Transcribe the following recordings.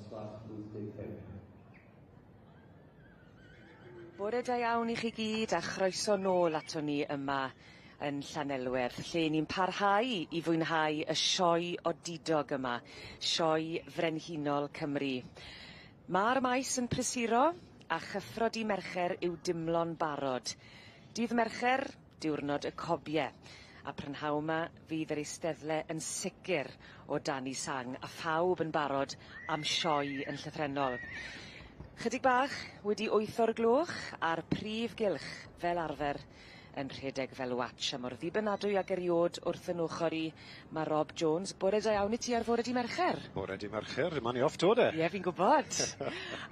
Dosbarth 85. Bore da iawn i chi gyd a chroeso nôl aton ni yma yn Llanelwedd, lle ni'n parhau i fwynhau y sioe odidog yma, Sioe Frenhinol Cymru. Ma'r maes yn prysuro a chyffro di Mercher yw dimlo'n barod. Dydd Mercher, diwrnod y cobie, a prynhawn 'ma fydd yr eisteddle yn sicr o dan 'i sang a phawb yn barod am sioe yn llythrennol. Chydig bach wedi wyth o'r gloch a'r prif gylch fel arfer yn rhedeg fel watch a mor ddibynadwy ag eriod wrth yn ochor i ma' Rob Jones. Bore da iawn i ti ar fore dy Mercher. Bore dy Mercher, dyma ni off 'to de. Ie fi'n gwbod.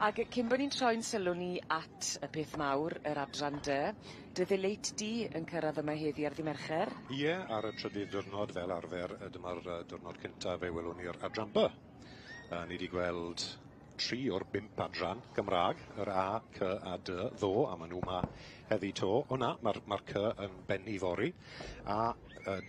Ag cyn bo' ni'n troi'n sylw ni at y peth mawr, yr adran dy, dy ddiléit di yn cyrradd yma heddi ar ddy Mercher? Ie, ar y trydydd diwrnod fel arfer, dyma'r diwrnod cynta fe welwn ni'r adran B. Ni 'di gweld tri o'r bump adran Gymraeg, yr A, C a D, ddo, a maen nhw 'ma heddi 'to. O na, mae'r ma C yn bennu fory, a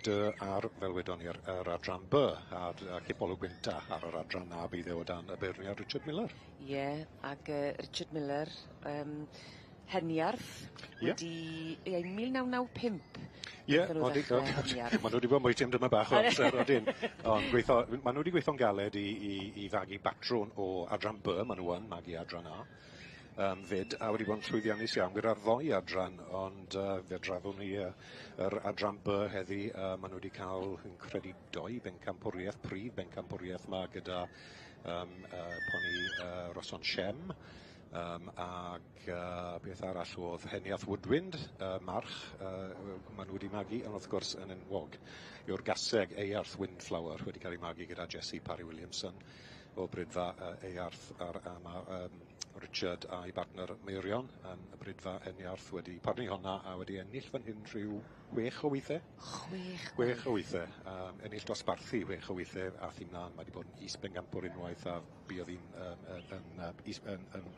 D ar, fel wedon ni, yr, yr adran B, a, a cipolwg gynta ar yr adran A bydd e o dan y beirniad Richard Miller. Ie, yeah, ac Richard Miller, Heniarth yeah. wedi, ie, 1995. Ie, yeah, ma' nhw wedi bod yn bwyty am dyma bach o amser odyn. Ond gweithio, ma' nhw wedi gweithio'n galed i, i, i fagu batrwn o adran B, ma' nhw yn magu adran A fyd, a wedi bod yn llwyddiannus iawn gyda'r ddoi adran, ond fe drafwn ni yr adran B heddi, ma' nhw wedi cael, yn credu, doi bencampwriaeth, prif bencampwriaeth ma gyda poni Roson Shem, ag beth arall oedd Heniath Woodwind, march, maen nhw wedi magu, ond wrth gwrs yn enwog yw'r gaseg Eyarth Windflower, wedi cael ei magu gyda Jesse Parry Williamson o Brydfa Eyarth, a mae Richard a'i bartner Meirion yn y Brydfa Heniarth wedi parnu honna a wedi ennill fan hyn rhyw 6 o weithiau. Chwech? 6 o weithiau. Ennill dosbarthu 6 o weithiau, a thi mlaen, mae wedi bod yn is-bencampwr unwaith a buodd hi'n yn, yn, yn, is, yn, yn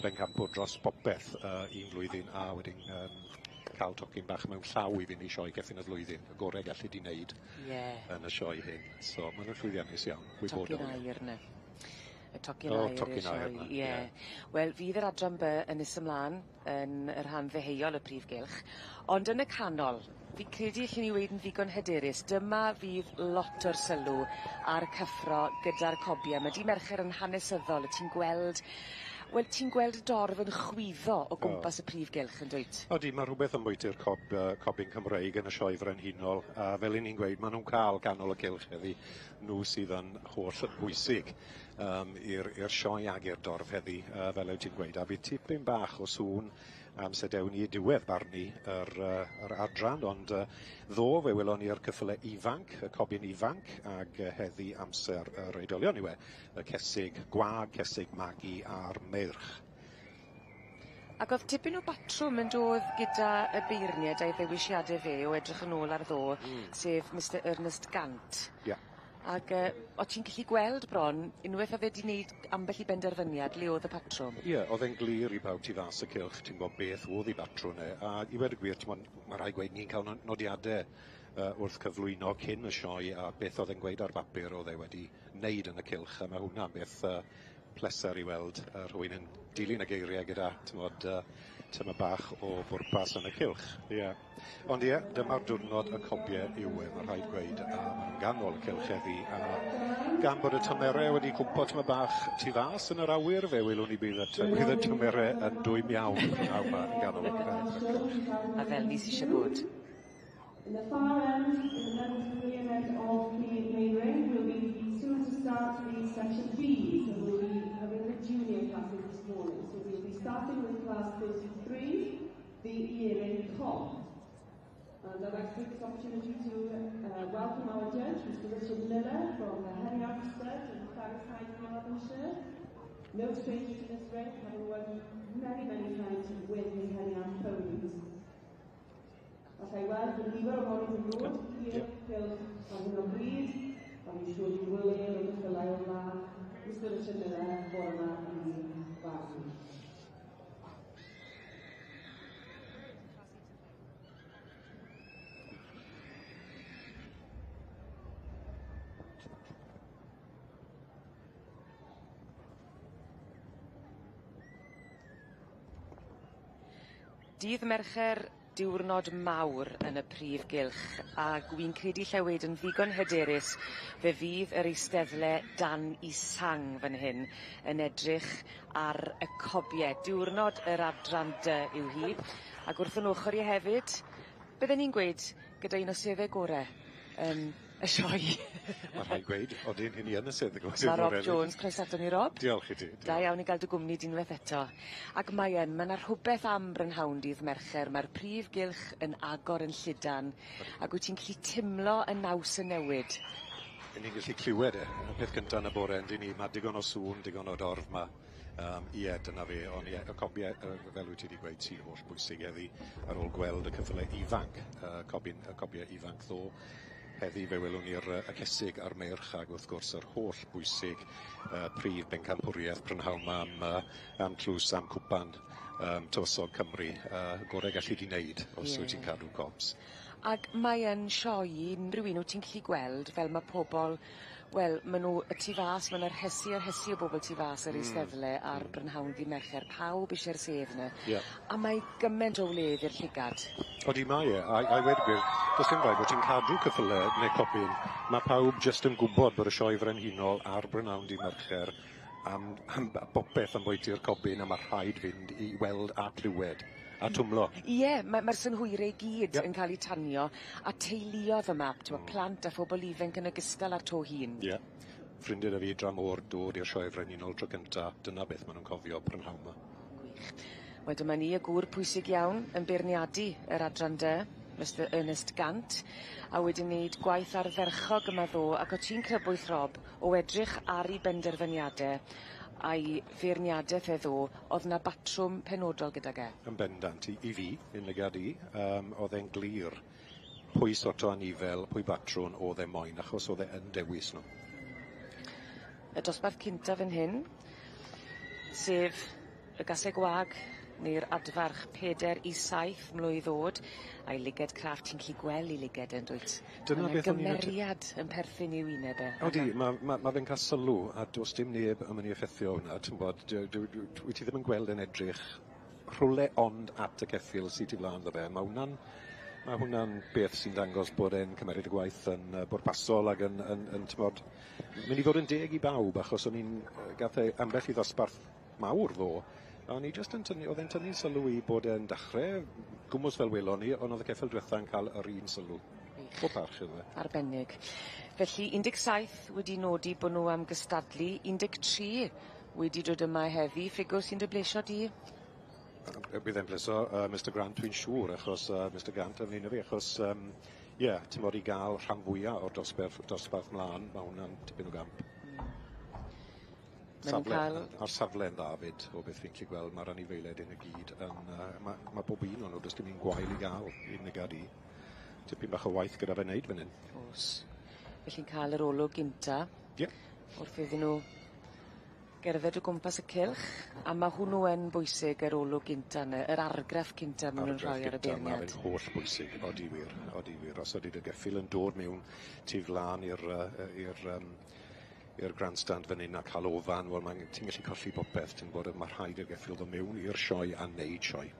bencampwr dros bopeth un flwyddyn a wedyn cael tocyn bach mewn llaw i fynd i sioe Ceffin y Flwyddyn, y gorau gallu di wneud yn y sioe hyn. So, maen nhw'n llwyddiannus iawn. Tocyn aur 'na. Y tocyn aur i'r sioe. Ie. Wel, fydd yr adran B yn nes ymlaen yn y rhan ddeheuol y prif gylch, ond yn y canol, fi credu allen ni weud yn ddigon hyderus, dyma fydd lot o'r sylw a'r cyffro gyda'r cobie. Mae dy' Mercher yn hanesyddol, ti'n gweld, wel, ti'n gweld y dorf yn chwyddo o gwmpas y prif gylch, yn dwyt? Odi, mae rhywbeth yn bwyty'r cob, cobyn Cymreig yn y sioe frenhinol, a fel 'yn ni'n gweud, maen nhw'n cael ganol y cylch heddi, nhw sydd yn holl bwysig i'r i'r sioe ag i'r dorf heddi, fel wyt ti'n gweud, a fydd tipyn bach o sŵn am sedewn i diwedd barnu yr, yr adran, ond ddo fe welon ni'r cyffyle ifanc, y cobyn ifanc, ag heddi amser yr oedolion yw e, y cesig gwag, cesig magu a'r meirch. Ac o'dd tipyn o batrwm yn dod gyda y beirnied a'i ddewisiade fe o edrych yn ôl ar ddo, sef Mister Ernest Gant. Ie. Ag o' ti'n gallu gweld bron, unweth o'dd e 'di neud ambell i benderfyniad, le o'dd y patrwm. Ie, o'dd e'n glir i bawb tu fas y cylch, ti'n gwbod beth o'dd 'i batrwn e, a i weud y gwir, t'mod, ma' rhaid gweud ni'n cael nodiade wrth cyflwyno cyn y sioe a beth o'dd e'n gweud ar bapur o'dd e wedi neud yn y cylch, a ma' hwnna'n beth pleser i weld rhywun yn dilyn y geiriau gyda, t'mod, tyma bach o bwrpas yn y cylch. Ie. Ond ie, dyma'r diwrnod y cobie yw e, mae rhaid gweud, a maen nhw'n ganol y cylch heddi, a gan bod y tymere wedi cwmpo tyma bach tu fas yn yr awyr, fe welwn ni bydd y, bydd y tymere yn dwym iawn prynhawn 'ma yn ganol y cylch. A fel ni sy eisiau bod. In the far end, in the middle to the end of the main ring, we'll be soon to start the section B, so we'll be having the junior classes this morning. So we'll be starting with class 33, the yearling cob. And I'd like to take this opportunity to welcome our judge, Mr. Richard Miller from the Heniarth Stud in Ferryside, Carmarthenshire. No stranger to this ring, having won many, many times with his Heniarth ponies. Alla i weld bod nifer o bonis yn dod i'r cylch ar hyn o bryd, a fi'n siŵr bydd William yn ceffylau o'r mlaen, Mr Richard Miller bore yma i farnu. Dydd Mercher, diwrnod mawr yn y prif gylch, ag wi'n credu lle wedyn ddigon hyderus fe fydd yr eisteddle dan 'i sang fan hyn yn edrych ar y cobie. Diwrnod yr adran dy yw hi ac wrth 'yn ochor i hefyd bydden i'n gweud gyda un o sedde gore yn y sioe. Ma' rhaid gweud, odyn, 'yn ni yn y sedd y Ma' Rob Jones, croeso aton ni Rob. Diolch i ti. Diolch. Da iawn i ga'l dy gwmni di unweth eto. Ac mae yn, ma' 'na rhwbeth am brynhawn dydd Mercher, ma'r prif gylch yn agor yn lludan ag wyt ti'n gallu timlo y naws yn newid. 'Yn ni'n gallu clywed e, y peth cynta yn y bore yndyn ni, ma' digon o sŵn, digon o dorf 'ma. Ie, dyna fe, ond ie, y cobie, fel wyt ti wedi gweud, sy'n holl bwysig heddi, ar ôl gweld y cyffyle ifanc, cobyn, y cobie ifanc ddo. Heddi fe welwn ni'r y cesig a'r meirch ag wrth gwrs yr holl bwysig prif bencampwriaeth prynhawn 'ma am am tlws, am cwpan tywysog Cymru, gore gallu di wneud os wyt ti'n cadw cobs. Ag mae yn sioe i unrhyw un wyt ti'n gallu gweld fel ma' pobol, wel, ma' nw y tu fas, ma' 'na rhesi a rhesi o bobol tu fas yr eisteddle ar brynhawn dy' Mercher, pawb isie'r sedd 'ny. A mae gyment o wledd i'r llygad. Odi mae e, a i weud y gwir, do's dim rhaid bo' ti'n cadw cyffyle neu copyn, ma' pawb jyst yn gwbod bod y sioe frenhinol ar brynhawn dy' Mercher am bopeth ambwytu'r cobyn a ma' rhaid fynd i weld a clywed. A twmlo. Ie, mae'r synhwyre i gyd yn cael eu tanio, a teuluodd yma, t'mo' plant a phobol ifanc yn ogystal â'r to hŷn. Ie. Ffrindie 'da fi dramor dod i'r sioe frenhinol tro cynta, dyna beth ma' nw'n cofio prynhawn 'ma. Gwych. Wel dyma ni y gŵr pwysig iawn yn beirniadu yr adran dy, Mr Ernest Gant, a wedi wneud gwaith ardderchog yma ddo, ac o' ti'n crybwyll Rob o edrych ar 'i benderfyniade a'i feirniadeth e ddo, o'dd 'na batrwm penodol gydag e. Yn bendant, i fi, i'n lygad i, o'dd e'n glir pwy sort o anifel, pwy batrwn o'dd e moyn, achos o'dd e yn dewis nhw. Y dosbarth cynta fan hyn, sef y gaseg wag neu'r adfarch 4 i 7 mlwydd o'd, a'i liged craff, ti'n gallu gweld 'i liged e yndwyt? Dyna Ma' 'na beth o'n i'n gymeriad yn perthyn i'w wyneb e. Odi, ma fe'n cael sylw, a do's dim neb yn mynd i effeithio hwnna, ti'n gwbod, wyt ti ddim yn gweld e'n edrych rhywle ond at y ceffyl sy tu flaen iddo fe. Ma hwnna'n beth sy'n dangos bod e'n cymeryd y gwaith yn bwrpasol ac yn t'mod, mynd i fod yn deg i bawb, achos o'n i'n, gath e ambell i ddosbarth mawr ddo, a o'n i jyst yn tynnu, oedd e'n tynnu sylw i bod e'n dechrau, gwmws fel welon ni, ond oedd y ceffyl diwetha yn cael yr un sylw. Pob parch iddo fe. Arbennig. Felly 17 wedi nodi bod nhw am gystadlu, 13 wedi dod yma heddi, ffigwr sy'n dy blesio di? Bydd e'n pleso Mr Grant, dwi'n siŵr, achos Mr Grant yn un o fi, achos ie, ti'n bod i gael rhan fwyaf o'r dosbarth mlaen, mae hwnna'n tipyn o gamp. Ma' nhw'n cael A'r safle'n dda fyd, o beth fi'n gallu gweld, mae'r anifeiliaid hyn i gyd yn, ma bob un o'n nhw, does dim un gwael i gael, un nygad i. Tipyn bach o waith gyda fe wneud fan hyn. O's. Felly'n cael yr olwg gynta. Wrth iddyn nhw gerdded o gwmpas y cylch, a ma' hwnnw yn bwysig, yr olwg gynta yna, yr argraff cynta ma' nhw'n rhoi ar y Argraff gynta, ma' beirniad. fe'n holl bwysig, odi wir, odi wir. Os ydy dy geffyl yn dod mewn tu flaen i'r grandstand fan hyn a cael ofan, wel, ti'n gallu colli popeth, ti'n gwbod, ma' rhaid i'r geffyl ddod mewn i'r sioe a neud sioe.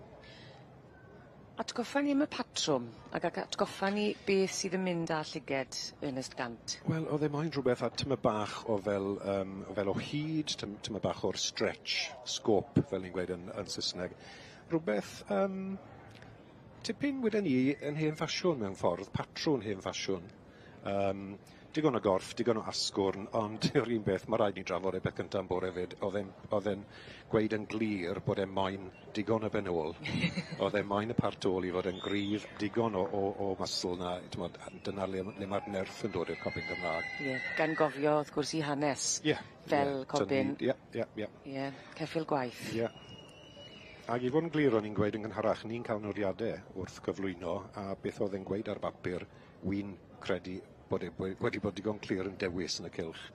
Atgoffa ni am y patrwm, ac atgoffa ni beth sydd yn mynd â llyged Ernest Gant. Wel, oedd e moyn rhywbeth a tyma bach o fel o hyd, tyma bach o'r stretch, scope, fel ni'n gweud yn Saesneg. Rhywbeth, tipyn weden i yn hen ffasiwn mewn ffordd, patrwn hen ffasiwn. Digon o gorff, digon o asgwrn, ond yr un beth, ma' raid ni drafod e beth gyntaf yn bore fyd, oedd e'n gweud yn glir bod e moyn digon o ben ôl. Oedd e moyn y part ôl i fod yn gryf, digon o muscle na, t'mod, dyna le mae'r nerth yn dod i'r cobyn Gymraeg. Ie, gan gofio wrth gwrs i hanes fel cobyn. Ie, ceffyl gwaith. Ie. Ac i fod yn glir, o'n i'n gweud yn gynharach, ni'n cael nodiadau wrth gyflwyno, a beth oedd e'n gweud ar bapur, wy'n credu bod e wedi bod digon clir yn dewis yn y cylch.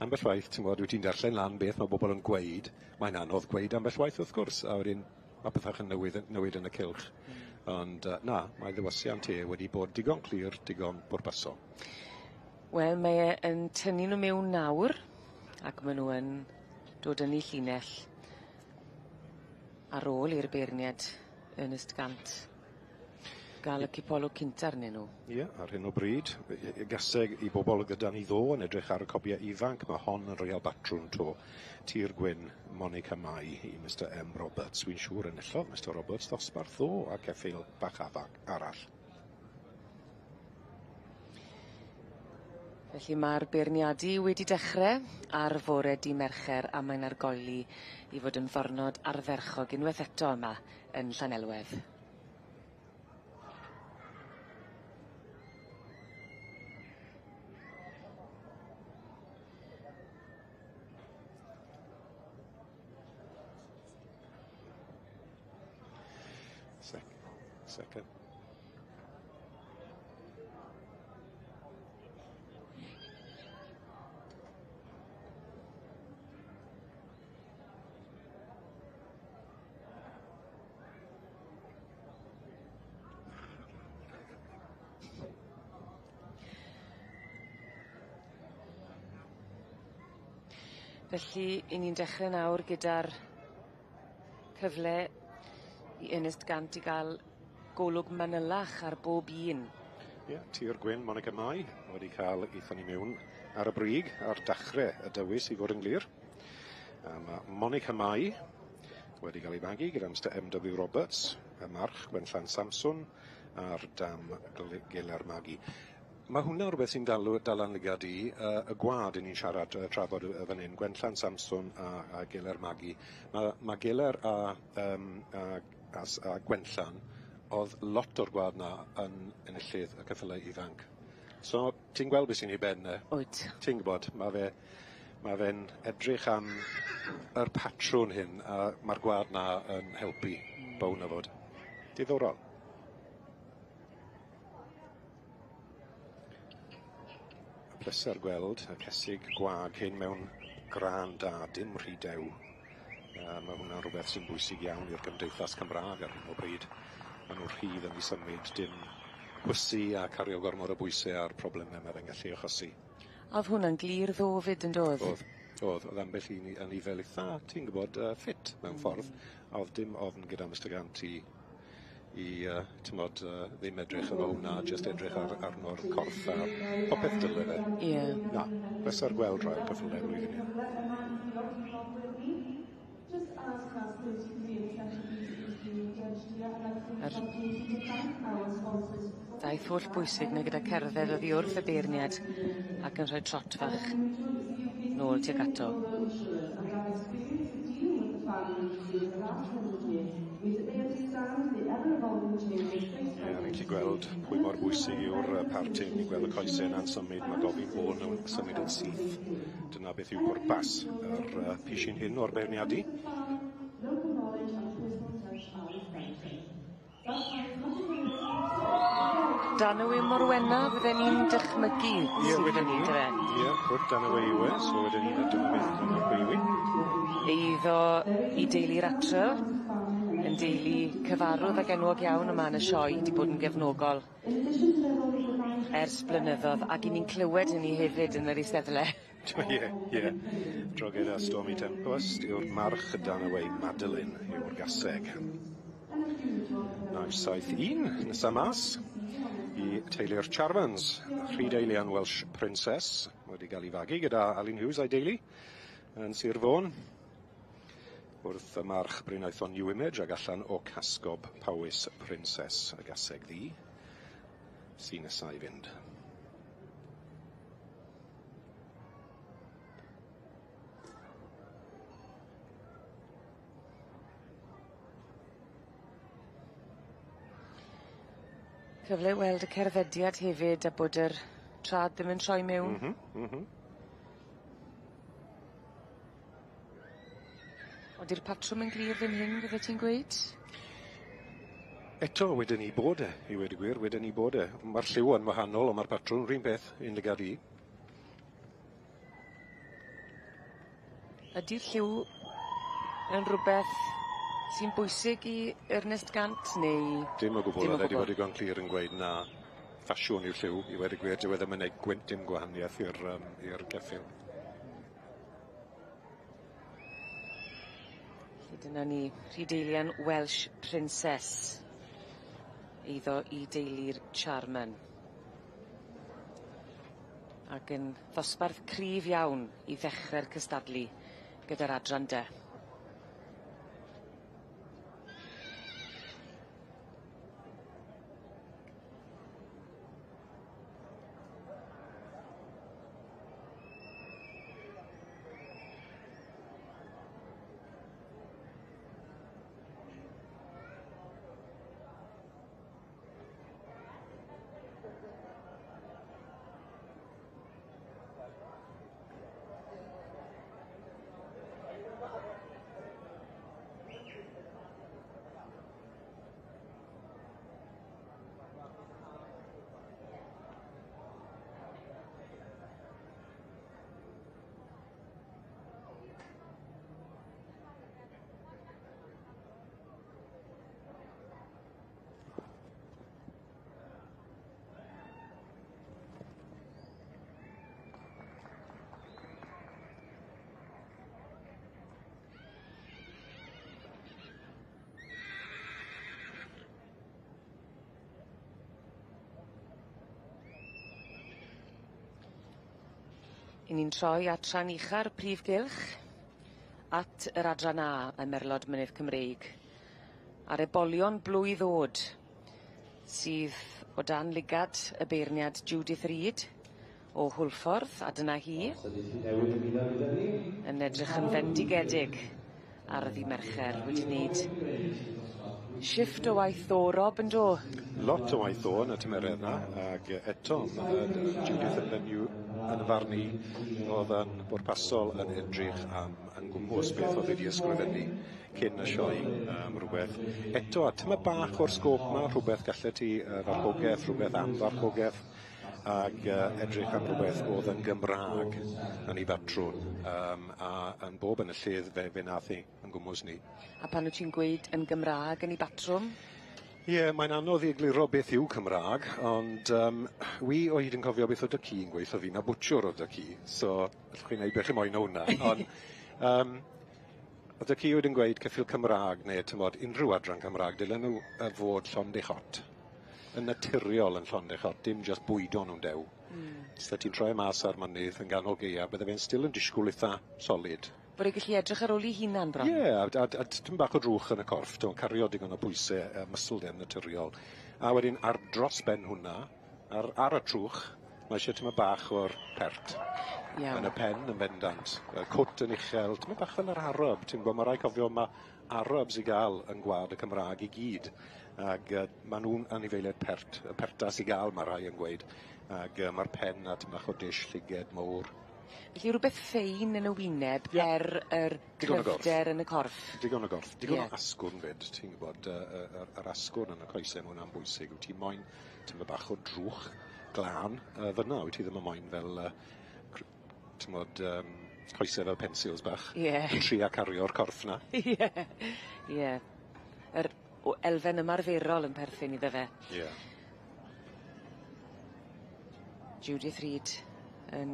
Ambell waith, ti'n gwbod, wyt ti'n darllen lan beth mae bobl yn gweud, mae'n anodd gweud ambell waith wrth gwrs, a wedyn mae pethau yn newid yn y cylch. Ond na, mae ddewisiant e wedi bod digon clir, digon bwrpasol. Wel, mae e yn tynnu nhw mewn nawr, ac maen nhw yn dod yn eu llinell ar ôl i'r beirniad Ernest Gant gael y cipolwg cynta arnyn nhw. Ie, ar hyn o bryd, gaseg i bobl gyda ni ddo yn edrych ar y cobiau ifanc, mae hon yn Royal Batrwn to. Tir Gwyn, Monica Mai i Mr M Roberts. Wy'n siŵr enillodd Mr Roberts ddosbarth ddo a ceffyl bach afac arall. Felly mae'r beirniadu wedi dechrau ar fore dy Mercher a mae'n argoeli i fod yn ddiwrnod ardderchog unwaith eto yma yn Llanelwedd. Second. Felly, 'yn ni'n dechre nawr gyda'r cyfle i Ernest Gant i ga'l golwg manylach ar bob un. Ie, Tir Gwyn, Monica Mai, wedi cael aethon ni mewn ar y brig, ar dachre y dewis i fod yn glir. A ma' Monica Mai wedi cael ei fagu gyda Mr M.W Roberts, y march Gwenllan Samson, a'r dam Geler Magi. Mae hwnna rhywbeth sy'n dal lygad i, y gwad 'yn ni'n siarad trafod fan hyn, Gwenllan Samson a Geler Magi. Mae Geler a Gwenllan, oedd lot o'r gwad 'na yn enillydd y ceffylau ifanc. So, ti'n gweld beth sy'n ei ben e? Wyt. Ti'n gwybod, mae fe'n edrych am yr patrwn hyn, a mae'r gwad 'na yn helpu bown o fod. Diddorol. Pleser gweld y cesig gwag hyn mewn grân da, dim rhy dew. Mae hwnna'n rhywbeth sy'n bwysig iawn i'r gymdeithas Cymraeg ar hyn o bryd. Maen nhw rhydd yn ei symud, dim chwysu a cario gormod o bwysau a'r problemau mae fe'n gallu achosi. A oedd hwnna'n glir ddo fyd yn doedd? Oedd ambell un yn ei fel eitha, ti'n gwybod, ffit mewn ffordd. A oedd dim ofn gyda Mr Gant i t'mod, ddim edrych efo hwnna, jyst edrych arno'r corff a popeth dyle fe. Ie. Na, pleser gweld rhai o'r ceffylau blwyddyn hyn. Yr daith holl bwysig 'na gyda cerdded oddi wrth y beirniad ac yn rhoi trot fach nôl tuag ato. Ie, ni'n gallu gweld pwy mor bwysig yw'r partyn, ni'n gweld y coesau yna'n symud, mae gofyn bod nhw'n symud yn syth. Dyna beth yw pwrpas yr pishin hyn o'r beirniadu. Danwy Morwenna fydden ni'n dychmygu Ie, sydd wedyn hynny, ni. yndyfe? Ie, cwrt Danwy yw e, so wedyn ni'n y dymudd yn y gwywi. Eiddo i deulu Rattrell, yn deulu cyfarwydd ac enwog iawn yma yn y sioe, 'di bod yn gefnogol ers blynyddodd, ac 'yn ni'n clywed hynny hefyd yn yr eisteddle. Ie, ie. Dro gyda Stormy Tempest yw'r march Danaway Madeline yw'r gaseg. 971 nesa mas i teulu'r Charmans, Rhyd Eilian Welsh Princess, wedi cael ei fagu gyda Alun Hughes a'i deulu yn Sir Fôn. Wrth y march Bryn New Image ag allan o Casgob Powys Princess y gaseg ddu, sy'n nesa i fynd. Cyfle i weld y cerddediad hefyd a bod yr trad ddim yn troi mewn. Odi'r patrwm yn glir fan hyn, fydde ti'n gweud? Eto, wedyn ni bod e, i weud y gwir, wedyn ni bod e. Mae'r lliw yn wahanol, ond mae'r patrwm yr un peth, un lygad i. Ydi'r lliw yn rhywbeth sy'n bwysig i Ernest Gant, neu...? Dim o gwbl, Dim o oedd e wedi gwbl. bod digon clir yn gweud na ffasiwn yw'r lliw, i weud y gwir, dyw e ddim yn neud gwynt dim gwahaniaeth i'r ceffyl. Dyna ni, Rhydalian Welsh Princess. Eiddo i deulu'r Charman. Ac yn ddosbarth cryf iawn i ddechre'r cystadlu gyda'r adran D. 'Yn ni'n troi at rhan ucha'r prif gylch at yr adran A ym Merlod Mynydd Cymreig a'r ebolion blwydd o'd sydd o dan lygad y beirniad Judith Reid o Hwlffordd, a dyna hi yn edrych yn fendigedig ar ddy' Mercher wedi wneud shifft o waith ddo Rob yndo? Lot o waith ddo yn y tymeredd 'na ag eto ma' Judith yn fenyw yn y farn i o'dd yn bwrpasol yn edrych am yn gwmws beth o'dd wedi ysgrifennu cyn y sioe rhywbeth eto a tymed bach o'r sgôp 'ma rhwbeth gallet ti farchogeth rhwbeth am farchogeth ag edrych am rhywbeth o'dd yn Gymra'g yn 'i batrwn yym a yn bob enillydd fe nath hi yn gwmws ni. A pan wt ti'n gweud yn Gymra'g yn 'i batrwm? Ie mae'n anodd i egluro beth yw Cymra'g ond wi o hyd yn cofio beth o'dd 'da ci'n gweutho fi na bwtsiwr o'dd 'da ci so allwch chi neud be' chi moyn o wnna on' o'dd 'da ci wedyn gweud ceffyl Cymra'g ne' t'mod unrhyw adran Cymra'g dylen nw fod llond eu chot. Yn naturiol yn llond eu chot dim jyst bwydo nw'n dew. Os ti'n troi e mas ar mynydd yn ganol gaea bydde fe'n still yn disgwl itha solid. Bod e gallu edrych ar ôl 'i hunan bron. Ie a a a tipyn bach o drwch yn y corff t'mo' cario digon o pwyse muscle den naturiol. A wedyn ar dros ben hwnna ar y trwch ma' isie tymed bach o'r pert. Iawn. Yn y pen yn bendant. Y cwt yn uchel tymed bach fel yr Arab ti'n gwbo ma' rai' cofio ma' Arabs i ga'l yn gwlad y Cymra'g i gyd ag ma' nw'n anifeiliaid pert, y perta sy ga'l ma' rhai yn gweud ag ma'r pen a tym bach o dish llyged mowr. Felly rwbeth ffein yn y wyneb Ie. er yr Digon o gorff. cryfder yn y corff. Digon o gorff, digon Ie. o asgwrn 'fyd ti'n gwbod yr asgwrn yn y coese ma' wnna'n bwysig wyt ti moyn tymed bach o drwch glân fynna wyt ti ddim yn moyn fel t'mod coese fel pensils bach. Ie. Yn tria cario'r corff 'na. Ie ie. Yr elfen ymarferol yn perthyn iddo fe. Ie. Judith Reid yn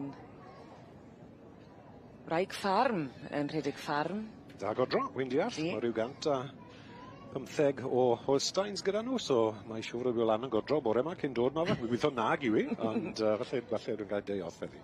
wraig ffarm yn rhedeg ffarm. Da godro, wi'n deall. Ydi. Ma' ryw 115 o Holsteins gyda nhw, so mae siŵr o fod lan yn godro bore 'ma cyn dod 'ma fe. Wi'n gwitho nag yw 'i, ond falle dwi'n cael day off heddi.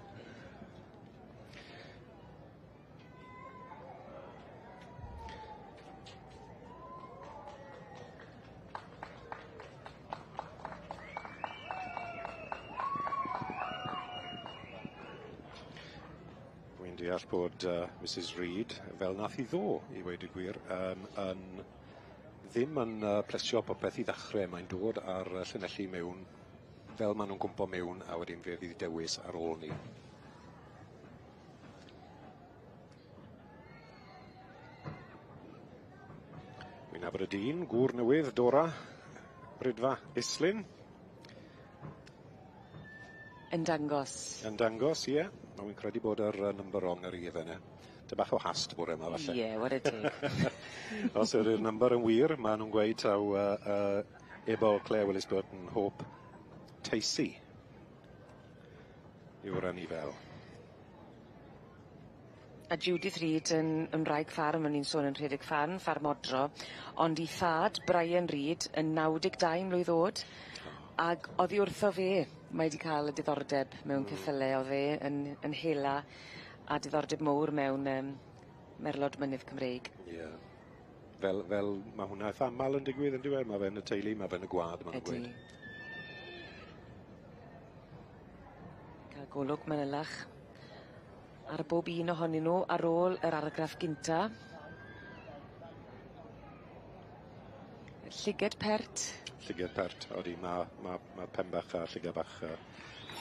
Wi'n deall bod Mrs Reid, fel nath hi ddo, i weud y gwir, yn ddim yn plesio popeth i ddechre. Mae'n dod ar llanelli mewn fel ma' nw'n gwmpo mewn a wedyn fe fydd dewis ar ôl 'ny. Wi'n nabod y dyn, gŵr newydd, Dora, Brydfa Islyn. Yn dangos. Yn dangos, ie. A wi'n credu bod yr number wrong ar 'i efe 'ne. Ty bach o hast bore 'ma falle. Ie, ware teg. Os ydi'r number yn wir, ma' nw'n gweud taw Ebol Claire Willis Burton Hope Tacey yw'r anifail. A Judith Reid yn yn wraig ffarm o'n i'n sôn yn rhedeg ffarm, ffarm odro ond 'i thad, Brian Reid, yn 92 mlwydd o'd ag oddi wrtho fe mae 'di ca'l y diddordeb mewn ceffyle o'dd e yn yn hela a diddordeb mowr mewn yym merlod mynydd Cymreig. Ie. Fel fel ma' hwnna eitha amal yn digwydd on'd yw e? Ma' fe yn y teulu, ma' fe yn y gwa'd ma' nw'n gweud. Ydi. Ca'l golwg manylach ar bob un ohonyn nw ar ôl yr argraff gynta. Llyged pert. Llyged pert odi ma' ma' ma' pen bach a llygad bach yy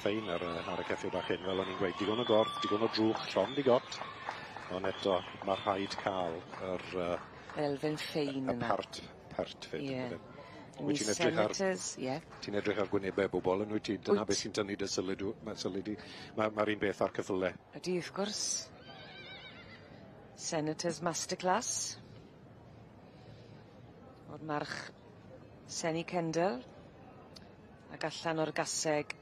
ffein ar y ar y ceffyl bach hyn fel o'n i'n gweud digon o gorff digon o drwch llond 'i got ond eto ma' rhaid ca'l yr yy... Yr elfen ffein yna. Y part pert 'fyd. Ie. Wyt ti'n edrych ar... Senators ie. Ti'n edrych ar gwynebe bobol on'd wyt ti? Dyna Wyt. beth sy'n tynnu dy sylw ma' sylwi di. Ma' ma'r un beth â'r ceffyle. Ydi wrth gwrs. Senators Masterclass. O'r march Senny Kendall. Ac allan o'r gaseg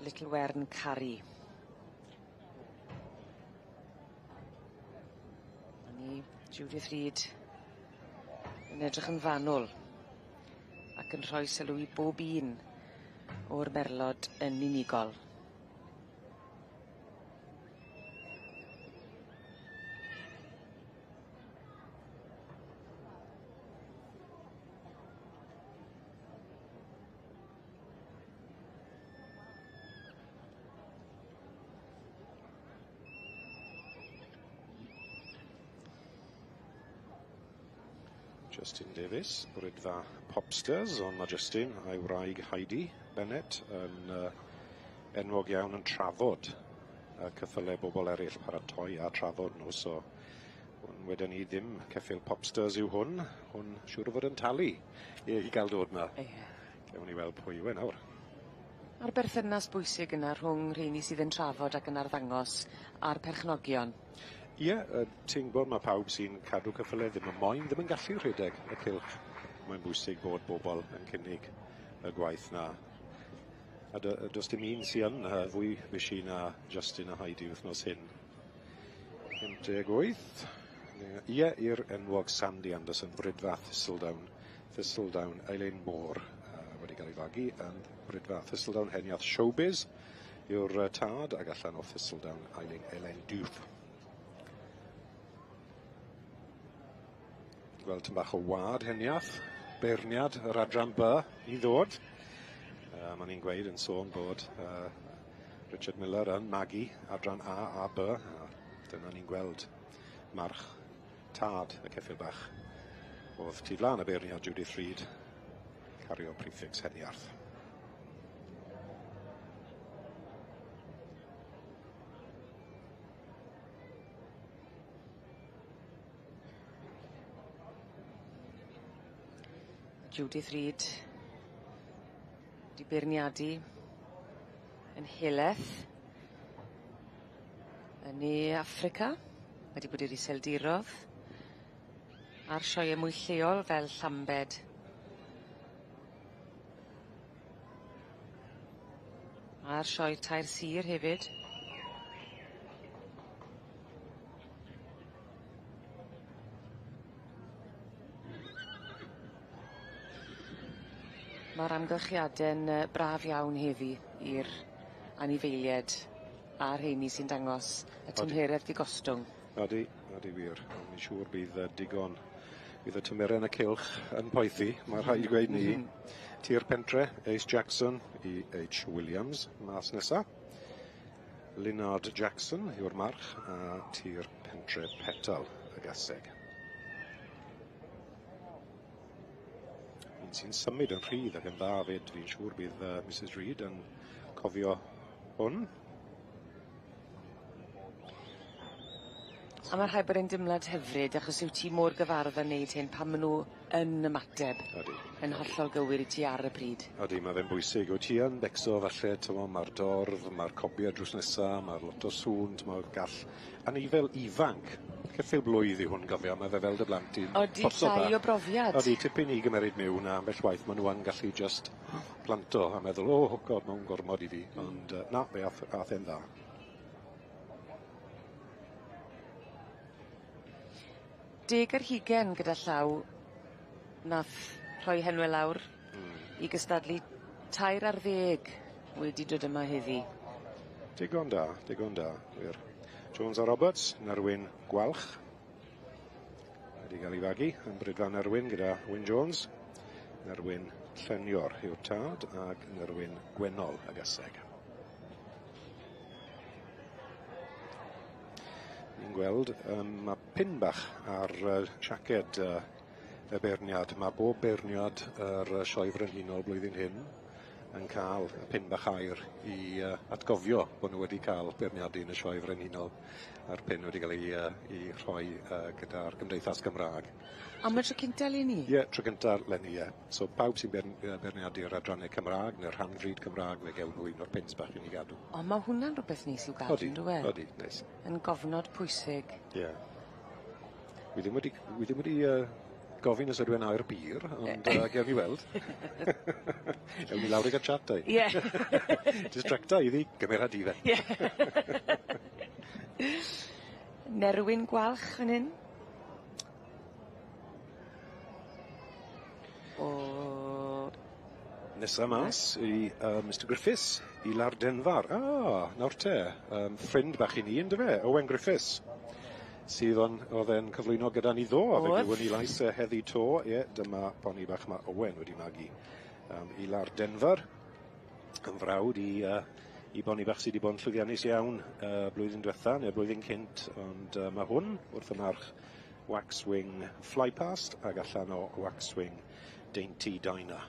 Little Wern Carrie. 'Na ni Judith Reid yn edrych yn fanwl ac yn rhoi sylw i bob un o'r merlod yn unigol. Justin Davies, Bridfa Popsters, ond ma' Justin a'i wraig Heidi Bennett yn enwog iawn yn trafod y ceffyle bobol eryll, paratoi a trafod nhw, so hwn weden i ddim ceffyl Popsters yw hwn, hwn siŵr o fod yn talu i i ga'l dod 'ma. Ie. Gewn ni weld pwy yw e nawr. A'r berthynas bwysig yna rhwng rheini sydd yn trafod ac yn arddangos a'r perchnogion. Ie, ti'n gwbod ma' pawb sy'n cadw ceffyle ddim yn moyn, ddim yn gallu rhedeg y cylch. Mae'n bwysig bod bobol yn cynnig y gwaith 'na. A does dim un sy yn fwy fishi na Justin a Heidi wythnos hyn. 58. Ie, i'r enwog Sandy Anderson, Bridfa Thistledown. Thistledown Eileen Moore wedi cael ei fagu yn Bridfa Thistledown Heniath Showbiz yw'r tad ag allan o Thistledown Eileen Elen Dwf. Gweld tyn bach o wad Heniath, beirniad yr adran B i ddod. Ma' ni'n gweud yn sôn bod Richard Miller yn magu adran A a B. A dyna ni'n gweld march tad y ceffyl bach oedd tu flaen y beirniad Judith Reid, cario prefix Heniarth. Judith Reid 'di beirniadu yn heleth yn Ne Affrica, wedi bod i'r Iseldirodd, a'r sioee mwy lleol fel Llambed. A'r sioe Tair Sir hefyd. Ma'r amgylchiade'n yy braf iawn heddi i'r anifeilied a'r rheini sy'n dangos y tymheredd 'di gostwng. Odi, odi wir. Fi'n siŵr bydd digon bydd y tymheredd yn y cylch yn poethi, ma' rhaid gweud 'ny. Tŷ'r Pentre, Ace Jackson i H Williams, mas nesa. Linard Jackson yw'r march a Tŷ'r Pentre Petal y gaseg. Un sy'n symud yn rhydd ac yn dda 'fyd, fi'n siŵr bydd Mrs Reid yn cofio hwn. A ma' rhaid bod e'n dimlad hyfryd achos yw ti mor gyfardd â neud hyn pan ma' nw yn ymateb. Odi. Yn hollol gywir i ti ar y pryd. Odi, ma' fe'n bwysig. Wyt ti yn becso falle, t'mo', ma'r dorf, ma'r cobie drws nesa, ma'r lot o sŵn, t'mo' gall anifel ifanc, ceffyl blwydd yw hwn gofio, ma' fe fel dy blant di'n Odi, llai o brofiad. Odi, tipyn i gymeryd miwn a ambell waith ma' nw yn gallu jyst planto a meddwl, oh God, ma' 'wn gormod i fi, ond na, fe ath ath e'n dda. 20 gyda llaw nath rhoi henwe lawr i gystadlu 13 wedi dod yma heddi. Digon da, digon da, wir. Jones a Roberts, Nerwyn Gwalch. Wedi cael ei fagu yn Brydfan Nerwyn gyda Wyn Jones. Nerwyn Llenior yw'r tad ag Nerwyn Gwennol y gaseg. Ni'n gweld mae pin bach ar siaced y beirniad. Mae bob beirniad yr Sioe Frenhinol blwyddyn hyn yn cael y pin bach aur i atgofio bod nhw wedi cael beirniadu yn y Sioe Frenhinol a'r pin wedi cael ei rhoi gyda'r Gymdeithas Gymraeg. Am y tro cynta eleni? Ie, tro cynta eleni, ie. So pawb sy'n beirniadu'r adrannau Cymraeg neu'r rhan fryd Cymraeg, fe gewn nhw un o'r pins bach i ni gadw. O, mae hwnna'n rhywbeth neis i'w gadw, on'd yw e? Odi, neis. Yn gofnod pwysig. Ie. Wi ddim wedi gofyn os ydw i'n aur bir, ond gewn ni weld. Ewn ni lawr i gael chat ai. Ie. Distracta iddi, gymera di fe. Ie. Nerwyn Gwalch fan hyn. O. Nesa mas i Mr Griffiths, i Lardenfar. Ah, nawr te, ffrind bach i ni, yndyfe, Owen Griffiths. Sydd oedd e'n cyflwyno gyda ni ddo, a fe glywon ni lais heddi to. Ie, dyma poni bach mae Owen wedi magu i Lardenfar. Yn frawd i boni bach sydd wedi bod yn llwyddiannus iawn blwyddyn diwetha, neu blwyddyn cynt, ond mae hwn wrth y march Waxwing Flypast ag allan o Waxwing Dainty Dinah.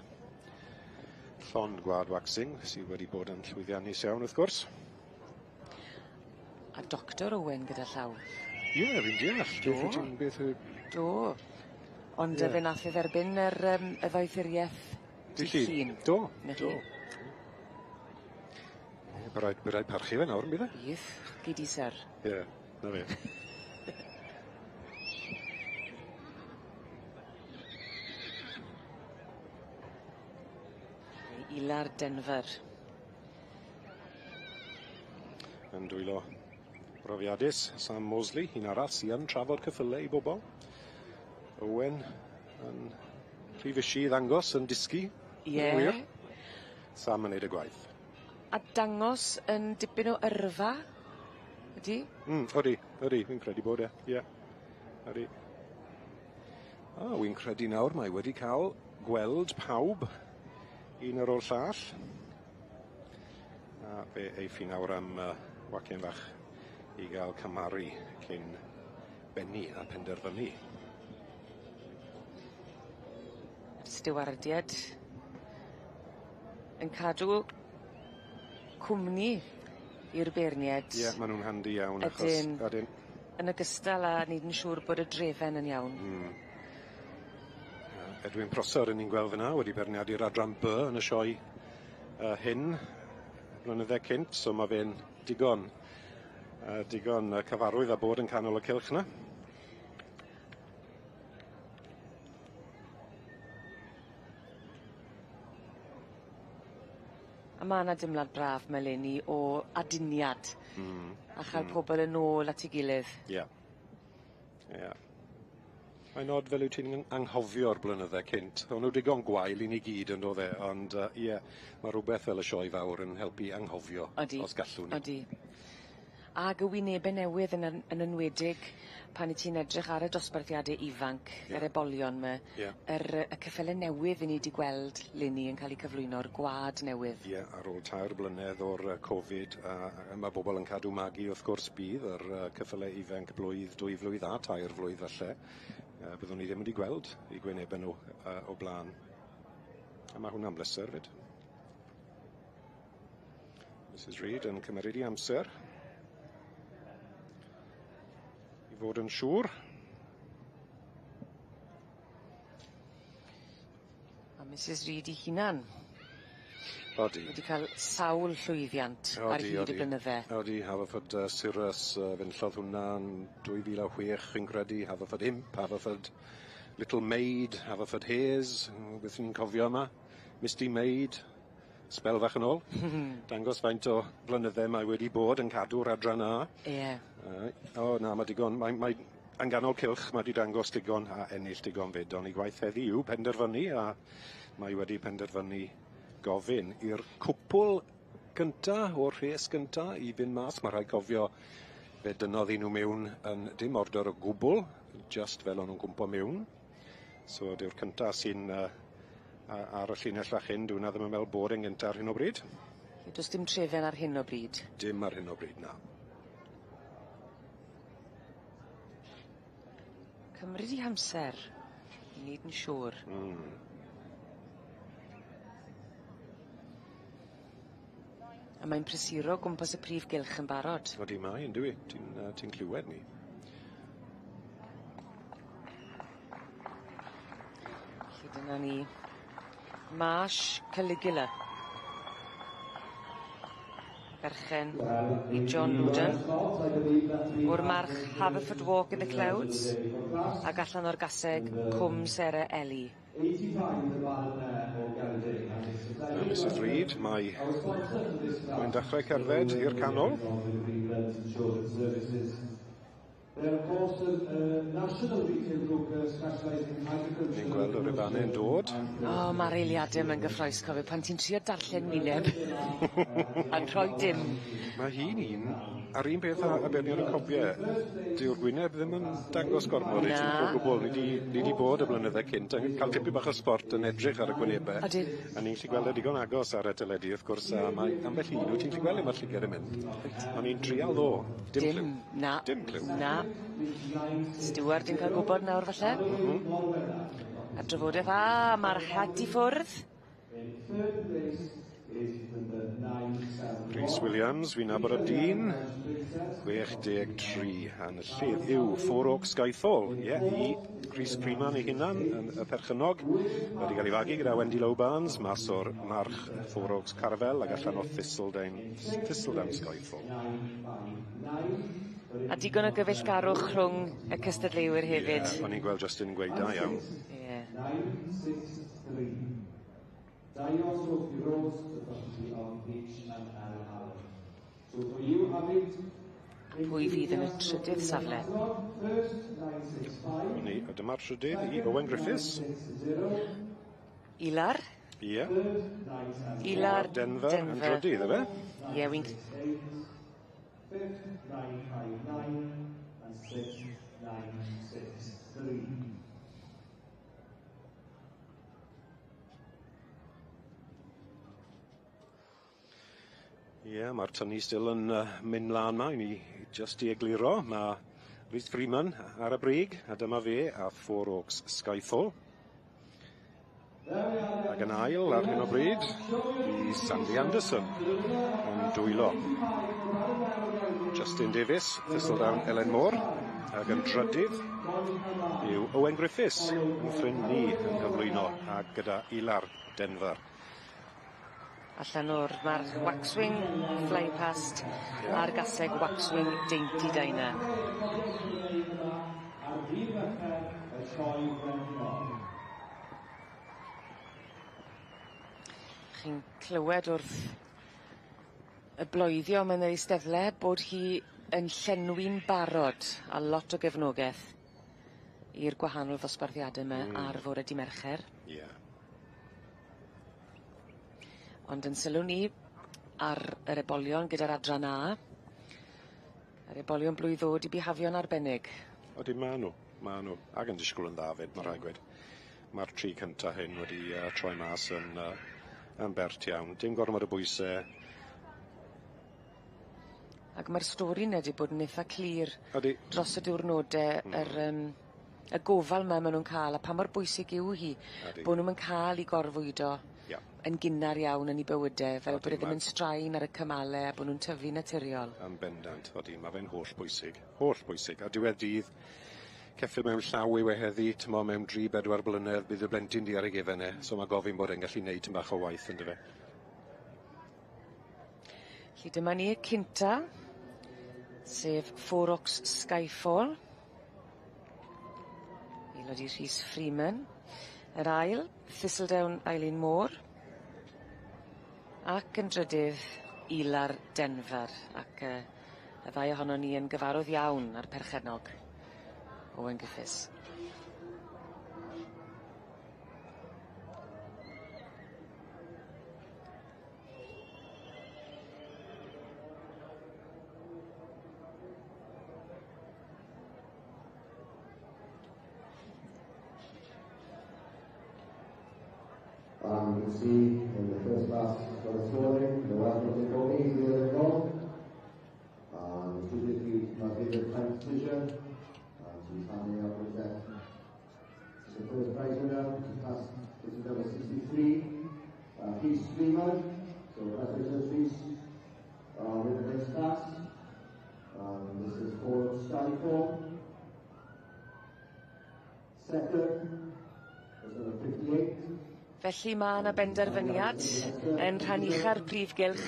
Llond gwlad Waxing sydd wedi bod yn llwyddiannus iawn wrth gwrs. A Dr Owen gyda llaw. Ie, fi'n deall. Do. Beth yw... Do. Ond fe nath e dderbyn yr y ddoethuriaeth Dydd Llun. Do. Do. By raid parchu fe nawr, yn bydd e? Bydd. Gei di, syr. Ie, na fe. Ilar Denver. Yn dwylo brofiadus, Sam Mosley, un arall sy'n yn trafod ceffylau i bobl. Owen yn rhy fysi i ddangos yn disgu. Ie. Wir. Sam yn neud y gwaith. A dangos yn dipyn o yrfa, ydi? Odi, odi, fi'n credu bod e, ie. Odi. A wi'n credu nawr mae wedi cael gweld pawb un ar ôl llall. A fe eiff hi nawr am wacen fach i gael camaru cyn bennu a penderfynu. Stiwardiad yn cadw cwmni i'r beirniad. Ie, maen nhw'n handi iawn achos... Ydyn. Ydyn. Yn ogystal â neud yn siŵr bod y drefen yn iawn. Edwin Prosser yn ni'n gweld fyna, wedi beirniadu'r adran B yn y sioe hyn, blynydde cynt, so mae fe'n digon cyfarwydd a bod yn canol y cylch yna. A ma' 'na dimlad braf 'ma leni o aduniad. A chael pobl yn ôl at ei gilydd. Ie. Ie. Mae'n od fel wyt ti'n anghofio'r blynydde cynt. O'n nhw digon gwael i ni gyd yn dod e, ond ie, mae rhywbeth fel y sioe fawr yn helpu anghofio. Odi. Os gallwn ni. Odi. Ag y wynebe newydd yn enwedig pan 'yt ti'n edrych ar y dosbarthiade ifanc, yr ebolion 'ma, yr y ceffyle newydd 'yn ni 'di gweld leni yn cael eu cyflwyno'r gwad newydd. Ie, ar ôl 3 blynedd o'r Covid, a ma' bobl yn cadw magu wrth gwrs bydd yr ceffyle ifanc blwydd, 2 flwydd a 3 flwydd falle. Byddwn ni ddim wedi gweld eu gwynebau nhw o blaen. A ma' hwnna'n bleser 'fyd. Mrs Reid yn cymryd ei amser i fod yn siŵr. A Mrs Reid ei hunan. Odi. Wedi cael sawl llwyddiant ar hyd y blynydde. Odi, Haverford Cirrus, fenillodd hwnna yn 2006, fi'n credu, Haverford Imp, Haverford Little Maid, Haverford Haze, beth ni'n cofio yma, Misty Maid, sbel fach yn ôl. Dangos faint o blynydde mae wedi bod yn cadw'r adran A. Ie. O na, mae digon, mae yn ganol cylch, mae wedi dangos digon a ennill digon fyd, ond ei gwaith heddi yw penderfynu, a mae wedi penderfynu gofyn i'r cwpl gynta o'r rhes gynta i fynd mas. Mae rhaid cofio fe dynnodd un nhw mewn yn dim order o gwbl, just fel o'n nhw'n gwmpo mewn. So dyw'r cynta sy'n ar y llinell fach hyn, dwi'n ddim yn meddwl bod e'n gynta ar hyn o bryd. Does dim trefen ar hyn o bryd? Dim ar hyn o bryd, na. Cymryd i hamser, i wneud yn siŵr. A mae'n prysuro gwmpas y prif gylch yn barod. Odi mae, yndyw i. Ti'n clywed ni. Felly dyna ni. Marsh Caligula. Berchen i John Luden. O'r march Haverford Walk in the Clouds. Ac allan o'r gaseg Cwm Sere Eli. A Mrs Reid, mae'n dechrau cerdded i'r canol. Ni'n gweld y rhubanau'n dod. O, mae'r eiliadau yma'n gyffrous, cofio, pan ti'n trio darllen wyneb a'n rhoi dim. Mae hi'n un, a'r un peth â Bernier y Cobiau, dyw'r gwyneb ddim yn dangos gormod i ti o gwbl. Ni di bod y blynydde cynt yn cael tipyn bach o sbort yn edrych ar y gwynebau. Odyn. A ni'n gallu gweld e digon agos ar y teledu, wrth gwrs, a mae ambell un wyt ti'n gallu gweld le mae'r llygaid yn mynd. O'n i'n trial ddo. Dim Dim, clyw. na. Dim clyw. Na. Steward yn cael gwybod nawr falle. A drafodaeth, a mae'r het i ffwrdd. Rhys Williams, fi'n nabod y dyn, 63, a'n y llef yw Four Oaks Skyfall. Ie, i Rhys Freeman ei hunan, yn y perchennog, wedi cael ei fagu gyda Wendy Lowe Barnes, mas o'r march Four Oaks Caravel ac allan o Thistledown Skyfall. A digon o gyfeillgarwch rhwng y cystadleuwyr hefyd. Ie, o'n i'n gweld Justin yn gweud da iawn. Ie. Pwy fydd yn y trydydd safle? Ni, a dyma'r trydydd i Owen Griffiths. Ilar? Ie. Ilar Denver, yn drydydd, efe? Ie, wy'n... Ie, mae'r tynnu still yn mynd mlaen ma, i ni just i egluro. Mae Rhys Freeman ar y brig, a dyma fe, a Four Oaks Skyfall. Ac yn ail ar hyn o bryd i Sandy Anderson yn dwylo. Justin Davies, Thistledown Ellen Moore, ac yn drydydd yw Owen Griffiths, yn ffrind ni yn gyflwyno, a gyda Ilar Denver. Allan o'r march Waxwing, Fly Past, a'r gaseg Waxwing Dainty Dinah. Chi'n clywed wrth y bloeddio mewn yr eisteddle bod hi yn llenwi'n barod a lot o gefnogaeth i'r gwahanol ddosbarthiadau yma ar fore dy Mercher. Ond yn sylw ni ar yr ebolion gyda'r adran A. Yr ebolion blwydd ddod i bihafio'n arbennig. Odi, ma' nhw, ma' nhw. Ac yn disgwyl yn dda fyd, ma' rhaid gweud. Mae'r tri cynta hyn wedi troi mas yn bert iawn. Dim gormod o bwyse. Ac mae'r stori yna wedi bod yn eitha clir. Odi. Dros y diwrnode, y gofal 'ma ma' nw'n ca'l a pa mor bwysig yw hi bo' nw'm yn ca'l 'u gorfwydo yn gynnar iawn yn 'u bywyde, fel bod e ddim yn straen ar y cymale a bo' nw'n tyfu naturiol. Yn bendant, odi, ma' fe'n holl bwysig, holl bwysig. A diwedd dydd, ceffyl mewn llaw yw e heddi, t'mo' mewn 3-4 blynedd bydd y blentyn di ar ei gefen e, so ma' gofyn bod e'n gallu neud tym bach o waith yndyfe. Felly dyma ni y cynta, sef Four Oaks Skyfall. Aelod i Rhys Freeman. Yr ail, Thistledown Eileen Moore. Ac yn drydydd, Ilar Denver. Ac y ddau ohonon ni yn gyfarwydd iawn â'r perchennog Owen Griffiths. You can see in the first class for this morning, the Welsh ponies, the other involved. The my favourite time decision, and she's handing out the set. The first prize winner, class is number 63, Rhys Freeman. So congratulations, Rhys, with the next class. This is for Skyfall. Second is number 58. Felly mae yna benderfyniad yn rhan ucha'r prif gylch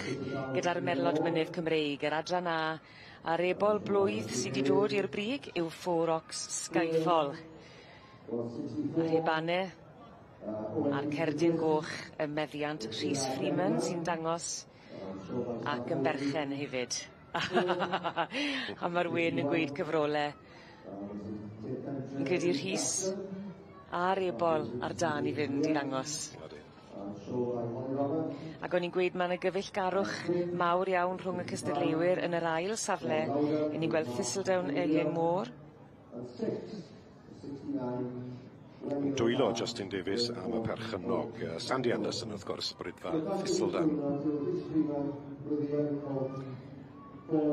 gyda'r Merlod Mynydd Cymreig, yr adran A, a'r ebol blwydd sydd wedi dod i'r brig yw Four Oaks Skyfall. A'r hebane a'r cerdyn goch ym meddiant Rhys Freeman sy'n dangos ac yn berchen hefyd. A mae'r wen yn gweud cyfrole. Yn credu Rhys a'r ebol ar dân i fynd i ddangos. Ac o'n i'n gweud ma' 'na gyfeillgarwch mawr iawn rhwng y cystadleuwyr yn yr ail safle. 'Yn ni'n gweld Thistledown Eirian Moore. Dwylo Justin Davies am y perchennog. Sandy Anderson wrth gwrs, brydfa Thistledown.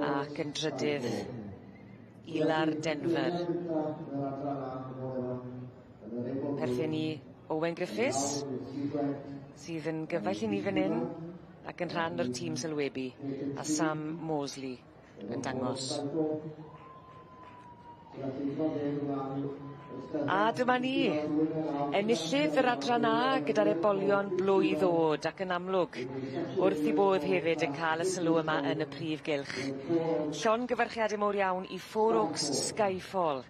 Ac yn drydydd, Ilar Denver. Perthyn i Owen Griffiths, sydd yn gyfaill i ni fan hyn, ac yn rhan o'r tîm sylwebu, a Sam Mosley yn dangos. A dyma ni, enillydd yr adran A gyda'r ebolion blwydd o'd ac yn amlwg wrth 'i bodd hefyd yn ca'l y sylw yma yn y prif gylch. Llongyfarchiade mowr iawn i Four Oaks Skyfall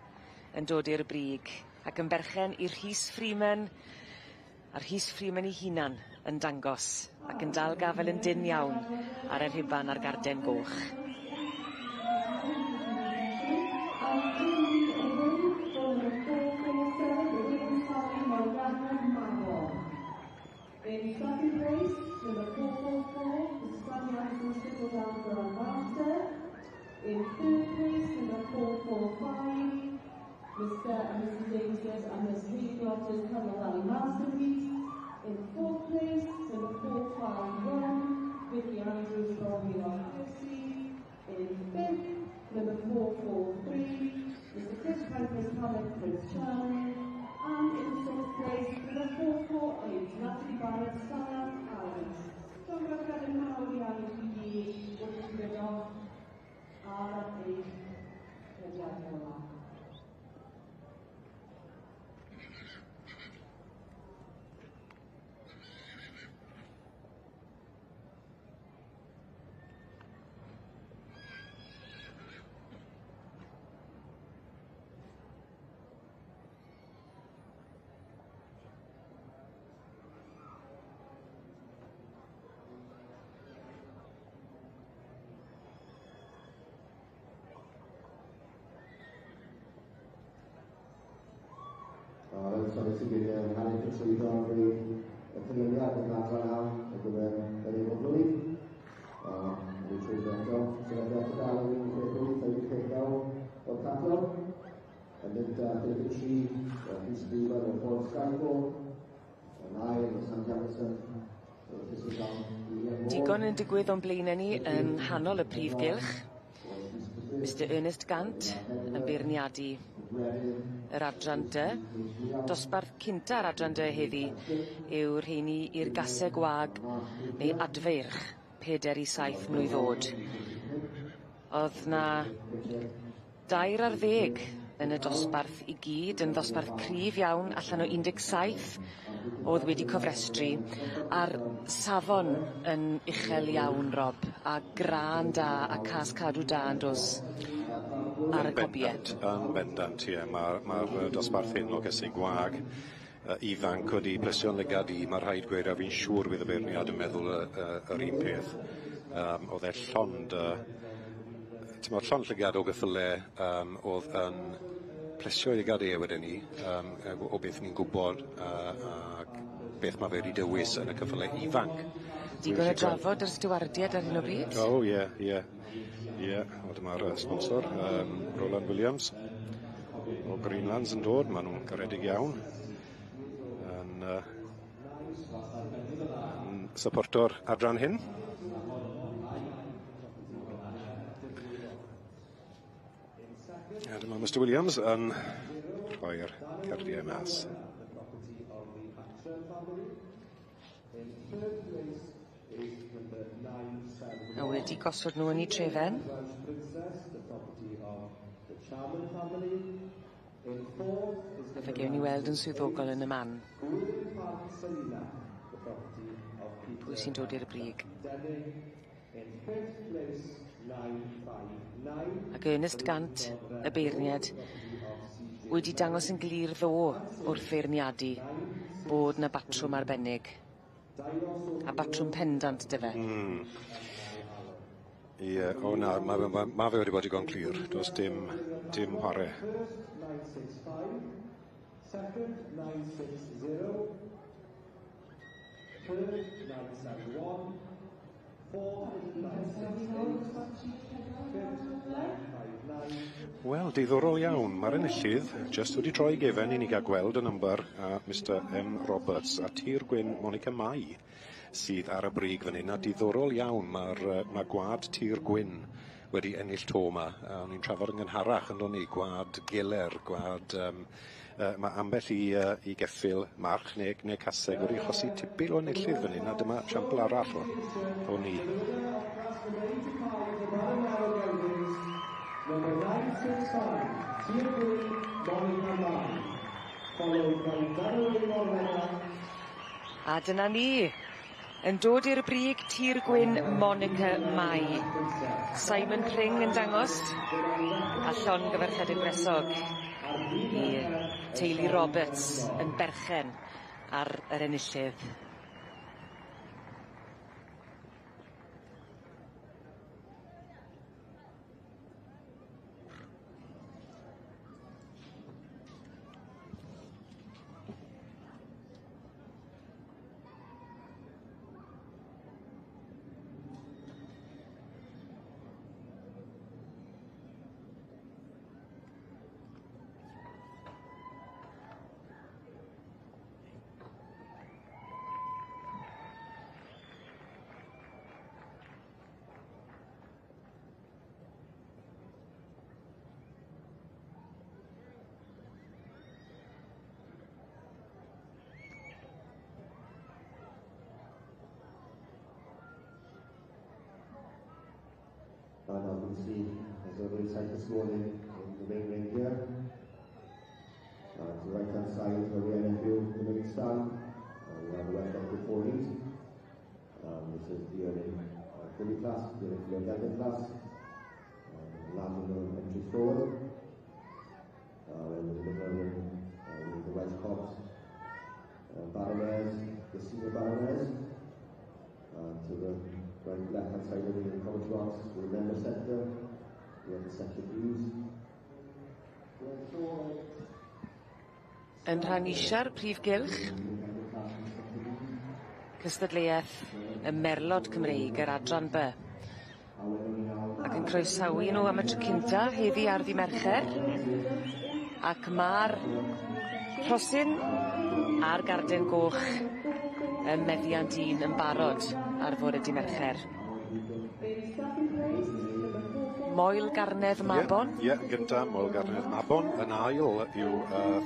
yn dod i'r brig ac yn berchen i Rhys Freeman, a Rhys Freeman 'i hunan yn dangos ac yn dal gafel yn dynn iawn ar y rhuban a'r garden goch. In second place, number 444, the Sandy Anderson Thistledown Grandmaster. In third place, number 445, Mr. and Mrs. Davies and Miss Hayley Rogers Cynon Valley Masterpiece. In fourth place, number 451, Vicky Andrews from Heulog Percy. In fifth, number 443, Mr. Chris Prentice Paddock Prince Charming. And in sixth place, number 448, Natalie Barrett, Sarah Adams. Llongyfarchiadau mawr iawn i chi gyd wrth i chi ar eich rhediadau yma. Sy'n cael ei trwyddo ar y canlyniad yn adran A ar gyfer yr aelod blwydd. Wedi trwyddo eto, sefydliad y dal yn 18 a 19 o'r capel. Yn gynta 33, Rhys Freeman o'r Ford Skyfall. Yn ail, Sandy Anderson o'r Thistledown William Moore. Digon yn digwydd o'n blaenau ni yng nghanol y prif gylch. Mr Ernest Gant yn beirniadu yr adran D. Dosbarth cynta'r adran D heddi yw'r rheini i'r gaseg wag neu adfeirch 4 i 7 mlwydd o'd. O'dd 'na 13 yn y dosbarth i gyd, yn ddosbarth cryf iawn allan o 17 o'dd wedi cofrestru, a'r safon yn uchel iawn, Rob, a grân da a cas cadw da yn do's ar y cobie. Yn bendant, ie. Mae'r ma dosbarth hyn o gesig gwag ifanc wedi plesio'n lygad i, mae rhaid gweud, a fi'n siŵr bydd y beirniad yn meddwl yr un peth. Oedd e llond, llond llygad o geffyle, oedd yn Plesio i gad e wedyn ni, o beth ni'n gwbod ac beth ma' fe wedi dewis yn y ceffyle ifanc. Digon o drafod yr stiwardied ar hyn o bryd? O ie ie ie. Wel dyma'r sponsor Roland Williams o Greenlands yn dod, ma' nw'n garedig iawn yn yn syporto'r adran hyn. A dyma Mr Williams yn rhoi'r cardiau mas. A wedi gosod nhw yn 'u trefen. A fe gewn ni weld yn swyddogol yn y man. Pwy sy'n dod i'r brig. Ac Ernest Gant, y beirniad, wedi dangos yn glir ddo wrth feirniadu bod 'na batrwm arbennig. A batrwm pendant 'dy fe. Hmm. Ie, o na, ma' fe ma' fe wedi bod digon clir, do's dim whare. Wel, diddorol iawn. Mae'r enillydd jyst wedi troi gefen i ni gael gweld y number a Mr M Roberts a Tir Gwyn Monica Mai sydd ar y brig fan hyn a diddorol iawn mae'r ma' gwad Tir Gwyn wedi ennill to 'ma. O'n i'n trafod yn gynharach yn do'n i gwad Geler, gwad ma' ambell i geffyl march neu caseg wedi achosi tipyn o enillydd fan hyn a dyma siampl arall o ni. A dyna ni. Yn dod i'r brig Tir Gwyn Monica Mai. Simon Pring yn dangos a llongyfarchiade gwresog i teulu Roberts yn berchen ar yr enillydd. And as we see, as already said this morning, in the main ring here. And to the right hand side of the NFU, the main stand, we have the Welsh Electric ponies. This is the yearling filly class, the yearling filly gelding class. Landing on entries forward. Then there's a middle ring with the Welsh Cobs, Barrow the senior Barrow. To the right left hand side of the commentary box, the member centre, we have the section Bs. Yn rhan isa'r prif gylch, cystadleuaeth y Merlod Cymreig yr adran B. Ac yn croesawu nhw am y tro cynta heddi ar ddy' Mercher. Ac ma'r rhosyn a'r garden goch ym meddiant un yn barod ar fore dy' Mercher. Moel Garnedd Mabon. Ie, yn gynta, Moel Garnedd Mabon. Yn ail yw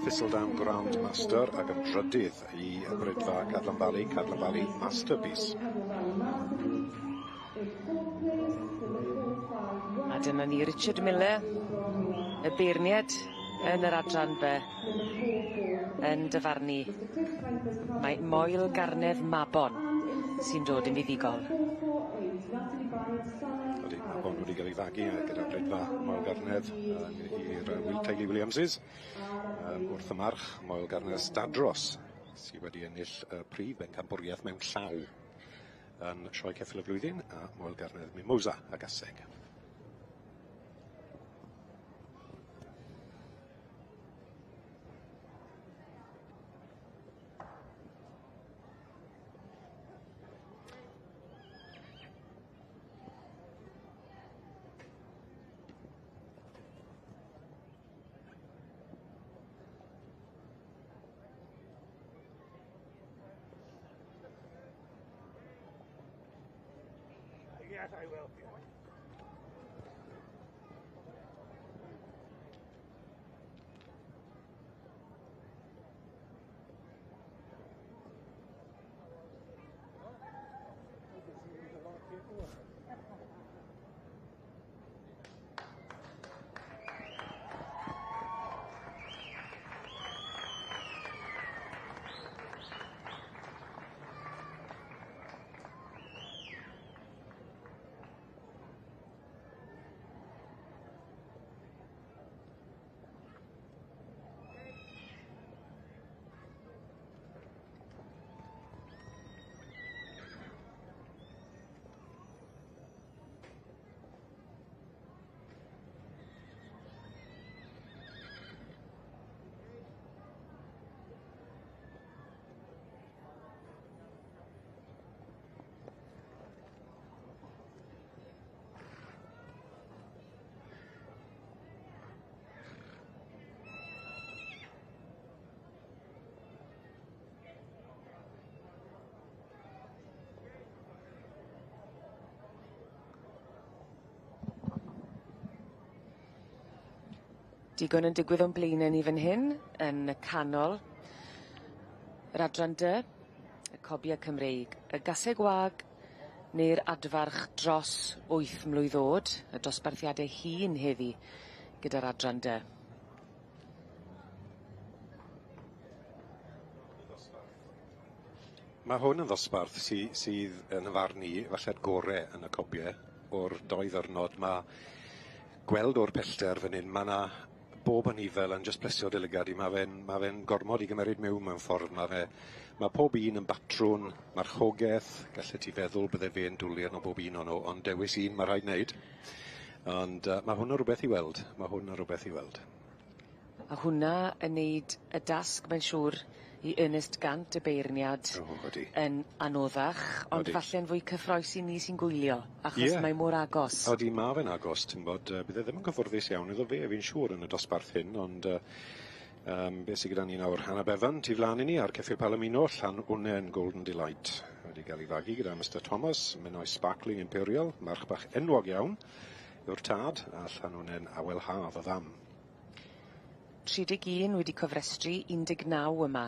Thistledown Grand Master ac yn drydydd i Brydfa Cadlan Valley, Cadlan Valley Masterpiece. A dyna ni Richard Miller, y beirniad yn yr adran B, yn dyfarnu. Mae Moel Garnedd Mabon sy'n dod yn fuddugol. Ydy, Mabon wedi cael ei fagu gyda Brydfa Moel Garnedd i'r teulu Williamses. Wrth y march, Moel Garnedd Stadros, sydd wedi ennill y prif bencampwriaeth mewn llaw yn Sioe Ceffyl y Flwyddyn, a Moel Garnedd Mimosa a Gaseg. Yes, I will. Digon yn digwydd o'n blaenau ni fan hyn, yn y canol. Yr adran D, y Cobia Cymreig, y Gaseg Wag neu'r adfarch dros 8 mlwydd o'd, y dosbarthiadau hŷn heddi gyda'r adran D. Mae hwn yn ddosbarth sydd yn y farn i, falle'r gore yn y cobiau o'r doi ddyrnod. Mae gweld o'r pellter fan hyn, mae yna bob anifel yn jyst plesio dy lygad i. Mae fe'n ma fe gormod i gymeryd mewn ffordd. Mae pob un yn batrwn, marchogaeth, gallet ti feddwl bydde fe'n dwlu arno bob un o'n nhw, ond dewis un mae rhaid wneud. Ond mae hwn yn rhywbeth i weld. Mae hwn yn rhywbeth i weld. A hwnna yn neud y dasg, mae'n siŵr, i Ernest Gant, y beirniad, yn anoddach, ond falle'n fwy cyffroes i ni sy'n gwylio, achos mae mor agos. Odi, ma fe'n agos, ti'n bod, bydd e ddim yn gyfforddus iawn iddo fe, fi'n siŵr yn y dosbarth hyn, ond beth sydd gyda ni nawr, Hannah Bevan, tu flaen i ni, ar Ceffyl Palomino, Llanwnnen Golden Delight, wedi cael ei fagu gyda Mr Thomas, Menai Sparkling Imperial, march bach enwog iawn, yw'r tad, a Llanwnnen Awel Haf y fam. 31 wedi cofrestru, 19 yma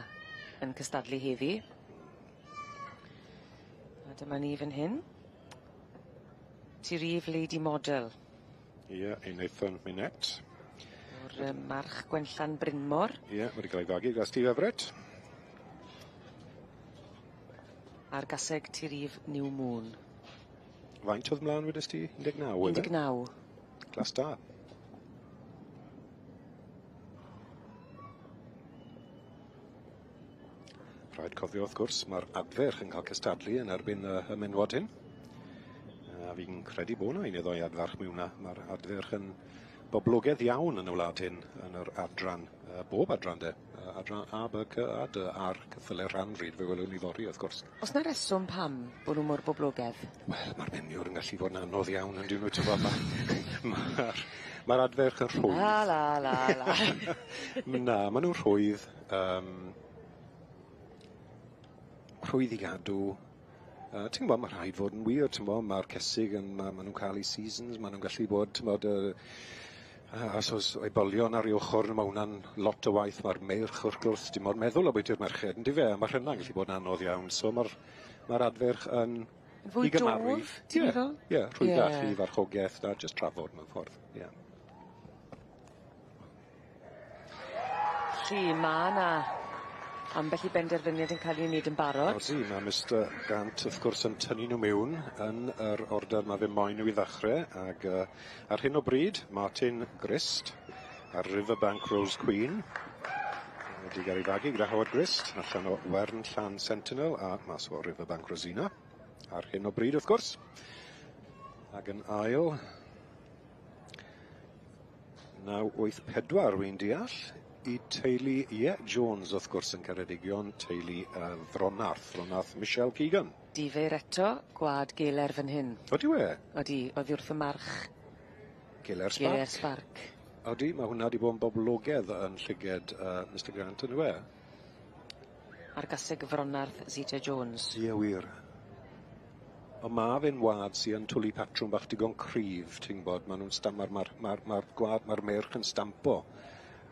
yn cystadlu heddi. A dyma ni fan hyn. Tirif Lady Model. Ie, yeah, Nathan Minette. O'r march Gwenllan Brynmor. Ie, yeah, wedi cael ei fagu gyda Steve Everett. A'r gaseg Tirif New Moon. Faint oedd mlaen wedys ti? 19? 19. Glas da. Rhaid cofio wrth gwrs, mae'r adferch yn cael cystadlu yn erbyn y menwod hyn. A fi'n credu bod yna un neu ddoi adfarch mewn na. Mae'r adferch yn boblogaidd iawn yn y wlad hyn, yn yr adran, bob adran de. Adran A, B, C, A, D, a'r ceffylau rhan ryd, fe welwn ni fory wrth gwrs. Oes na reswm pam bod nhw mor boblogaidd? Wel, mae'r meniwr yn gallu fod yn anodd iawn yn dyn nhw, ti'n gwbod, mae'r adferch yn rhwydd. La, la, la, la. Na, maen nhw'n rhwydd. Rhwydd i gadw. Ti'n gwybod, mae rhaid fod yn wir, ti'n gwybod, mae'r cesig yn, ma nhw'n cael eu seasons, maen nhw'n gallu bod, ti'n gwybod, os oes ebolion ar ei ochr, mae hwnna'n lot o waith, mae'r meirch wrth gwrs, dim ond meddwl ambwyti'r merched, yn dyfe, a mae'r hynna'n gallu bod yn anodd iawn, so mae'r adferch yn fwy dof, ti'n meddwl? Ie, rhwyddach i farchogaeth, na, jyst trafod mewn ffordd, ie. Felly, mae 'na ambell i benderfyniad yn cael ei wneud yn barod. Odi, mae Mr Gant wrth gwrs yn tynnu nhw mewn yn yr order mae fe moyn nhw i ddechrau, ag ar hyn o bryd, Martin Grist ar Riverbank Rose Queen wedi cael ei fagu gyda Howard Grist, allan o Wern Llan Sentinel a mas o Riverbank Rosina ar hyn o bryd wrth gwrs. Ac yn ail, 984 wy'n deall, i teulu, ie, Jones wrth gwrs yn Ceredigion, teulu Fronarth Michelle Keegan. Difyr eto, gwad Geler fan hyn. Odi we? Odi, oddi wrth y march. Geler Spark. Geler Spark. Odi, mae hwnna wedi bod yn boblogaidd yn llyged Mr Grant yn we. A'r gaseg Fronarth Zeta Jones. Ie, wir. Ond ma' fe'n wad sy yn twli patrwm bach digon cryf, ti'n gwbod, ma' nw'n stam- ma'r ma'r ma'r ma'r gwad ma'r meirch yn stampo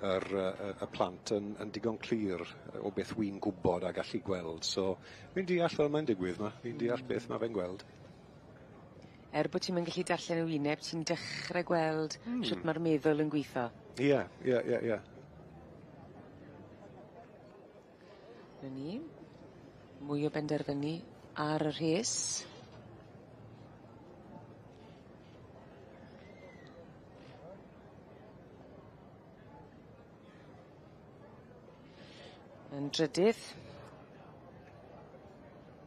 yr yy y plant yn yn digon clir o beth wi'n gwbod a gallu gweld. So fi'n deall fel mae'n digwydd 'ma. Fi'n deall beth ma' fe'n gweld. Er bo' ti'm yn gallu darllen y wyneb ti'n dechre gweld... Hmm. ...shwt ma'r meddwl yn gwitho. Ie ie ie ie. 'Na ni. Mwy o benderfynu ar y rhes. Yn drydydd.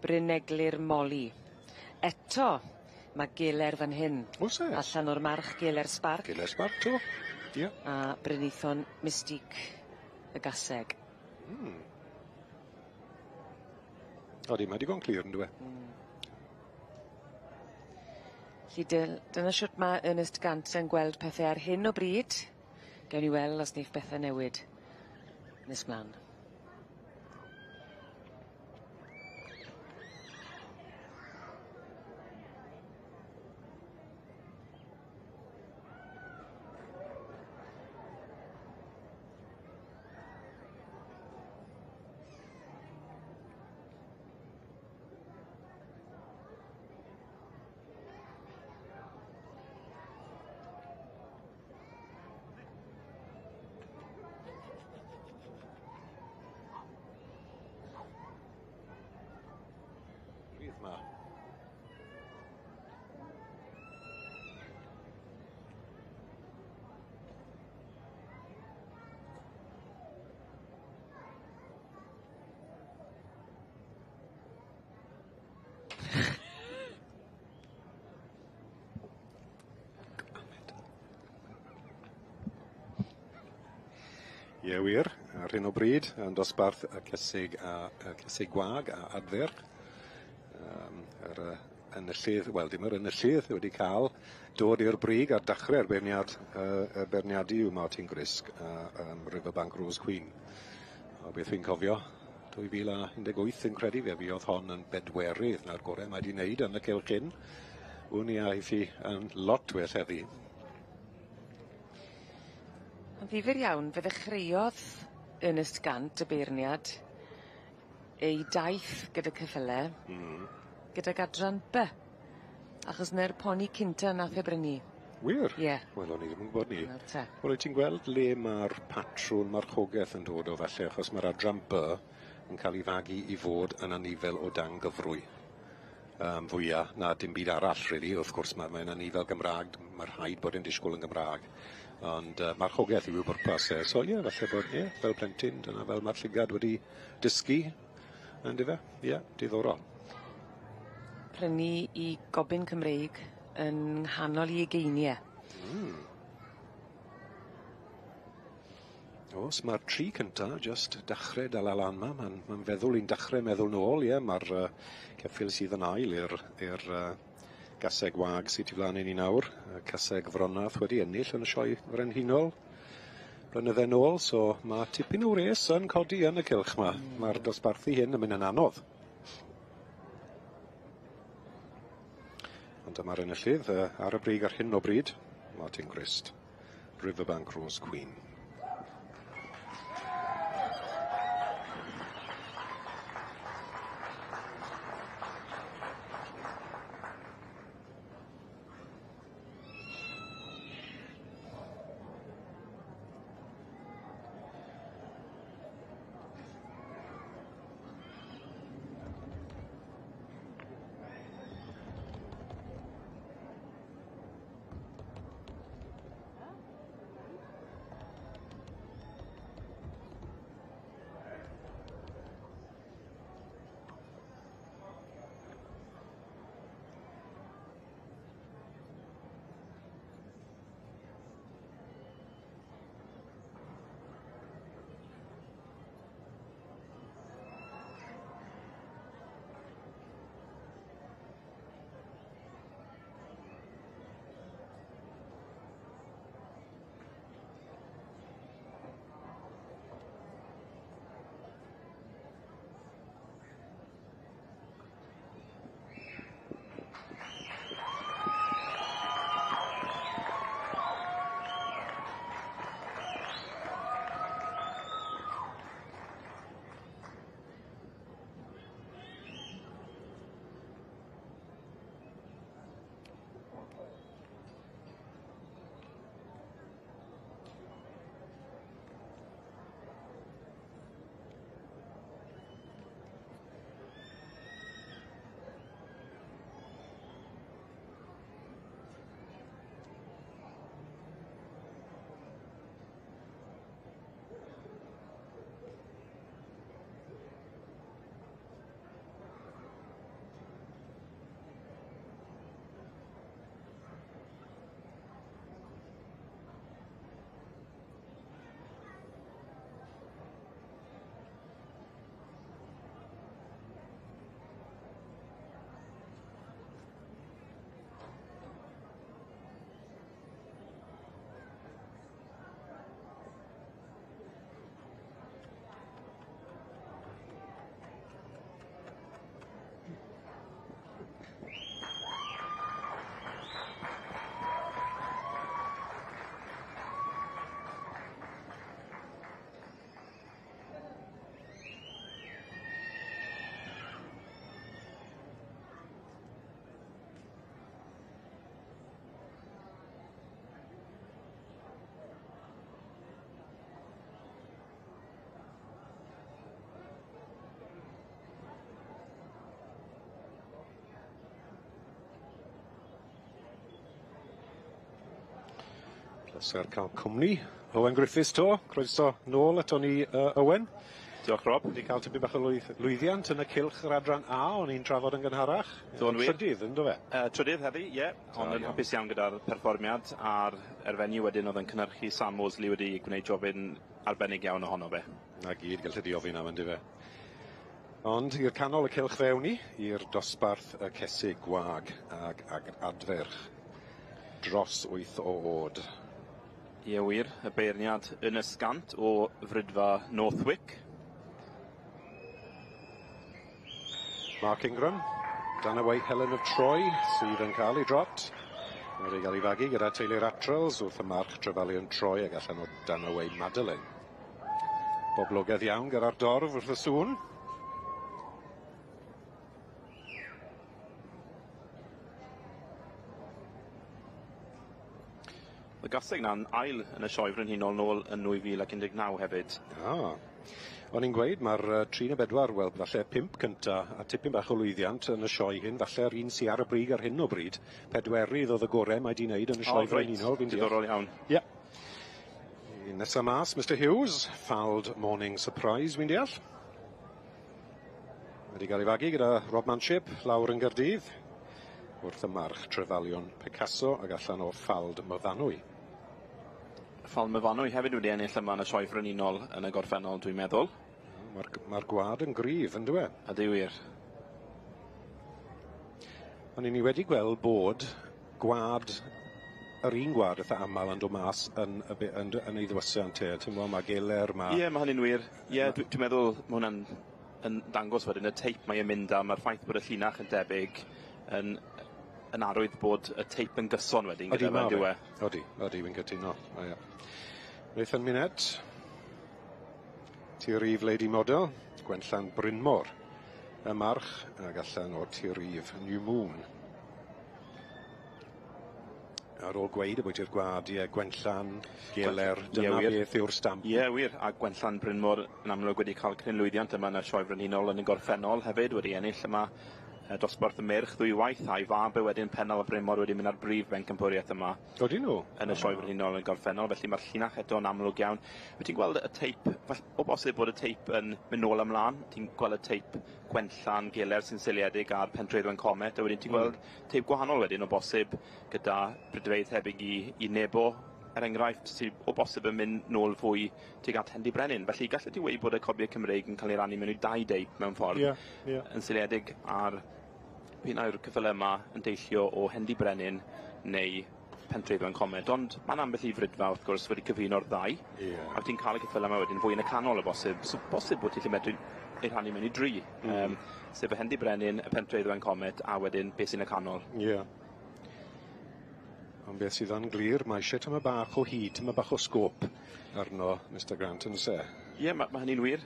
Bryn Eglur Moli. Eto ma' Geler fan hyn. O's e? Allan o'r march Geler Spark. Geler Spark 'to. Ie. A Brynaethon Mystique y gaseg. Hmm. Odi, mae digon clir yndyw e? Hmm. 'Lly dyna shwt ma' Ernest Gant yn gweld pethe ar hyn o bryd. Gewn ni weld os neiff bethe newid nes mlan. Rhydd 'ma. Ie wir, ar hyn o bryd, yn dosbarth y cysig a y cysig gwag a adferch. Yr enillydd, wel dim yr enillydd wedi cael dod i'r brig ar dachrau'r beirniad, y beirniadu yw Martin Grisk a Riverbank Rose Queen. O beth fi'n cofio, 2018 yn credu fe fuodd hon yn bedwerydd na'r gorau mae wedi wneud yn y cylch hyn. Wn i aeth hi yn lot well heddi. Yn ddifyr iawn, fe ddechreuodd Ernest Gant, y beirniad, ei daith gyda ceffyle. Gydag adran B. Achos 'na'r poni cynta nath e brynu. Wir? Ie. Wel o'n i ddim yn gwybod 'ny. Nawr te. Wel wyt ti'n gweld le ma'r patrwn marchogeth yn dod o falle achos ma'r adran B yn cael ei fagu i fod yn anifel o dan gyfrwy. Fwya na dim byd arall rili wrth gwrs ma' mae'n anifel Gymra'g ma' rhaid bod e'n disgwl yn Gymra'g ond marchogeth yw i'w bwrpas e so ie falle bod ie fel plentyn dyna fel ma'r llygad wedi dysgu yndyfe? Ie diddorol. Prynu 'i gobin Cymreig yn nghanol 'i ugeinie. O's ma'r tri cynta jyst dachre dala lan 'ma ma'n ma'n feddwl i'n dachre meddwl nôl ie ma'r ceffyl sydd yn ail i'r i'r gaseg wag sy tu flan i ni nawr y caseg Fronath wedi ennill yn y sioe frenhinol blynydde nôl so ma' tipyn o wres yn codi yn y cylch 'ma. Ma'r dosbarthu hyn yn mynd yn anodd. Ond dyma'r enillydd ar y brig ar hyn o bryd, Martin Grist, Riverbank Rose Queen. Pleser cael cwmni. Owen Griffiths to, croeso nôl ato ni, Owen. Diolch Rob. Wedi cael tipyn bach o lwyddiant yn y cylch yr adran A o'n i'n trafod yn gynharach. Do'n wir. Trydydd, ynddo fe? Trydydd heddi, ie. Yeah. Ond yn hapus iawn gyda'r perfformiad a'r erfenni wedyn oedd yn cynhyrchu Sam Mosley wedi gwneud jobyn arbennig iawn ohono fe. Na gyd gallu di ofyn am, ynddo fe. Ond i'r canol y cylch fewn ni, i'r dosbarth y cesig gwag ag adferch dros 8 o oed. Ie wir, y beirniad yn ysgant o Fridfa Northwick. Mark Ingram, Dunaway Helen of Troy, sydd yn cael ei drot. Mae wedi cael ei fagu gyda teulu'r Atrels wrth y march Trefalion Troy ag allan o Dunaway Madeline. Boblogaidd iawn gyda'r dorf wrth y sŵn. Y gaseg na'n ail yn y sioe frenhinol nôl yn 2019 hefyd. Ah. O'n i'n gweud, mae'r 3 neu 4, wel, falle 5 cynta a tipyn bach o lwyddiant yn y sioe hyn, falle'r un sy ar y brig ar hyn o bryd, pedwerydd oedd y gorau mae di wneud yn y sioe frenhinol. Fi'n deall. Diddorol iawn. Ie. Yeah. Nesa mas, Mr Hughes, Ffald Morning Surprise, fi'n deall. Wedi cael ei fagu gyda Rob Manship lawr yn Gaerdydd, wrth y march Trefalion Picasso ag allan o Ffald Myfanwy. Ffald Myfanwy hefyd wedi ennill yma yn y sioe frenhinol yn y gorffennol, dwi'n meddwl. Mae'r gwad yn gryf, yn dyw e? Ydy wir. Ond ni wedi gweld bod gwad, yr un gwad eitha aml yn dod mas yn ei ddwysiant te. Ti'n gweld, mae Geler, mae... Ie, mae hynny'n wir. Ie, dwi'n meddwl mae hwnna'n yn dangos wedyn y teip mae e'n mynd am, mae'r ffaith bod y llinach yn debyg yn arwydd bod y teip yn gyson wedyn gyda fe, dyw e? Odi, odi, wy'n cytuno. O, ie. Nathan Minette, Tirif Lady Model, Gwenllan Brynmor, y march ag allan o Tirif New Moon. Ar ôl gweud y bwyty'r gwad, ie, Gwenllan, Geler, dyna beth yw'r stamp. Ie, wir, a Gwenllan Brynmor yn amlwg wedi cael cryn lwyddiant yma yn y sioe frenhinol yn y gorffennol hefyd, wedi ennill yma dosbarth y merch ddwywaith, a'i fab e wedyn Pennal a Brynmor wedi mynd ar brif bencampwriaeth yma. Odyn nhw? Yn y sioe frenhinol yn y gorffennol, felly mae'r llinach eto'n amlwg iawn. Wyt ti'n gweld y teip, o bosib bod y teip yn mynd nôl ymlaen, ti'n gweld y teip Gwenllan Geler sy'n seiliedig ar Pentreddwen Comet, a wedyn ti'n gweld teip gwahanol wedyn o bosib gyda brydfeydd tebyg i Nebo, er enghraifft, sydd o bosib yn mynd nôl fwy tuag at Hendy Brenin. Felly gallet ti weud bod y cobiau Cymreig yn cael ei rannu mewn i dau deip mewn ffordd, yn seiliedig ar p'un ai'r ceffylau yma yn deillio o Hendy Brenin neu Pentreddwen Comet. Ond mae'n ambell i fridfa wrth gwrs wedi cyfuno'r ddau. A ti'n cael y ceffylau yma wedyn fwy yn y canol o bosib. So bosib bod ti'n gallu medru ei rhannu mewn i dri. Sef y Hendy Brenin, y Pentreddwen Comet, a wedyn beth sy'n y canol. Ie. Ond beth sydd yn glir, mae eisiau tyma bach o hyd, tyma bach o sgôp arno Mr Grant yn se. Ie, mae hynny'n wir.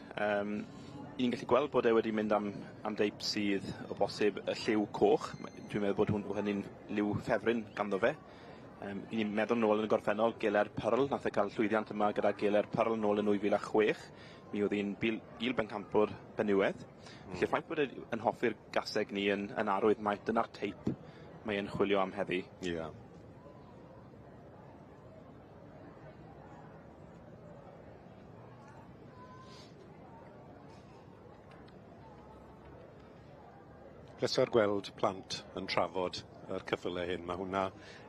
Ni'n gallu gweld bod e wedi mynd am deip sydd o bosib y lliw coch. Dwi'n meddwl bod hynny'n liw ffefryn ganddo fe. Ni'n meddwl nôl yn y gorffennol, Geler Pearl, nath e cael llwyddiant yma gyda Geler Pearl nôl yn 2006. Mi oedd hi'n il bencampwr benywedd. Felly'r ffaith bod e yn hoffi'r gaseg ni yn arwydd mai dyna'r teip mae e'n chwilio am heddi. Ie. Pleser gweld plant yn trafod yr ceffylau hyn. Mae hwnna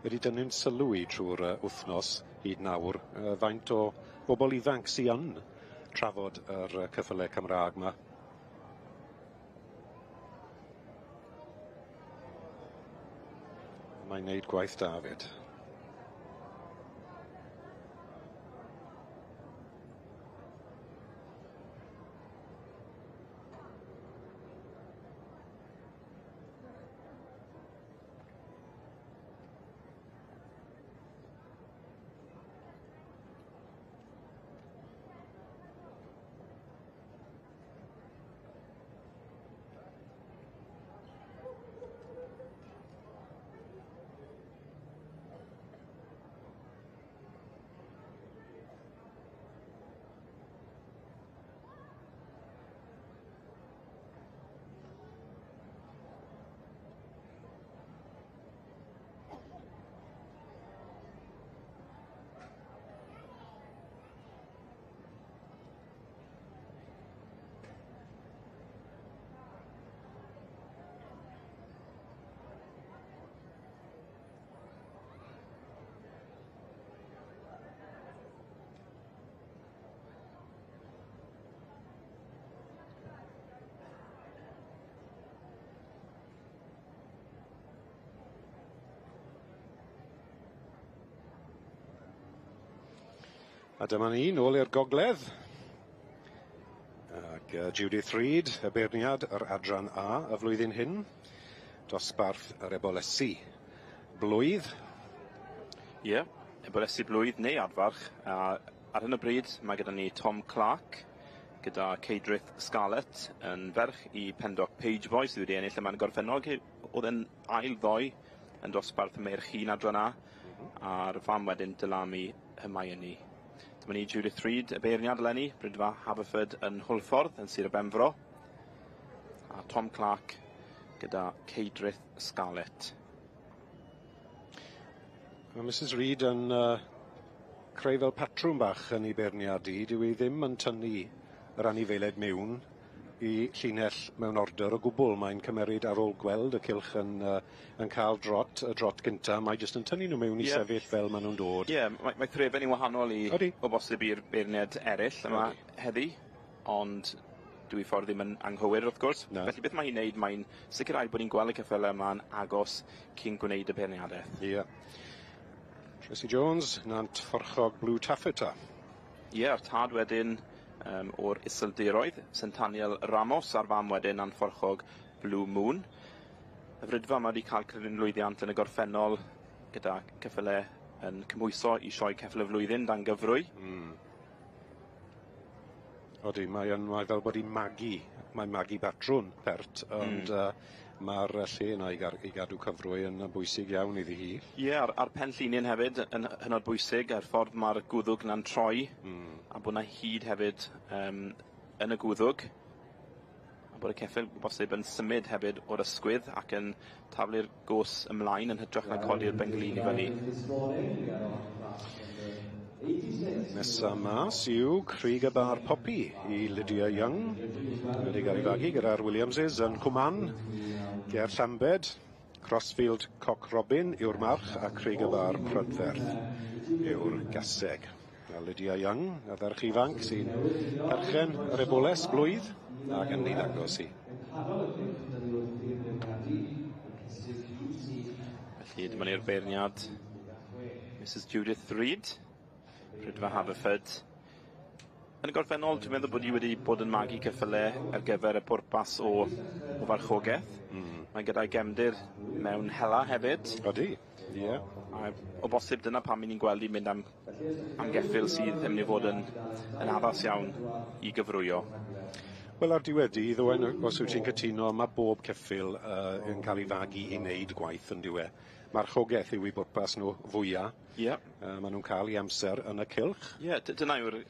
wedi dynnu'n sylw i trwy'r wythnos hyd nawr. Faint o bobl ifanc sy yn trafod yr ceffylau Cymraeg yma. Mae'n neud gwaith da fyd. A dyma ni, nôl i'r gogledd. Ac Judith Reid, y beirniad yr adran A y flwyddyn hyn. Dosbarth yr ebolesi blwydd. Ie, yeah, ebolesi blwydd neu adfarch. A ar hyn o bryd mae gyda ni Tom Clark gyda Ceidrith Scarlett yn ferch i Pendock Pageboy sydd wedi ennill yma'n gorffennol. Oedd e'n ail ddoe yn dosbarth meirch hŷn adran A, a'r fam wedyn Dylami Hermione. Dyma ni Judith Reid, y beirniad eleni, Brydfa Haverford yn Hwlffordd yn Sir y Benfro. A Tom Clark gyda Ceidrith Scarlett. Mae Mrs Reid yn creu fel patrwm bach yn ei beirniad i. Dyw hi ddim yn tynnu yr anifeiliaid mewn i llinell mewn order o gwbl. Mae'n cymeryd ar ôl gweld y cylch yn yn cael drot, y drot gynta, mae jyst yn tynnu nhw mewn i sefyll fel maen nhw'n dod. Ie, yeah, mae threfen i'n wahanol i o bosib i'r beirniad eraill yma heddi, ond dwi ffordd ddim yn anghywir wrth gwrs. Na. Felly beth mae hi'n neud, mae'n sicrhau bod ni'n gweld y ceffylau yma'n agos cyn gwneud y beirniadaeth. Ie. Yeah. Tracy Jones, Nant Fforchog Blue Taffeta. Ie, yeah, a'r tad wedyn o'r Iseldiroedd, Centaniel Ramos, a'r fam wedyn Anfforchog Blue Moon. Y frydfa yma wedi cael cryn lwyddiant yn y gorffennol gyda ceffylau yn cymhwyso i sioe ceffyl y flwyddyn dan gyfrwy. Odi, mae fel bod hi'n magu, mae'n magu batrwn pert, ond mae'r lle yna i gadw cyfrwy yn bwysig iawn iddi hi. Ie, yeah, a'r pen llinyn hefyd yn hynod bwysig, a'r ffordd mae'r gwddwg na'n troi, a bod na hyd hefyd yn y gwddwg, a bod y ceffyl bosib yn symud hefyd o'r ysgwydd ac yn taflu'r gos ymlaen yn hytrach na codi'r benglin i fyny. Nesa mas yw Crig y Bar Poppy i Lydia Young. Wedi cael ei fagu gyda'r Williamses yn Cwmann, ger Llambed. Crossfield Cock Robin yw'r march a Crig y Bar Prydferth yw'r gaseg. A Lydia Young, y ferch ifanc sy'n perchen yr eboles blwydd ac yn ei ddangos hi. Felly dyma ni'r beirniad Mrs Judith Reid, Rhydfa Haverford. Yn y gorffennol, dwi'n meddwl bod hi wedi bod yn magu ceffylau ar gyfer y pwrpas o farchogaeth. Mae gyda'i gefndir mewn hela hefyd. Odi, ie. A o bosib dyna pam ni'n gweld hi'n mynd am geffyl sydd yn mynd i fod yn addas iawn i gyfrwyo. Wel, ar diwedd dydd, Owen, os wyt ti'n cytuno, mae bob ceffyl yn cael ei fagu i wneud gwaith yn diwe. Marchogaeth yw i bwrpas nhw fwyaf. Ie. Maen nhw'n cael ei amser yn y cylch. Ie, dyna yw'r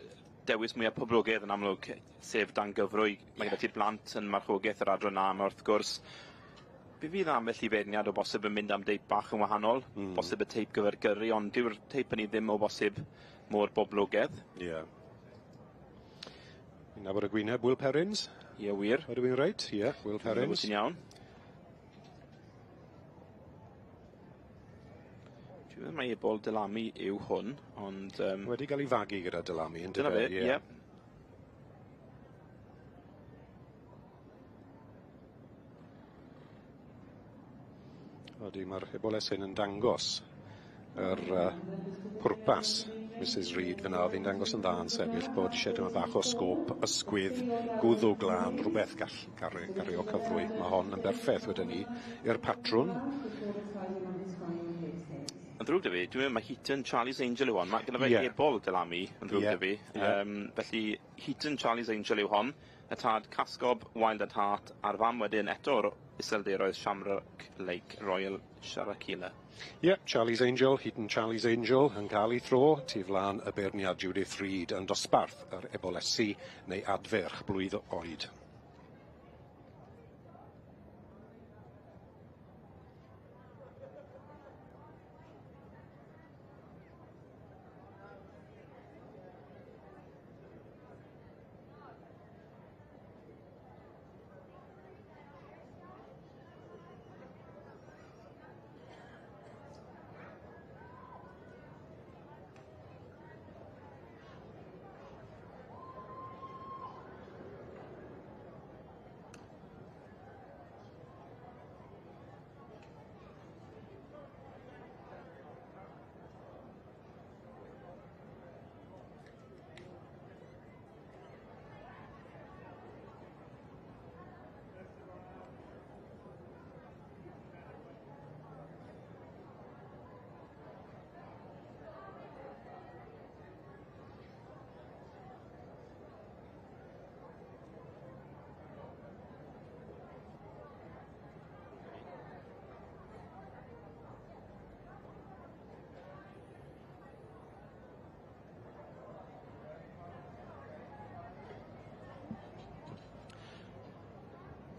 dewis mwyaf poblogaidd yn amlwg, sef dan gyfrwy. Mae gyda ti'r blant yn marchogaeth yr adran A yma wrth gwrs. Fe fydd ambell i feirniad o bosib yn mynd am deip bach yn wahanol, bosib y teip gyfer gyrru, ond dyw'r teip hynny ddim o bosib mor boblogaidd. Ie. Fi'n nabod y gwyneb, Will Perrins. Ie, wir. Ydw i'n reit? Ie, Will Perrins. Ti'n iawn. Dwi'n meddwl mai ebol Dylami yw hwn, ond... Wedi cael ei fagu gyda Dylami, yn Dyna fe, ie. Odi, mae'r eboles hyn yn dangos yr pwrpas Mrs Reid fyna, oedd hi'n dangos yn dda yn sefyll bod eisiau dyma bach o sgôp ysgwydd, gwddw glân, rhywbeth gall gario cyfrwy. Mae hon yn berffaith wedyn ni i'r patrwn. Yn ddrwg 'da fi, dwi'n meddwl mae Heaton Charlie's Angel yw hon. Mae gyda fe ebol Dylami yn ddrwg 'da fi. Felly Heaton Charlie's Angel yw hon. Y tad Casgob Wild at Heart a'r fam wedyn eto'r Iseldiroedd Shamrock Lake Royal Sharakila. Ie, yeah, Charlie's Angel, Heaton Charlie's Angel yn cael ei thro tu flaen y beirniad Judith Reid yn dosbarth yr ebolesi neu adferch blwydd oed.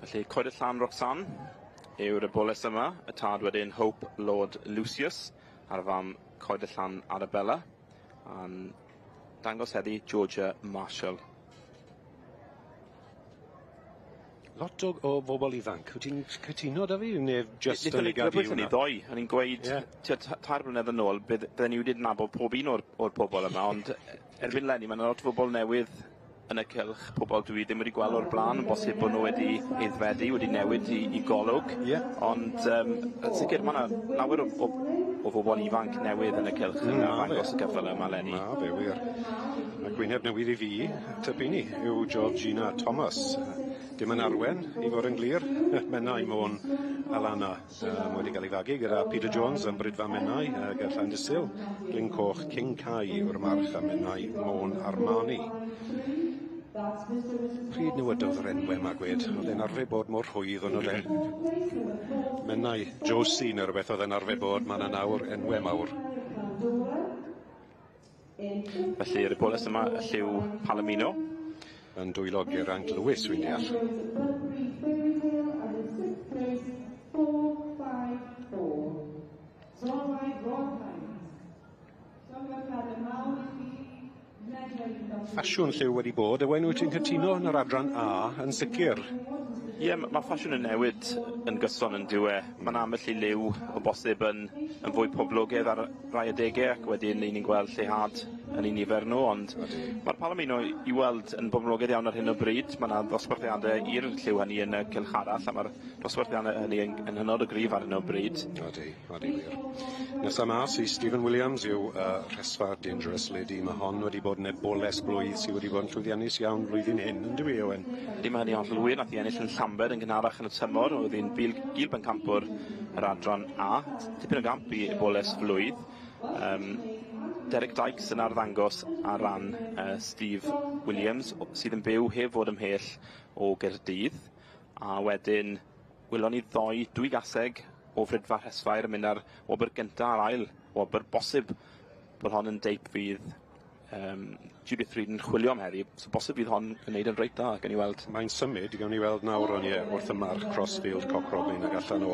Felly Coed y Llan Roxanne yw'r eboles yma, y tad wedyn Hope Lord Lucius, a'r fam Coed y Llan Arabella, a'n dangos heddi Georgia Marshall. Lot o bobl ifanc. Wyt ti'n cytuno 'da fi neu jyst yn y gad i hwnna? Ddoe, o'n i'n gweud yeah. 3 blynedd yn ôl, bydden ni wedi nabod pob un o'r pobl yma, ond erbyn leni mae yna lot o bobl newydd yn y cylch, pobl dwi ddim wedi gweld o'r blaen, yn bosib bod nhw wedi aeddfedu, wedi newid i golwg. Yeah. Ond yn sicr mae yna lawer o bobl ifanc newydd yn y cylch yn arddangos y cyffyle yma leni. Na, fe wir. A gwyneb newydd i fi, tybini, yw Georgina Thomas. Dim yn arwen, i fod yn glir. Menai Môn Alana wedi cael ei fagu gyda Peter Jones yn Brydfa Menai ger Llandysul. Glyn Coch King Cai yw'r march a Menai Môn Armani. Pryd newidodd yr enwau yma gwed? Oedd e'n arfer bod mor rhwydd ond oedd e? Menai Josie neu rhywbeth oedd e'n arfer bod, mae yna nawr enwau mawr. Felly yr eboles yma, y lliw Palomino. Yn dwylo Geraint Lewis, wy'n deall. Ffasiwn lliw wedi bod, Owain, wyt ti'n cytuno yn yr adran A yn sicr? Ie, yeah, mae ffasiwn yn newid yn gyson yn dyw e. Mae'n ambell i liw o bosib yn fwy poblogaidd ar rai adegau ac wedyn ni'n gweld lleihad yn ei nifer nhw, ond mae'r Palomino i weld yn boblogaidd iawn ar hyn o bryd. Mae yna ddosbarthiadau i'r lliw hynny yn y cylch arall, a mae'r dosbarthiadau hynny yn hynod o gryf ar hyn o bryd. Odi, odi wir. Nesa mas i Stephen Williams yw Rhesfa Dangerous Lady. Mae hon wedi bod yn eboles blwydd sydd wedi bod yn llwyddiannus iawn flwyddyn hyn, yn dyw i, Owen? Ydy, mae hynny hollol wir. Nath hi ennill yn Llambed yn gynharach yn y tymor. Oedd hi'n gil bencampwr yr adran A. Tipyn o gamp i eboles flwydd. Derek Dykes yn arddangos ar ran Steve Williams, sydd yn byw heb fod ymhell o Gaerdydd. A wedyn welon ni ddoe 2 gaseg o Frydfa Rhesfair yn mynd ar wobr gynta a'r ail wobr. Bosib bod hon yn deip fydd Judith Reid yn chwilio am heddi, so bosib fydd hon yn neud yn reit dda, gawn ni weld. Mae'n symud, gawn ni weld nawr, ond ie, wrth y march Crossfield Cock Robin ac allan o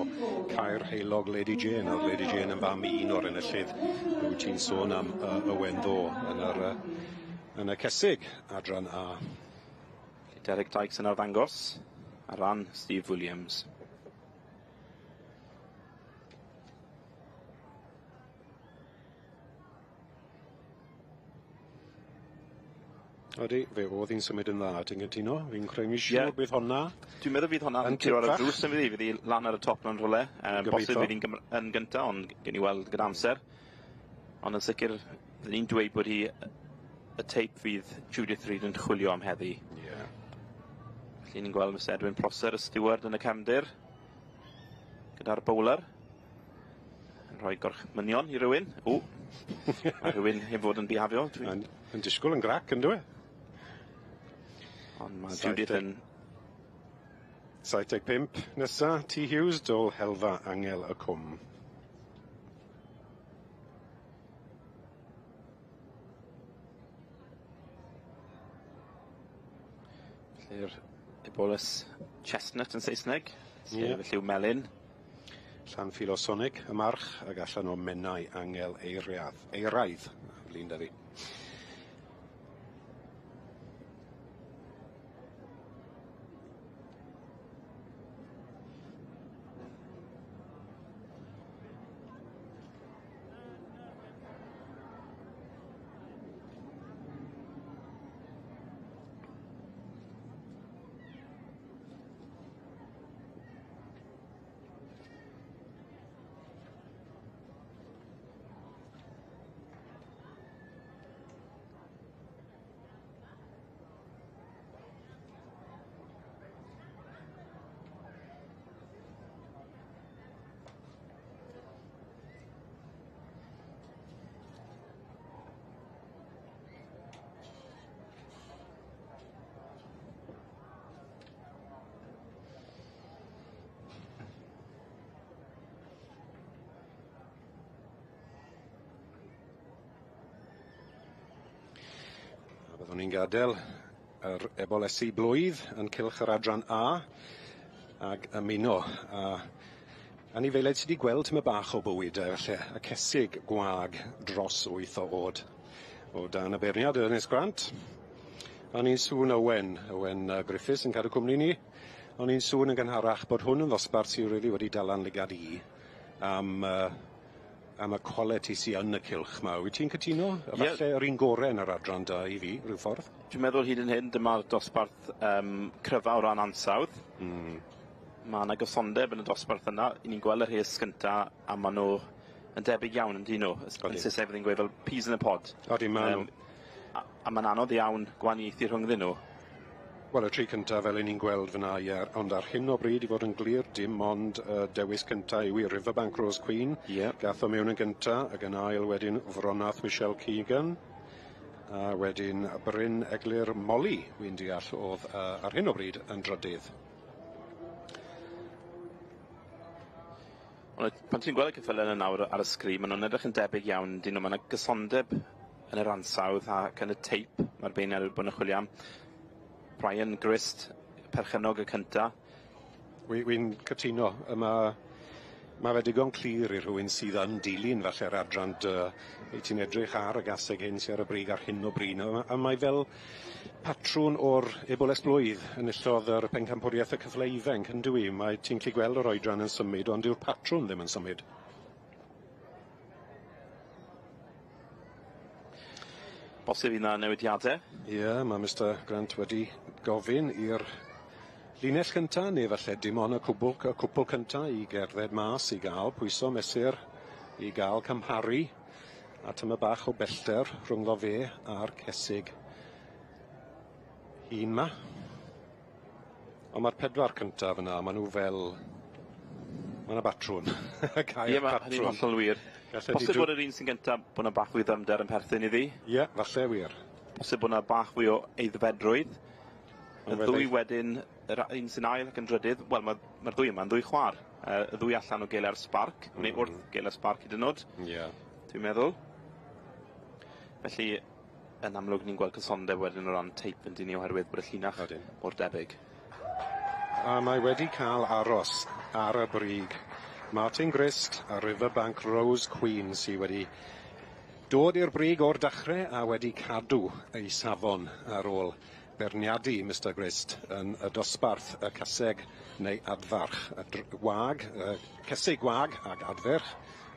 Caer Heilog Lady Jane. Oedd Lady Jane yn fam un o'r enillydd. Wyt ti'n sôn am Owen ddo yn y cesig, adran A. Derek Dykes yn arddangos ar ran Steve Williams. Odi, fe oedd hi'n symud yn dda, ti'n cytuno? Fi'n credu siŵr bydd honna. Dwi'n meddwl fydd honna yn tiro ar y drws yn fydd hi, fydd hi lan ar y top mewn rhywle. Bosib fydd hi'n yn gynta, ond gen i weld gyda amser. Ond yn sicr, fydden ni'n dweud bod hi y teip fydd Judith Reid yn chwilio am heddi. Ie. Felly ni'n gweld Miss Edwin Prosser, y steward yn y cefndir, gyda'r bowler. Yn rhoi gorchmynion i rywun. O, mae rhywun heb fod yn bihafio. Yn disgwyl yn grac, yn dyw e? Ond mae Judith yn 75 nesa, T Hughes, Dol Helfa Angel y Cwm. Felly'r eboles chestnut yn Saesneg, sef y lliw melyn. Llanfilosonic, y march, ac allan o Menai Angel Eiraidd, flin da fi. Byddwn ni'n gadael yr ebolesi blwydd yn cylch yr adran A. ag ymuno â anifeiliaid sydd wedi gweld tymed bach o bywyd, falle, y cesig gwag dros 8 o oed o dan y beirniad Ernest Grant. O'n i'n sŵn Owen, Owen Griffiths yn cadw cwmni ni. O'n i'n sŵn yn gynharach bod hwn yn ddosbarth sydd really wedi dala'n lygad i am am y quality sy yn y cylch 'ma. Wyt ti'n cytuno? Yeah. Falle yr un gore yn yr adran da i fi, rhyw ffordd. Dwi'n meddwl hyd yn hyn dyma'r dosbarth cryfa o ran ansawdd. Mae yna gysondeb yn y dosbarth yna. 'Yn ni'n gweld y rhes gynta a maen nhw yn debyg iawn yn dyn nhw. Yn Saesneg fyddwn i'n gweud fel peas in a pod. Odi, maen nhw. A mae'n anodd iawn gwahaniaethu rhyngddyn nhw. Wel, y tri cynta fel 'yn ni'n gweld fyna, ie, ond ar hyn o bryd, i fod yn glir, dim ond y dewis cynta yw i Riverbank Rose Queen. Ie. Gath o mewn yn gynta, ac yn ail wedyn Fronath Michelle Keegan, a wedyn Bryn Eglur Molly, wi'n deall, oedd ar hyn o bryd yn drydydd. Ond pan ti'n gweld y ceffylau yna nawr ar y sgrin, maen nhw'n edrych yn debyg iawn, dyn nhw. Mae yna gysondeb yn yr ansawdd ac yn y teip mae'r beirniaid wedi bod yn chwilio am. Brian Grist, perchennog y cynta. Wi'n cytuno. Mae ma fe digon clir i rhywun sydd yn dilyn falle'r adran dy. I ti'n edrych ar y gaseg hyn sydd ar y brig ar hyn o bryd. A mae fel patrwn o'r eboles blwydd enillodd yr pencampwriaeth y cyfle ifanc, yn dwi? Mae ti'n gallu gweld yr oedran yn symud, ond dyw'r patrwn ddim yn symud. Bosib fydd 'na newidiade. Ie, yeah, mae Mr Grant wedi gofyn i'r linell cynta, neu falle dim ond y cwpl cynta i gerdded mas, i gael pwyso mesur, i gael cymharu, a tyma bach o bellter rhwngddo fe a'r cesig un ma. Ond mae'r pedwar cyntaf yna, maen nhw fel... Mae yna batrwn. Gair Ie, mae hynny'n hollol wir. Posib bod yr un sy'n gyntaf bod yna bach fwy o ddyfnder yn perthyn iddi. Ie, falle wir. Posib bod yna bach fwy o aeddfedrwydd. Y ddwy wedyn, yr un sy'n ail ac yn drydydd, wel, mae'r ma ddwy yma'n ddwy chwar. Y ddwy allan o Geler Spark, neu wrth Geler Spark hyd yn oed. Ie. Dwi'n meddwl. Felly, yn amlwg ni'n gweld cysondeb wedyn o ran teip yn dyn ni oherwydd bod y llinach mor debyg. A mae wedi cael aros ar y brig. Martin Grist a Riverbank Rose Queen sydd wedi dod i'r brig o'r dechrau a wedi cadw ei safon ar ôl beirniadu Mr Grist yn y dosbarth y caseg neu adfarch, y wag, y cesig wag ac adferch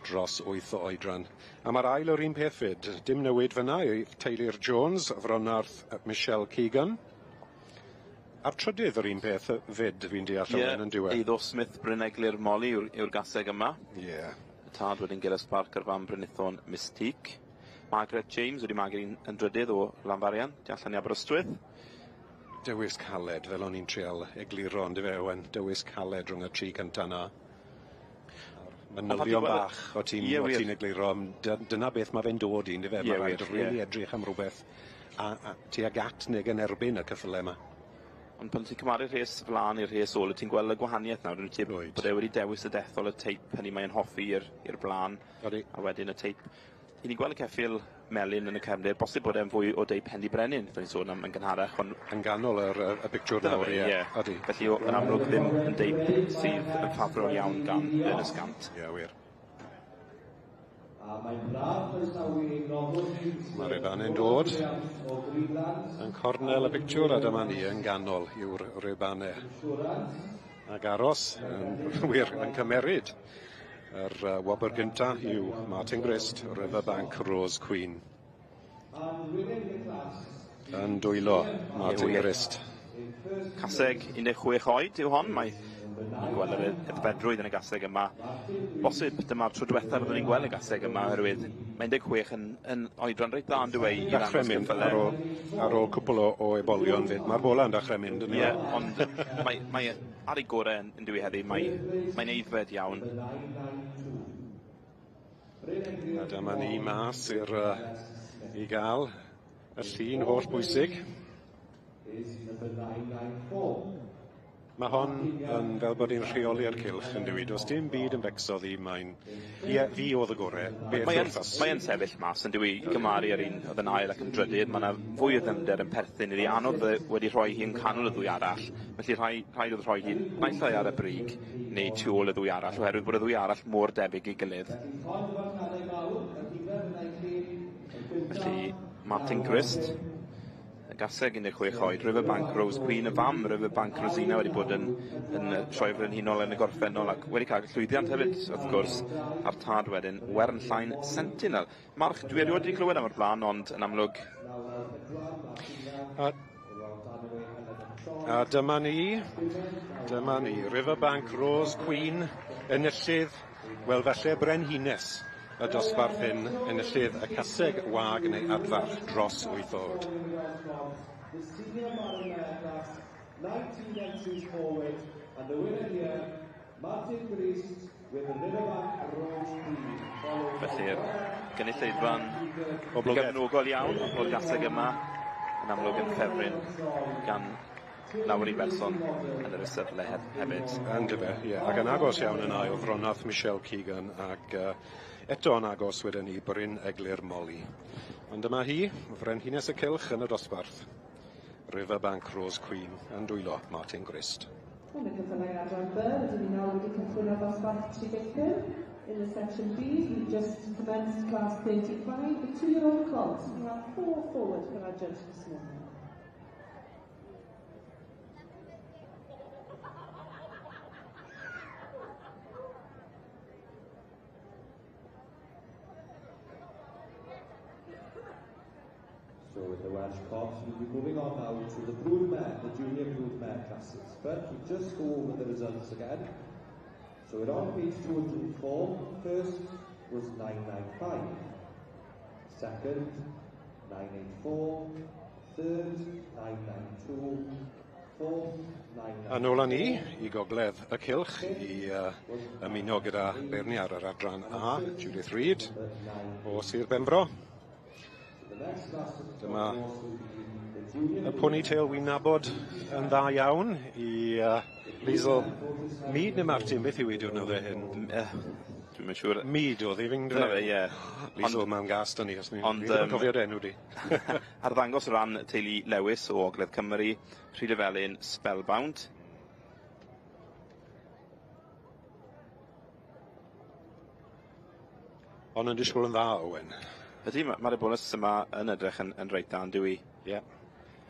dros 8 o oedran. A mae'r ail o'r un peth fyd, dim newid fyna i teulu'r Jones, Fronarth Michelle Keegan. A'r trydydd yr un peth fyd, fi'n deall, Ie, Owen, yn diwedd. Eiddo Smith Bryn Eglur Molly yw'r gaseg yma. Ie. Yeah. Y tad wedyn Gillis Park a'r fam Brynithon Mystique. Margaret James wedi magu un yn drydydd o Lanfarian, tu allan i Aberystwyth. Dewis caled, fel o'n i'n trial egluro, ond ife, Owen, dewis caled rhwng y tri cynta na. Manylion bach o ti'n Ie, o wir. ti'n egluro, dyna beth mae fe'n dod i, yndyfe? Ie, Mae rhaid wir, rili ie. edrych am rhywbeth a tuag at neu yn erbyn y ceffylau yma. Ond pan ti'n cymharu'r rhes flaen i'r rhes ôl, ti'n gweld y gwahaniaeth nawr, yn ti bod e wedi dewis y dethol y teip hynny mae'n hoffi i'r blaen, a wedyn y teip. I ni'n gweld y ceffyl melyn yn y cefndir, bosib bod e'n fwy o deip Hendy Brenin, fel ni'n sôn am yn gynharach, ond... Yn ganol y pictiwr nawr, ie. Ie. Odi. Felly, yn amlwg ddim yn deip sydd yn ffafrol iawn gan Ernest Gant. Ie, wir. A mae'n braf croesawu ein noddwr ni. Mae'r Ribane yn dod yn cornel y pictiwr, a dyma ni yn ganol yw'r Ribane. Ac aros, yn wir, yn cymeryd yr wobr gynta yw Martin Grist, Riverbank Rose Queen. Yn dwylo Martin Grist. Caseg 16 oed yw hon, mae ni'n gweld yr aeddfedrwydd yn y gaseg yma. Bosib dyma'r tro diwethaf byddwn ni'n gweld y gaseg yma, oherwydd mae 16 yn oedran reit dda yn dyw e i Dechrau ddangos mynd ceffylau. ar ôl cwpl o ebolion fyd. Mae'r bola'n dechrau mynd, yn Ie, ond mae ar ei gorau yn dyw e heddi, mae'n aeddfed iawn. A dyma ni mas i gael y llun holl bwysig. Is number 994. Mae hon yn fel bod hi'n rheoli'r cylch yn dweud, does dim byd yn becso ddi, mae'n... Ie, fi oedd y gorau. Mae'n mae sefyll mas yn dwi i gymaru ar un oedd yn ail ac yn drydydd, mae yna fwy o ddyfnder yn perthyn iddi. Anodd wedi rhoi hi'n canol y ddwy arall, felly rhaid oedd rhoi hi'n naill ai ar y brig neu tu ôl y ddwy arall, oherwydd bod y ddwy arall mor debyg i gilydd. Felly, Martin Grist, y gaseg 16 oed, Riverbank Rose Queen, y fam Riverbank Rosina wedi bod yn Sioe Frenhinol yn y gorffennol ac wedi cael llwyddiant hefyd, wrth gwrs, a'r tad wedyn, Wernllain Sentinel. March, dwi erioed wedi clywed am o'r blaen, ond yn amlwg... A dyma ni, Riverbank Rose Queen, enillydd, wel falle brenhines y dosbarth hyn, enillydd y caseg wag neu adfarch dros 8 oed. The senior barrier class, 19 entries forward, and the winner here, Martin Grist with the Riverbank Rose Queen. Felly'r gynulleidfa'n gefnogol iawn o'r gaseg yma, yn amlwg yn ffefryn gan lawer i berson yn yr eisteddle hefyd. Yndyfe, ie. Ac yn agos iawn yn ail, Fronath Michelle Keegan ac eto yn agos wedyn ni Bryn Eglur Molly. Ond dyma hi, Frenhines y Cylch yn y dosbarth. Riverbank Rose Queen yn dwylo Martin Grist. Yn y ceffylau adran B, rydyn ni nawr wedi cychwyn ar ddosbarth 35. In the section B, we've just commenced class 35, the 2-year-old colts. We have 4 forward for our judge this morning. So with the Welsh Cobs, we'll be moving on now to the broodmare, the junior broodmare classes. But we just go over the results again. So we're on page 204. First was 995. Second, 984. Third, 992. Fourth, 994. A nôl â ni i gogledd y cylch i ymuno gyda beirniad ar adran A, Judith Reid o Sir Benfro. Dyma y ponytail wi'n nabod yn dda iawn i Liesl Mead neu Martin, beth yw ei diwrnod e hyn? Dwi'm yn siŵr. Mead oedd hi, fi'n Dyna fe, ie. Liesl mewn gas da ni, os ni'n ddim yn cofio dy enw di. Arddangos o ran teulu Lewis o Ogledd Cymru, Rhydyfelin Spellbound. Ond yn disgwyl yn dda, Owen. Ydy, mae'r bonus yma yn edrych yn reit dda, yn dyw i. Ie.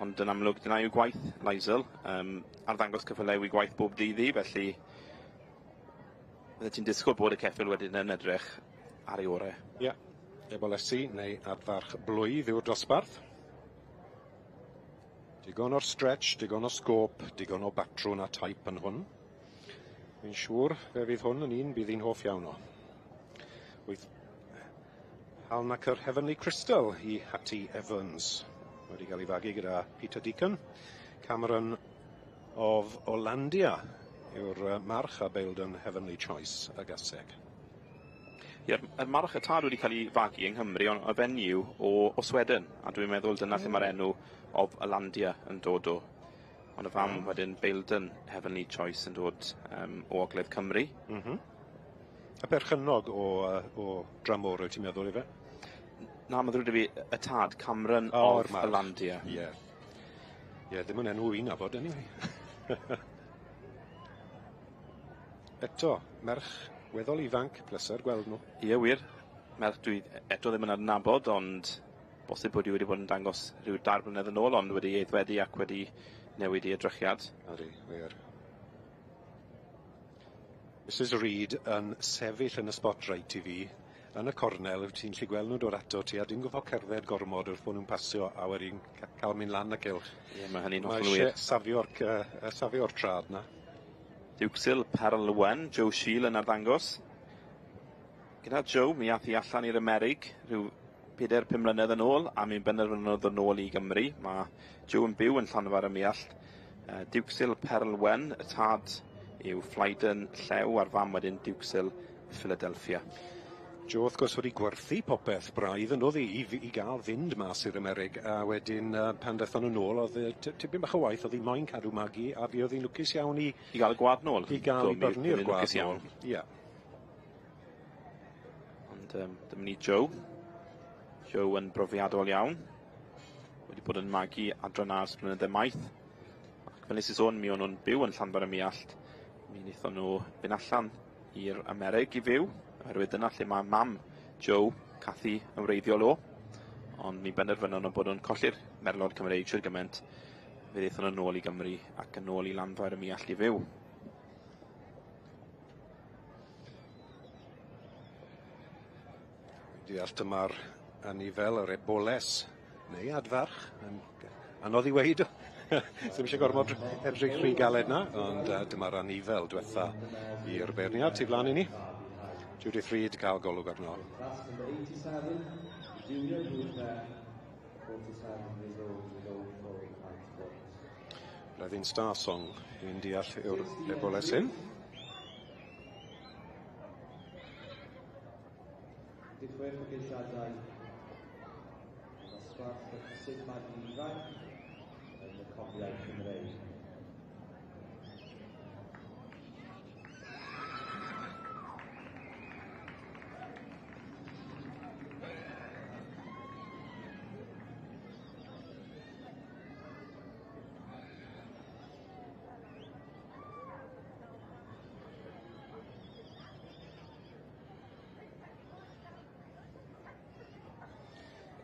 Ond yn amlwg, dyna yw gwaith Liesl. Arddangos ceffylau yw gwaith bob dydd i, felly bydde ti'n disgwyl bod y ceffyl wedyn yn edrych ar ei orau. Ie. Ebolesi neu adfarch blwydd yw'r dosbarth. Digon o'r stretch, digon o sgôp, digon o batrwn a taip yn hwn. Fi'n siŵr fe fydd hwn yn un bydd hi'n hoff iawn o. Wyth Halnaker Heavenly Crystal i Hattie Evans. Wedi cael ei fagu gyda Peter Deacon. Cameron of Olandia yw'r march a Baildon Heavenly Choice y gaseg. Ie, yr march y tad wedi cael ei fagu yng Nghymru, ond y fenyw o Sweden, a dwi'n meddwl dyna lle mae'r enw of Olandia yn dod o. Ond y fam wedyn Baildon Heavenly Choice yn dod o Ogledd Cymru. Y perchennog o dramor, wyt ti'n meddwl ife? Na, mae'n ddrwg 'da fi, y tad, Cameron O'r of march. Olandia. Ie. Ie, ddim yn enw i'n nabod, anyway. Eto, merch weddol ifanc, pleser gweld nhw. Ie, wir. Merch dwi eto ddim yn adnabod, ond bosib bod hi wedi bod yn dangos rhyw 3 blynedd yn ôl, ond wedi aeddfedu ac wedi newid ei edrychiad. Ydy, wir. Mrs Reid yn sefyll yn y spot reit i fi, yn y cornel, wyt ti'n gallu gweld nhw'n dod ato ti, a dim gofod cerdded gormod wrth bod nhw'n pasio a wedyn cael mynd lan y cylch. Ie, mae hynny'n Mae hollol wir. isie safio'r trad na. Duxil Perl Wen, Joe Shiel yn arddangos. Gyda Joe, mi ath hi allan i'r Amerig rhyw 4-5 mlynedd yn ôl, a mi'n benderfynodd yn ôl i Gymru. Mae Joe yn byw yn Llanfair ym Muallt. Duxil Perl Wen, y tad yw Flyden Llew, a'r fam wedyn Duxil Philadelphia. Jo wrth gwrs wedi gwerthu popeth braidd yn oedd i gael fynd mas i'r Amerig, a wedyn pan ddaethon nhw nôl oedd tipyn bach o waith, oedd hi moyn cadw Magi, a fi oedd hi'n lwcus iawn i gael y gwad nôl. I gael i byrnu'r gwad nôl. Ie. Ond dyma ni Joe. Joe yn brofiadol iawn. Wedi bod yn magu adran A ers blynydde maith. Ac fel nes i sôn, mi o'n nhw'n byw yn Llanfair ym Muallt. Mi wnaethon nhw fynd allan i'r Amerig i fyw, oherwydd dyna lle mae mam Joe, Cathy, yn wreiddiol o. Ond mi benderfynon nhw bod nhw'n colli'r merlod Cymreig trwy'r gymaint. Fe ddaethon nhw nôl i Gymru ac yn ôl i Lanfair ym Muallt i fyw. Deall dyma'r anifel, yr eboles, neu adfarch, yn anodd i weud. Ddim eisiau gormod edrych rhy galed na, ond dyma'r anifel diwetha i'r beirniad tu flaen i ni. Judith Reid cael golwg arno. Class number 87, junior broodmare, 47 years old, with old foal at foot. Bleddyn Star Song, fi'n deall yw'r eboles hyn. 16 o geisiadau. Dosbarth y pysyd magu ifanc yn y cobiau Cymreig.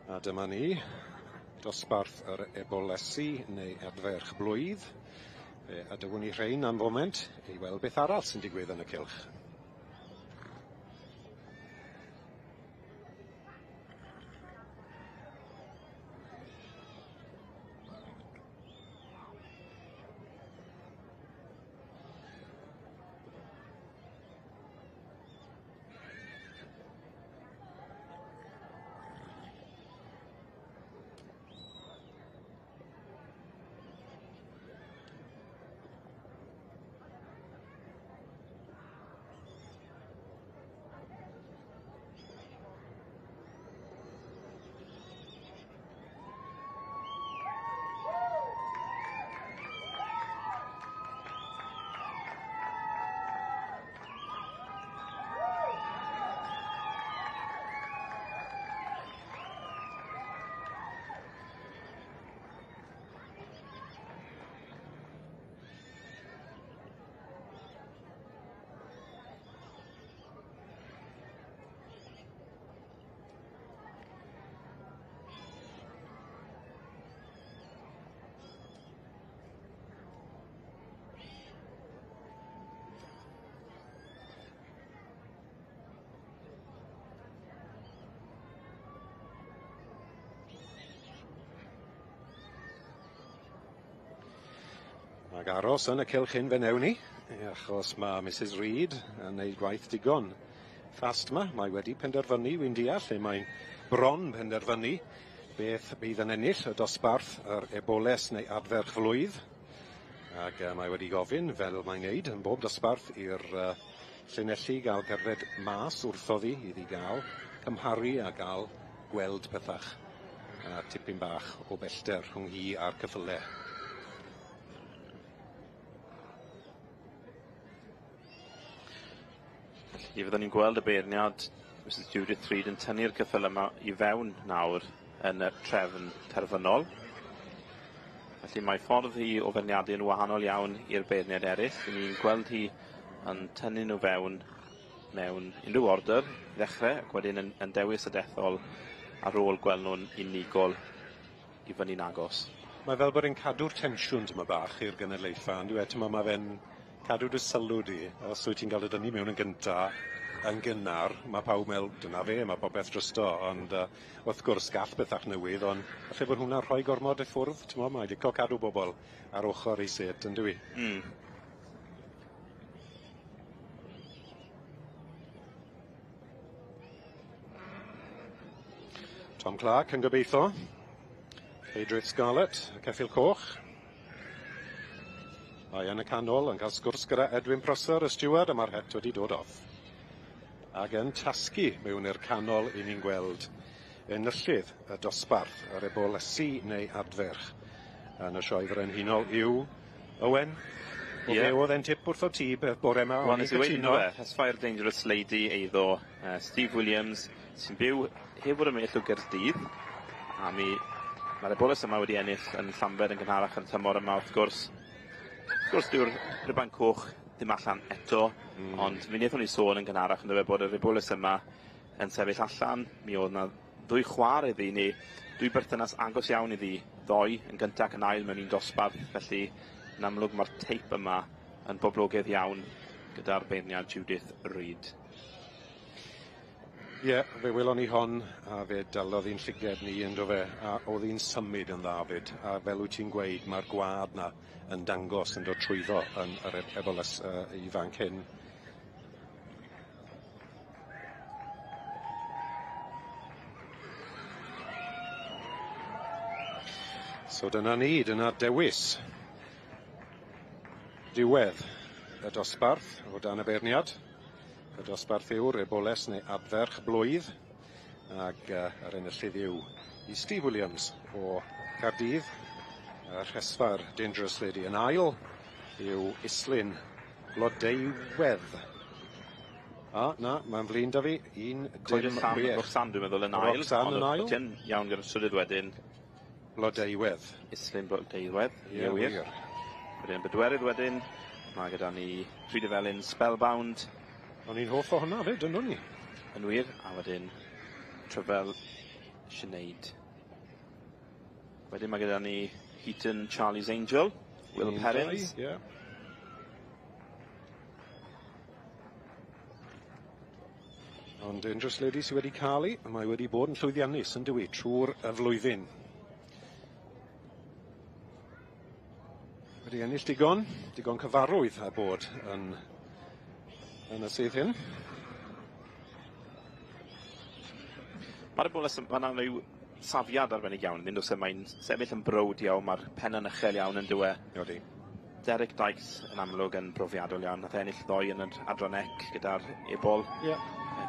A dyma ni, dosbarth yr ebolesi neu adferch blwydd. Fe adewwn ni rhein am foment i weld beth arall sy'n digwydd yn y cylch. Ac aros yn y cylch hyn fe newn ni, achos mae Mrs Reid yn neud gwaith digon fast ma. Mae wedi penderfynu, wy'n deall, lle mae'n bron penderfynu beth bydd yn ennill y dosbarth yr eboles neu adferch flwydd. Ac mae wedi gofyn, fel mae'n neud yn bob dosbarth, i'r llinelli gael cerdded mas wrtho ddi, iddi gael cymharu a gael gweld pethach a tipyn bach o bellter rhwng hi a'r ceffyle. Felly fyddwn ni'n gweld y beirniad Mrs Judith Reid yn tynnu'r ceffyle yma i fewn nawr yn y trefn terfynol. Felly mae ffordd hi o feirniadu yn wahanol iawn i'r beirniad eraill. Ry'n ni'n gweld hi yn tynnu nhw fewn mewn unrhyw order i ddechrau, ac wedyn yn dewis y dethol ar ôl gweld nhw'n unigol i fyny'n agos. Mae fel bod e'n cadw'r tensiwn tyma bach i'r gynulleidfa, on'd yw e? T'mo', ma' fe'n cadw dy sylw di. Os wyt ti'n cael dy dynnu mewn yn gynta, yn gynnar, mae pawb meddwl, dyna fe, mae popeth drosto, ond wrth gwrs gall bethach newydd, ond falle bod hwnna'n rhoi gormod i ffwrdd, t'mo', mae'n licio cadw bobl ar ochr ei set, yndyw i? Tom Clark yn gobeithio. Heidrith Scarlett, y ceffyl coch. Mae yn y canol yn cael sgwrs gyda Edwin Prosser, y steward, a mae'r het wedi dod off. Ac yn tasgu mewn i'r canol i ni'n gweld enillydd y dosbarth, yr ebolesi neu adferch yn y sioe frenhinol yw Owen. O Ie. Be oedd e'n tip wrtho ti beth bore yma? Wel, O'n nes i'n i weud cytuno. yndyfe, Hesfair Dangerous Lady eiddo Steve Williams, sy'n byw heb fod yn well o Gaerdydd. A mi mae'r eboles yma wedi ennill yn Llambed yn gynharach yn tymor yma, wrth gwrs. Wrth gwrs, dyw'r rhuban coch ddim allan eto, ond mi wnaethon ni sôn yn gynharach yndyfe bod yr eboles yma yn sefyll allan. Mi oedd yna ddwy chwar iddi, neu dwy berthynas agos iawn iddi ddoe, yn gyntaf ac yn ail mewn un dosbarth, felly yn amlwg mae'r teip yma yn boblogaidd iawn gyda'r beirniad Judith Reid. Ie, yeah, fe welon ni hon, a fe dalodd hi'n llyged ni ynddo fe, a oedd hi'n symud yn dda fyd, a fel wyt ti'n gweud, mae'r gwad na yn dangos yn dod trwyddo yn yr eboles ifanc hyn. So dyna ni, dyna dewis. Diwedd y dosbarth o dan y beirniad. Y dosbarth yw'r eboles neu adferch blwydd, ac yr enillydd yw i Steve Williams o Caerdydd. Y rhesfair Dangerous Lady yn ail yw Islyn Blodeuwedd. A, na, mae'n flin da fi. 1 Coed y dim Llan, chwech. Roxanne, dwi'n meddwl, yn ail. Roxanne yn ail. Ond ti'n iawn gyda'r trydydd wedyn. Blodeuwedd. Islyn Blodeuwedd. Ie, Ie, wir. wir. Wedyn bedwerydd wedyn, mae gyda ni Pryd y Felin Spellbound. O'n i'n hoff o hwnna fyd, yn o'n i? Yn wir, a wedyn Tryfel Sinead. Wedyn mae gyda ni Heaton Charlie's Angel, Will Un, Perrins. dau, ie. Ond Dangerous Lady sydd wedi cael ei, mae wedi bod yn llwyddiannus yn dywi trwy'r y flwyddyn. Wedi ennill digon, digon cyfarwydd a bod yn y sedd hyn. Mae'r eboles, mae yna ryw safiad arbennig iawn, ddim does e, mae'n sefyll yn browd iawn, mae'r pen yn uchel iawn yn dywe. Ydi. Derek Dykes yn amlwg yn brofiadol iawn, nath e ennill ddoe yn yr adran ec gyda'r ebol.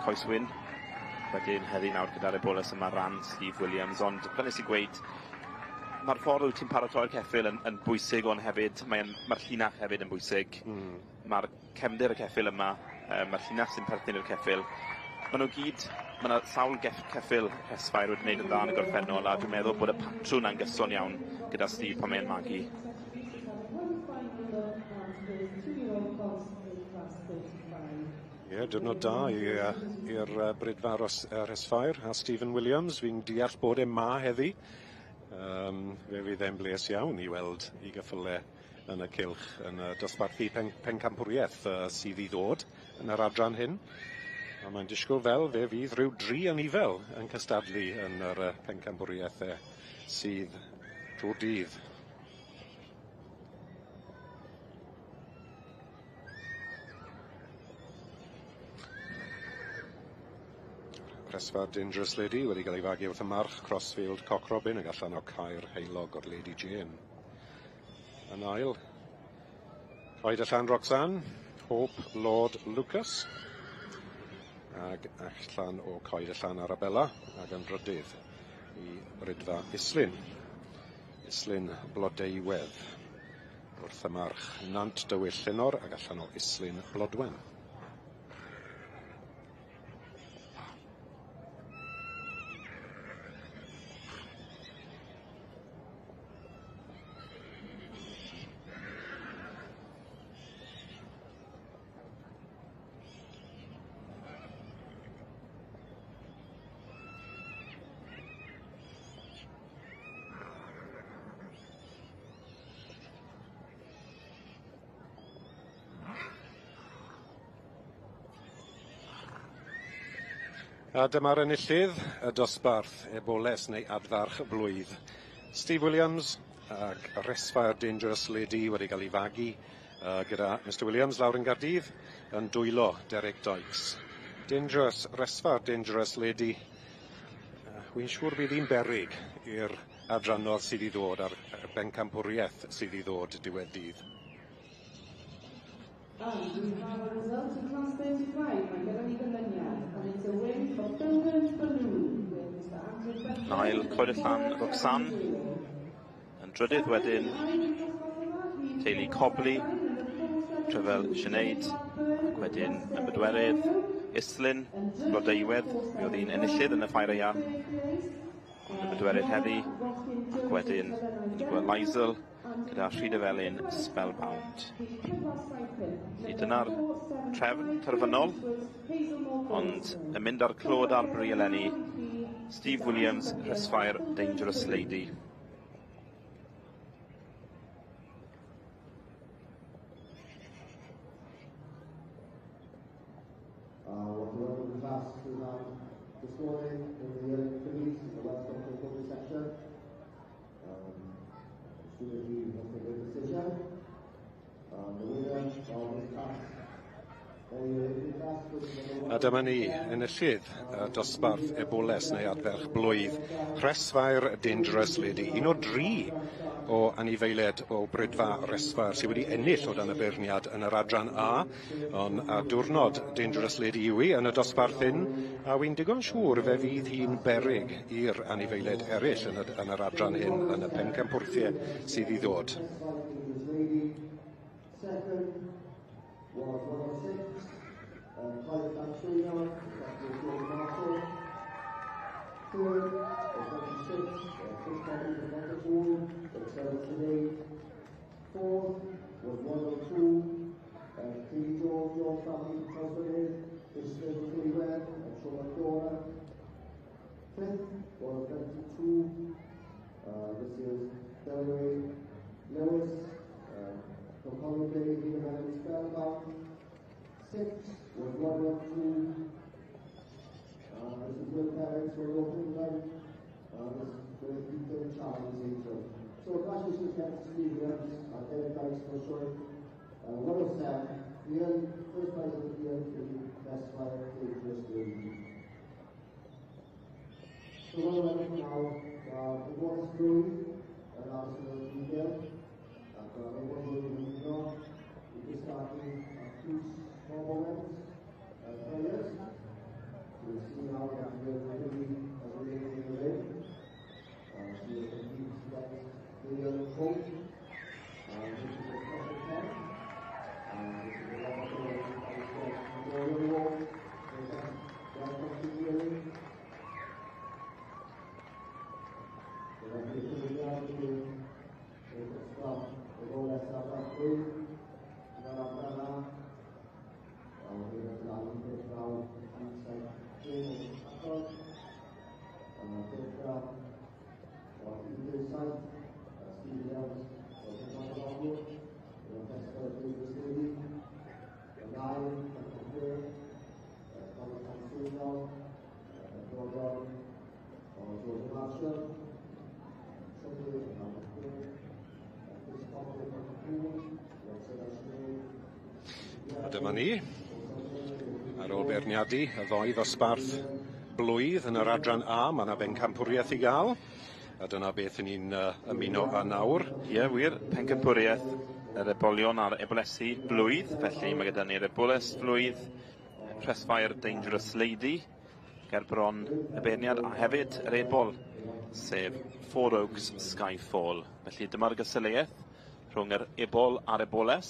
Coeswyn. Wedyn heddi nawr gyda'r eboles yma ran Steve Williams, ond fel nes i gweud, mae'r ffordd wyt ti'n paratoi'r ceffyl yn bwysig, ond hefyd mae'r llinach hefyd yn bwysig. Mae'r cefndir y ceffyl yma, mae'r llinach sy'n perthyn i'r ceffyl. Maen nhw gyd, mae yna sawl ceffyl rhesfair wedi gwneud yn dda yn y gorffennol, a dwi'n meddwl bod y patrwn yna'n gyson iawn gyda Steve pan mae'n magu. Ie, diwrnod da i'r Brydfa Rhesfair a Stephen Williams. Fi'n deall bod e ma heddi. Fe fydd e'n bles iawn i weld i gyffyle yn y cylch yn y dosbarthu pencampwriaeth sydd i ddod yn yr adran hyn. A mae'n disgwyl fel fe fydd rhyw dri anifel yn cystadlu yn yr pencampwriaethau sydd drwy'r dydd. Rhesfa Dangerous Lady wedi cael ei fagu wrth y march Crossfield Cock Robin ag allan o Caer Heulog o'r Lady Jane. Yn ail, Coed y Llan Roxanne, Hope Lord Lucas, ag allan o Coed y Llan Arabella, ag yn drydydd i Brydfa Islyn. Islyn Blodeuwedd wrth y march Nant Dywyll Llynor ag allan o Islyn Blodwen. A dyma'r enillydd, y dosbarth eboles neu adfarch blwydd. Steve Williams ac Rhesfair Dangerous Lady wedi cael ei fagu gyda Mr Williams lawr yn Gaerdydd yn dwylo Derek Dykes. Dangerous, Rhesfair Dangerous Lady. Wy'n siŵr bydd hi'n beryg i'r adrannod sydd i ddod a'r bencampwriaeth sydd i ddod diwedd dydd. And we have a result in class 35, mae gyda ni ganlyniad. It's a win for Pilgrim's Balloon with Mr Andrew Butler. Nail Coed y Llan Roxanne yn drydydd wedyn teulu Cobley, Tryfel Sinead, ac wedyn yn bedwerydd Islyn, Blodeuwedd, mi oedd hi'n enillydd yn y ffair aeaf, ond yn bedwerydd heddi, ac wedyn ni'n gweld Lizel gyda Rhydyfelin Spellbound. Felly dyna'r trefn terfynol, ond yn mynd â'r clod a'r bri eleni, Steve Williams, Rhesfair, Dangerous Lady. What the London class we had this morning in the yearling fillies in the Welsh Doctor Public section. Stuart Reed has made a decision. The winner of this class, the yearling class was number A dyma ni, enillydd y dosbarth eboles neu adferch blwydd, Rhesfair Dangerous Lady, un o dri o anifeiliaid o Brydfa Rhesfair sydd wedi ennill o dan y beirniad yn yr adran A, ond a diwrnod Dangerous Lady yw hi yn y dosbarth hyn, a wy'n digon siŵr fe fydd hi'n beryg i'r anifeiliaid eraill yn yr adran hyn yn y pencampwriaethau sydd i ddod. Second was 106, Clive Llantrino, that was George Marshall. Third was 96, Chris Coffey from Pontypool, with Sarah Sinead. Fourth was 102, Cleve George, George family from Trawsfynydd, Islyn Clwywen and Troma Dora. Fifth was 92, this is Delray Lewis, from Colin Bay, Rhydyfelin Spellbound. Sixth was 112, this is Will Parents from North England, this is with Ethan Charles Angel. So congratulations again to Steve Williams and Derek Dykes for showing 107, the early first prize of the year for the best fire Dangerous Lady. So well done now, the bonus blwydd yn aros yn y detail, ac mae bonus blwydd yn ymuno i gystadlu a Tlws Bob Owens, players. So we'll see now that the really has remained in the ring. She will compete against the young coach. This is a special 10. This is a Robert Owens Memorial Award. Welcome to the ring. So that's the cyfeiriad i'r dosbarth y goles ar blwydd yn yr adran A. A wedyn yn dal 19, 70 achos. Dechrau o 17, Steve Williams o Cymraeg Ogwr, yn Tesco Davies Lady, yn ail, Michael Hare, Colin Llantrino, y Gordon o George Marshall, trydydd yn Albert Hare, Chris Coffey from Poole, Roxanne Sinead. A dyma ni, ar ôl beirniadu y ddoi ddosbarth blwydd yn yr adran A, mae yna bencampwriaeth i gael, a dyna beth ni'n ymuno â nawr. Ie, wir, pencampwriaeth yr ebolion a'r ebolesi blwydd, felly mae gyda ni'r eboles blwydd, Rhesfair Dangerous Lady, ger bron y beirniad, a hefyd yr ebol, sef Four Oaks Skyfall. Felly dyma'r gystadleuaeth rhwng yr ebol a'r eboles.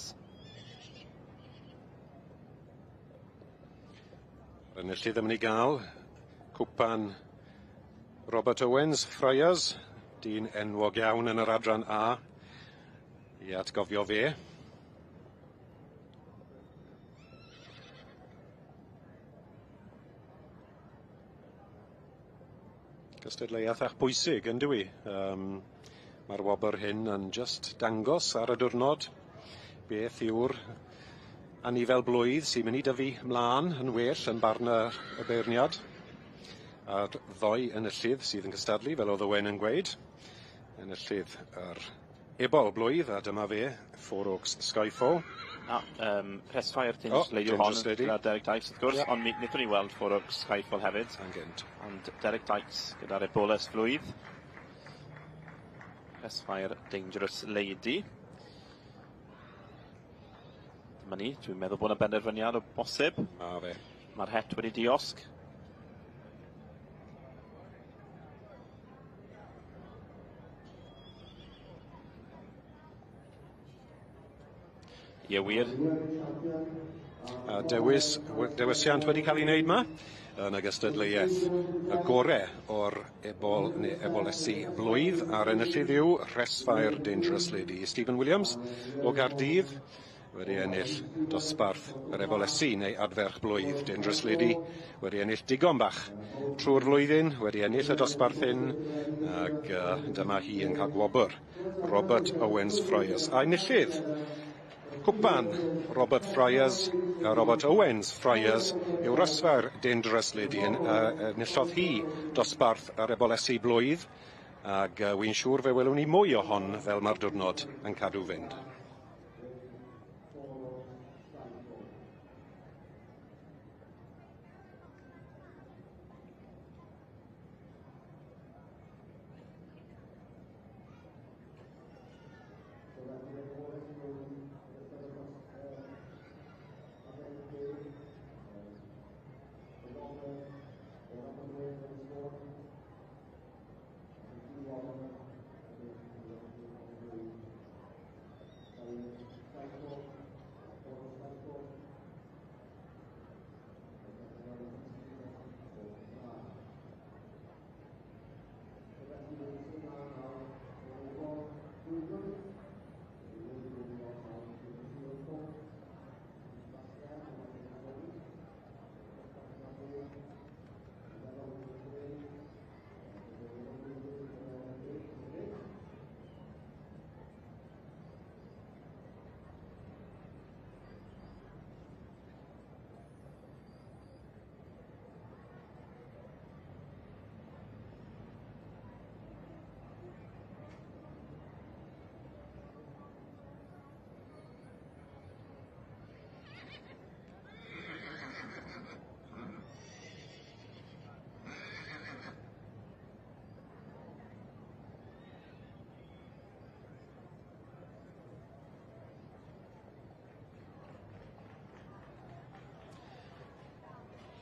Yr enillydd yn mynd i gael cwpan Robert Owens, Friars, dyn enwog iawn yn yr adran A, i atgofio fe. Cystadleuaeth ach bwysig, yn dyw i? Mae'r wobr hyn yn just dangos ar y diwrnod beth yw'r anifel blwydd sy'n mynd i dyfu mlaen yn well yn barn y beirniad. A'r ddoi enillydd sydd yn cystadlu, fel oedd Owen yn gweud, enillydd yr ebol blwydd, a dyma fe, Four Oaks Skyfall. Na, Rhesfair Dangerous O, Lady hon, Dangerous Lady. gyda Derek Dykes wrth gwrs, Ie. ond mi wnaethon ni weld Four Oaks Skyfall hefyd. Yn gynt. Ond Derek Dykes gyda'r eboles flwydd. Rhesfair Dangerous Lady. Dyma ni, dwi'n meddwl bod yna benderfyniad o bosib. Ma fe. Mae'r het wedi diosg. Ie wir. A dewis, dewisiant wedi cael ei wneud ma yn y gystadleuaeth y gore o'r ebol neu ebolesi blwydd a'r enillydd yw Rhesfair Dangerous Lady Stephen Williams o Gaerdydd wedi ennill dosbarth yr ebolesi neu adferch blwydd Dangerous Lady wedi ennill digon bach trwy'r flwyddyn wedi ennill y dosbarth hyn ac dyma hi yn cael gwobr Robert Owens Fryers a enillydd Cwpan Robert Fryers, Robert Owens Fryers yw Rhesfair Dangerous Lady yn enillodd hi dosbarth yr ebolesi blwydd ac wy'n siŵr fe welwn ni mwy o hon fel mae'r diwrnod yn cadw fynd.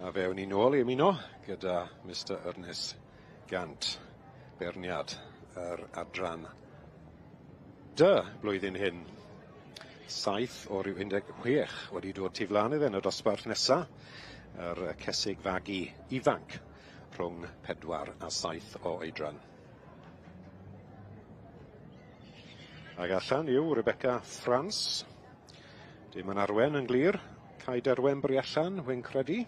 A fe awn ni nôl i ymuno gyda Mr Ernest Gant, beirniad yr adran D blwyddyn hyn. 7 o ryw 16 wedi dod tu flaen iddo yn y dosbarth nesa, yr cesig fagu ifanc rhwng 4 a 7 o oedran. Ac allan yw Rebecca France. Dim yn arwen yn glir. Cae Derwen Briallan, wy'n credu.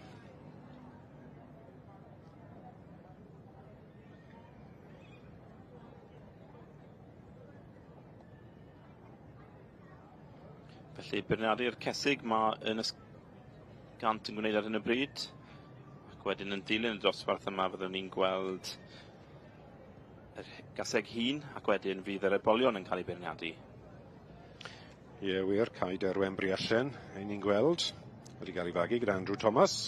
Felly, beirniadu'r cesig mae Ernest Gant yn gwneud ar hyn o bryd. Ac wedyn yn dilyn y dosbarth yma fyddwn ni'n gweld yr gaseg hun ac wedyn fydd yr ebolion yn cael ei beirniadu. Ie wir, Cae Derwen Briallen, ein ni'n gweld, wedi cael ei fagu gyda Andrew Thomas,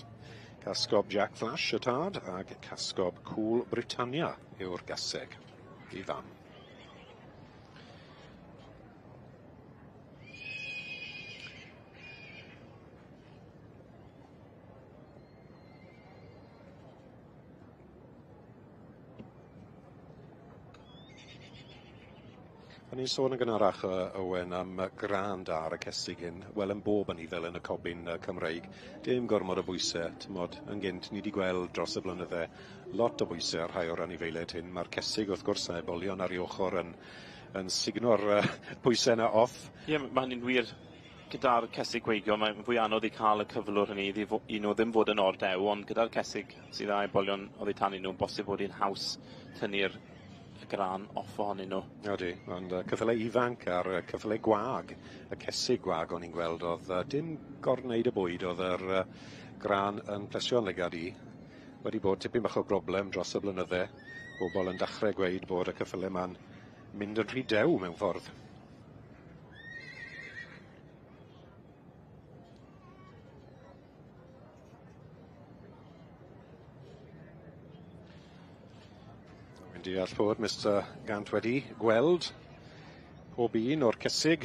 Casgob Jack Flash y tad, ag Casgob Cool Britannia yw'r gaseg i fam. O'n i'n sôn yn gynharach, Owen, am grân da ar y cesig hyn. Wel, yn bob anifail yn y cobyn Cymreig. Dim gormod o bwysau, tymod, yn gynt, ni wedi gweld dros y blynydde lot o bwysau ar rhai o'r anifeiliaid hyn. Mae'r cesig, wrth gwrs, a ebolion ar ei ochr yn, yn sugno'r pwysau yna off. Ie, yeah, mae hynny'n wir. Gyda'r cesig gweigion, mae'n fwy anodd i cael y cyflwr hynny iddi i nhw ddim fod yn ordew, ond gyda'r cesig sydd â ebolion oddi tanyn nhw'n bosib bod hi'n haws tynnu'r y grân off ohonyn nhw. Ydy, ond cyffyle ifanc a'r cyffyle gwag, y cesig gwag o'n i'n gweld, oedd dim gorwneud y bwyd, oedd yr grân yn plesio'n lygad i. Wedi bod tipyn bach o broblem dros y blynydde, bobl yn dechrau gweud bod y cyffyle ma'n mynd yn rhy dew mewn ffordd. Wy'n deall bod Mr Gant wedi gweld pob un o'r cesig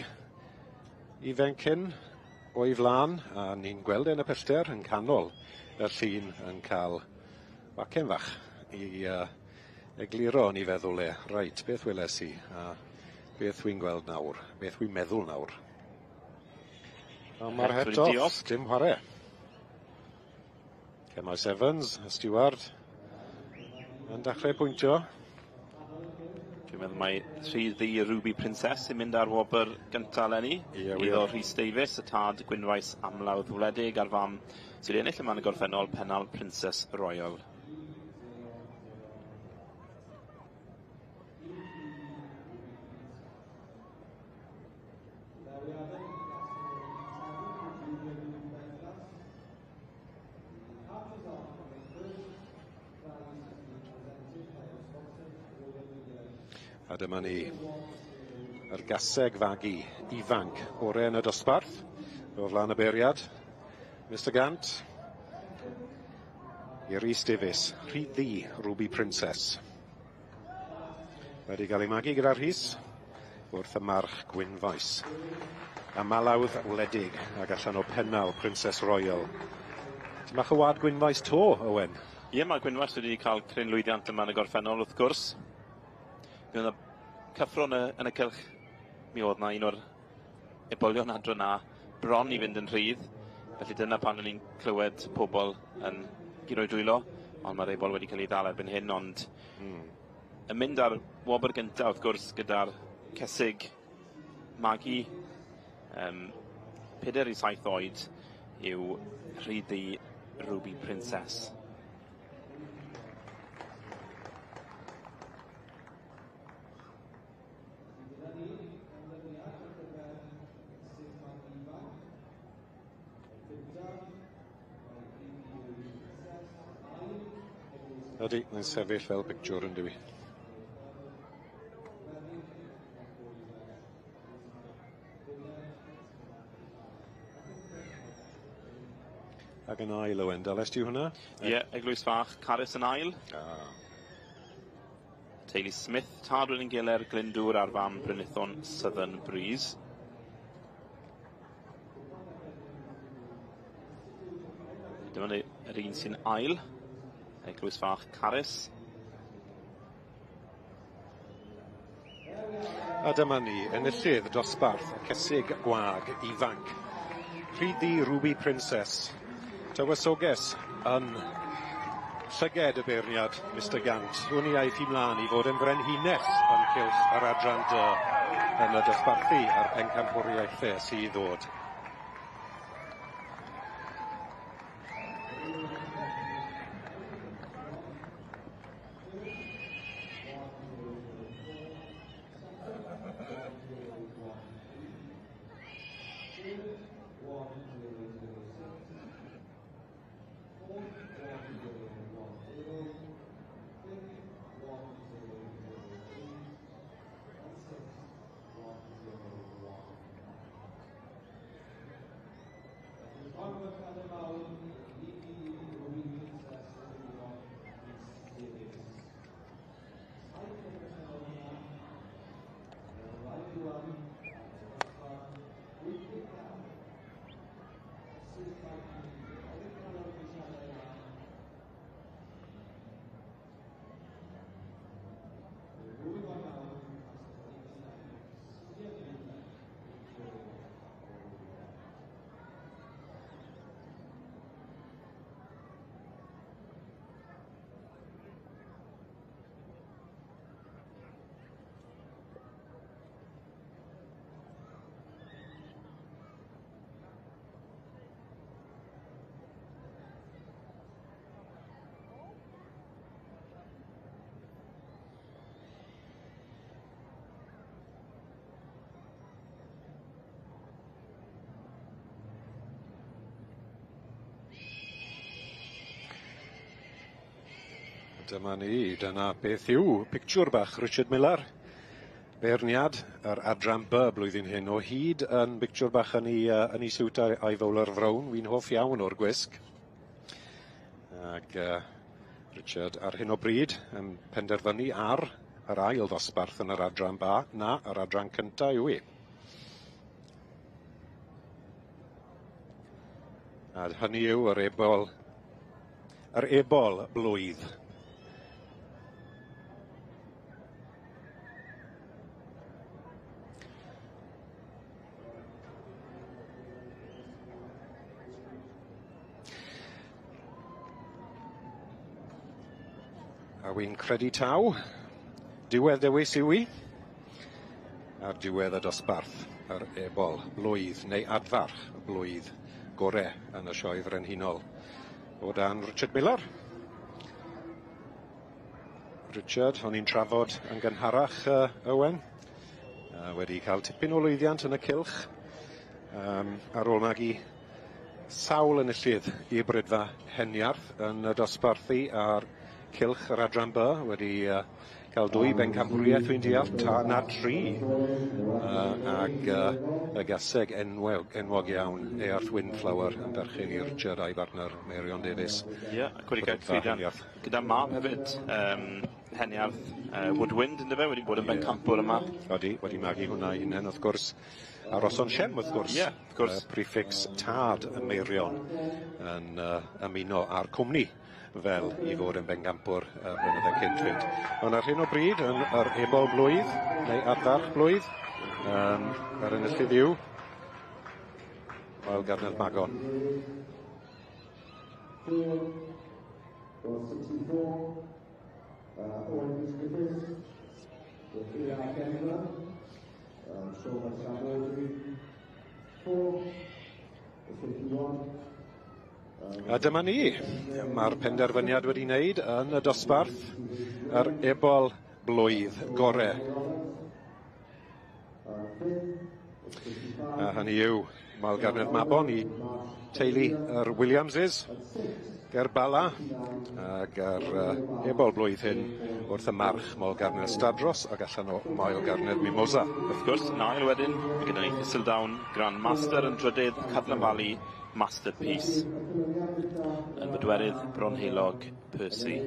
ifanc hyn o'i flaen, a ni'n gweld e yn y pellter yn canol y llun yn cael wacen fach i egluro yn ei feddwl e, reit, beth weles i, a beth wy'n gweld nawr, beth wy'n meddwl nawr. Ond mae'r het off, dim chwarae. Cemaes Evans, y steward, yn dechrau pwyntio. Dwi'n meddwl mai Rhydd Ddu Ruby Princess sy'n mynd ar wobr gyntaf eleni. Ie, wir. Iddo Rhys Davies, y tad Gwynfaes Amlawdd Wledig a'r fam sydd wedi ennill yma yn y gorffennol, Pennal Princess Royal. A dyma ni, yr gaseg fagu ifanc orau yn y dosbarth, o flaen y beiriad, Mr Gant, i Rhys Davies, Rhydd Ddu, Ruby Princess. Wedi cael ei magu gyda Rhys wrth y march Gwynfaes. A Malawdd Wledig ac allan o Pennal Princess Royal. Ti'n bach o wad Gwynfaes to, Owen? Ie, mae Gwynfaes wedi cael cryn lwyddiant yma yn y gorffennol, wrth gwrs. Mi oedd 'na cyffro yn y, yn y cylch. Mi oedd 'na un o'r ebolion adran A bron i fynd yn rhydd. Felly dyna pan o'n i'n clywed pobl yn guro'u dwylo. Ond mae'r ebol wedi cael ei ddal erbyn hyn, ond yn mynd ar wobr gyntaf, wrth gwrs, gyda'r cesig magu 4 i 7 oed yw Rhydd Ddu Ruby Princess. Ydy, mae'n sefyll fel pictiwr yn dywi. Ac yn ail, Owen, dales ti hwnna? Ie, yeah, Eglwys Fach, Carys yn ail. Teulu Smith, tad wedyn Giler, Glyndŵr a'r fam Brynithon Southern Breeze. Dyma ni yr un sy'n ail, Eglwys Fach Carys. A dyma ni, enillydd dosbarth y cesig gwag ifanc. Rhydd Ddu Ruby Princess, tywysoges yn llyged y beirniad, Mr Gant. Hwn i aeth hi mlaen i fod yn frenhines yn cylch yr adran D yn y dosbarthu a'r pencampwriaethau sydd i ddod. Dyma ni, dyna beth yw pictiwr bach Richard Millar. Beirniad yr adran B blwyddyn hyn o hyd yn bictiwr bach yn ei siwt a'i fowler frown. Wi'n hoff iawn o'r gwisg. Ac Richard ar hyn o bryd yn penderfynu ar yr ail ddosbarth yn yr adran B, na, yr adran cyntaf yw i. A hynny yw yr ebol blwydd. A wy'n credu taw diwedd dewis yw i ar diwedd y dosbarth yr ebol blwydd neu adfarch y blwydd gore yn y sioe frenhinol o dan Richard Miller. Richard, o'n i'n trafod yn gynharach, Owen, wedi cael tipyn o lwyddiant yn y cylch ar ôl magu sawl enillydd i Brydfa Heniarth yn y dosbarthu a'r cylch yr adran B, wedi cael dwy bencampwriaeth dwi'n deall, ta, na tri, ag y gaseg enwog, enwog iawn, Earth Windflower yn berchen i Richard a'i bartner Meirion Davies. Ie, yeah, ac wedi cael llwyddiant gyda mab hefyd, Heniarth Woodwind, yndyfe, wedi bod yn bencampwr yma. Odi, wedi magu hwnna i hunain wrth gwrs. A Roson Shem wrth gwrs. Ie, yeah, wrth gwrs. Prefix tad y Meirion yn ymuno â'r cwmni fel i fod yn bencampwr blynydde cynt fynd. Ond ar hyn o bryd, yn yr ebol blwydd, neu adfarch blwydd, yr enillydd yw Moel Garnedd Magon. 64, Owen Rhys Griffiths, with E.R. Denver, shown by Sam Audrey, 4, 51. A dyma ni, mae'r penderfyniad wedi wneud yn y dosbarth, yr ebol blwydd gore. A hynny yw, Moel Garnedd Mabon i teulu yr Williamses, ger Bala, ac ar ebol blwydd hyn wrth y march Moel Garnedd Stadros ac allan o Moel Garnedd Mimosa. Wrth gwrs, yn ail wedyn, mae gyda ni Thistledown Grand Master yn drydydd, Cadlan Valley Masterpiece yn bedwerydd, Bronheulog Percy.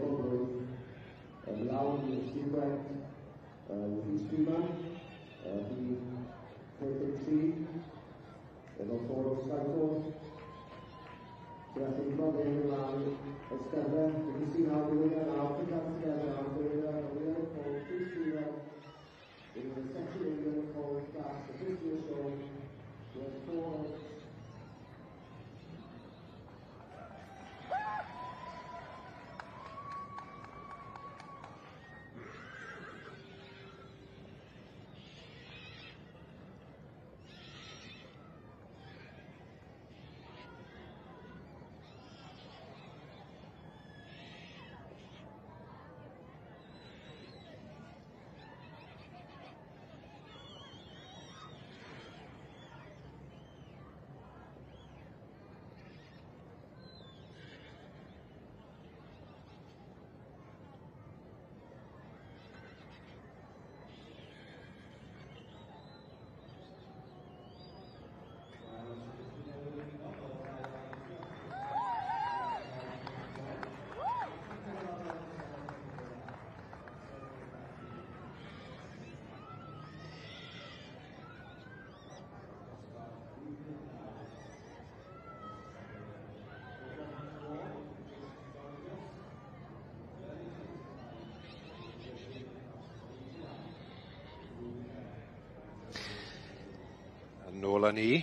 Nôl â ni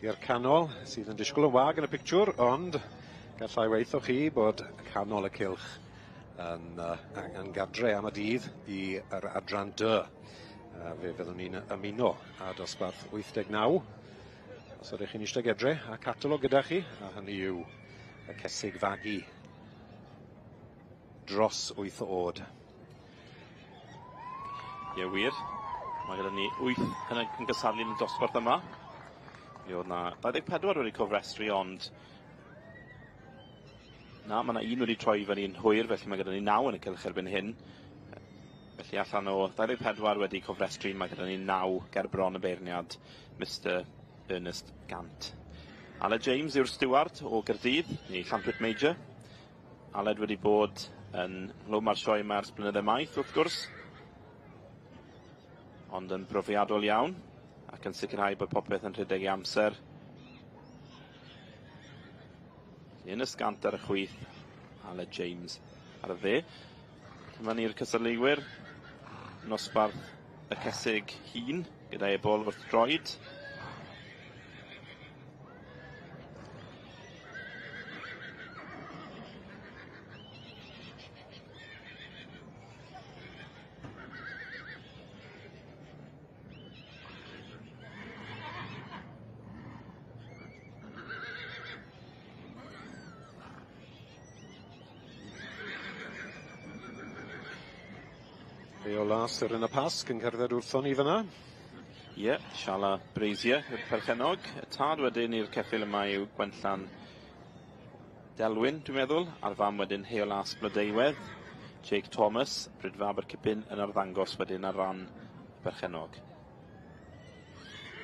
i'r canol, sydd yn disgwyl yn wag yn y pictiwr, ond gallai weithio chi bod canol y cylch yn gadre am y dydd i'r adran D. Fe fyddwn ni'n ymuno â dosbarth 89. Os ydych chi'n eistedd gedre a catalog gyda chi, a hynny yw y cesig fagu dros 8 oed. Ie, wir. Mae gyda ni 8 yn gystadlu yn y dosbarth yma. Mi oedd na 24 wedi cofrestru, ond na, mae yna un wedi troi fyny'n hwyr, felly mae gyda ni 9 yn y cylch erbyn hyn. Felly allan o 24 wedi cofrestru, mae gyda ni 9 ger bron y beirniad, Mr Ernest Gant. Aled James yw'r stiward o Gaerdydd, neu Llantwit Major. Aled wedi bod yn nghlwm ar sioe yma ers blynydde maith, wrth gwrs, ond yn brofiadol iawn ac yn sicrhau bod popeth yn rhedeg i amser. Ernest Gant ar y chwith, Aled James ar y dde. Dyma ni'r cystadleuwyr, nosbarth y cesig hŷn gyda ebol wrth droed. Heol Las Seren y Pasg yn cerdded wrthon ni fyna. Ie, yeah, Siala Brazier yw'r perchennog. Y tad wedyn i'r ceffyl yma yw Gwenllan Delwyn, dwi'n meddwl, a'r fam wedyn Heol Las Blodeuwedd. Jake Thomas, Brydfa Abercipin yn arddangos wedyn ar ran y perchennog.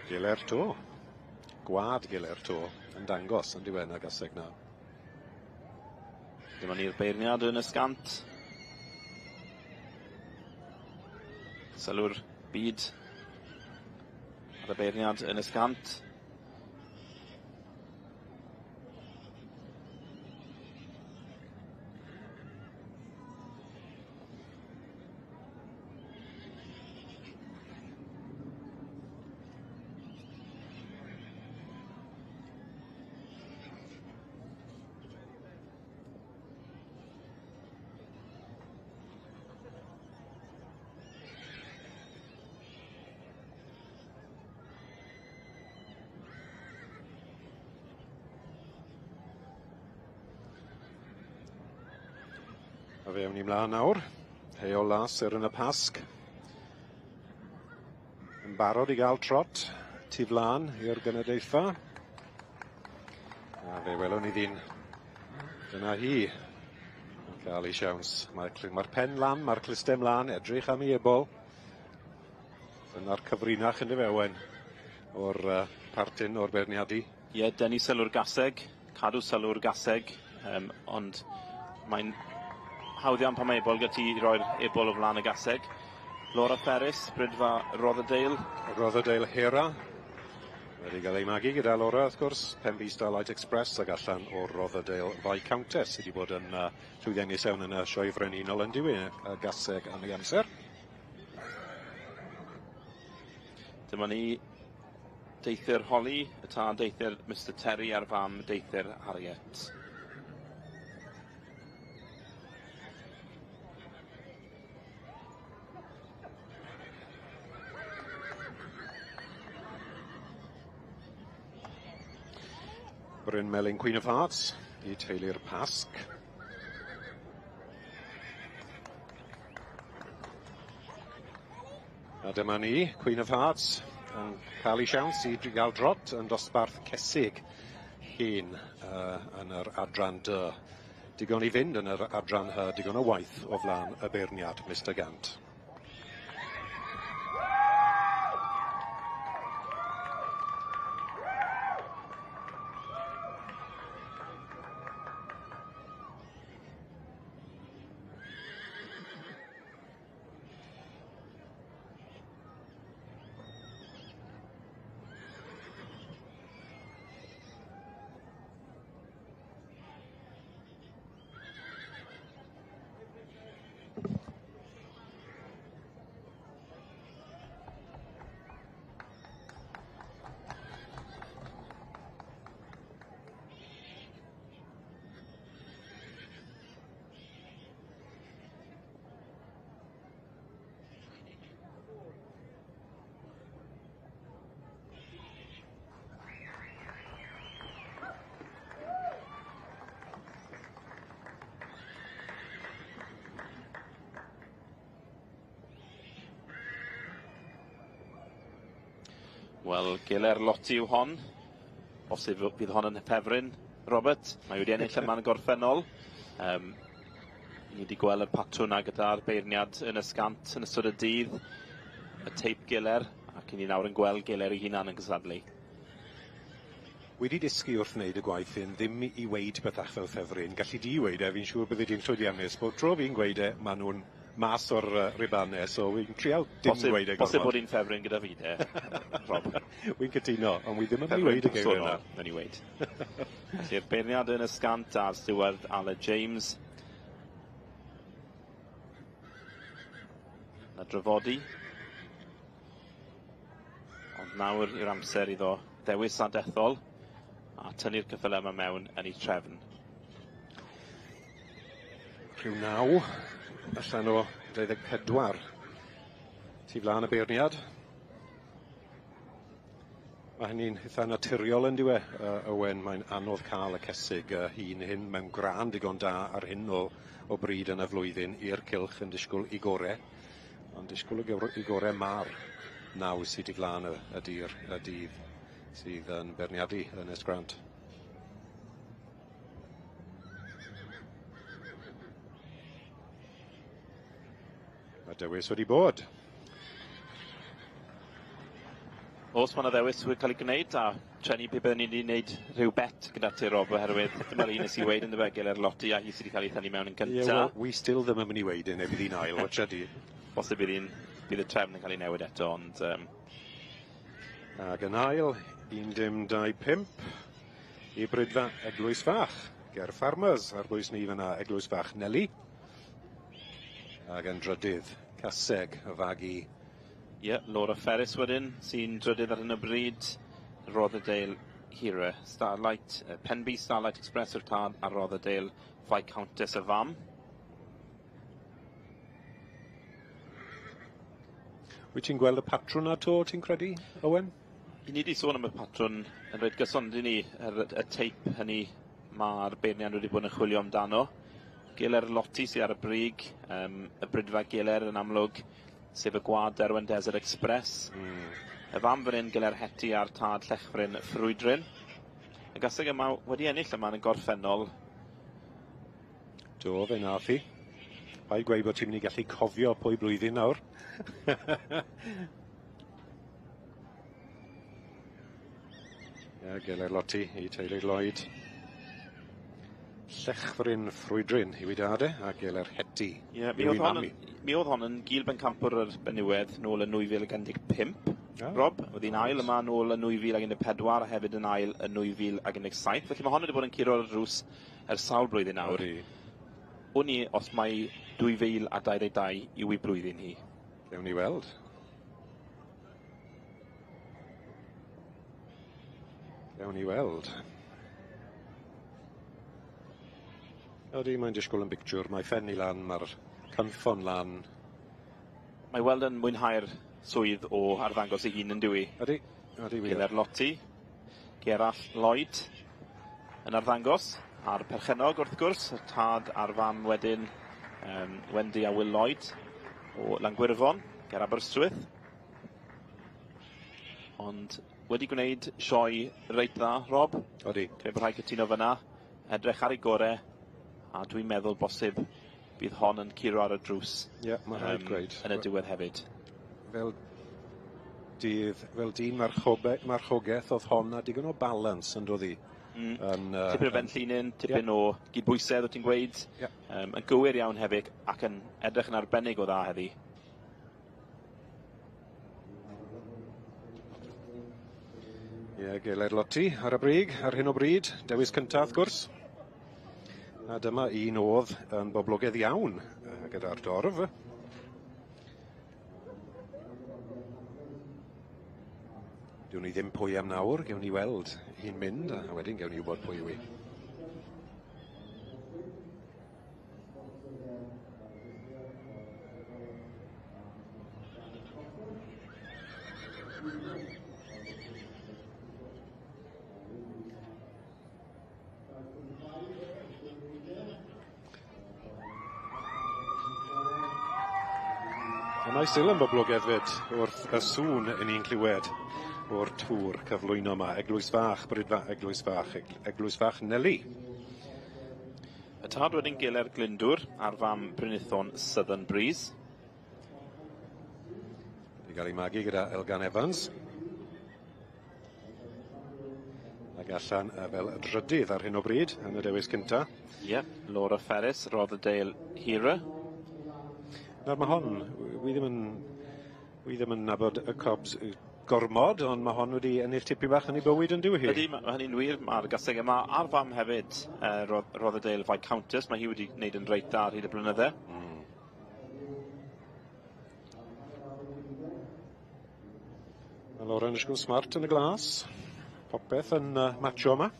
Giler to. Gwad Giler to yn dangos yn diwen ag aseg na. Dyma ni'r beirniad yn y sgant. Sylw'r byd ar y beirniad yn y sgant. A fe awn ni mlaen nawr. Heol Las Seren y Pasg. Yn barod i gael trot tu flan i'r gynulleidfa. A fe welwn ni ddyn. Dyna hi. Yn cael ei siawns. Mae'r mae pen lan, mae'r clustau mlaen, edrych am ei ebol. Dyna'r cyfrinach yn dy Owen, o'r partyn o'r beirniadu. Ie, yeah, denu sylw'r gaseg, cadw sylw'r gaseg, ond mae'n hawdd iawn pan mae ebol gyda ti i roi'r ebol o flaen y gaseg. Laura Ferris, Brydfa Rotherdale. Rotherdale Hera. Wedi cael ei magu gyda Laura, wrth gwrs, Penby Starlight Express ac allan o'r Rotherdale Viscountess sydd wedi bod yn llwyddiannus iawn yn y sioe frenhinol yn diwy, y gaseg am ei amser. Dyma ni deithi'r Holly, y tad deithi'r Mr Terry a'r fam deithi'r Harriet. Bryn Melyn Queen of Hearts i teulu'r Pasg. A dyma ni, Queen of Hearts, yn cael ei siawns i gael drot yn dosbarth cesig hyn yn yr adran D. Digon i fynd yn yr adran H, digon o waith o flaen y beirniad, Mr Gant. Wel, Giler Lotti yw hon. Bosib bydd hon yn ffefryn, Robert. Mae wedi ennill yma'n gorffennol. Ni wedi gweld y patwn na gyda'r beirniad yn y sgant yn ystod y dydd. Y teip Giler, ac i ni nawr yn gweld Giler ei hunan yn cystadlu. Wedi dysgu wrth wneud y gwaith hyn ddim i weid pethach fel ffefryn. Gallu di weid e, fi'n siŵr bydde di'n llwyddiannus. Bob tro fi'n gweud e, maen nhw'n mas o'r ribannau, so wy'n trial dim gweud e gormod. Bosib bod hi'n ffefryn gyda fi de, Rob. Wy'n cytuno, ond wi ddim yn mynd i weid y geiriau yna. Nawn ni weid. Felly'r beirniad yn y sgant a'r stiward Aled James. Na drafodi. Ond nawr yw'r amser iddo ddewis a dethol a tynnu'r ceffylau yma mewn yn ei trefn. Rhyw 9 allan o 24 tu flaen y beirniad. Mae hynny'n eitha naturiol yn dyw e, Owen, mae'n anodd cael y cesig hun hyn mewn grân digon da ar hyn o bryd yn y flwyddyn i'r cylch yn disgwyl i gore. Ond disgwyl y gorau ma'r naw sydd i flaen y, y, dir, y dydd sydd yn beirniadu Ernest Grant. Mae dewis wedi bod. Os mae yna ddewis wedi cael ei gwneud, a treni pe byddwn ni wedi gwneud rhyw bet gyda ti, Rob, oherwydd dyma'r un nes i weud yn dy Geler Lotti, a hi sydd wedi cael ei thynnu mewn yn gyntaf. Yeah, well, we still ddim yn mynd i weud e, neu bydd hi'n ail, watcha di. Bosib bydd hi'n, bydd y trefn yn cael ei newid eto, ond... Ac yn ail, 1.25 i Brydfa Eglwys Fach, ger Farmers, ar bwys ni fyna Eglwys Fach Neli. Ac yn drydydd, Caseg, y fagu. Ie, yeah, Laura Ferris wedyn, sy'n drydydd ar hyn o bryd. Rotherdale Hero Starlight, Penby Starlight Express yw'r tad, a Rotherdale Viscountess y fam. Wyt ti'n gweld y patrwn na to, ti'n credu, Owen? I ni wedi sôn am y patrwn yn reit gyson, dyn ni, y teip hynny mae'r beirniad wedi bod yn chwilio amdano. Geler Lotti sydd ar y brig, y Brydfa Geler yn amlwg, sef y gwad Derwen Desert Express. Y fam fan hyn, Geler Heti a'r tad Llechfryn Ffrwydryn. Y gaseg yma wedi ennill yma yn y gorffennol. Do, fe nath hi. Paid gweud bod ti'n mynd i gallu cofio pwy blwyddyn nawr. Ie, Geler Lotti i teulu Lloyd. Llechfryn Ffrwydryn i dad e, a Geler Heti. Ie, mi oedd hon, mi oedd hon yn gil bencampwr yr benywedd nôl yn 2015, Rob. Oedd hi'n ail yma nôl yn 2014 a hefyd yn ail yn 2017. Felly mae hon wedi bod yn curo ar y drws ers sawl blwyddyn nawr. Wn i os mai 2022 yw ei blwyddyn hi. Gewn ni weld. Gewn ni weld. Ydy, mae'n disgwyl yn bictiwr. Mae ffen i lan, mae'r cynffon lan. Mae weld yn mwynhau'r swydd o arddangos ei hun yn dyw i. Ydy, ydy wir. Geler Lotti, Gerallt Lloyd yn arddangos, a'r perchennog wrth gwrs, y tad a'r fam wedyn, Wendy a Will Lloyd o Langwyrfon, ger Aberystwyth. Ond wedi gwneud sioe reit dda, Rob. Odi. Credu bod rhaid cytuno fyna, edrych ar ei gore, a dwi'n meddwl bosib bydd hon yn curo ar y drws. Ie, yeah, mae rhaid gweud. Yn y diwedd hefyd. Fel dydd, fel dyn marchogaeth oedd hon a digon o balans yn dod i. Tipyn o benllinyn, tipyn o gydbwysedd, wyt ti'n gweud. Yeah. Yn gywir iawn hefyd ac yn edrych yn arbennig o dda heddi. Ie, Geler Lotti ar y brig, ar hyn o bryd. Dewis cyntaf, wrth gwrs. A dyma un oedd yn boblogaidd iawn gyda'r dorf. Dwn ni ddim pwy am nawr, gewn ni weld hi'n mynd, a wedyn gewn ni wybod pwy yw hi. A mae still yn boblogaidd fyd wrth y sŵn yn ni'n clywed o'r tŵr cyflwyno yma. Eglwys Fach, Brydfa Eglwys Fach, Eglwys Fach Neli. Y tad wedyn Geler Glyndwr a'r fam Brynithon Southern Breeze. Wedi cael ei magu gyda Elgan Evans. Ac allan fel drydydd ar hyn o bryd yn y dewis cynta. Ie, yeah, Laura Ferris, Rotherdale Hero. Nawr mae hon, wi ddim yn nabod y Cobs gormod, ond mae hon wedi ennill tipyn bach yn ei bywyd yn dyw hi. Ydy, mae hynny'n wir, mae'r gaseg yma a'r fam hefyd, Rotherdale Viscountess, mae hi wedi gwneud yn reit dda ar hyd y blynydde. Mae Laura yn ysgol smart yn y glas. Popeth yn matcho yma.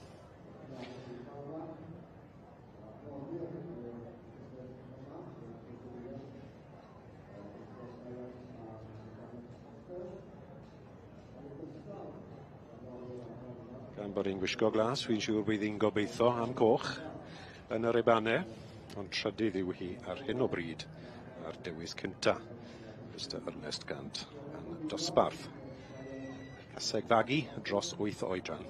Gan bod hi'n gwisgo glas, fi'n siŵr bydd hi'n gobeithio am coch yn yr ebanau, ond trydydd yw hi ar hyn o bryd ar dewis cynta. Mr Ernest Gant yn dosbarth. Caseg fagu dros 8 oedran.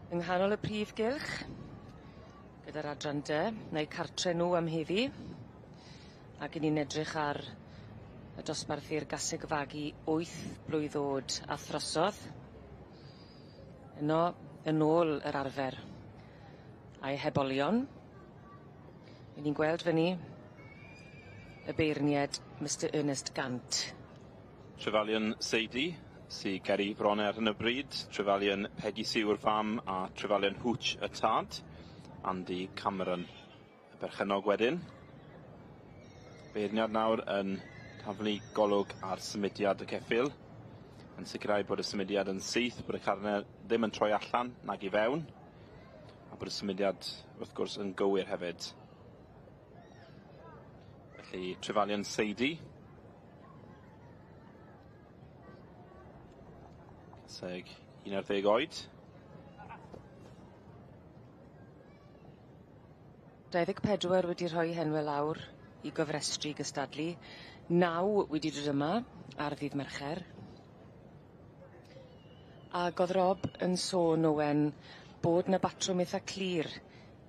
Yng nghanol y prif gylch, gyda'r adran D, neu cartre nhw am heddi, ac 'yn ni'n edrych ar y dosbarthu'r gaseg fagu 8 blwydd o'd a throsodd. Yno, yn ôl yr arfer, a'i hebolion. 'Yn ni'n gweld fyny y beirnied Mr Ernest Gant. Trefalion Sadie, sy ger i bron ar hyn o bryd, Trefalion Peggy Sue yw'r fam a Trefalion Hooch y tad, Andy Cameron y berchennog wedyn. Beirniad nawr yn Taflu golwg ar symudiad y ceffyl, yn sicrhau bod y symudiad yn syth, bod y carnau ddim yn troi allan nag i fewn, a bod y symudiad wrth gwrs yn gywir hefyd. Felly Trefalion Seidi. Caseg 11 oed. 24 wedi rhoi henwe lawr i gofrestru i gystadlu. 9 wedi dod yma ar ddydd Mercher. Ag o'dd Rob yn sôn Owen bod 'na batrwm itha clir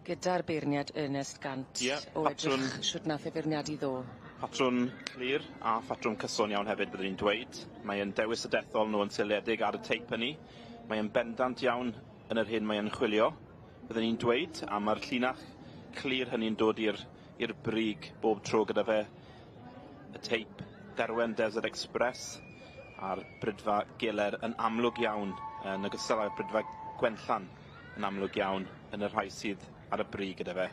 gyda'r beirniad Ernest Gant. Ie, o patrwm... edrych shwd nath e feirniadu ddo. Patrwm clir a phatrwm cyson iawn hefyd byddwn i'n dweud. Mae e'n dewis y dethol nhw yn seiliedig ar y teip hynny. Mae e'n bendant iawn yn yr hyn mae e'n chwilio, byddwn i'n dweud, a mae'r llinach clir hynny'n dod i'r i'r brig bob tro gyda fe. Y teip Derwen Desert Express a'r Brydfa Geler yn amlwg iawn, yn ogystal â'r Brydfa Gwenllan yn amlwg iawn yn y rhai sydd ar y brig gyda fe.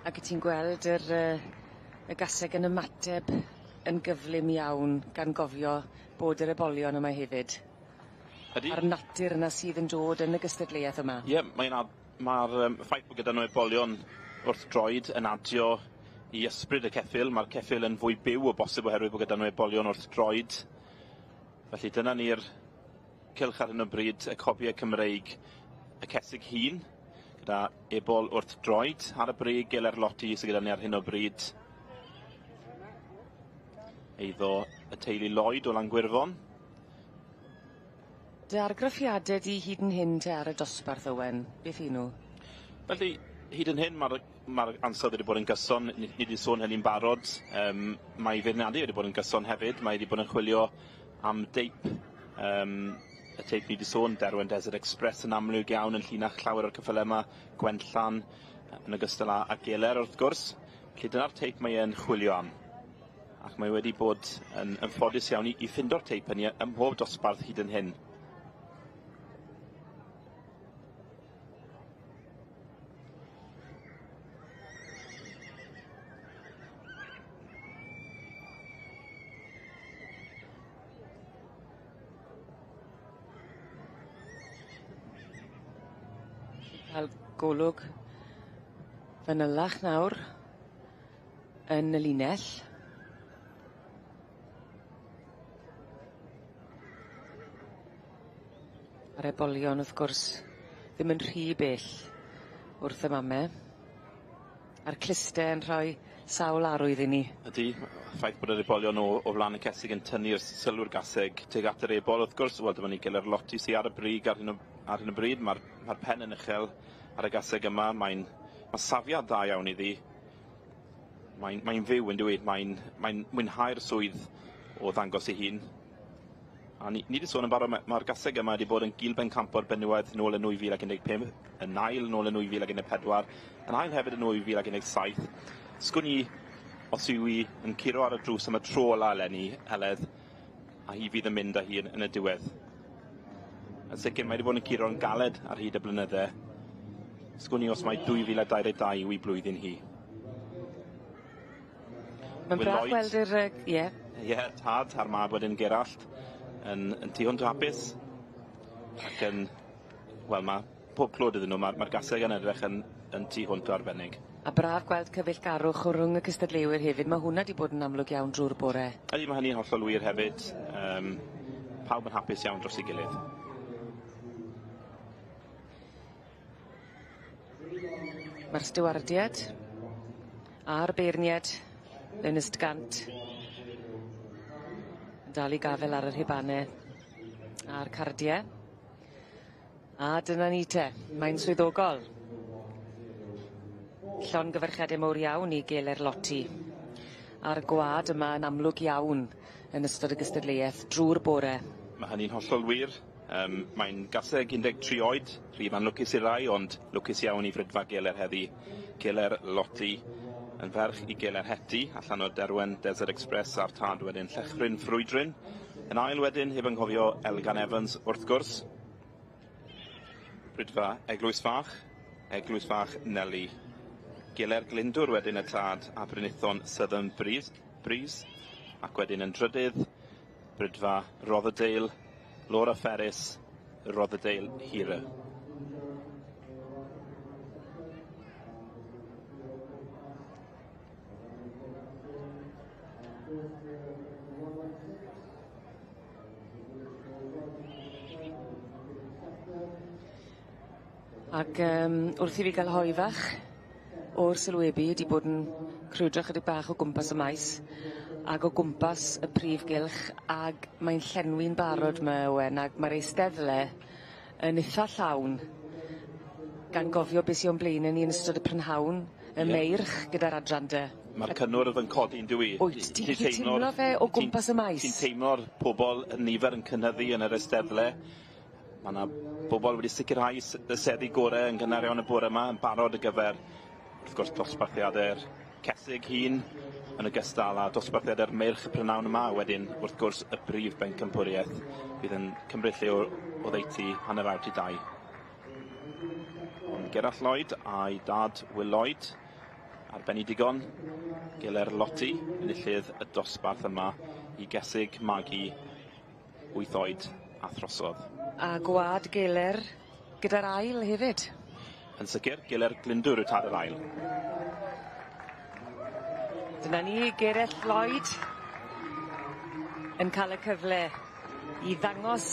Ac 'yt ti'n gweld yr yy y gaseg yn ymateb yn gyflym iawn gan gofio bod yr ebolion yma hefyd. Ydi. A'r natur yna sydd yn dod yn y gystadleuaeth yma. Ie mae'n ad- ma'r yym ffaith bod gyda nhw ebolion wrth droed yn adio i ysbryd y ceffyl. Ma'r ceffyl yn fwy byw o bosib oherwydd bod gyda nhw ebolion wrth droed. Felly dyna ni'r cylch ar hyn o bryd, y cobiau Cymreig, y cesig hŷn, gyda ebol wrth droed ar y brig, Geler Lotti sydd gyda ni ar hyn o bryd. Eiddo y teulu Lloyd o Langwyrfon. Dy argraffiade di hyd yn hyn te ar y dosbarth, Owen, beth 'yn nhw? Felly, hyd yn hyn ma'r ma'r ansawdd wedi bod yn gyson, ni ni 'di sôn hynny'n barod. Yym mae feirniadu wedi bod yn gyson hefyd, mae wedi bod yn chwilio am deip yym y teip ni 'di sôn, Derwen Desert Express yn amlwg iawn yn llinach llawer o'r ceffyle yma, Gwenllan yn ogystal â â Geler wrth gwrs. Felly dyna'r teip mae e'n chwilio am. Ac mae wedi bod yn yn ffodus iawn i i ffindo'r teip hynny ym mhob dosbarth hyd yn hyn. Cael golwg fanylach nawr yn y linell. A'r ebolion wrth gwrs ddim yn rhy bell wrth y mame. A'r cluste yn rhoi sawl arwydd i ni. Ydi, ffaith bod yr ebolion o o flan y cesig yn tynnu'r sylw'r gaseg tuag at yr ebol wrth gwrs, wel dyma ni Geler Lotti sy ar y brig ar hyn o ar hyn o bryd, ma'r ma'r pen yn uchel ar y gaseg yma, mae'n ma' safiad dda iawn iddi. Mae'n mae'n fyw yndyw 'i, mae'n mae'n mwynhau'r swydd o ddangos ei hun. A ni ni 'di sôn yn barod ma' ma'r gaseg yma wedi bod yn gul bencampwr benywaidd nôl yn 2015, yn ail nôl yn 2014, yn ail hefyd yn 2017. Sgwn i os yw 'i yn curo ar y drws am y tro ola eleni, Heledd, a hi fydd yn mynd â hi yn, yn y diwedd. Yn sicr mae wedi bod yn curo'n galed ar hyd y blynydde. Sgwn i os mai 2022 yw 'i blwyddyn hi. Mae'n braf gweld yr yy ie. Ie, tad a'r mab wedyn Gerallt yn yn tu hwnt o hapus ac yn wel ma' pob clod iddyn nhw ma'r ma'r gaseg yn edrych yn yn tu hwnt o arbennig. A braf gweld cyfeillgarwch o rwng y cystadleuwyr hefyd ma' hwnna 'di bod yn amlwg iawn drw'r bore. Ydi ma' hynny'n hollol wir hefyd yym pawb yn hapus iawn dros ei gilydd. Ma'r stiwardied a'r beirnied Ernest Gant yn dal i gafel ar y rhubane a'r cardie. A dyna ni te, mae'n swyddogol. Llongyfarchiade mowr iawn i Geler Lotti. A'r gwa'd yma yn amlwg iawn yn ystod y gystadleueth drw'r bore. Ma' hynny'n hollol wir. Yym mae'n gaseg 13 oed, rhif anlwcus i rai, ond lwcus iawn i Fridfa Geler heddi. Geler Lotti yn ferch i Geler Hetty, allan o Derwen Desert Express a'r tad wedyn Llechfryn Ffrwydryn. Yn ail wedyn, heb anghofio Elgan Evans wrth gwrs. Brydfa Eglwys Fach, Eglwys Fach Neli. Geler Glyndwr wedyn y tad a Brynithon Southern Breeze, Breeze ac wedyn yn drydydd, Brydfa Rotherdale, Laura Ferris, Rotherdale Hero. Ac wrth i fi gael hoe fach o'r sylwebu 'di bod yn crwydro chydig bach o gwmpas y maes ag o gwmpas y prif gylch ag mae'n llenwi'n barod 'ma Owen ag ma'r eisteddle yn itha llawn gan gofio be' sy o'n blaene ni yn ystod y prynhawn y meirch gyda'r adran dy. Ma'r cynnwrf yn codi yndyw i? Wyt ti'n gallu teimlo fe o gwmpas y maes? Ti'n teimlo'r pobol y nifer yn cynyddu yn yr eisteddle. Ma' 'na bobol wedi sicrhau y seddi gore yn gynnar iawn y bore yma yn barod ar gyfer wrth gwrs dosbarthiade'r cesig hŷn yn ogystal â dosbarthiade'r meirch y prynawn yma a wedyn wrth gwrs y brif bencampwriaeth fydd yn cymryd lle oddeutu 1:30. Ond Gerallt Lloyd a'i dad Will Lloyd ar ben 'i digon, Geler Lotti, enillydd y dosbarth yma i gesig magu 8 oed a throsodd. A gwad Geler gyda'r ail hefyd. Yn sicr, Geler Glyndwr yw tad yr ail. Dyna ni, Gerallt Lloyd yn cael y cyfle i ddangos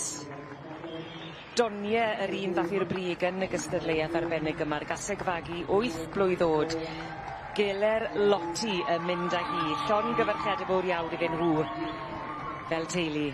donie yr un ddath i'r brig yn y gystadleuaeth arbennig yma'r gaseg fagu 8 blwydd o'd. Geler Lotti yn mynd â hi. Llongyfarchiade fowr iawn iddyn nhw fel teulu.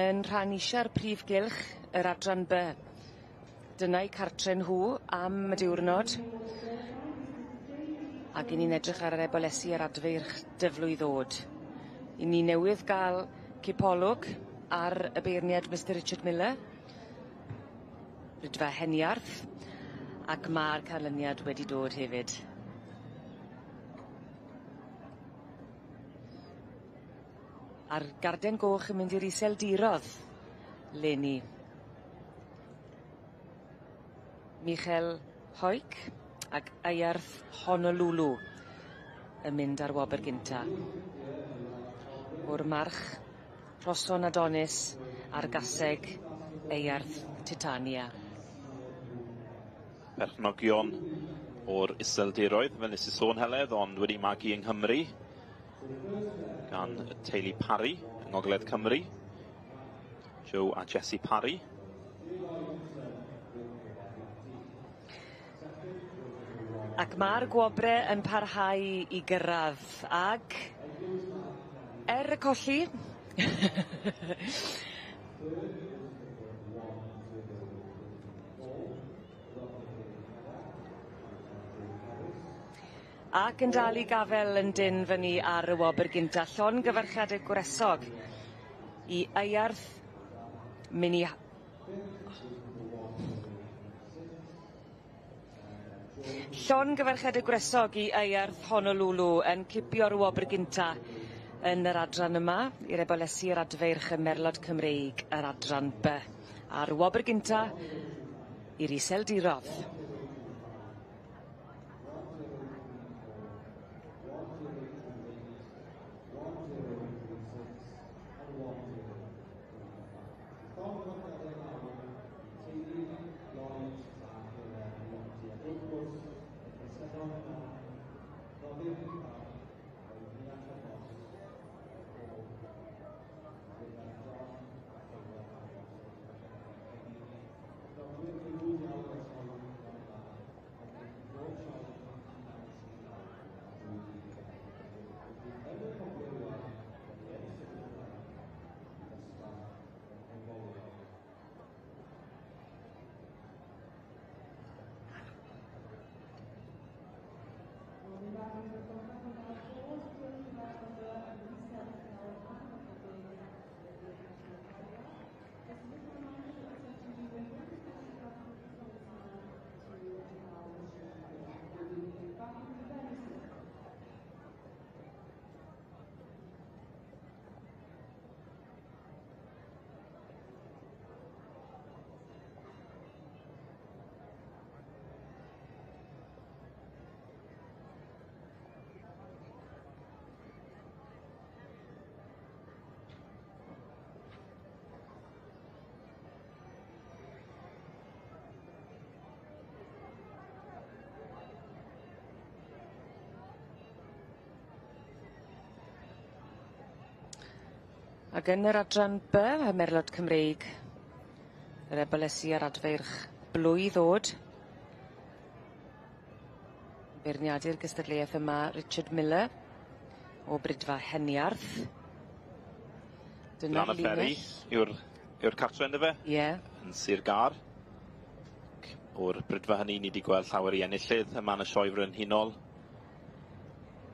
Yn rhan isia'r prif gylch, yr adran B. Dyna'i cartre nhw am y diwrnod. Ac 'yn ni'n edrych ar yr ebolesi a'r adfeirch dyflwydd o'd. 'Yn ni newydd ga'l cipolwg ar y beirniad Mr Richard Miller. Rydfa Heniarth ac ma'r canlyniad wedi dod hefyd. A'r garden goch yn mynd i'r iseldirodd leni. Michel Hoik. Ac Eirth Honolulu yn mynd ar wobr gynta. O'r march Rhoson Adonis a'r gaseg Eirth Titania. Perchnogion o'r Iseldiroedd, fel nes i sôn Heledd, ond wedi magu yng Nghymru gan y teulu Parry yng Ngogledd Cymru. Joe a Jessie Parry. Ac ma'r gwobre yn parhau i gyrradd ag er y colli Ac yn dal i gafel yn dyn fyny ar y wobr gynta, llongyfarchiade gwresog i Eirth Mini Llongyfarchiade gwresog i Eirth Honolulu yn cipio'r wobr gynta yn yr adran yma i'r ebolesi yr adfeirch y Merlod Cymreig yr adran By. A'r wobr gynta i'r Iseldirodd. Ac yn yr adran B, y Merlod Cymreig, yr ebolesi a'r adfeirch blwydd o'd. Beirniadu'r gystadleuaeth yma Richard Miller o Bridfa Heniarth. Dyna'r Lan y Fferi yw'r yw'r cartre yndyfe? Ie. Yn Sir Gâr. O'r Bridfa hynny ni wedi gweld llawer i enillydd yma yn y Sioe Frenhinol.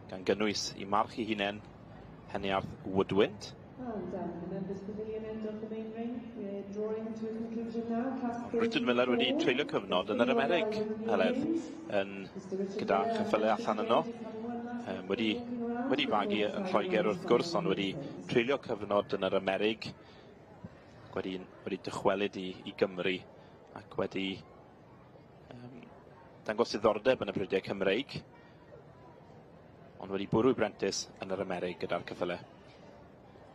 Gan gynnwys i march i hunain Heniarth Woodwind. Richard Miller wedi treulio cyfnod yn yr Amerig, Heledd, yn gyda cheffylau allan yno. Wedi, wedi fagu yn Lloegr wrth gwrs, ond wedi treulio cyfnod yn yr Amerig, ac wedi, wedi dychwelyd i, i Gymru, ac wedi dangos diddordeb yn y prydiau Cymreig, ond wedi bwrw i brentis yn yr Amerig gyda'r ceffylau.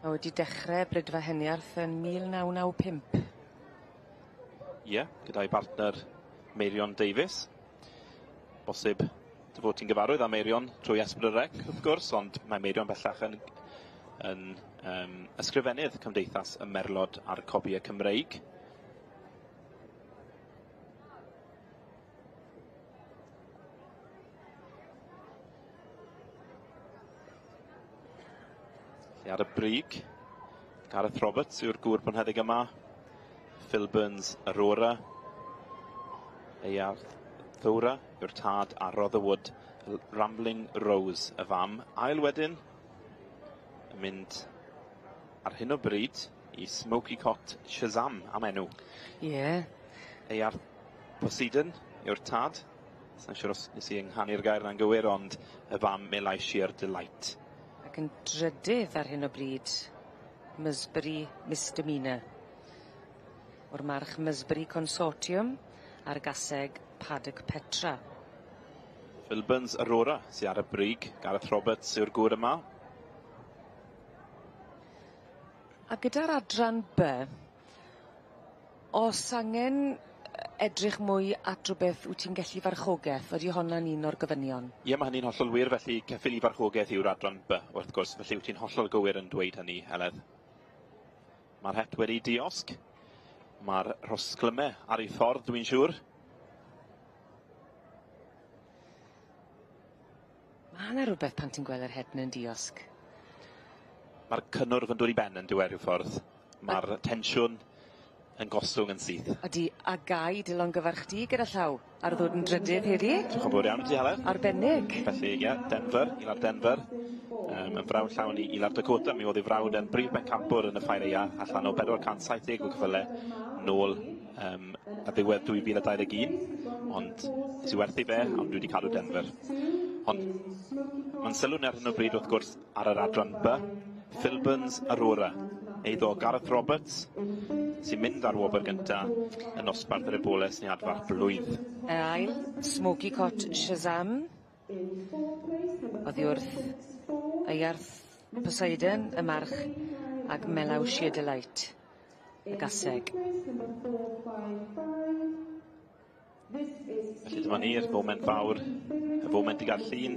Mae wedi dechrau Brydfa Heniarth yn 1995. Ie, yeah, gyda'i partner Meirion Davies. Bosib dy fod ti'n gyfarwydd â Meirion trwy S4C, wrth gwrs, ond mae Meirion bellach yn, yn ysgrifennydd Cymdeithas y Merlod a'r Cobiau Cymreig. Felly ar y brig, Gareth Roberts yw'r gŵr bonheddig yma. Phil Burns Aurora. Eiarth Thora yw'r tad a Rotherwood Rambling Rose y fam. Ail wedyn, yn mynd ar hyn o bryd i Smoky Cot Shazam am enw. Ie. Yeah. Eiarth Poseidon yw'r tad. Sa'n siŵr os nes i ynghanu'r gair yna'n gywir, ond y fam Melai Sheer Delight. Ac yn drydydd ar hyn o bryd, Musbury Misdemeanor. O'r march Musbury Consortium a'r gaseg Paddock Petra. Philbins Aurora sydd ar y brig. Gareth Roberts yw'r gŵr yma. A gyda'r adran B, os angen edrych mwy at rhywbeth wyt ti'n gallu farchogaeth, ydy honna'n un o'r gofynion? Ie, mae hynny'n hollol wir, felly ceffyl i farchogaeth yw'r adran B, wrth gwrs, felly wyt ti'n hollol gywir yn dweud hynny, Heledd. Mae'r het wedi diosg. Mae'r rhosglymau ar ei ffordd, dwi'n siŵr. Mae yna rhywbeth pan ti'n gweld yr het yn diosg. Mae'r cynnwrf yn dod i ben yn diwedd rhyw ffordd. Mae'r tensiwn yn gostwng yn syth. Ydy, a gai dy longyfarch di gyda llaw ar ddod yn drydydd heddi? Diolch yn fawr iawn i ti, Heledd. Arbennig. Felly, ie, Denver, Ilar Denver. Yn frawd llawn i Ilar Dakota. Mi oedd ei frawd yn brif bencampwr yn y ffair aea allan o 470 o cyffyle nôl ar ddiwedd 2021. Ond nes i werthu fe, ond dwi wedi cadw Denver. Ond mae'n sylw ni ar hyn o bryd wrth gwrs ar yr adran B, Philbins Aurora, eiddo Gareth Roberts, sy'n mynd ar wobr gynta yn nosbarth yr eboles neu adfarch blwydd. Yr ail, Smoky Cot Shazam, oddi wrth Eiarth Poseidon, y march, ac Melaw Sheer Delight, y gaseg. Felly dyma ni'r foment fawr, y foment i gael llun.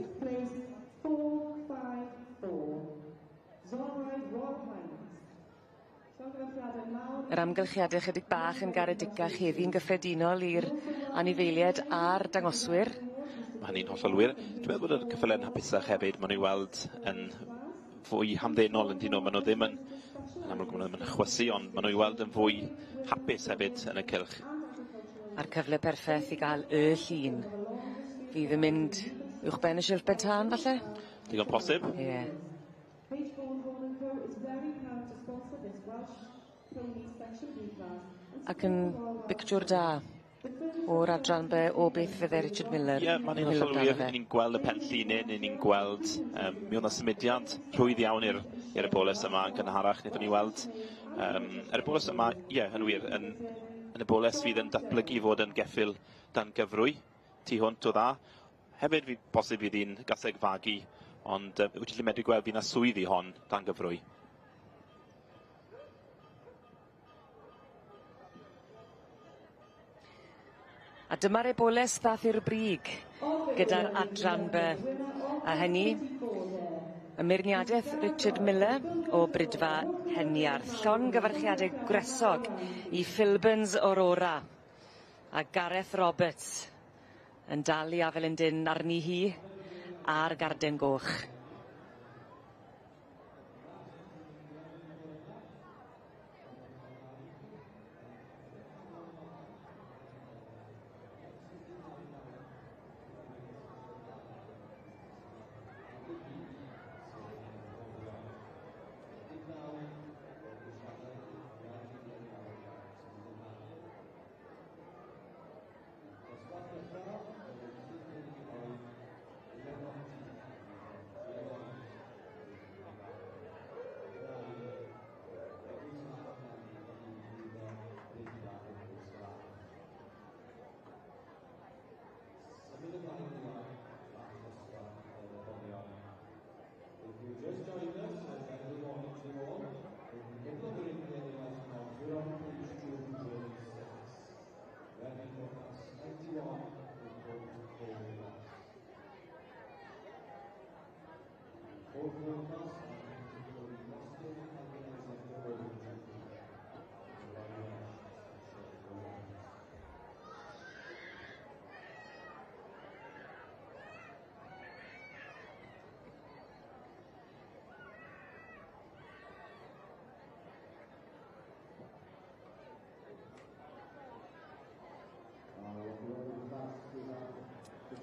Yr amgylchiade chydig bach yn garedicach heddi'n gyffredinol i'r anifeilied a'r dangoswyr. Mae hynny'n hollol wir. Dwi'n meddwl bod yr ceffyle'n hapusach hefyd. Maen nhw i weld yn fwy hamddenol yn dyn nhw. Maen nhw ddim yn, yn amlwg maen nhw ddim yn chwysu, ond maen nhw i weld yn fwy hapus hefyd yn y cylch. A'r cyfle perffaith i gael y llun. Fydd yn mynd uwchben y silff ben tân, falle? Digon posib. Ie. Yeah. Ac yn bictiwr da o'r adran be o beth fydde Richard Miller. Ie, mae'n un hollol wir. Ni'n gweld y pen llinyn, ni'n gweld, mi oedd 'na symudiad rhwydd iawn i'r i'r eboles yma yn gynharach, wnaethon ni weld. Yr eboles yma, ie, yn wir, yn, yn eboles fydd yn datblygu fod yn geffyl dan gyfrwy, tu hwnt o dda. Hefyd, fi bosib fydd hi'n gaseg fagu, ond wyt ti'n medru gweld fydd 'na swydd i hon dan gyfrwy. A dyma'r eboles ddath i'r brig gyda'r adran B. A hynny, y meirniadaeth Richard Miller o Brydfa Heniarth. Llongyfarchiadau gwresog i Philbins Aurora a Gareth Roberts yn dal i afael yn dynn arni hi a'r Garden Goch.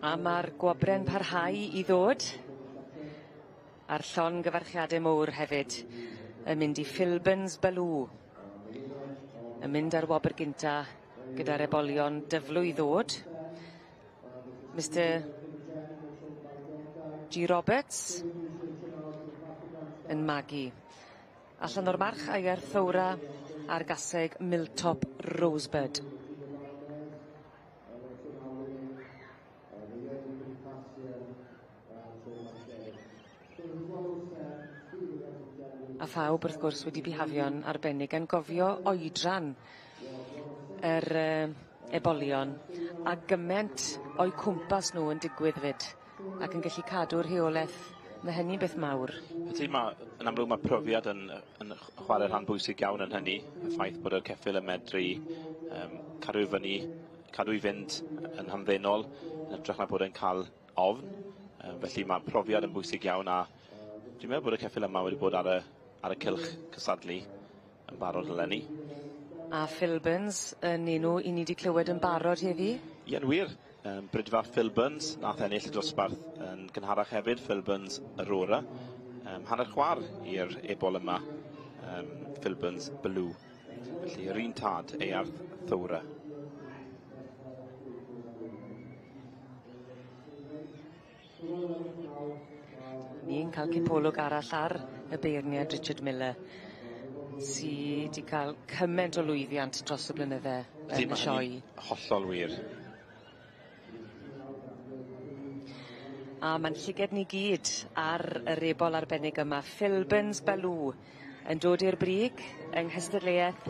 A ma'r gwobre'n parhau i ddod. A'r llongyfarchiade mowr hefyd yn mynd i Philbins Baloo. Yn mynd ar wobr gynta gyda'r ebolion dyflwy ddod. Mr G Roberts yn magu. Allan o'r march a'i Thowra a'r gaseg Milltop Rosebud. phawb wrth gwrs wedi bihafio'n arbennig yn gofio oedran yr ebolion a gyment o'u cwmpas nhw yn digwydd 'fyd ac yn gallu cadw'r rheoleth. Ma' hynny'n beth mawr. Ydy ma' yn amlwg ma' profiad yn yn chwarae rhan bwysig iawn yn hynny, y ffaith bod y ceffyl yn medru yym cadw i fyny, cadw i fynd yn hamddenol yn hytrach na bod e'n ca'l ofn. Yym felly ma' profiad yn bwysig iawn a dwi'n meddwl bod y ceffyl yma wedi bod ar y ar y cylch cystadlu yn barod eleni. A Phil Burns yn enw 'yn ni 'di clywed yn barod heddi. Ie'n wir. Yym Bridfa Phil Burns nath ennill y dosbarth yn gynharach hefyd, Phil Burns Aurora. Yym hanner chwar i'r ebol yma, yym Phil Burns Blue. Felly yr un tad, Eyarth Thowra. Ni'n ca'l cipolwg arall ar y beirniad Richard Miller sy 'di ca'l cyment o lwyddiant dros y blynydde yn y sioe. Hollol wir. A ma'n llyged ni gyd ar yr ebol arbennig yma, Philbins Baloo, yn dod i'r brig yng nghystadleuaeth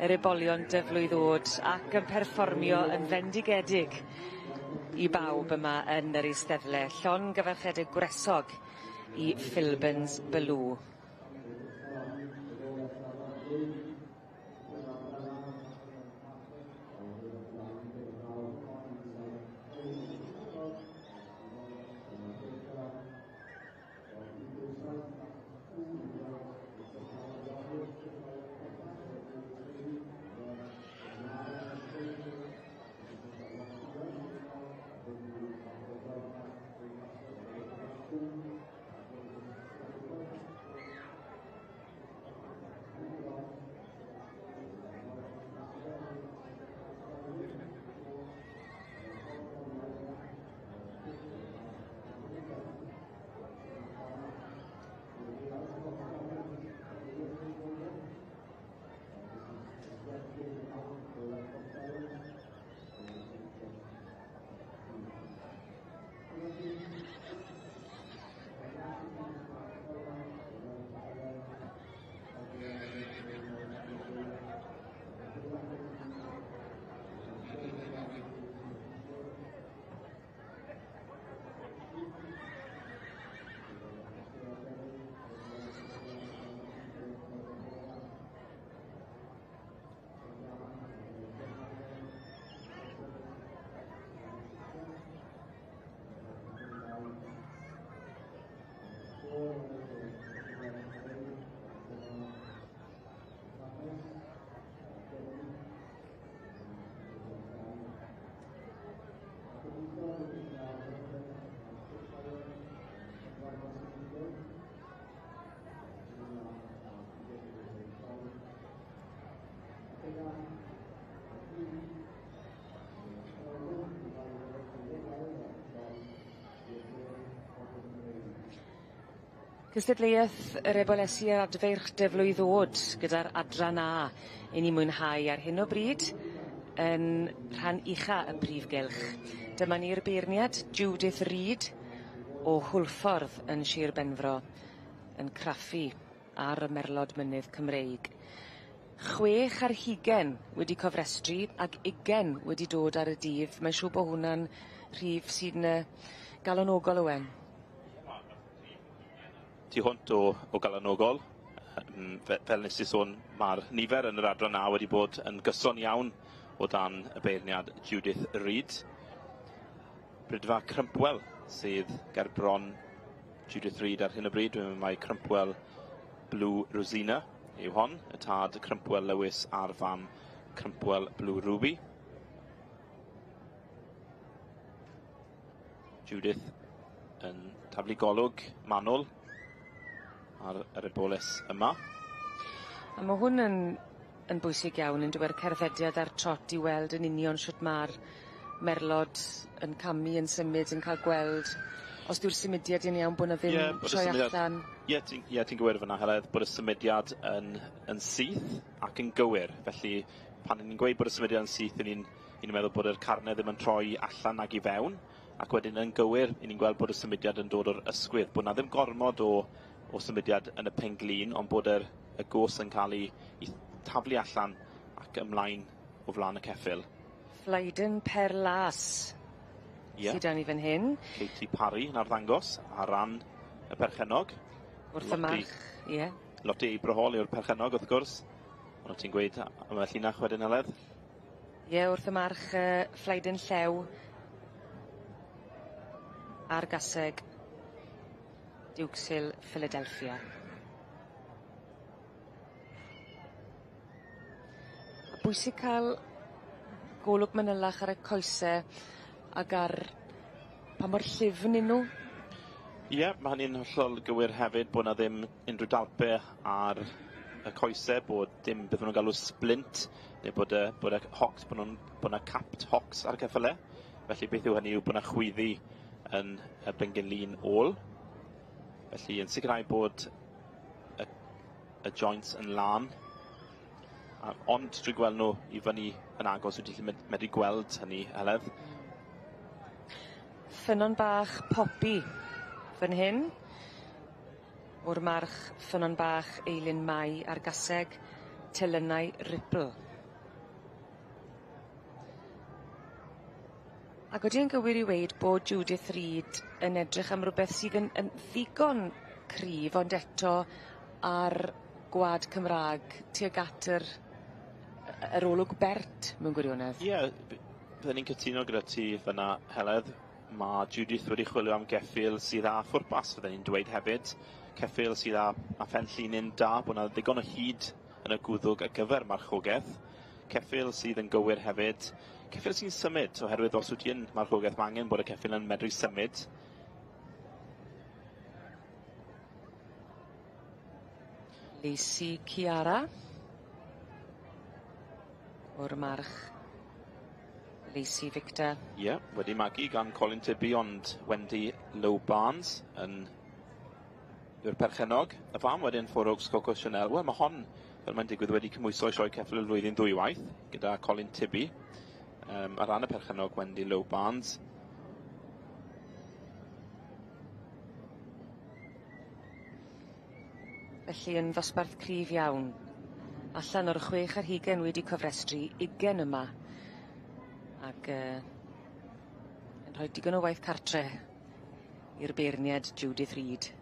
yr ebolion dyflwydd o'd ac yn perfformio yn fendigedig i bawb yma yn yr eisteddle. Llongyfarchiade gwresog i Philbins Baloo. Cystadleuaeth yr ebolesi a'r adfeirch dyflwydd o'd gyda'r adran A i ni mwynhau ar hyn o bryd yn rhan ucha y prif gylch. Dyma ni'r beirniad Judith Reid o Hwlffordd yn Shir Benfro yn craffu ar y merlod mynydd Cymreig. 26 wedi cofrestru ag ugen wedi dod ar y dydd. Mae'n siŵr bo' hwnna'n rhif sy'n yy galonogol Owen. Tu hwnt o, o galonogol. Fe, fel nes i sôn, mae'r nifer yn yr adran A wedi bod yn gyson iawn o dan y beirniad Judith Reid. Brydfa Crumpwell sydd ger bron Judith Reid ar hyn o bryd. Dwi'n meddwl mai Crumpwell Blue Rosina yw hon, y tad Crumpwell Lewis a'r fam Crumpwell Blue Ruby. Judith yn taflu golwg manwl ar yr eboles yma. A ma' hwn yn yn bwysig iawn on'd yw e'r cerddediad a'r trot i weld yn union shwt ma'r merlod yn camu yn symud yn ca'l gweld os dyw'r symudiad yn iawn bo' 'na ddim Ie bod y troi symudiad... allan. Ie ti'n ie ti'n gywir fyn 'na Heledd bod y symudiad yn yn syth ac yn gywir felly pan 'yn ni'n gweud bod y symudiad yn syth 'yn ni'n 'yn ni'n meddwl bod yr carne ddim yn troi allan ag i fewn ac wedyn yn gywir 'yn ni'n gweld bod y symudiad yn dod o'r ysgwydd bod 'na ddim gormod o o symudiad yn y penglin, ond bod yr, y gos yn cael ei, ei taflu allan ac ymlaen o flaen y ceffyl. Flaiden Perlas Ie. Sy 'da ni fan hyn. Katie Parry yn arddangos ar ran y perchennog. Wrth y march, ie. Lottie Abrahall yw'r perchennog wrth gwrs. Ond o ti'n gweud am y llinach wedyn Heledd? Ie, wrth y march Flaiden Llew a'r gaseg Dukes Hill Philadelphia. A bwysig ca'l golwg manylach ar y coese ag ar pa mor llyfn 'yn nw. Ie, ma' hynny'n hollol gywir hefyd bo' 'na ddim unrhyw dalpe ar y coese, bod dim beth ma' nw'n galw splint, neu bod y bod y hocks bo' nw'n bo' 'na capped hocks ar y ceffyle. Felly beth yw hynny yw bo' 'na chwyddi yn y bengelin ôl. Felly yn sicrhau bod y y joints yn lân. A, ond drwy gweld nhw i fyny yn agos wyt ti'n medru gweld hynny, Heledd. Ffynnon bach Poppy fan hyn. O'r march Ffynnon bach Eilun Mai a'r gaseg Telynau Ripple. Ac odi e'n gywir i weud bod Judith Reid yn edrych am rwbeth sydd yn yn ddigon cryf ond eto ar gwad Cymra'g tuag at yr yr olwg bert mewn gwirionedd? Ie, bydden i'n cytuno gyda ti fyna Heledd. Ma' Judith wedi chwilio am geffyl sydd â phwrpas fydden i'n dweud hefyd. Ceffyl sydd â â phen llinyn da, bo' 'na ddigon o hyd yn y gwddwg ar gyfer marchogeth. Ceffyl sydd yn gywir hefyd. Ceffyl sy'n symud, oherwydd os wyt ti yn marchogaeth ma' angen bod y ceffyl yn medru symud. Lacey Ciara. O'r march Lacey Victor. Ie, yeah, wedi magu gan Colin Tibby ond Wendy Lowe Barnes yn yw'r perchennog. Y fam wedyn Four Oaks Coco Chanel. Wel, mae hon, fel mae'n digwydd, wedi cymhwyso i sioe ceffyl y flwyddyn ddwywaith gyda Colin Tibby. Ar ran y perchennog Wendy Lowe Barnes. Felly yn ddosbarth cryf iawn. Allan o'r 26 wedi cofrestru, 20 yma. Ac yn rhoi digon o waith cartre i'r beirniad Judith Reid.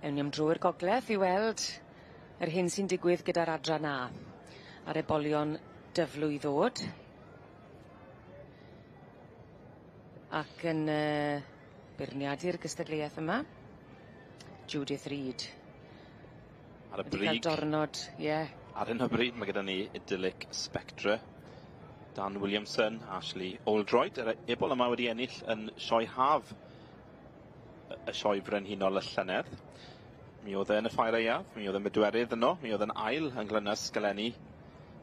Ewn ni am dro i'r gogledd i weld yr hyn sy'n digwydd gyda'r adran A a'r ebolion dyflwydd ddod. Ac yn beirniadu'r gystadleuaeth yma, Judith Reid. Ar y Wedi cael brig. Dornod, ie. Ar hyn o bryd mae gyda ni Idyllic Spectre, Dan Williamson, Ashley Oldroyd. Yr ebol yma wedi ennill yn sioe haf y sioe frenhinol y llynedd. Mi oedd e yn y ffair aeaf, mi oedd e'n bedwerydd yno, mi oedd e'n ail yng Nghlynysg eleni.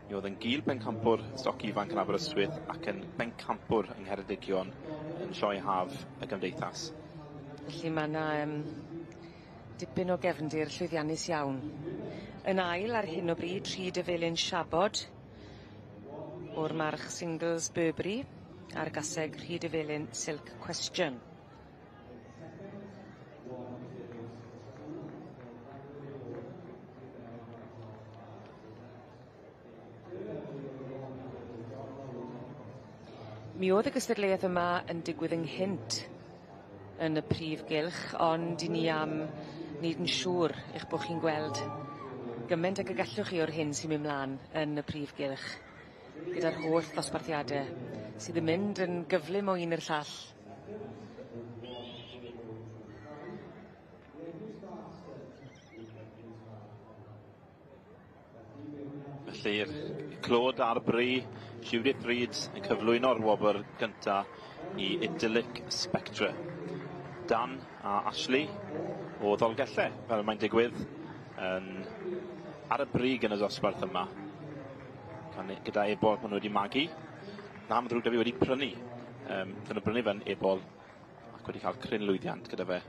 Mi oedd yn gil bencampwr stoc ifanc yn Aberystwyth ac yn bencampwr yng Ngheredigion yn sioe haf y gymdeithas. Felly mae yna dipyn o gefndir llwyddiannus iawn. Yn ail ar hyn o bryd, Rhyd y Felin Siabod o'r march Singles Burberry a'r gaseg Rhyd y Felin Silk Question. Mi oedd y gystadleuaeth yma yn digwydd ynghynt yn y prif gylch, ond i ni am wneud yn siŵr eich bod chi'n gweld gymaint ag y gallwch chi o'r hyn sy'n mynd mlaen yn y prif gylch, gyda'r holl ddosbarthiade sydd yn mynd yn gyflym o un i'r llall. Felly'r clod a'r bri, Judith Reid yn cyflwyno'r wobr gynta i Idyllic Spectre. Dan a Ashley o Ddolgellau, fel mae'n digwydd, yn ar y brig yn y dosbarth yma. Gyda ebol maen nhw wedi magu. Na, mae'n ddrwg 'da fi wedi prynu. Wnaethon nhw brynu fe'n ebol ac wedi cael cryn lwyddiant gyda fe.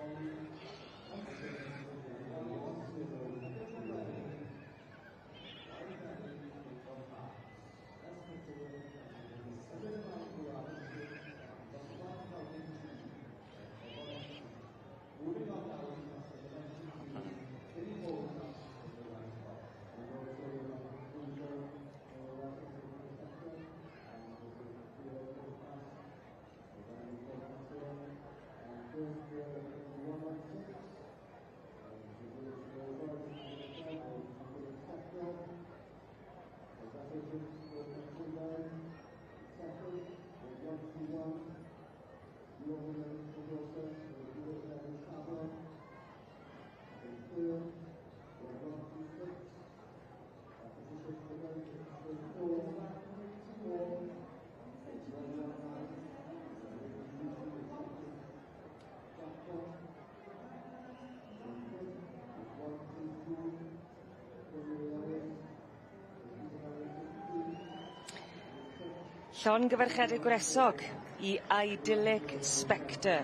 Llongyfarchiadau gwresog i Idyllic Spectre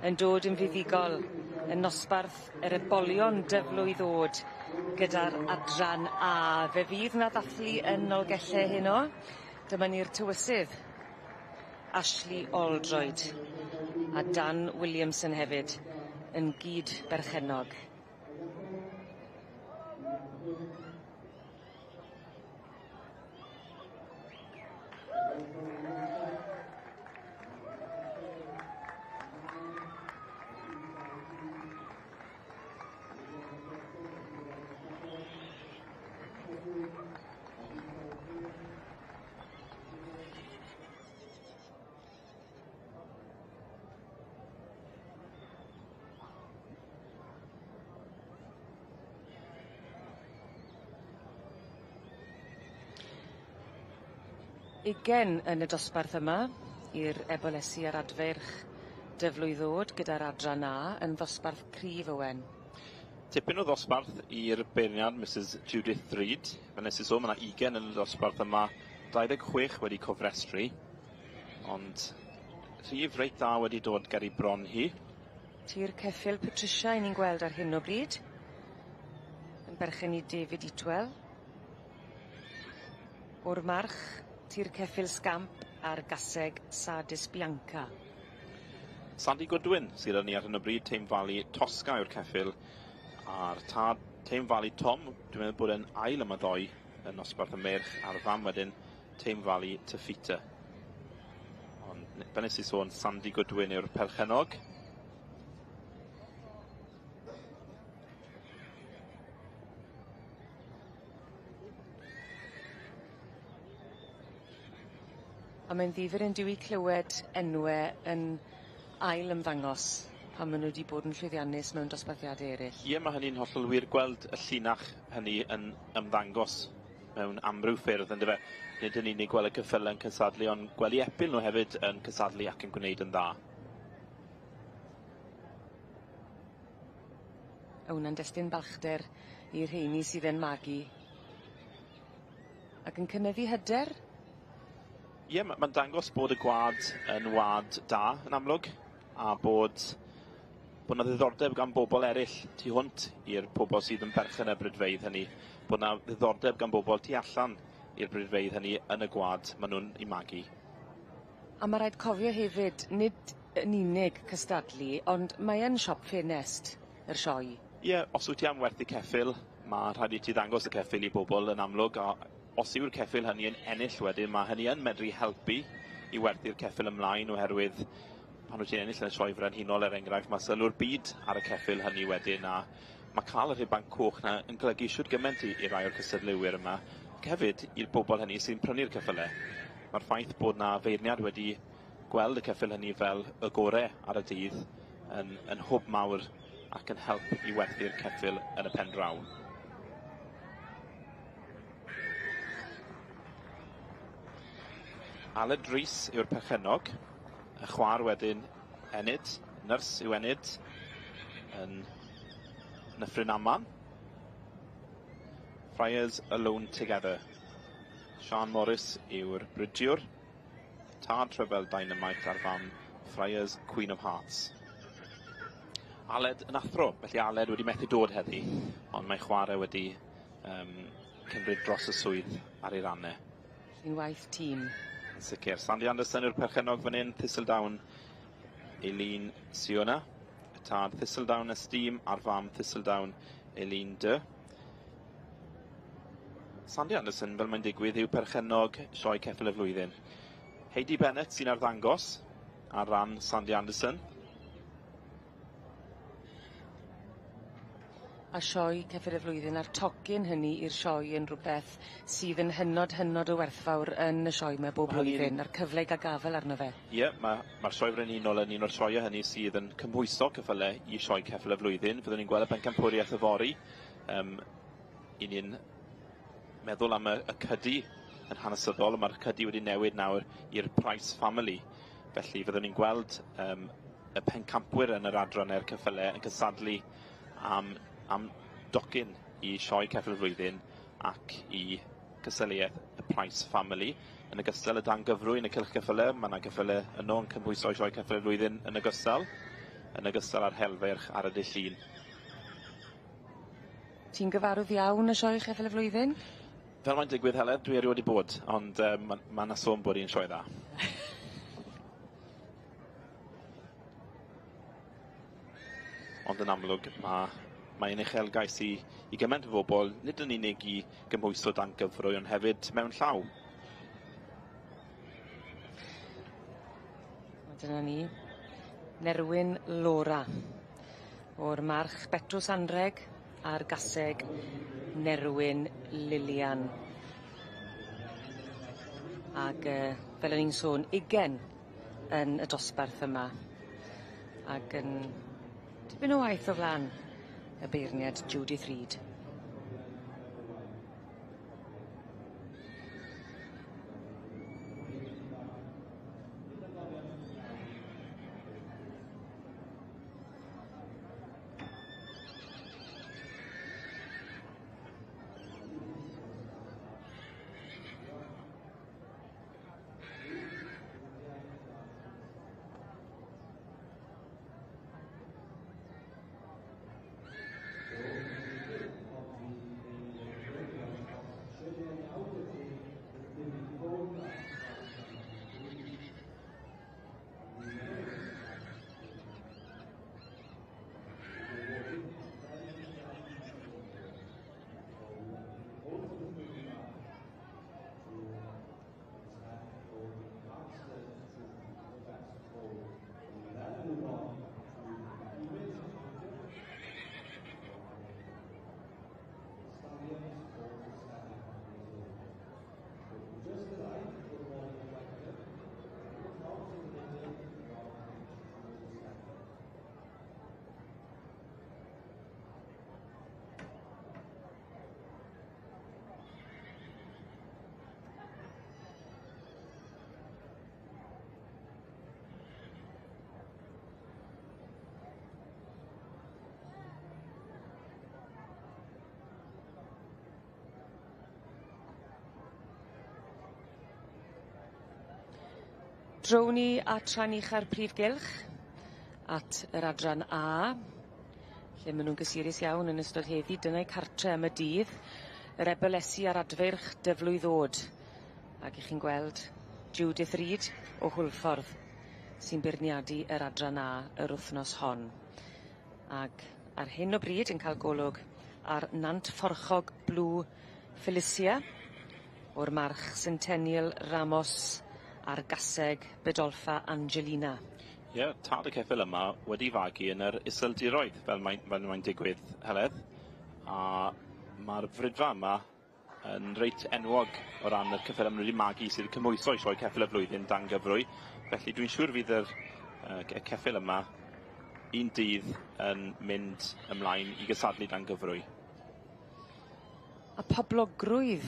yn dod yn fuddugol yn nosbarth yr ebolion dyflwydd oed gyda'r adran A. Fe fydd 'na ddathlu yn Nolgellau heno. Dyma ni'r tywysydd, Ashley Oldroyd, a Dan Williamson hefyd yn gyd berchennog. Ugen yn y dosbarth yma i'r ebolesi a'r adfeirch dyflwydd ddod gyda'r adran A yn ddosbarth cryf Owen. Tipyn o ddosbarth i'r beirniad Mrs Judith Reid. Fel nes i sôn, mae yna 20 yn y dosbarth yma, 26 wedi cofrestru, ond rhif reit dda wedi dod ger ei bron hi. Tir ceffyl Patricia i ni'n gweld ar hyn o bryd, yn berchen i David Eatwell. O'r march, tir ceffyl Scamp a'r gaseg Sardis Bianca. Sandy Goodwin sydd â ni ar hyn o bryd, Tame Valley Tosca yw'r ceffyl, a'r tad Tame Valley Tom, dwi'n meddwl bod e'n ail yma ddoe yn nosbarth y meirch, a'r fam wedyn Tame Valley Tafita. Ond fel nes i sôn, Sandy Goodwin yw'r perchennog. A mae'n ddifyr yn dyw i clywed enwe yn ail ymddangos pan maen nhw wedi bod yn llwyddiannus mewn dosbarthiadau eraill. Ie, mae hynny'n hollol wir gweld y llinach hynny yn ymddangos mewn amryw ffyrdd, yndyfe? Nid yn unig gweld y ceffylau yn cysadlu, ond gweld eu epil nhw hefyd yn cysadlu ac yn gwneud yn dda. A hwnna'n destun balchder i'r rheini sydd yn magu ac yn cynyddu hyder. Ie, yeah, mae'n dangos bod y gwad yn wad da yn amlwg, a bod bod 'na ddiddordeb gan bobl eraill tu hwnt i'r pobl sydd yn berchen y bridfeydd hynny, bod 'na ddiddordeb gan bobl tu allan i'r bridfeydd hynny yn y gwad maen nhw'n ei magu. A ma' raid cofio hefyd, nid yn unig cystadlu, ond mae yn siop ffenest, yr sioe. Ie, os wyt ti am werthu ceffyl, ma' rhaid i ti ddangos y ceffyl i bobl yn amlwg, a os yw'r ceffyl hynny yn ennill wedyn, mae hynny yn medru helpu i werthu'r ceffyl ymlaen oherwydd pan wyt ti'n ennill yn y Sioe Frenhinol er enghraifft, mae sylw'r byd ar y ceffyl hynny wedyn a mae cael y rhuban coch 'na yn golygu shwd gyment i, i rai o'r cystadleuwyr yma ac hefyd i'r bobl hynny sy'n prynu'r ceffyle. Mae'r ffaith bod 'na feirniad wedi gweld y ceffyl hynny fel y gore ar y dydd yn, yn hwb mawr ac yn help i werthu'r ceffyl yn y pen draw. Aled Rees yw'r perchennog. Y chwaer wedyn, Enid, nyrs yw Enid, yn Nyffryn Aman. Friars Alone Together. Sian Morris yw'r bridiwr. Tad Rhyfel Dynamite a'r fam Friars Queen of Hearts. Aled yn athro, felly Aled wedi methu dod heddi, ond mae chwarae wedi cymryd dros y swydd ar ei rannau. Yn waith tîm. Yn sicr. Sandy Anderson yw'r perchennog fan hyn, Thistledown Eileen Siona. Y tad Thistledown Esteem a'r fam Thistledown Eileen De. Sandy Anderson, fel mae'n digwydd, yw perchennog Sioe Ceffyl y Flwyddyn. Heidi Bennett sy'n arddangos ar ran Sandy Anderson. A sioe Ceffyl y Flwyddyn a'r tocyn hynny i'r sioe yn rhywbeth sydd yn hynod hynod o werthfawr yn y sioe 'ma bob blwyddyn a'r cyfle i ga'l gafel arno fe. Ie, ma' ma'r Sioe Frenhinol yn un o'r sioeau hynny sydd yn cymhwyso ceffyle i Sioe Ceffyl y Flwyddyn. Fyddwn ni'n gweld y bencampwriaeth yfory. Yym, 'yn ni'n meddwl am y, y cydi yn hanesyddol, mae'r cydi wedi newid nawr i'r Price Family. Felly fyddwn ni'n gweld y pencampwyr yn yr adran a'r ceffyle yn cysadlu am, am docyn i Sioe Ceffyl y Flwyddyn ac i cystadleuaeth y Price Family. Yn ogystal y dan gyfrwy yn y cylch ceffyle, mae yna ceffyle yno yn cymhwyso i Sioe Ceffyl y Flwyddyn yn ogystal, yn ogystal â'r helfeirch ar y dydd Llun. Ti'n gyfarwydd iawn â Sioe Cheffyl y Flwyddyn? Fel mae'n digwydd, Heledd, dwi erioed wedi bod, ond ma' ma' 'na sôn bod hi'n sioe dda. Ond yn amlwg, ma' mae'n uchelgais i i gymaint o bobl, nid yn unig i gymhwyso dan gyfrwy, ond hefyd mewn llaw. A dyna ni. Nerwyn Laura o'r march Betws Anreg a'r gaseg Nerwyn Lilian. Ag fel o'n i'n sôn, ugen yn y dosbarth yma. Ag yn tipyn o waith o flan y beirniad Judith Reid. Drown ni at rhan ucha'r prif gylch, at yr adran A, lle maen nhw'n gysurus iawn yn ystod heddi. Dyna'i cartre am y dydd. Yr ebylesi a'r adfeirch dyflwydd ddod. Ac 'ych chi'n gweld Judith Reid o Hwlffordd sy'n beirniadu yr adran A yr wythnos hon. Ag ar hyn o bryd yn cael golwg ar Nant Fforchog Blue Felicia o'r march Centennial Ramos a'r gaseg Bedolfa Angelina. Ie, tad y ceffyl yma wedi fagu yn yr Iseldiroedd, fel mae'n fel mae'n digwydd, Heledd. A mae'r fridfa yma yn reit enwog o ran y ceffylau maen nhw wedi magu sydd wedi cymhwyso i sioe ceffyl y flwyddyn dan gyfrwy. Felly dwi'n siŵr fydd yr, y ceffyl yma un dydd yn mynd ymlaen i gysadlu dan gyfrwy. A poblogrwydd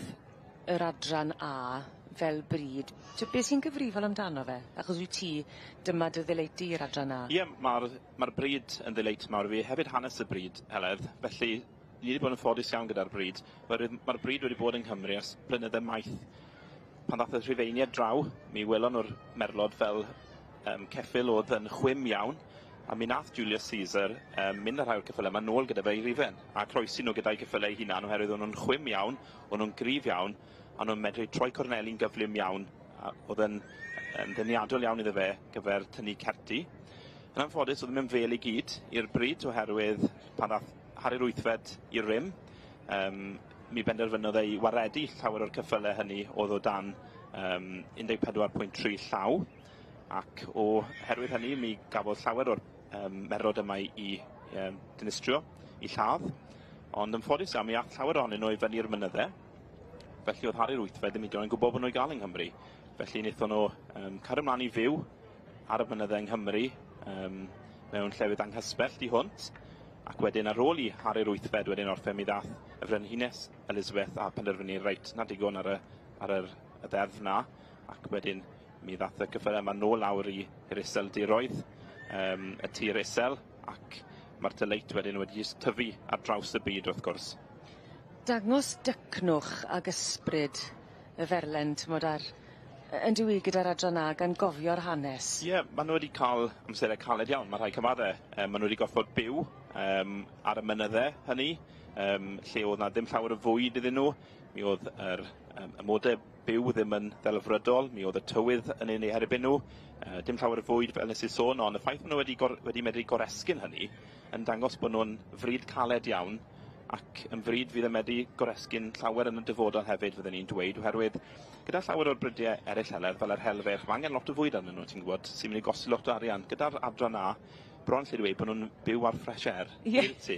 yr adran A fel bryd, beth sy'n gyfrifol amdano fe? Achos wyt ti, dyma dy ddeleit di i'r adran A. Ie, mae'r ma bryd yn ddeleit mawr i fi. Hefyd hanes y bryd, Heledd. Felly, ni wedi bod yn ffodus iawn gyda'r bryd. Mae'r ma bryd wedi bod yng Nghymru ers blynydde maith. Pan ddath y Rhufeiniaid draw, mi welon nhw'r merlod fel ceffyl oedd yn chwim iawn, a mi nath Julius Caesar mynd â rhai o'r ceffylau yma nôl gyda fe i Rufain, a croesi nhw gyda'i ceffylau ei hunan, oherwydd o'n nhw'n chwim iawn, o'n nhw'n gryf iawn, a nhw'n medru troi corneli'n gyflym iawn, a oedd yn ddeniadol iawn iddo fe gyfer tynnu certi. Yn anffodus, oedd ddim yn fel i gyd i'r bryd, oherwydd pan ddath Harri'r Wythfed i rym, mi benderfynodd e i waredu llawer o'r ceffylau hynny oedd o dan 14.3 llaw, ac oherwydd hynny mi gafodd llawer o'r merlod yma i dinistrio, i lladd, ond yn ffodus iawn mi ath llawer ohonyn nhw i fyny'r mynydde, felly oedd Harri'r Wythfed ddim hyd yn oed yn gwybod bod nhw i gael yng Nghymru. Felly wnaethon nhw cario ymlaen i fyw ar y mynydde yng Nghymru, mewn llefydd anghysbell du hwnt, ac wedyn ar ôl i Harri'r Wythfed wedyn orffen mi ddath y Frenhines Elizabeth a penderfynu reit na digon ar y, ar yr, y ddeddf na, ac wedyn mi ddath y cyffyle yma nôl lawr i'r iseldiroedd, y tir isel, ac mae'r dyleit wedyn wedi jyst tyfu ar draws y byd wrth gwrs. Dangos dycnwch ag ysbryd y ferlen, t'mod, ar yn dyw 'i gyda'r adran A gan gofio'r hanes. Ie, ma' nhw wedi cael amserau caled iawn, mae rhai cyfadde. Ma' nhw wedi gorfod byw ar y mynydde hynny, lle oedd 'na ddim llawer o fwyd iddyn nhw. Mi oedd yr amodau byw ddim yn ddelfrydol, mi oedd y tywydd yn ein eu herbyn nhw, dim llawer o fwyd fel nes i sôn, ond y ffaith bod nhw wedi, wedi medru goresgyn hynny yn dangos bod nhw'n fryd caled iawn ac yn fryd fydd yn medru goresgyn llawer yn y dyfodol hefyd, fydden ni'n dweud, oherwydd gyda llawer o'r brydiau eraill Heledd, fel yr helfeirch, mae angen lot o fwyd arnyn nhw, ti'n gwybod, sy'n mynd i gosti lot o arian. Gyda'r adran A, bron lle dweud bod nhw'n byw ar fresh air. Ie. Ti.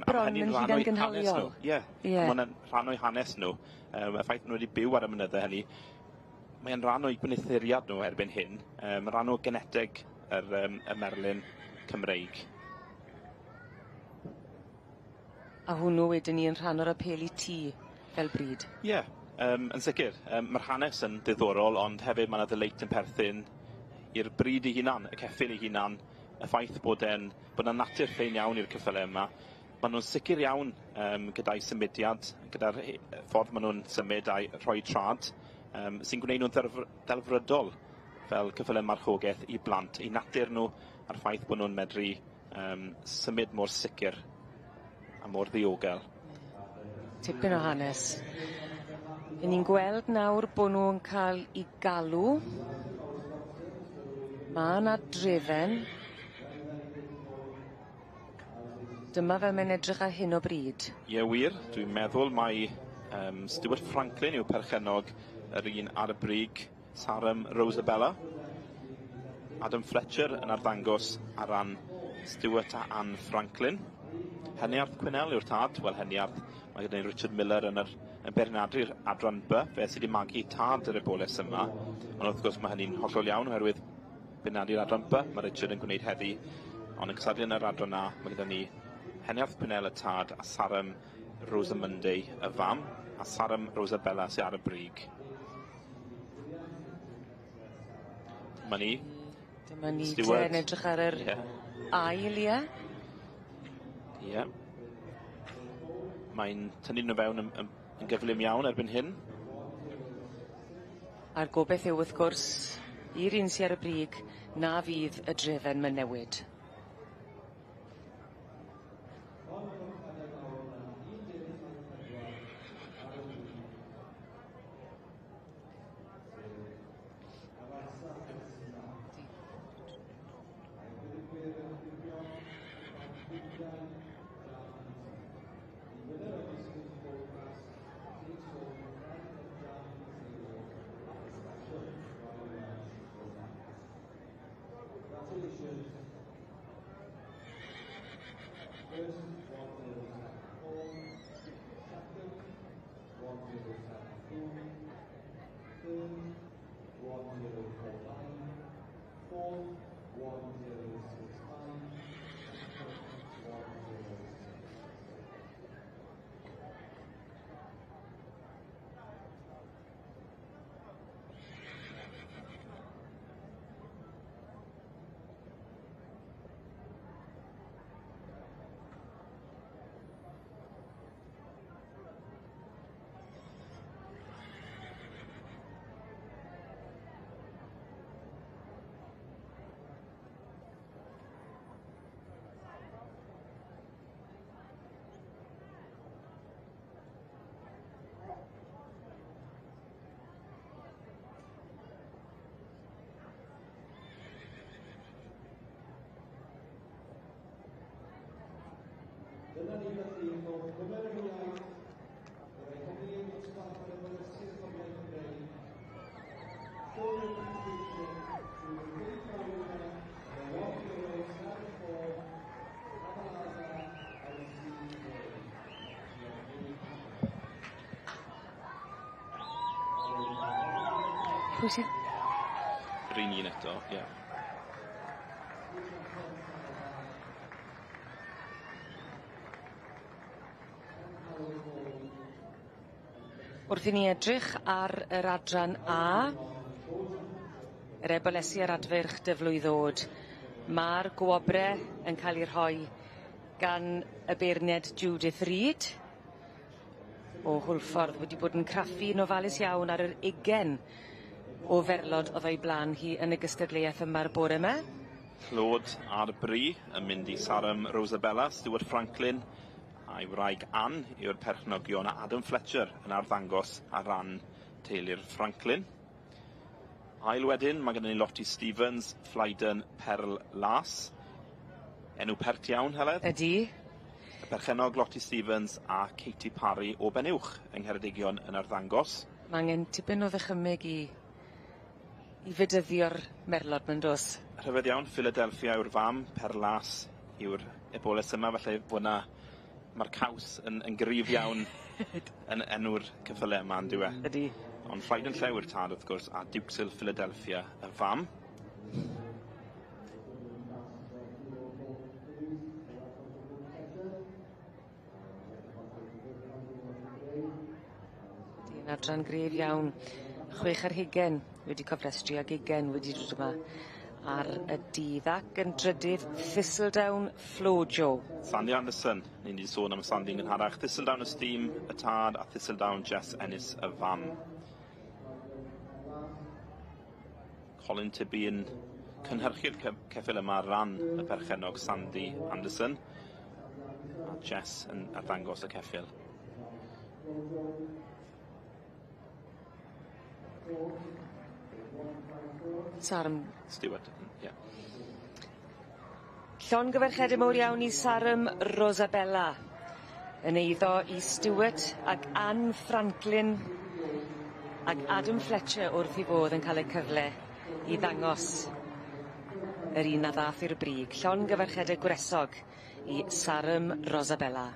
Bron yn hunan-gynhaliol. Ie. Ie. Ma' hwnna'n rhan o'u hanes nhw. Y ffaith bod nhw wedi byw ar y mynydde hynny, mae'n rhan o'u gwneuthuriad nhw erbyn hyn, rhan o geneteg yr, y merlyn Cymreig. A hwnnw wedyn ni yn rhan o'r apêl i ti fel bryd. Ie, yn sicr. Mae'r hanes yn diddorol, ond hefyd mae yna ddeleit yn perthyn i'r bryd ei hunan, y ceffyl ei hunan, y ffaith bod e'n bod 'na natur ffein iawn i'r ceffylau yma. Maen nhw'n sicr iawn gyda'i symudiad, gyda'r ffordd maen nhw'n symud a'i rhoi trad, sy'n gwneud nhw'n ddelfrydol fel ceffylau marchogaeth i blant, eu natur nhw a'r ffaith bod nhw'n medru symud mor sicr a mor ddiogel. Tipyn o hanes. 'Yn ni'n gweld nawr bo' nw'n ca'l 'u galw. Ma' 'na drefen. Dyma fel mae'n edrych ar hyn o bryd. Ie wir, dwi'n meddwl mai Stuart Franklin yw perchennog yr un ar y brig, Sarum Rosabella. Adam Fletcher yn arddangos ar ran Stuart a Anne Franklin. Heniarth Quinnell yw'r tad, wel Heniarth, mae gyda ni Richard Miller yn yr yn beirniadu'r adran B, fe sydd wedi magu tad yr eboles yma. Ond wrth gwrs mae hynny'n hollol iawn oherwydd beirniadu'r adran B, mae Richard yn gwneud heddi. Ond yn cystadlu yn yr adran A, mae gyda ni Heniarth Quinnell y tad a Sarum Rosamunde y fam, a Sarum Rosabella sydd ar y brig. Dyma ni. Dyma ni Stuart. te yn edrych ar yr ail, ie? Ie. Mae'n tynnu nhw fewn yn gyflym iawn erbyn hyn. A'r gobeith yw wrth gwrs i'r un sy ar y brig na fydd y drefen ma'n newid. Dyna ni felly o gymeradwyaeth yr ei hynny yn dosbarth yr ymwelysig Comiau Cymreig. Show your appreciation to the qualified winner, the 1074 Abalaza LC Pwy sydd? Yr un un eto, ie. Yeah. Wrth i ni edrych ar yr adran A, yr ebolesi a'r adfyrch dyflwydd-ddod, ma'r gwobre yn cael eu rhoi gan y beirnied Judith Reid o Hwlffordd wedi bod yn craffu'n ofalus iawn ar yr ugen o ferlod o'dd o'i blaen hi yn y gystadleuaeth yma'r bore 'ma. Clod ar bri yn mynd i Saram Rosabella, Stuart Franklin a'i wraig Ann yw'r perchnogion a Adam Fletcher yn arddangos ar ran teulu'r Franklin. Ail wedyn, mae gennym ni Lottie Stevens, Flyden Perl Las. Enw pert iawn, Heledd? Ydy. Y perchennog Lottie Stevens a Katie Parry o Benuwch yng Ngheredigion yn arddangos. Mae angen tipyn o ddychymyg i i fedyddio'r merlod ma'n dos? Rhyfedd iawn, Philadelphia yw'r fam, Perlas yw'r eboles yma, felly fod 'na ma'r caws yn yn gryf iawn yn enw'r ceffyle yma on'd yw e? Ydi. Ond Ffraid yn Llew yw'r tad wrth gwrs a Duxil Philadelphia y fam. Ydi, yn adran gref iawn. 26 wedi cofrestru ag ugen wedi dod yma ar y dydd ac yn drydydd Thistledown Flojo. Sandy Anderson, ni wedi sôn am Sandy yn gynharach. Thistledown Esteem y tad a Thistledown Jess Ennis y fam. Colin Tibby yn cynhyrchu'r ceffyl yma ar ran y perchennog Sandy Anderson a Jess yn arddangos y ceffyl. Saram Stewart, ie. Yeah. Llongyfarchiade mowr iawn i Saram Rosabella yn eiddo i Stewart ac Anne Franklin ac Adam Fletcher wrth 'i fodd yn ca'l y cyfle i ddangos yr un a ddath i'r brig. Llongyfarchiade gwresog i Saram Rosabella.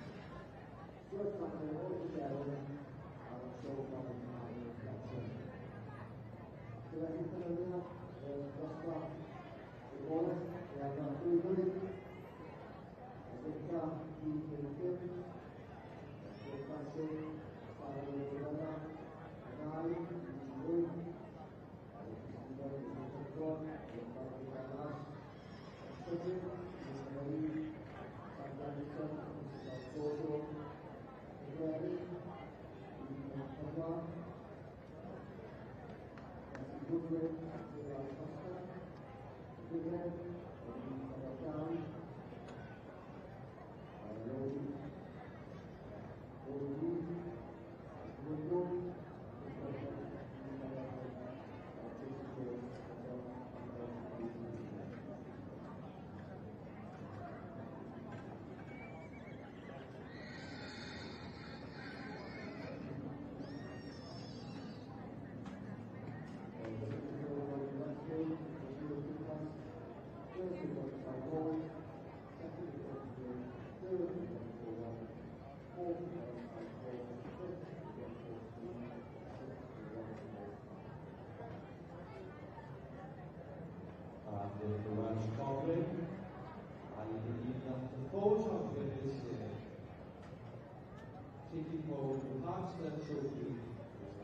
taking home the Park Stud Trophy is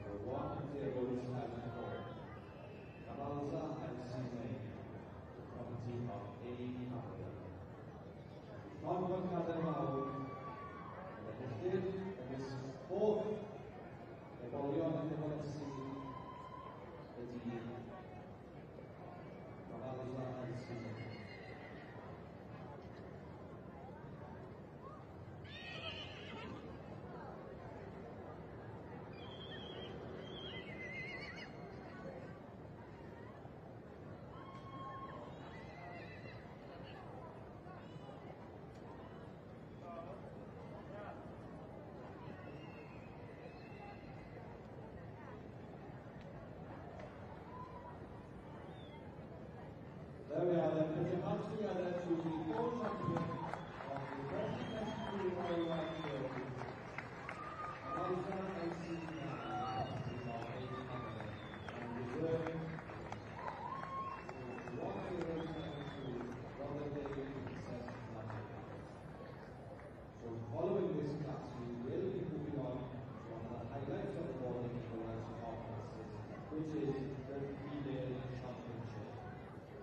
number 1074, Cabalza LC9, the property of A. Hamilton. Llongyfarchiadau mawr, yr enillydd ymysg holl ebolion ac ebolesi y dydd, Cabalza LC9. There we are then, put your hands together to the gold champion of the 2022 Royal Welsh Show, Eliza LC9, of A. Hamilton, and reserve 1072, Rotherday Princess Magic. So following this class, we will be moving on to one of the highlights of the morning in the Welsh Cob classes, which is the female championship.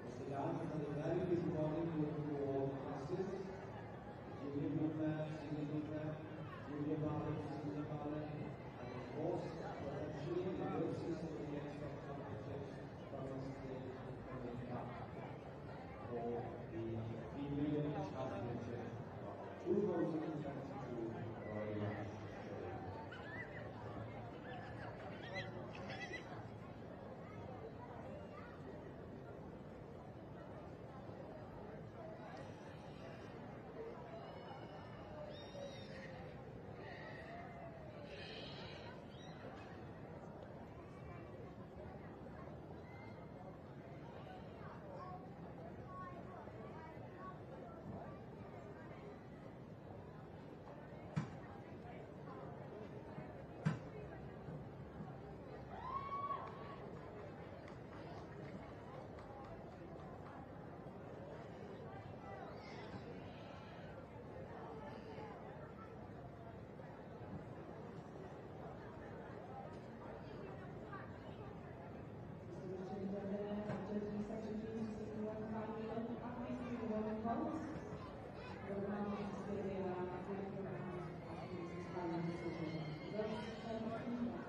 Mr. Dan has had a very busy morning going through all the classes. Junior broodmare, senior broodmare, junior barley, senior barley, and of course, potentially we will see some of the expert championships from this stage coming up for the female championship of 2022 Royal Welsh Show. Mr. Richard Debner, judging section B's is taking one final look at these three women colts. We'll now have to stay there and wait around after his final decision. Thus, feedback.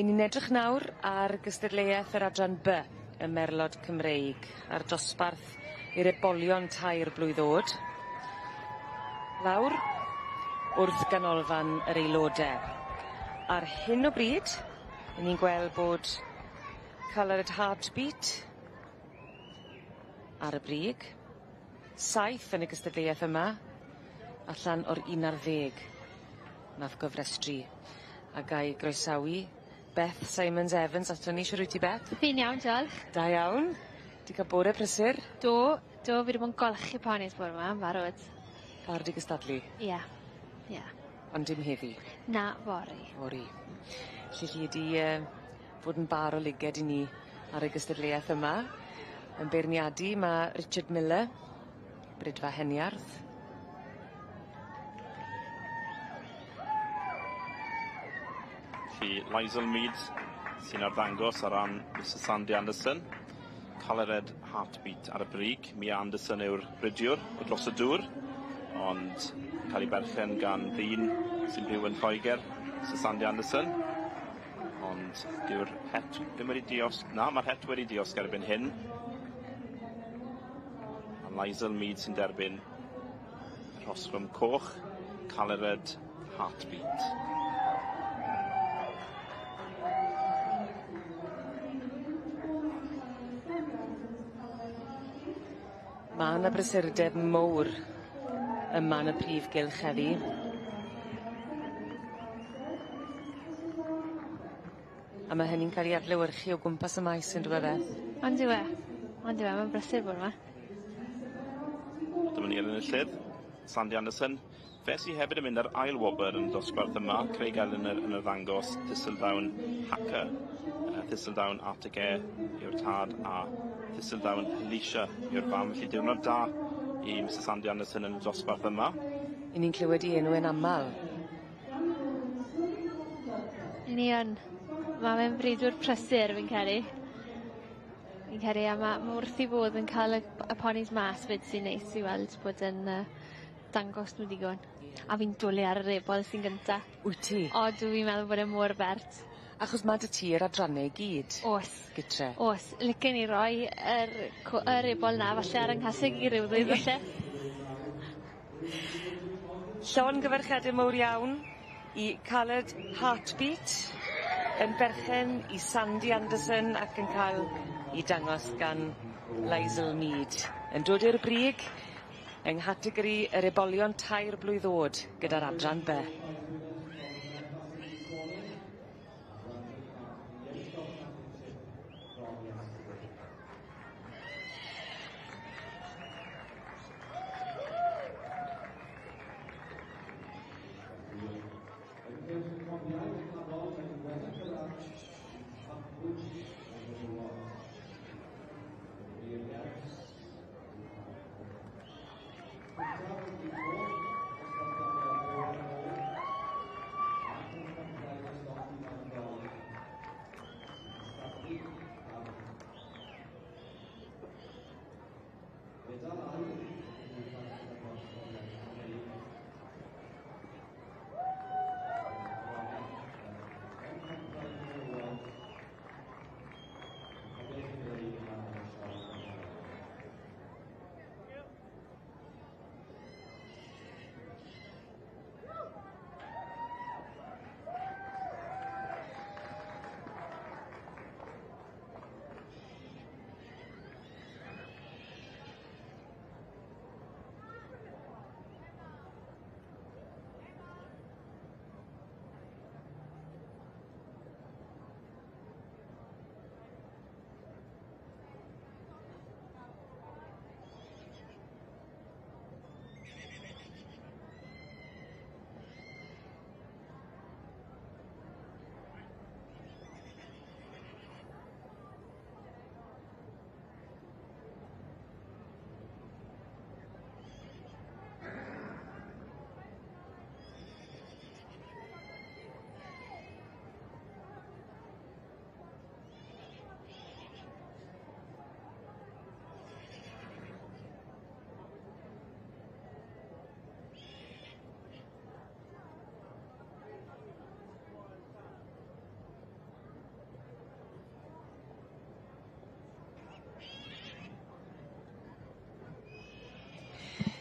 'Yn ni'n edrych nawr ar gystadleuaeth yr adran B y Merlod Cymreig a'r dosbarth i'r ebolion 3 blwydd o'd. Lawr wrth ganolfan yr aelode. Ar hyn o bryd, 'yn ni'n gweld bod Coloured Heartbeat ar y brig. 7 yn y gystadleuaeth yma, allan o'r 11 nath gofrestru. A gai groesawu Beth Simons Evans aton ni. Shwd wyt ti Beth? Fi'n iawn, diolch. Da iawn. Di ca'l bore prysur? Do, do, fi wedi bod yn golchi ponis bore 'ma, yn barod. Barod i gystadlu? Ie, ie. Ond dim heddi? Na, fory. Fory. 'Lly chi 'di fod yn bar o liged i ni ar y gystadleuaeth yma. Yn beirniadu ma' Richard Miller, Bridfa Heniarth. Felly Lizel Mead sy'n arddangos ar ran Mrs Sandy Anderson. Colored Heartbeat ar y brig. Mia Anderson yw'r bridiwr o dros y dŵr, ond cael ei berchen gan ddyn sy'n byw yn Lloegr, Mrs Sandy Anderson. Ond dyw'r het ddim wedi diosg. Na, mae'r het wedi diosg erbyn hyn. A Lizel Mead sy'n derbyn y rhosgwm coch, Colored Heartbeat. Ma' 'na brysurdeb mowr yma yn y prif gylch heddi. A ma' hynny'n ca'l 'i adlewyrchu o gwmpas y maes on'd yw e Beth? On'd yw e? On'd yw e, ma'n brysur bore 'ma. Dyma ni'r enillydd, Sandy Anderson. Fe sy hefyd yn mynd ar ail wobr yn y dosbarth yma, Craig Elliner yn arddangos Thistledown Hacker. Thistledown Arctic Air yw'r tad a Thistledown Alicia yw'r fam, felly diwrnod da i Mrs Sandy Anderson yn y dosbarth yma. 'Yn ni'n clywed 'i enw e'n amal. Ni yn. Ma' fe'n freuddwr prysur fi'n credu. Fi'n credu a ma' ma' wrth 'i bodd yn ca'l y ponis mas 'fyd sy'n neis i weld bod yn dangos nhw digon. A fi'n dwli ar yr ebol sy'n gynta. Wyt ti? Odw fi'n meddwl bod e mor bert. Achos ma' 'dy ti'r adranne i gyd. O's. Gytre. O's. Licen i roi yr yr ebol 'na falle ar 'yng nghaseg i ryw ddydd falle. Llongyfarchiade mowr iawn i Coloured Heartbeat yn berchen i Sandy Anderson ac yn ca'l 'i dangos gan Lizel Mead. Yn dod i'r brig yng nghategori yr ebolion tair blwydd o'd gyda'r adran By.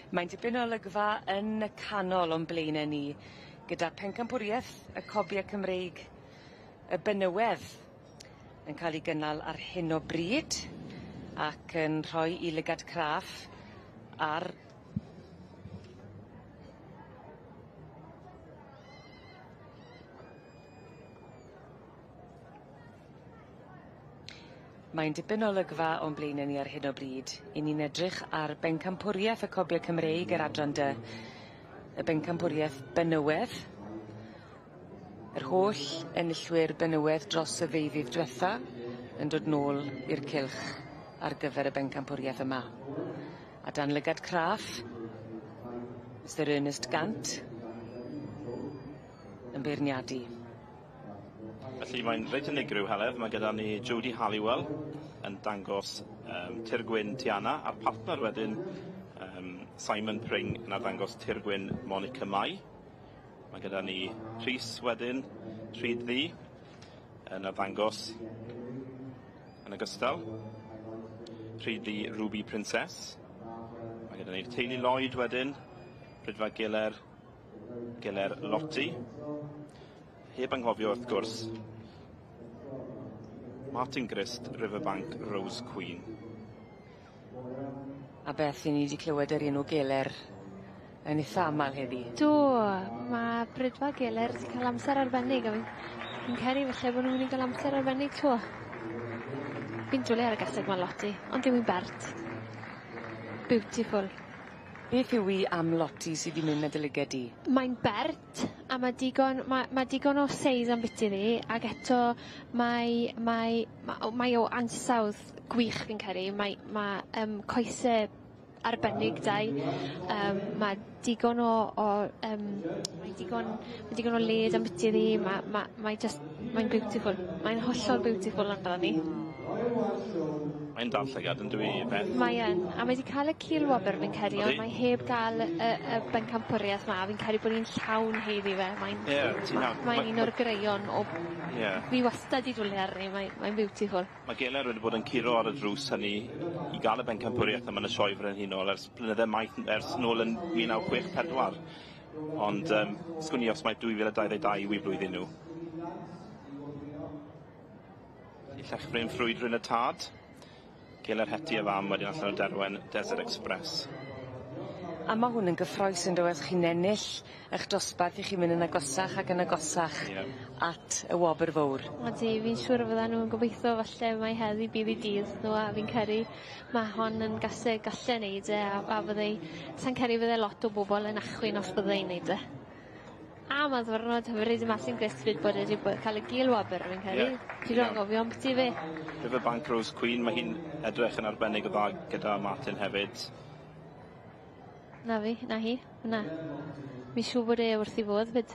Mae'n dipyn o olygfa yn y canol o'n blaene ni gyda pencampwrieth y Cobie Cymreig y benywedd yn cael ei gynnal ar hyn o bryd ac yn rhoi i lygad craff ar Mae'n dipyn o olygfa o'n blaene ni ar hyn o bryd. 'Yn ni'n edrych ar bencampwrieth y Cobie Cymreig yr adran dy y bencampwrieth benywedd. Yr holl enillwyr benywedd dros y ddeuddydd dwetha yn dod nôl i'r cylch ar gyfer y bencampwrieth yma. A dan lygad craff, Mr Ernest Gant yn beirniadu. Felly mae'n reit unigryw Heledd, mae gyda ni Jodie Halliwell yn dangos Tirgwyn Tiana a'r partner wedyn Simon Pring yn arddangos Tirgwyn Monica Mai. Mae gyda ni Rhys wedyn, Rhyd Ddu, yn arddangos yn ogystal. Rhyd Ddu Ruby Princess. Mae gyda ni'r teulu Lloyd wedyn, Rhydfa Giler, Giler Lottie. Heb anghofio wrth gwrs, Martin Grist, Riverbank, Rose Queen. A beth i ni wedi clywed yr enw Geler yn eitha amal heddi. Do, mae Brydfa Geler wedi cael amser arbennig a fi'n credu falle bod nhw'n mynd i gael amser arbennig 'to. Fi'n dwlu ar y gaseg 'ma Lottie, ond dyw 'i'n bert. Beautiful. Beth yw 'i am Lottie sy 'di mynd â dy lyged di? Mae'n bert a ma' digon ma' ma' digon o seis ambiti ddi ag eto mae mae ma' o mae o ansawdd gwych fi'n credu mae ma' coese arbennig 'da 'i ma' digon o mae digon ma' digon o led ambiti ddi ma' ma' mae jyst mae'n beautiful. Mae'n hollol beautiful amdani. Mae'n dal llygad on'd yw 'i Beth? Mae yn a mae 'di ca'l y cil wobr fi'n credu ond mae heb ga'l y bencampwrieth 'ma fi'n credu bod 'i'n llawn haeddu fe mae'n Ie ti'n iawn. Mae'n un o'r greuon o Ie. Fi wastad 'di dwli arni mae mae'n beautiful. Mae Geler wedi bod yn curo ar y drws hynny i gael y bencampwriaeth yma yn y Sioe Frenhinol ers blynydde maith ers nôl yn 1964. Ond sgwn i os mae 2022 yw 'u blwyddyn nhw. Llechfryn ffrwydryn y tad. Geler Heti y fam wedyn allan o Derwen Desert Express. A ma' hwn yn gyffrous on'd yw e os chi'n ennill 'ych dosbarth 'ych chi'n mynd yn agosach ac yn agosach at y wobr fowr. Odi fi'n siŵr y fyddan nw'n gobeitho falle mai heddi bydd 'u dydd nhw a fi'n credu ma' hon yn gaseg galle neud e a fyddai sa'n credu fydde lot o bobol yn achwyn os bydde 'i'n neud e. A ma'n ddiwrnod hyfryd i Martin Grist 'fyd bod e 'di bo- ca'l y gil wobr fi'n credu. Ie. Ti 'di anghofio ambyti fe. Riverbank Rose Queen ma' hi'n edrych yn arbennig o dda gyda Martin hefyd. Na fi, na hi, na. Mi siŵr bod e wrth 'i fodd 'fyd.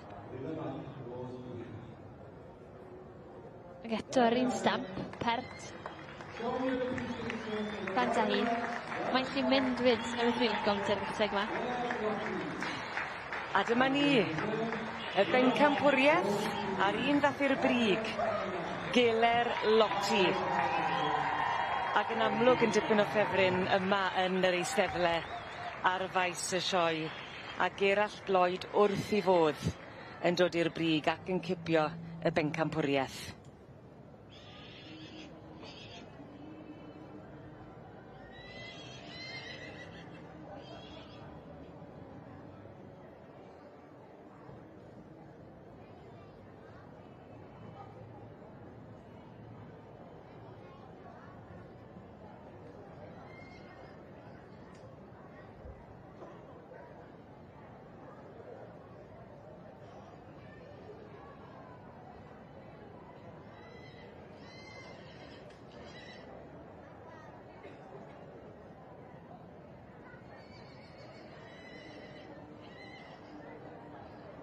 Ag eto yr un stamp, pert. Bant â hi. Mae'n gallu mynd 'fyd, 'na beth fi'n lico ambyti'r gaseg 'ma. A dyma ni, y bencampwrieth a'r un ddath i'r brig, Geler Lottie. Ac yn amlwg yn dipyn o ffefryn yma yn yr eisteddle ar faes y sioe, a Gerallt Lloyd wrth 'i fodd yn dod i'r brig ac yn cipio y bencampwrieth.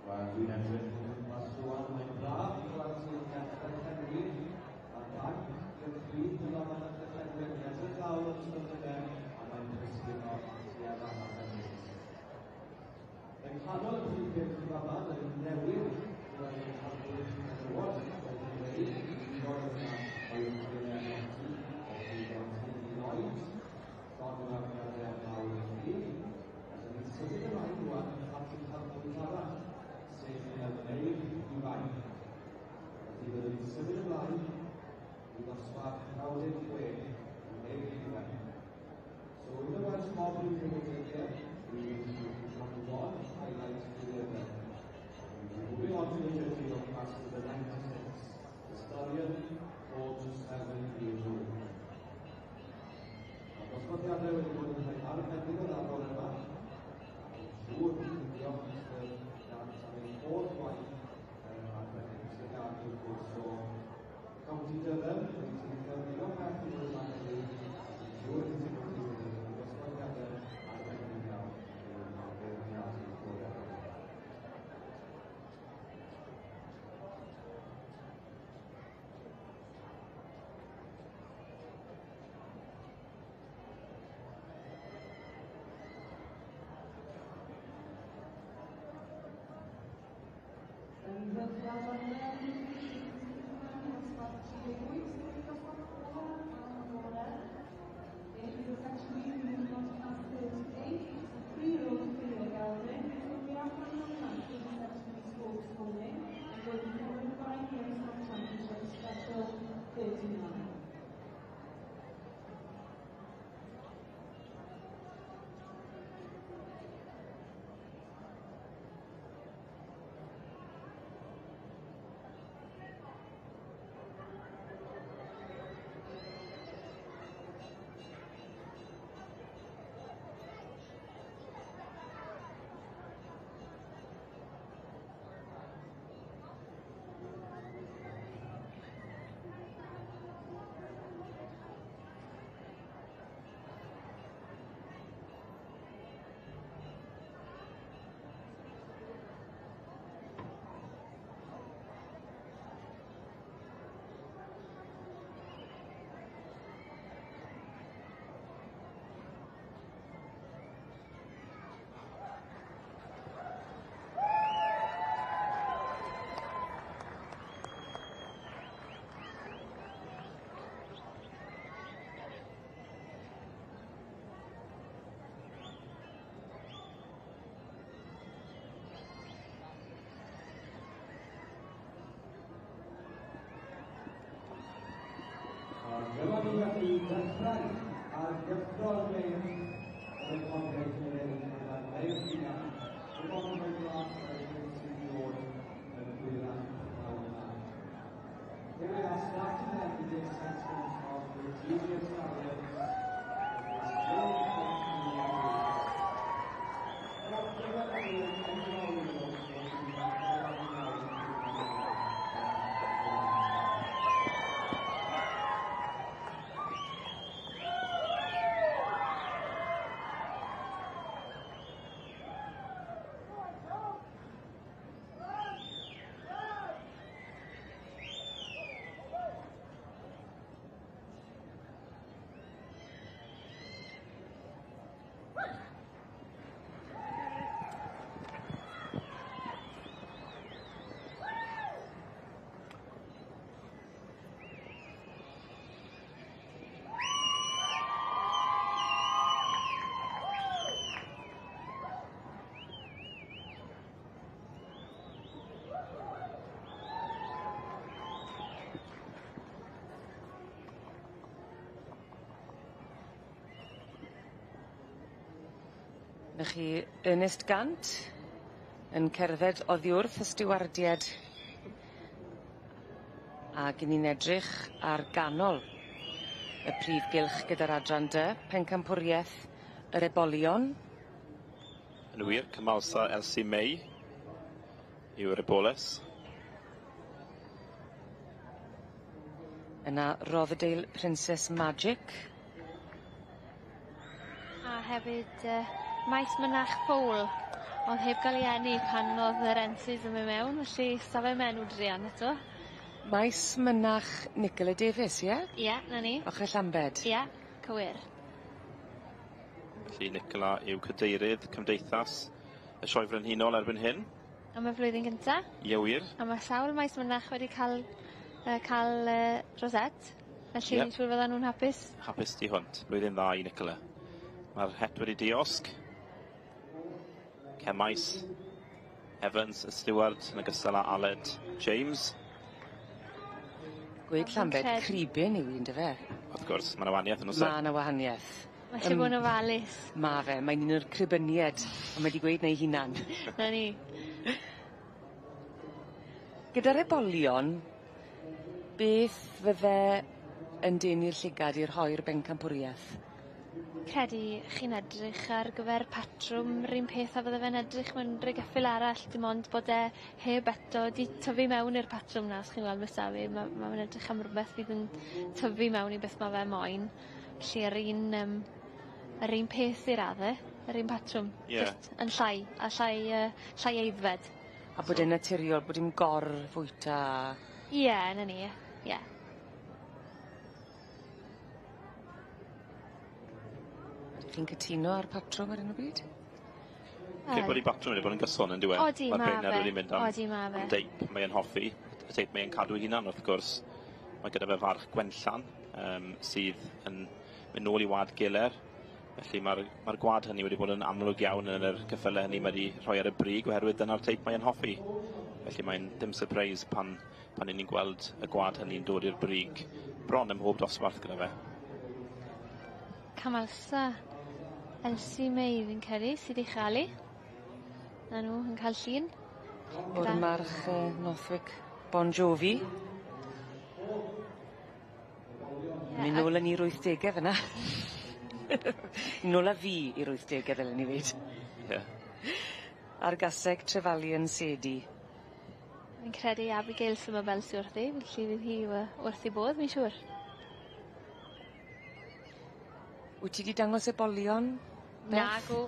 Wel, dwi'n edrych o gwmpas rwan, mae'n braf i weld sy'n dechrau llenwi, a'r banc i'r chwith yn fan y llenwi yn edrych lawr yn ystod y gem, a mae'n prysgino tuag at hynny. Yng nghanol y prif gyrch fama, dyn ni'n newydd weld y canfwyd menywod wedi dweud, un o'r yna oedd Gwyliau Lottie o Dwyfor Teulu Lloyd, llongyfarchiadau mawr i chi. A dyn ni'n symud ymlaen rwan at y canfwyd arall, sef y meirch ifanc. Felly byddwn ni'n symud ymlaen i ddosbarth 96 y meirch ifanc. So in the Welsh Mob UK here, we will be looking from one highlight to the other. We will be moving on to the judging of class number 96, the Stallion 4 to 7 years old. ddechrau ar gyffro'r meirch o'r Eiconaidd eleni gyda'r meirch hunan. Dim ond yn rhoi blas ar yr hyn sydd i ddod yn hwyrach y pnawn yma. Here we are starting then with the assessment of the junior stallions of this Joan French Race. 'Na chi Ernest Gant yn cerdded oddi wrth y stiwardied ag 'yn ni'n edrych ar ganol y prif gylch gyda'r adran dy, pencampwrieth yr ebolion. Yn wir, Cymalsa Elsie May yw'r eboles. Yna Rotherdale Princess Magic. A hefyd yy Maes Mynach Fowl o'dd heb ga'l ei eni pan o'dd yr entries yn myn' mewn felly sa fe menw druan eto. Maes Mynach Nicola Davies ie? Ie, 'na ni. Ochre Llambed? Ie, cywir. Felly Nicola yw cadeirydd cymdeithas y Sioe Frenhinol erbyn hyn. Am y flwyddyn gynta. Ie wir. A ma' sawl maes mynach wedi ca'l yy ca'l yy rosette. Felly fi'n siŵr fyddan nw'n hapus. Hapus tu hwnt. Blwyddyn dda i Nicola. Mae'r het wedi diosg. Cemais Evans, y steward, yn ogystal â Aled James. Gweud Llambed, cribyn yw 'i on'd yfe? Wrth gwrs, ma' 'na wanieth yn o's e? Ma' 'na wahanieth. Ma' isie bod yn ofalus. Ma' fe, mae'n un o'r cribynied, a mae 'di gweud 'na 'i hunan. 'Na ni. Gyda'r ebolion, beth fydde yn denu'r llygad i'r rhoi'r bencampwrieth? Credu chi'n edrych ar gyfer patrwm 'r un peth a fydde fe'n edrych mewn ryw geffyl arall dim ond bod e heb eto 'di tyfu mewn i'r patrwm 'na os chi'n weld be' sy 'da fi ma' ma' fe'n edrych am rwbeth fydd yn tyfu mewn i beth ma' fe moyn. Felly yr un yym yr un peth i radde yr un patrwm. Ie. Jyst yn llai a llai yy llai aeddfed. A bod e'n naturiol bod dim gor-fwyta a... Ie 'na ni ie. Ydych chi'n cytuno â'r patrwm ar 'yn o bryd? Credu bod 'i batrwm wedi bod yn gyson on'd yw e? Odi ma' Ma'r beirniad fe. wedi mynd am Odi ma' fe. am deip mae e'n hoffi, y teip mae e'n cadw 'i hunan wrth gwrs. Mae gyda fe farch Gwenllan yym sydd yn mynd nôl i wad Giler. Felly ma'r ma'r gwad hynny wedi bod yn amlwg iawn yn yr ceffyle hynny mae 'di rhoi ar y brig oherwydd dyna'r teip mae e'n hoffi. Felly mae'n dim sypreis pan pan 'yn ni'n gweld y gwad hynny'n dod i'r brig bron ym mhob dosbarth gyda fe. Camalsa Elsie May fi'n credu sy 'di chael 'i. 'Na nw yn ca'l llun. O'r march yy Northwick Bon Jovi. Myn' nôl â ni i'r wythdege fyn 'na. Nôl â fi i'r wythdege ddylen i weud. Ie. A'r gaseg Trefalian Sadie. Fi'n credu Abigail Summerbell sy wrthi felly fydd hi we- wrth 'i bodd fi'n siŵr. Wyt ti 'di dangos ebolion? Beth? Nagw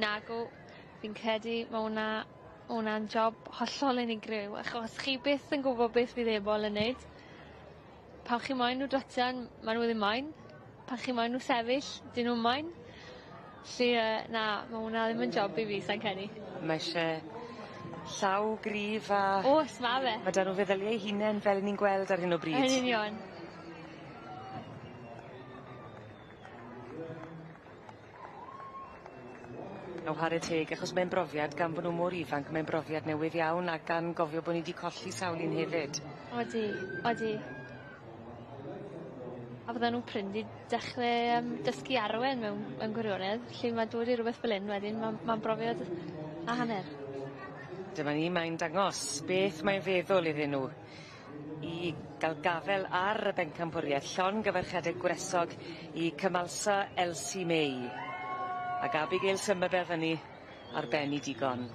nagw. Fi'n credu ma' wnna ma' wnna'n job hollol unigryw achos chi byth yn gwbo beth fydd ebol yn neud. Pan chi moyn n'w drotian ma' n'w ddim moyn. Pan chi moyn n'w sefyll 'dyn nw'm moyn. 'Lly yy na ma' wnna ddim yn job i fi sai'n credu. Ma' isie llaw gryf a... O's ma' fe. Ma' 'da n'w feddylie eu hunen fel 'yn ni'n gweld ar hyn o bryd. Yn union. A whare teg achos mae'n brofiad gan bo' nw mor ifanc mae'n brofiad newydd iawn a gan gofio bo' ni 'di colli sawl un hefyd. Odi odi. A fydden nhw prin 'di dechre yym dysgu arwen mewn mewn gwirionedd felly ma' dod i rwbeth fel 'yn wedyn ma'n ma'n brofiad a hanner. Dyma ni mae'n dangos beth mae'n feddwl iddyn nhw i ga'l gafel ar y bencampwrieth llongyfarchiade gwresog i Cymalsa Elsie May ag Abigail Summerbell fyny ar ben 'i digon.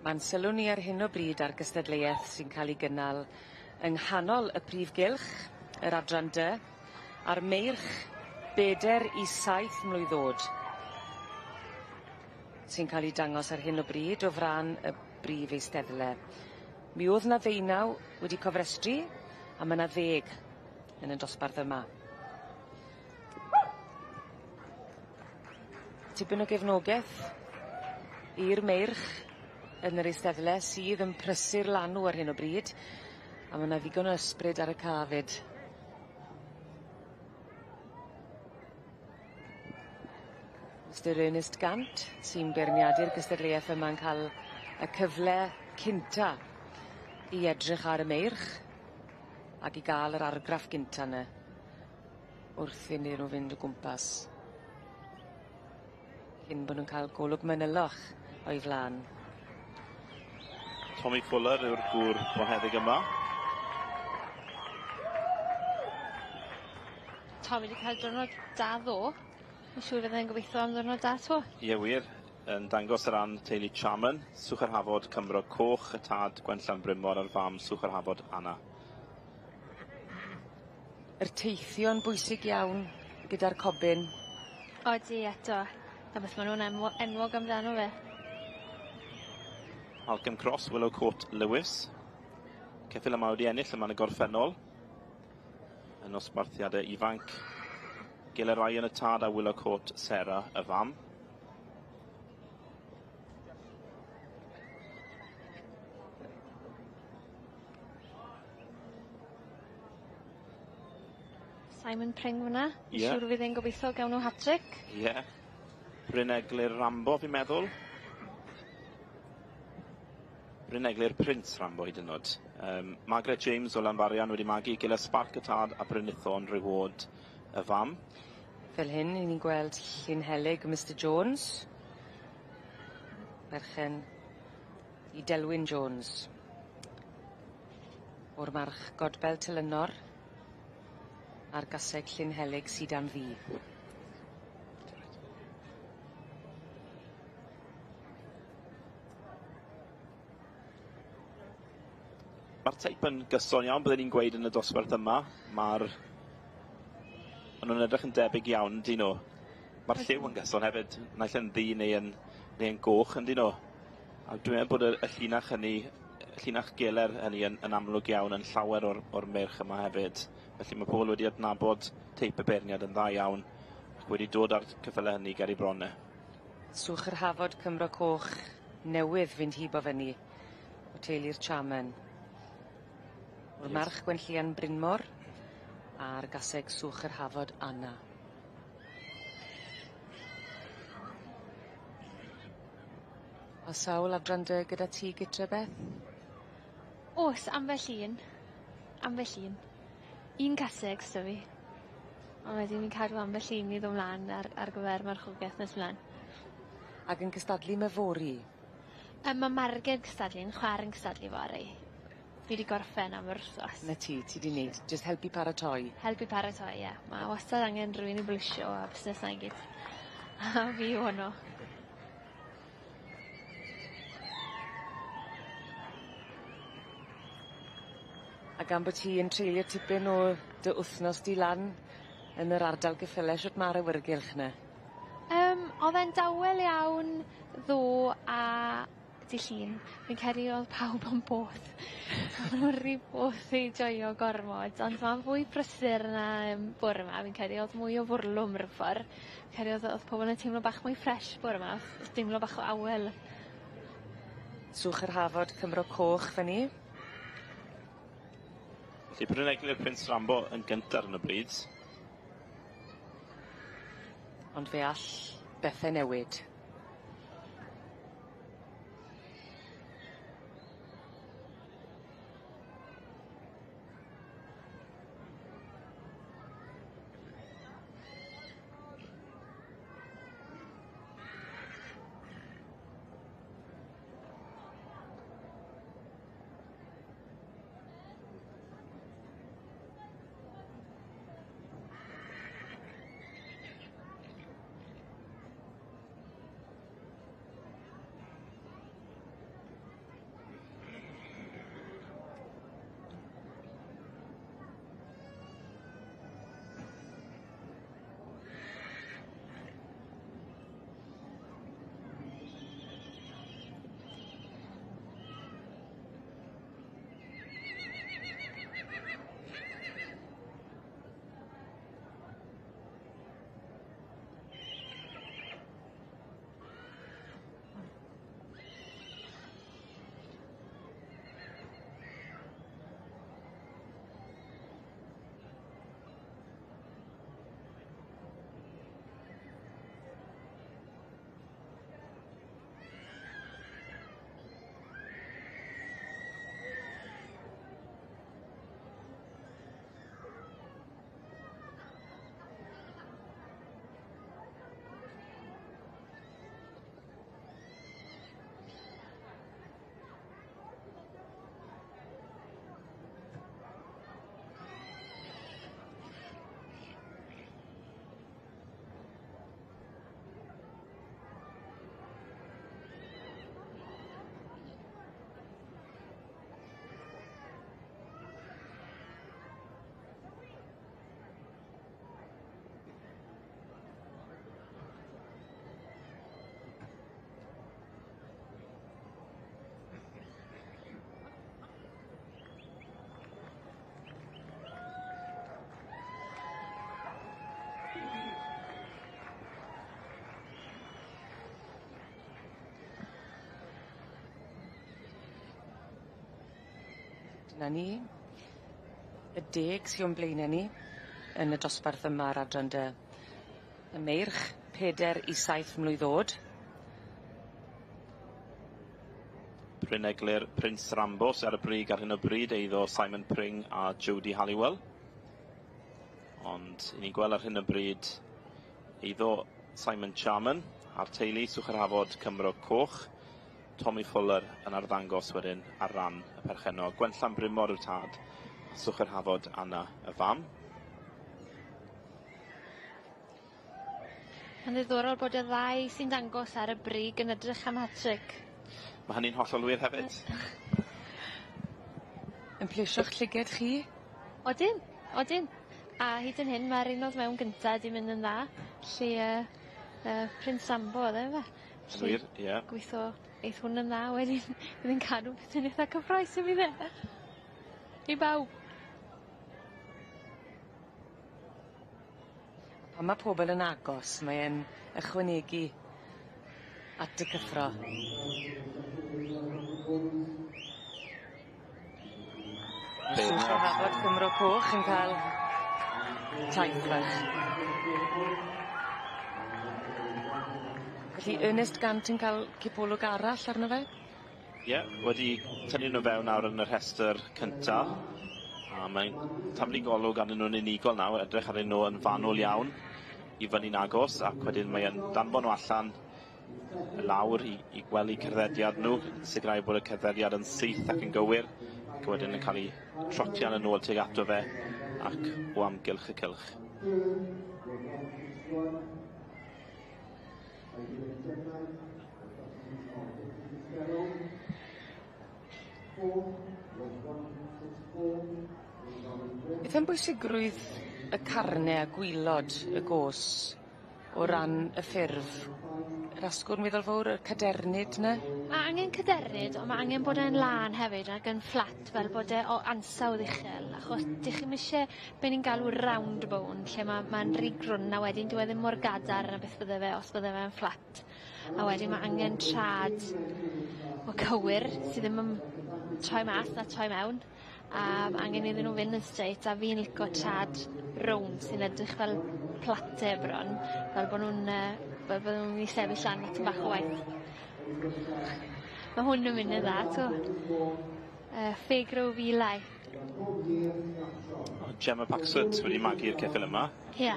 Ma'n sylw ni ar hyn o bryd ar gystadleuaeth sy'n cael ei gynnal yng nghanol y prif gylch, yr adran dy, a'r meirch beder i saith mlwydd o'd sy'n cael ei dangos ar hyn o bryd o fran y brif eisteddle. Mi o'dd 'na ddeunaw wedi cofrestru a ma' 'na ddeg yn y dosbarth yma. Tipyn o gefnogeth i'r meirch yn yr eisteddle sydd yn prysur lanw ar hyn o bryd a ma' 'na ddigon o ysbryd ar y ca 'fyd. Mister Ernest Gant sy'n beirniadu'r gystadleuaeth yma'n ca'l y cyfle cynta i edrych ar y meirch ac i ga'l yr argraff gynta 'ny wrth iddyn nhw fynd o gwmpas. Cyn bo' nw'n ca'l golwg manylach o'i flan. Tommy Fuller yw'r gŵr bonheddig yma. Tommy 'di cael diwrnod da ddo. Fi'n siŵr fydd e'n gobeithio am ddiwrnod da 'to. Ie wir. Yn dangos ar ran teulu Charman, Swch yr Hafod Cymro Coch, y tad Gwenllan Brymor a'r fam Swch yr Hafod Anna. Yr teithio'n bwysig iawn gyda'r cobyn. Odi eto. 'Na beth ma' nw'n enwo- enwog amdano fe. Malcolm Cross, Willow Court Lewis. Ceffyl yma wedi ennill yma yn y gorffennol. Yn nosbarthiadau ifanc. Gela Ryan y tad a Willow Court Sarah y fam. Simon Pring fyna. Ie. Yeah. Siŵr fydd e'n gobeithio gawn nhw hat-trick. Ie. Yeah. Bryn Eglur Rambo fi'n meddwl. Bryn Eglur Prince Rambo hyd yn oed. Margaret James o Lanfarian wedi magu Gila Spark y tad a Brynithon Reward y fam. Fel hyn, 'yn ni'n gweld Llynhelyg Mr Jones. Berchen i Delwyn Jones. O'r march Godbel Telynor a'r gaseg Llynhelyg Sidan Ddu. Ma'r teip yn gyson iawn bydden i'n gweud yn y dosbarth yma. Ma'r ma' nw'n edrych yn debyg iawn yndyn nw? Ma'r lliw yn gyson hefyd, naill yn ddu neu yn neu yn goch yndyn nw? A dwi'n meddwl bod y, y llinach hynny, y llinach geler hynny yn, yn amlwg iawn yn llawer o'r, o'r meirch yma hefyd. Felly mae pobl wedi adnabod teip y beirniad yn dda iawn ac wedi dod â'r ceffylau hynny ger eu bron e. Swch yr Hafod Cymro Coch newydd fynd hibo fyny o teulu'r Charman. O'r yes. March Gwenllian Brynmor A'r gaseg Swch yr Hafod Anna. O's sawl adran dy gyda ti gytre Beth? O's, ambell un. Ambell un. Un caseg s'da fi. On' wedyn fi'n cadw ambell un i ddo' mlan ar ar gyfer marchogeth nes mlan. Ag yn cystadlu 'ma fory? Yym ma' Marged cystadlu 'yn chwa'r yn cystadlu fory. Fi 'di gorffen am yr wthnos. 'Na ti, ti 'di neud jyst helpu paratoi. Helpu paratoi ie. Ma' wastad angen rywun i bwlisio a busnes 'na i gyd. A fi yw honno. A gan bo' ti yn treulio tipyn o dy wthnos di lan yn yr ardal geffyle shwt ma'r awyrgylch 'ny? O'dd e'n dawel iawn ddo a dy' Llun. Fi'n credu o'dd pawb yn both. O'n nhw rhy both i joio gormod ond ma'n fwy prysur na yym bore 'ma fi'n credu o'dd mwy o fwrlwm ryw ffor. Credu o'dd o'dd pobol yn teimlo bach mwy ffres bore 'ma o'dd deimlo bach o awel. Swch yr Hafod Cymro Coch fyn 'ny. Felly Bryn Eglur Prince Rambo yn gynta ar 'yn o bryd. Ond fe all bethe newid. Dyna ni. Y deg sy o'n blaene ni yn y dosbarth yma ar adran dy y meirch peder i saith mlwydd o'd. Bryn Eglur Prince Rambo sy ar y brig ar hyn o bryd eiddo Simon Pring a Jodie Halliwell. Ond 'yn ni'n gweld ar hyn o bryd eiddo Simon Charman a'r teulu Swch yr Hafod Cymro Coch. Tommy Fuller yn arddangos wedyn ar ran y perchennog. Gwenllan Brymor yw'r tad, a Swch yr Hafod Anna y fam. Mae'n ddiddorol bod y ddau sy'n dangos ar y brig yn edrych am hat-trick. Mae hynny'n hollol wir hefyd. Yn plesio'ch llyged chi? Odyn, odyn. A hyd yn hyn ma'r un o'dd mewn gynta 'di mynd yn dda. 'Lly yy yy Prince Sambo o'dd e yfe? Yn wir, ie. Gwitho eith hwn yn dda wedyn bydd e'n cadw pethe'n itha cyffrous yn fydd e? I bawb. Pan ma' pobol yn agos mae e'n ychwanegu at y cyffro. Swch o Hafod Cymro Coch yn ca'l taith fach. Felly Ernest Gant yn cael cipolwg arall arno fe? Ie, wedi tynnu nhw fewn nawr yn y rhestr cynta. A mae'n taflu golwg arnyn nhw'n unigol nawr, edrych arnyn nhw yn fanwl iawn i fyny'n agos, ac wedyn mae'n danfon nhw allan lawr i, i gwely cerddediad nhw, sicrhau bod y cerddediad yn syth ac yn gywir, ac wedyn yn cael ei trotian yn ôl tuag ato fe ac o amgylch y cylch. Beth am bwysigrwydd y carne a gwilod y gos o ran y ffurf? Yr asgwrn weddol fowr, y cadernid 'ny? Ma' angen cadernid on' ma' angen bod e'n lân hefyd ag yn fflat fel bod e o ansawdd uchel achos 'dych chi'm isie be' ni'n galw round bone lle ma' ma'n ry grwn a wedyn dyw e ddim mor gadarn a beth bydde fe os bydde fe'n fflat. A wedyn ma' angen trad o cywir sy ddim yn troi mas na troi mewn. A ma' angen iddyn nhw fynd yn straight a fi'n lico trad rownd sy'n edrych fel plate bron fel bo' nw'n yy fel bo' nw'n myn' i sefyll lan tipyn bach o waith. Ma' hwn yn myn' yn dda 'to. Fairgrove Eli. O Gemma Paxwood wedi magu'r ceffyl yma. Ia.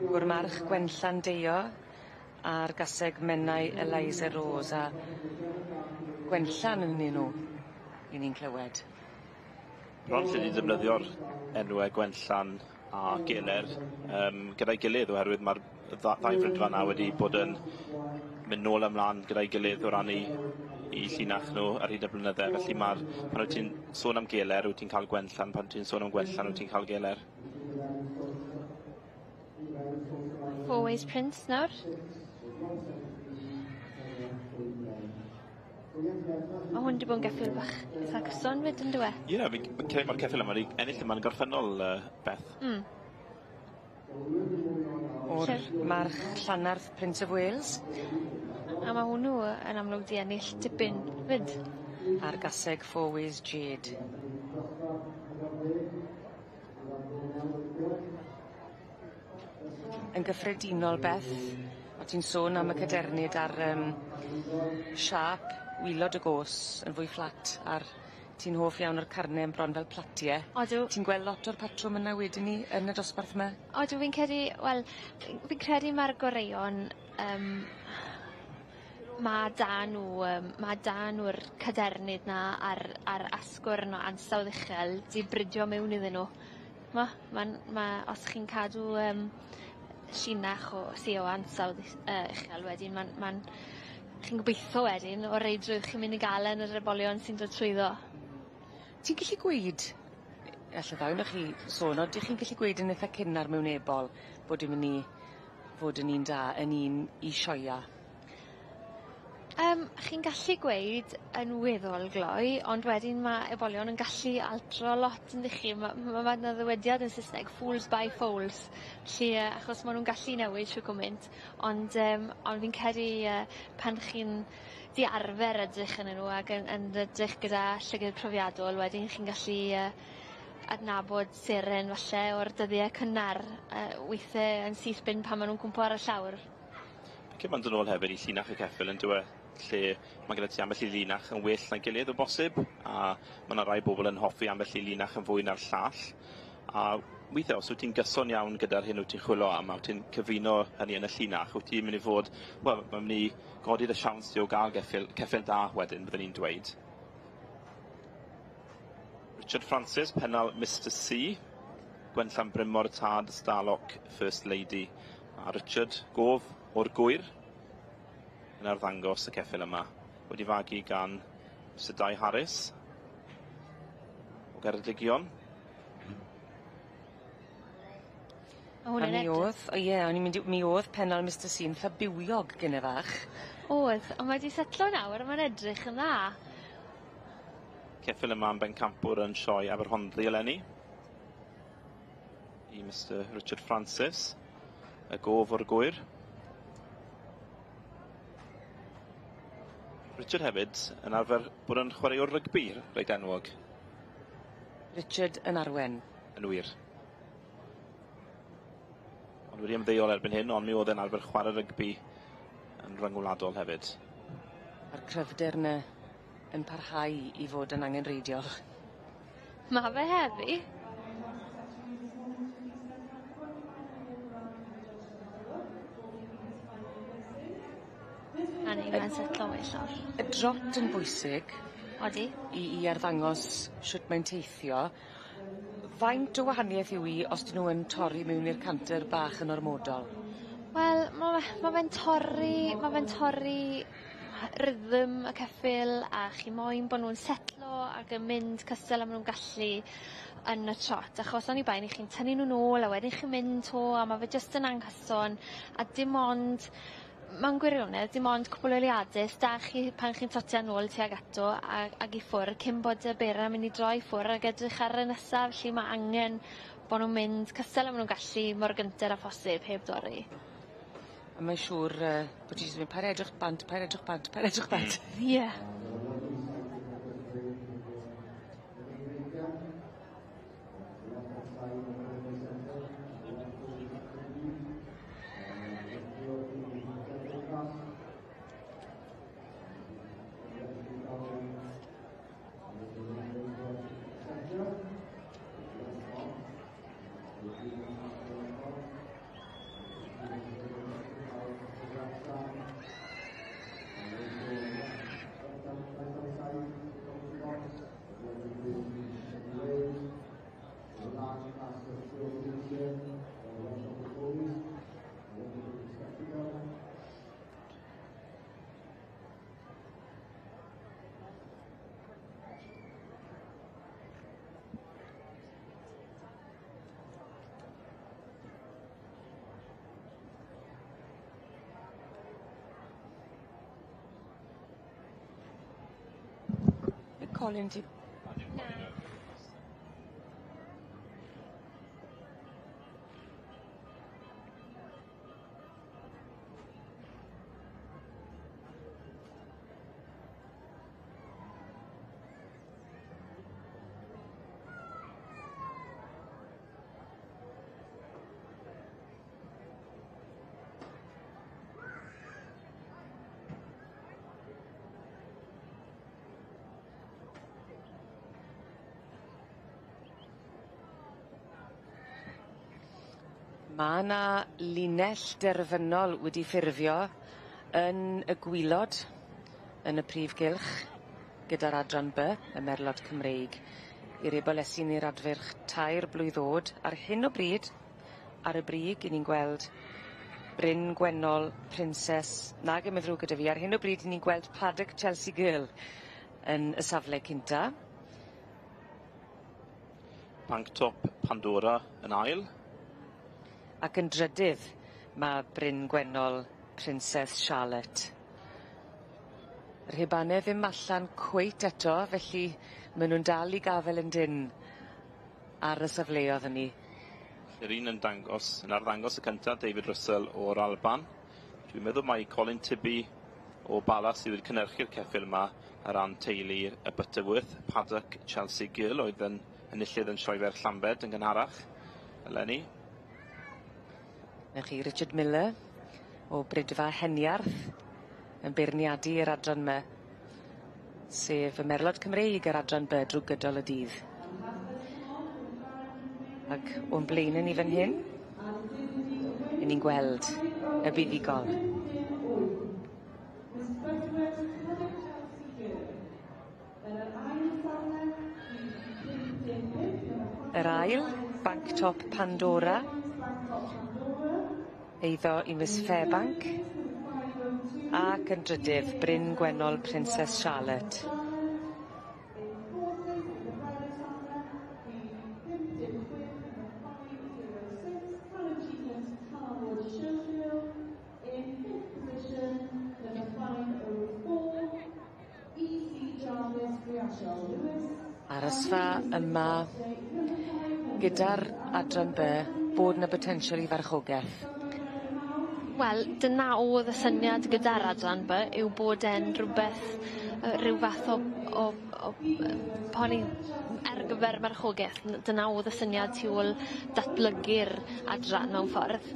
O'r march Gwenllan Deio a'r gaseg Menai Eliza Rose a Gwenllan yn 'yn nw 'yn ni'n clywed. Bron lle ni defnyddio'r enwe Gwenllan a Geler yym gyda'i gilydd oherwydd ma'r ddau frydfa 'na wedi bod yn mynd nôl a mlan gyda'i gilydd o ran 'u 'u llinach nhw ar hyd y blynydde felly ma'r pan wyt ti'n sôn am Geler wyt ti'n ca'l Gwenllan pan ti'n sôn am Gwenllan wyt ti'n ca'l Geler. Four Ways Prince nawr. Ma' hwn 'di bod yn geffyl bach itha cyson 'fyd on'd yw e? Ie fi'n fi'n credu ma'r ceffyl yma 'di ennill yma'n gorffennol yy Beth. Hmm. O'r march Llanarth Prince of Wales. A ma' hwnnw yn amlwg 'di ennill tipyn 'fyd. A'r gaseg Four Ways Jade. Yn gyffredinol Beth, o' ti'n sôn am y cadernid a'r yym siâp wilod y gos yn fwy fflat a'r ti'n hoff iawn o'r carne yn bron fel platie. Odw. Ti'n gweld lot o'r patrwm yna wedyn 'ny yn y dosbarth 'ma? Odw fi'n credu wel fi'n credu ma'r goreuon yym ma' 'da nw yym ma' 'da nw'r cadernid 'na a'r a'r asgwrn o ansawdd uchel 'di bridio mewn iddyn nw. Ch'mo' ma'n ma' os chi'n cadw yym llinach o sy o ansawdd is- yy uchel wedyn ma'n ma'n chi'n gobeitho wedyn o reidrwydd chi'n myn' i ga'l e yn yr ebolion sy'n dod trwyddo. Ti'n gellu gweud alle ddau onoch chi sôn odych chi'n gallu gweud yn itha cynnar mewn ebol bod 'i myn' i fod yn un da yn un i sioia? Yym chi'n gallu gweud yn weddol gloi ond wedyn ma' ebolion yn gallu altro lot yndych chi ma' ma' ma' 'na ddywediad yn Sysneg fools buy foals 'lly yy achos ma' nw'n gallu newid shw gwmynt ond yym ond fi'n credu yy pan chi'n 'di arfer edrych arnyn n'w ag yn yn edrych gyda llyged profiadol wedyn chi'n gallu yy adnabod seren falle o'r dyddie cynnar yy weithe yn syth bin pan ma' nw'n cwmpo ar y llawr. Cyn ma'n dod nôl hefyd i llinach y ceffyl on'd yw e? Lle ma' gyda ti ambell i linach yn well na'i gilydd o bosib a ma' 'na rai bobol yn hoffi ambell i linach yn fwy na'r llall a withe os wyt ti'n gyson iawn gyda'r hyn wyt ti'n chwilo am a wyt ti'n cyfuno hynny yn y llinach wyt ti'n myn' i fod wel ma' myn' i godi dy siawns di o ga'l geffyl ceffyl da wedyn byddwn i'n dweud. Richard Francis, pennal Mister C, Gwenllan Brynmor tad Starlock First Lady. A Richard Gof o'r Gwyr yn arddangos y ceffyl yma. Wedi fagu gan Mr Dai Harris o Geredigion. Ma' hwn A yn mi edrych... o'dd o ie o'n i'n mynd i mi o'dd pennal Mistar See yn itha bywiog gynne fach. O'dd on' mae 'di setlo nawr a ma'n edrych yn dda. Ceffyl yma yn bencampwr yn sioe Aberhonddu eleni. I Mistar Richard Francis, y gof o'r Gwyr. Richard hefyd yn arfer bod yn chwaraewr rygbi reit enwog. Richard yn arwen. Yn wir. Ond wedi ymddeol erbyn hyn, ond mi oedd e'n arfer chwarae rygbi yn ryngwladol hefyd. A'r cryfder 'ny yn parhau i fod yn angenreidiol. Ma' fe heddi. A ni mae'n setlo well nawr. Y drot yn bwysig. Odi. I arddangos shwt mae'n teithio. Faint o wahanieth yw 'i os 'dyn nw yn torri mewn i'r canter bach yn ormodol? Wel ma' fe'n torri ma' fe'n torri rhythm y ceffyl a chi moyn bo' nw'n setlo ag yn mynd cystal â ma' nw'n gallu yn y trot achos oni bai 'ny chi'n tynnu nw nôl a wedyn chi'n mynd 'to a ma' fe jyst yn anghyson a dim ond mewn gwirionedd dim ond cwpwl o eiliade s'da chi pan chi'n trotian nôl tuag ato a ag i ffwr' cyn bod y bera mynd i droi ffwr' ag edrych ar y nesa felly ma' angen bo' nw'n mynd cystal â ma' nw'n gallu mor gynted â phosib heb dorri. A mae'n siŵr bo' ti jyst yn mynd paid â edrych bant paid â edrych bant paid â edrych bant. Ie. Colin ti... Na. Ma' 'na linell derfynol wedi ffurfio yn y gwilod yn y prif gylch gyda'r adran By, y Merlod Cymreig i'r Ebolesyn i'r Adfyrch tair blwydd o'd ar hyn o bryd ar y brig 'yn ni'n gweld Bryn Gwennol Princess nage ma' ddrwg gyda fi ar hyn o bryd 'yn ni'n gweld Paddock Chelsea Girl yn y safle cynta. Bank Top Pandora yn ail. Ac yn drydydd ma' Bryn Gwennol Princess Charlotte. Yr hebane ddim allan cweit eto felly ma' nw'n dal i gafel yn dyn ar y safleodd hynny. Yr un yn dangos yn arddangos y cynta David Russell o'r Alban. Dwi'n meddwl mai Colin Tibby o Bala sydd wedi cynhyrchu'r ceffyl yma ar ran teulu y Butterworth, Paddock Chelsea Girl oedd yn enillydd yn Sioe Fer Llambed yn gynharach eleni. 'Na chi Richard Miller o Bridfa Heniarth yn beirniadu i'r adran 'my sef y Merlod Cymreig yr adran By drw gydol y dydd. Ac o'n blaene ni fan hyn 'yn ni'n gweld y buddugol. Yr ail, Bank Top Pandora. Eiddo i Miss Fairbank. Ac yn drydydd, Bryn Gwennol Princess Charlotte. Arosfa yma gyda'r adran By bod 'na botensial i farchogeth. Wel dyna o'dd y syniad gyda'r adran By yw bod e'n rwbeth ryw fath o poni ar gyfer marchogeth. Dyna o'dd y syniad tu ôl datblygu'r adran mewn ffordd.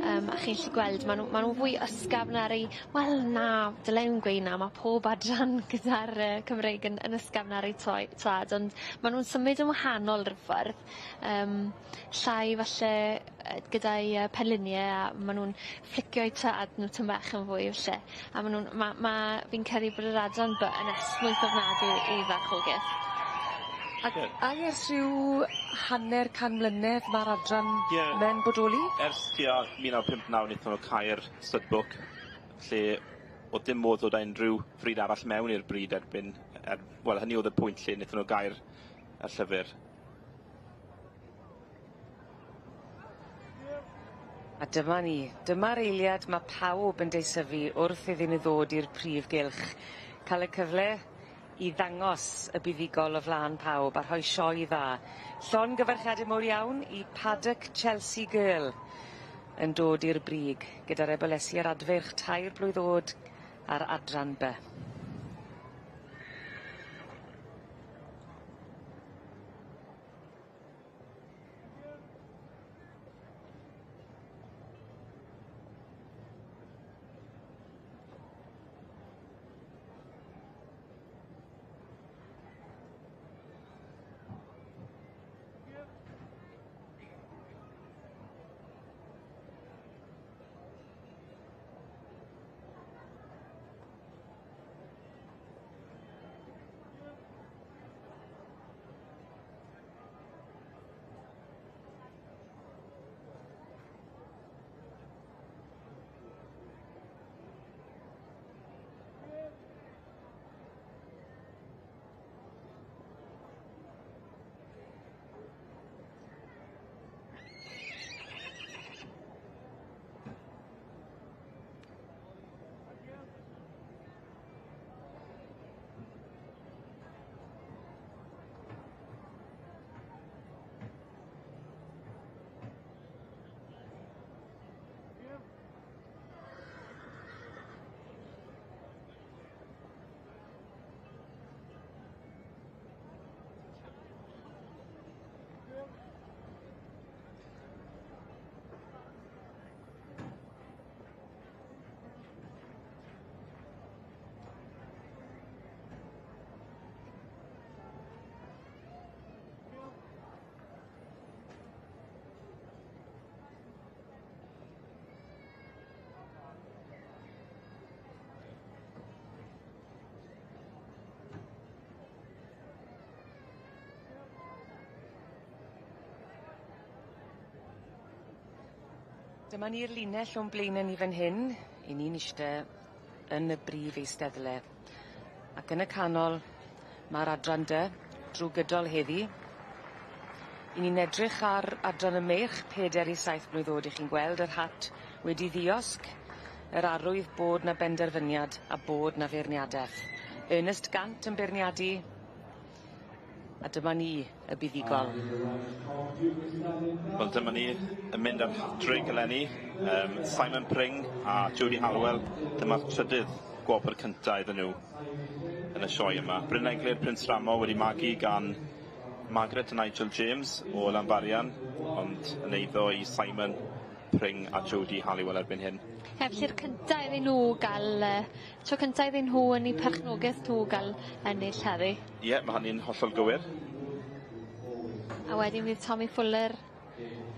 A chi'n gallu gweld ma' nw ma' nw'n fwy ysgafn ar eu wel na dyle i'm gweud 'na ma' pob adran gyda'r Cymreig yn yn ysgafn ar eu toi- traed ond ma' nw'n symud yn wahanol ryw ffordd llai falle gyda'u penlinie a ma' nw'n fflicio'u traed nw tym bach yn fwy falle a ma' nw'n ma' ma' fi'n credu bod yr adran By yn esmwyth ofnadwy i farchogaeth. Ac ai ers rhyw hanner can mlynedd ma'r adran Ie. 'my'n bodoli? Ers tua 1959 nethon nw cau'r stud book lle o'dd dim modd dod â unrhyw frîd arall mewn i'r brîd erbyn wel hynny o'dd y pwynt lle nethon nw gau'r y llyfyr. A dyma ni, dyma'r eiliad ma' pawb yn deisyfu wrth iddyn nw ddod i'r prif gylch. Ca'l y cyfle i ddangos y buddugol o flan pawb a rhoi sioe dda. Llongyfarchiade mowr iawn i Paddock Chelsea Girl yn dod i'r brig gyda'r ebolesi a'r adfeirch 3 blwydd o'd ar adran By. Dyma ni'r linell o'n blaene ni fan hyn, 'yn ni'n iste yn y brif eisteddle. Ac yn y canol ma'r adran dy drw gydol heddi. 'Yn ni'n edrych ar adran y meirch peder i saith mlwydd o'd 'ych chi'n gweld yr hat wedi ddiosg, yr arwydd bod 'na benderfyniad a bod 'na feirniadeth. Ernest Gant yn beirniadu, a dyma ni y buddugol. Wel dyma ni yn mynd ar hat-trick eleni. Simon Pring a Jodie Hallowell, dyma'r trydydd gwobr cynta iddyn nhw yn y sioe yma. Bryn Eglur, Prince Ramo wedi magu gan Margaret a Nigel James o Lanfarian, ond yn eiddo i Simon Pring a Jodie Halliwell erbyn hyn. Ie, felly'r cynta iddyn nhw ga'l tro cynta iddyn nhw yn eu perchnogaeth nhw ga'l ennill heddi. Ie, ma' hynny'n hollol gywir. A wedyn fydd Tommy Fuller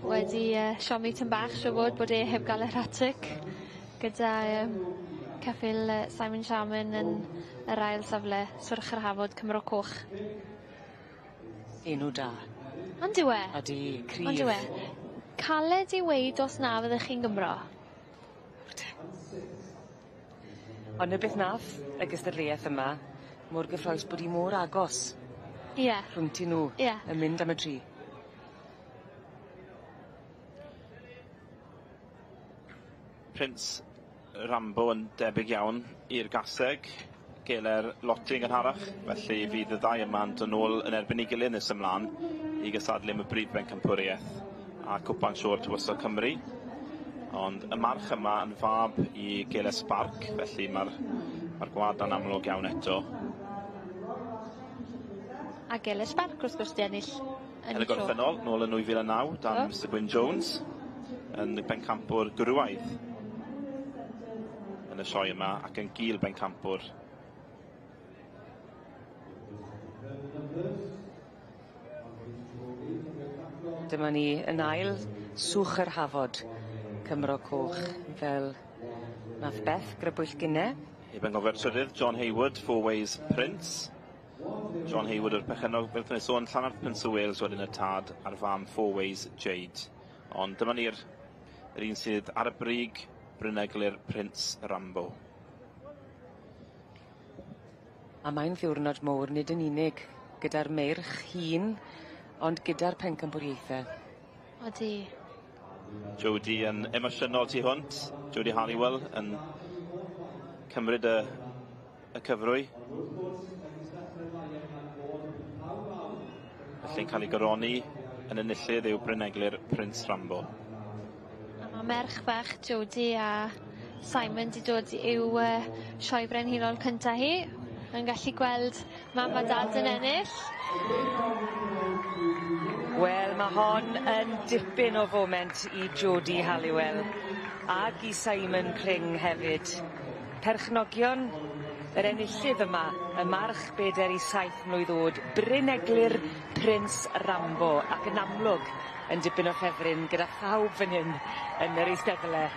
wedi siomi tym bach siŵr o fod bod e heb ga'l yr hat-trick gyda ceffyl Simon Sharman yn yr ail safle, Swrch yr Hafod, Cymro Coch. Enw da. On'd yw e? Odi, cryf. On'd yw e? Caled i weud os na fyddech chi'n Gymro. Ond 'na beth nath y gystadleueth yma mor gyffrous bod 'i mor agos. Ie. Rhwngti nw. Ie. Yn mynd am y tri. Prince Rambo yn debyg iawn i'r gaseg, geler Lottie yn gynharach, felly fydd y ddau yma'n dod nôl yn erbyn ei gilydd nes ymlaen i gystadlu am y brif bencampwriaeth a cwpan Siôr Tywysog Cymru. Ond y march yma yn fab i Gele Spark, felly mae'r ma gwlad yn amlwg iawn eto. A Gele Spark wrth gwrs 'di ennill yn Yn y gorffennol, nôl yn 2009, dan oh. Mr Gwyn Jones. yn bencampwr gwrywaidd yn y sioe yma ac yn gil bencampwr. Dyma ni yn ail Swch yr Hafod, Cymro Coch, fel nath Beth grybwyll gynne. Eben gofio'r trydydd, John Hayward, Four Ways Prince. John Hayward yw'r perchennog, fel wnaethon ni sôn, Llanarth Prince of Wales wedyn y tad a'r fam Four Ways Jade. Ond dyma ni'r yr un sydd ar y brig, Bryneglir Prince Rambo. A mae'n ddiwrnod mowr nid yn unig gyda'r meirch hŷn, ond gyda'r pencampwriaethe. Odi. Jodie yn emosiynol tu hwnt. Jodie Halliwell yn cymryd y, y cyfrwy. Felly'n cael ei goroni yn enillydd yw Bryneglir Prince Rambo. A ma' merch fach Jodie a Simon 'di dod i'w sioe brenhinol cynta hi. Yn gallu gweld mam a dad yn ennill. Wel ma' hon yn dipyn o foment i Jodie Halliwell ag i Simon Pring hefyd. Perchnogion yr enillydd yma, y march beder i saith mlwydd o'd, Bryneglir Prince Rambo, ac yn amlwg yn dipyn o ffefryn gyda phawb fan hyn yn yr eisteddle.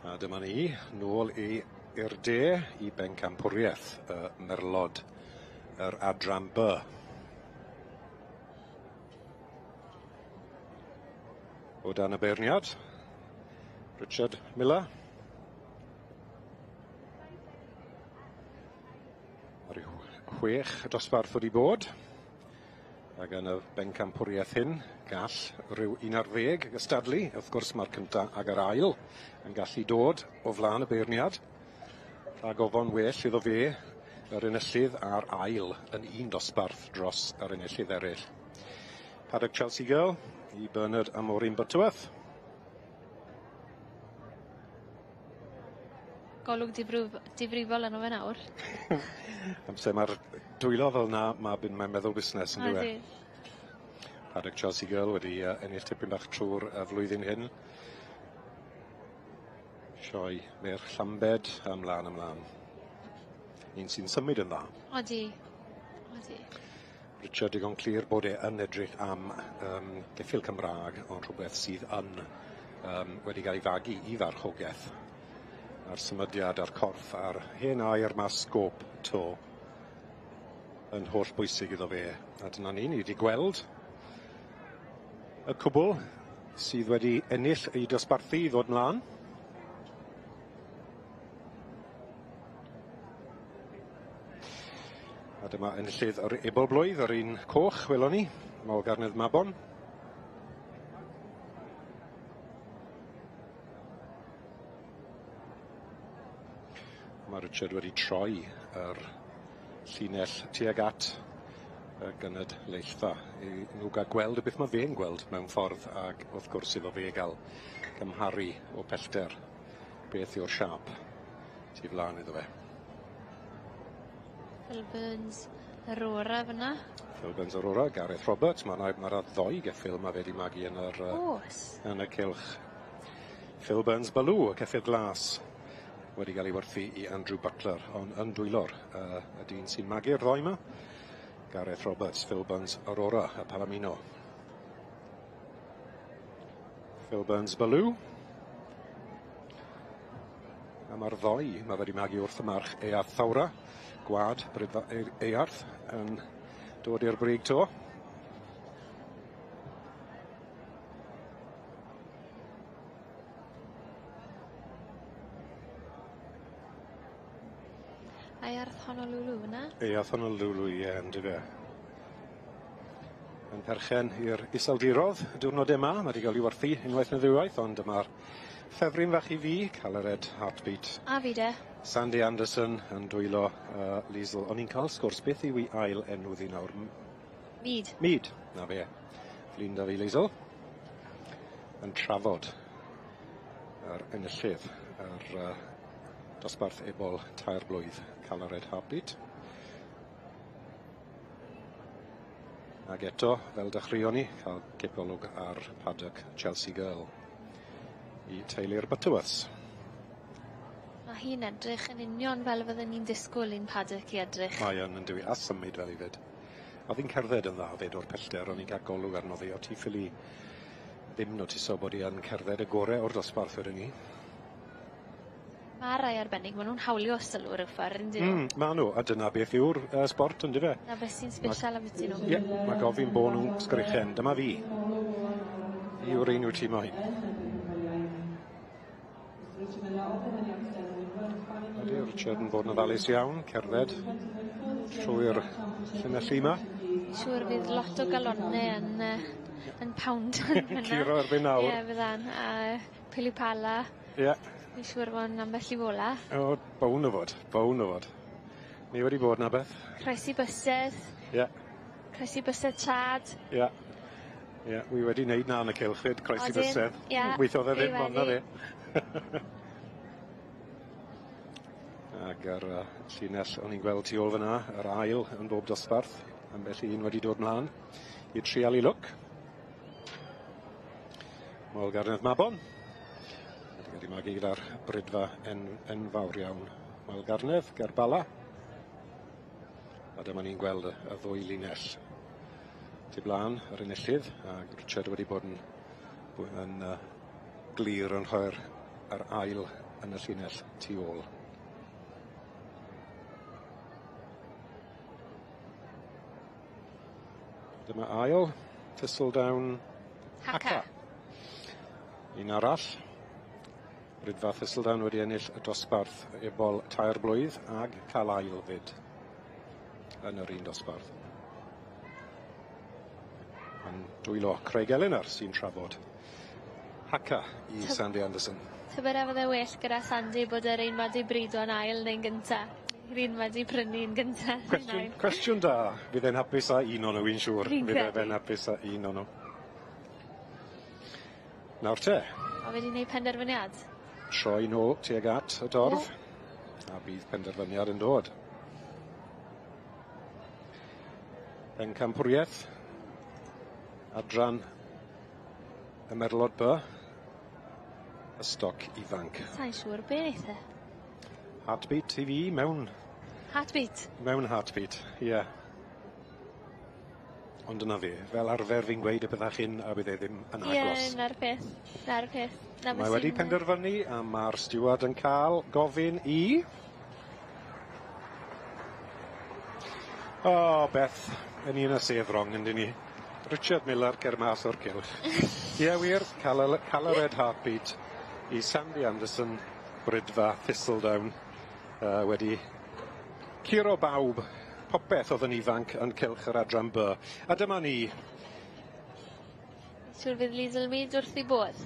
A dyma ni, nôl i'r de i bencampwriaeth y Merlod, yr adran B. O dan y beirniad, Richard Miller. Mae rhyw 6 dosbarth wedi bod. Ac yn y bencampwriaeth hyn, gall rhyw 11 gystadlu. Wrth gwrs mae'r cynta ag yr ail yn gallu dod o flaen y beirniad. Rhag ofon well iddo fe, yr enillydd a'r ail yn un dosbarth dros yr enillydd eraill. Paddock Chelsea Girl i Bernard a Maureen Butterworth. Golwg difrifol arno fe nawr. Amser mae'r dwylo fel 'na, mae'n meddwl busnes yn dyw e? Paddock Chelsea Girl wedi ennill tipyn bach trwy'r flwyddyn hyn. Sioe Meirch Llambed, ymlaen ymlaen. Un sy'n symud yn dda. Odi, odi. Richard digon clir bod e yn edrych am geffyl Cymraeg, ond rhywbeth sydd yn wedi cael ei fagu i farchogaeth. A'r symudiad a'r corff a'r hen air ma sgôp to yn holl bwysig iddo fe. A dyna ni, ni wedi gweld y cwbl sydd wedi ennill ei dosbarthu i ddod mlaen. A dyma enillydd yr ebol blwydd, yr un coch, welon ni, Moel Garnedd Mabon. Mae Richard wedi troi yr llinell tuag at y gynulleidfa i nhw gael gweld y beth mae fe'n gweld mewn ffordd, ac wrth gwrs iddo fe gael cymharu o pellter beth yw'r siâp tu flaen iddo fe. Phil Burns Aurora fyna. Phil Burns Aurora, Gareth Roberts, mae'r ma ddoi geffyl mae fe wedi magu yn yr, yn y cylch. Phil Burns Baloo, y ceffyl glas, wedi cael ei werthu i Andrew Butler, ond yn dwylo'r y dyn sy'n magu'r ddoi yma. Gareth Roberts, Phil Burns Aurora, y Palomino. Phil Burns Baloo. A mae'r ddoi, mae wedi magu wrth y march Earth Thawra, gwad Brydfa Earth, yn dod i'r brig to. Earth Honolulu fyna? Earth Honolulu, ie, yndyfe. Yn perchen i'r Iseldirodd y diwrnod yma, mae wedi cael ei werthu unwaith neu ddwywaith, ond dyma'r ffefryn fach i fi, Calared Heartbeat. A fi de. Sandy Anderson yn dwylo Liesl. O'n i'n cael sgwrs, beth yw ei ail enw ddi nawr? Mead. Mead, na fe. Flin da fi, Liesl. Yn trafod yr enillydd, yr dosbarth ebol 3 blwydd, Calared Heartbeat. Ac eto, fel dechreuon ni, cael cipolwg ar Paddock Chelsea Girl i teulu'r Butterworths. Mae hi'n edrych yn union fel fydden ni'n disgwyl i'n Paddock i edrych. Mae yn dywi, a symud fel i fyd. Oedd hi'n cerdded yn dda fyd o'r pellter, o'n i'n cael golwg arno ddi, o ti ffili ddim notiso bod hi yn cerdded y gore o'r dosbarth wedyn ni. Mae rai arbennig, maen nhw'n hawlio sylw rhyw ffordd, yn dyn nhw? Maen nhw, a dyna beth yw'r sbort, yn dyfe? Na beth sy'n special am ydyn nhw. Ie, mae gofyn bod nhw'n sgrichen. Dyma fi. Yw'r un wyt ti moyn. Ydy Richard yn bod yn ofalus iawn, cerdded trwy'r llinelli yma. Siŵr fydd lot o galonnau yn pound yn fyna. Curo erbyn nawr. Ie, fyddan. A pili-pala. Ie. Fi'n siŵr bod yn ambell i fola. O, bown o fod, bown o fod. Ni wedi bod na beth. Croesi bysedd. Ie. Croesi bysedd trad. Ie. Ie, wi wedi wneud na yn y cylch fyd, croesi bysedd. Ie. Weithiodd e ddim, ond na fe. Ac ar llinell o'n i'n gweld tu ôl fyna, yr ail yn bob dosbarth, ambell un wedi dod mlaen i trial i lwc. Moel Garnedd Mabon. Wedi magu gyda'r brydfa enfawr iawn. Moel Garnedd, ger Bala. A dyma ni'n gweld y ddwy linell. Tu blaen yr enillydd, a Richard wedi bod yn glir yn rhoi'r ail yn y llinell tu ôl. Dyma ail, Thistledown Haka. Un arall. Rydfa Thistledown wedi ennill y dosbarth ebol 3 blwydd ag cael ail fyd yn yr un dosbarth. Yn dwylo Craig Eleanor sy'n trafod Haka i Sandy Anderson. Tybed a fydde well gyda Sandy bod yr un ma 'di brido yn ail neu'n gynta? Yr un ma 'di prynu'n gynta neu'n ail? Cwestiwn da. Fydd e'n hapus â un o'n nhw, fi'n siŵr. Fi'n Fydd credu. e'n hapus â un o'n nhw. Nawr te. O fe 'di neud penderfyniad? Troi nôl tuag at y dorf. A bydd penderfyniad yn dod. Pencampwriaeth. Adran y Merlod B. Y stoc ifanc. Sai'n siŵr be neith e. Heartbeat i fi mewn... Heartbeat? Mewn heartbeat, ie. Yeah. Ond dyna fi, fel arfer fi'n gweud y byddach hyn a bydd e ddim yn agos. Ie, na'r peth, na'r peth. Na Mae wedi penderfynu a mae'r stiward yn cael gofyn i... O, Beth, yn un y sedd rong yndyn ni. Richard Miller ger mas o'r cylch. Ie wir, cael y red heartbeat i Sandy Anderson, Brydfa, Thistledown, wedi curo bawb, popeth oedd yn ifanc yn cylch yr adran B. A dyma ni. Siŵr fydd Liesl Mead wrth ei bodd.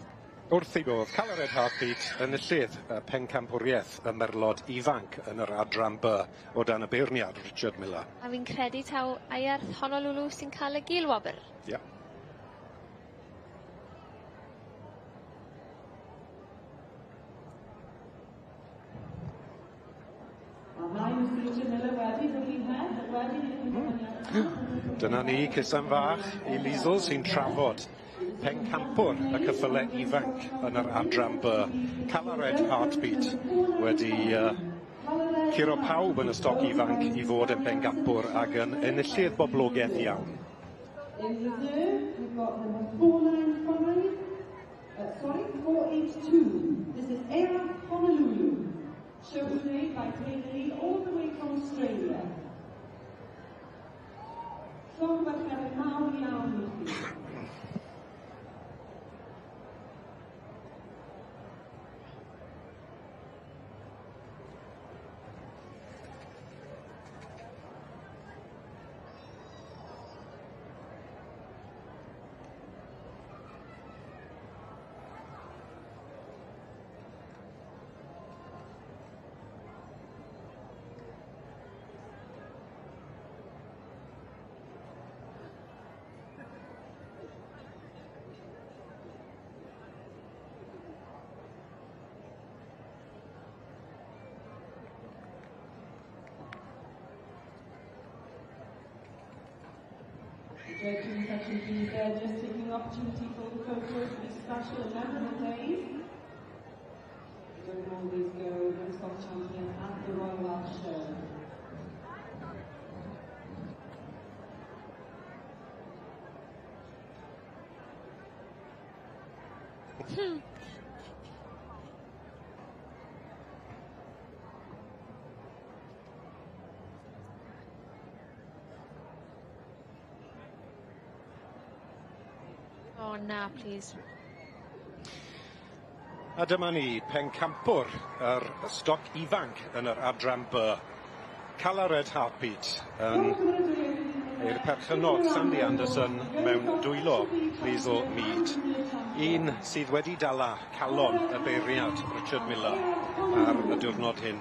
Wrth ei bodd. Cael y red heartbeat yn y llydd y pencampwriaeth y merlod ifanc yn yr adran B o dan y beirniad Richard Miller. A fi'n credu taw Aiarth Honolulu sy'n cael y gil wobr. Ie. Yeah. Dyna ni, cusan fach i Liesl sy'n trafod pencampwr y cyffyle ifanc yn yr adran B. Calared Heartbeat wedi curo pawb yn y stoc ifanc i fod yn pencampwr ac yn enillydd boblogaidd iawn. In reserve, we've got number 495, 482. This is Airath Honolulu. Shown today by Taylor Lee all the way from Australia. Llongyfarchiadau mawr iawn i chi. Judging section B there, just taking the opportunity for the photos for these special and memorable days. You don't always go youngstock champion at the Royal Welsh Show. Oh na, please. A dyma ni, pencampwr yr stoc ifanc yn yr adran B. Calared Heartbeat yn i'r perchennog Sandy Anderson mewn dwylo Liesl Mead. Un sydd wedi dala calon y beirniad Richard Miller ar y diwrnod hyn.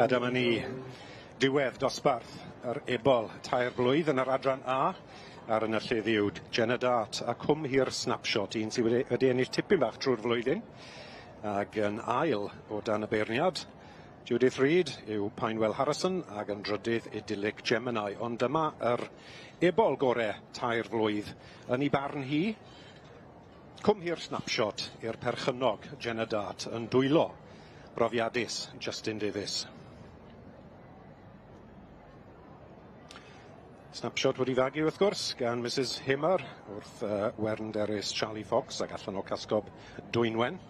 A dyma ni diwedd dosbarth yr ebol tair blwydd yn yr adran A ar y nyllydd yw Jenna Dart a Cwm Hir Snapshot, un sydd wedi, wedi ennill tipyn bach trwy'r flwyddyn ac yn ail o dan y beirniad Judith Reid yw Pinewell Harrison ac yn drydydd Idyllic Gemini. Ond dyma yr ebol gore tair flwydd yn ei barn hi. Cwm Hir Snapshot i'r perchennog Jenna Dart yn dwylo brofiadus Justin Davies. Snapshot wedi fagu wrth gwrs gan Mrs Hamer wrth Wern Derys Charlie Fox ac allan o Casgob Dwynwen.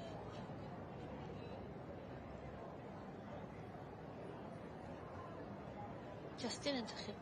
Justin yn drychu.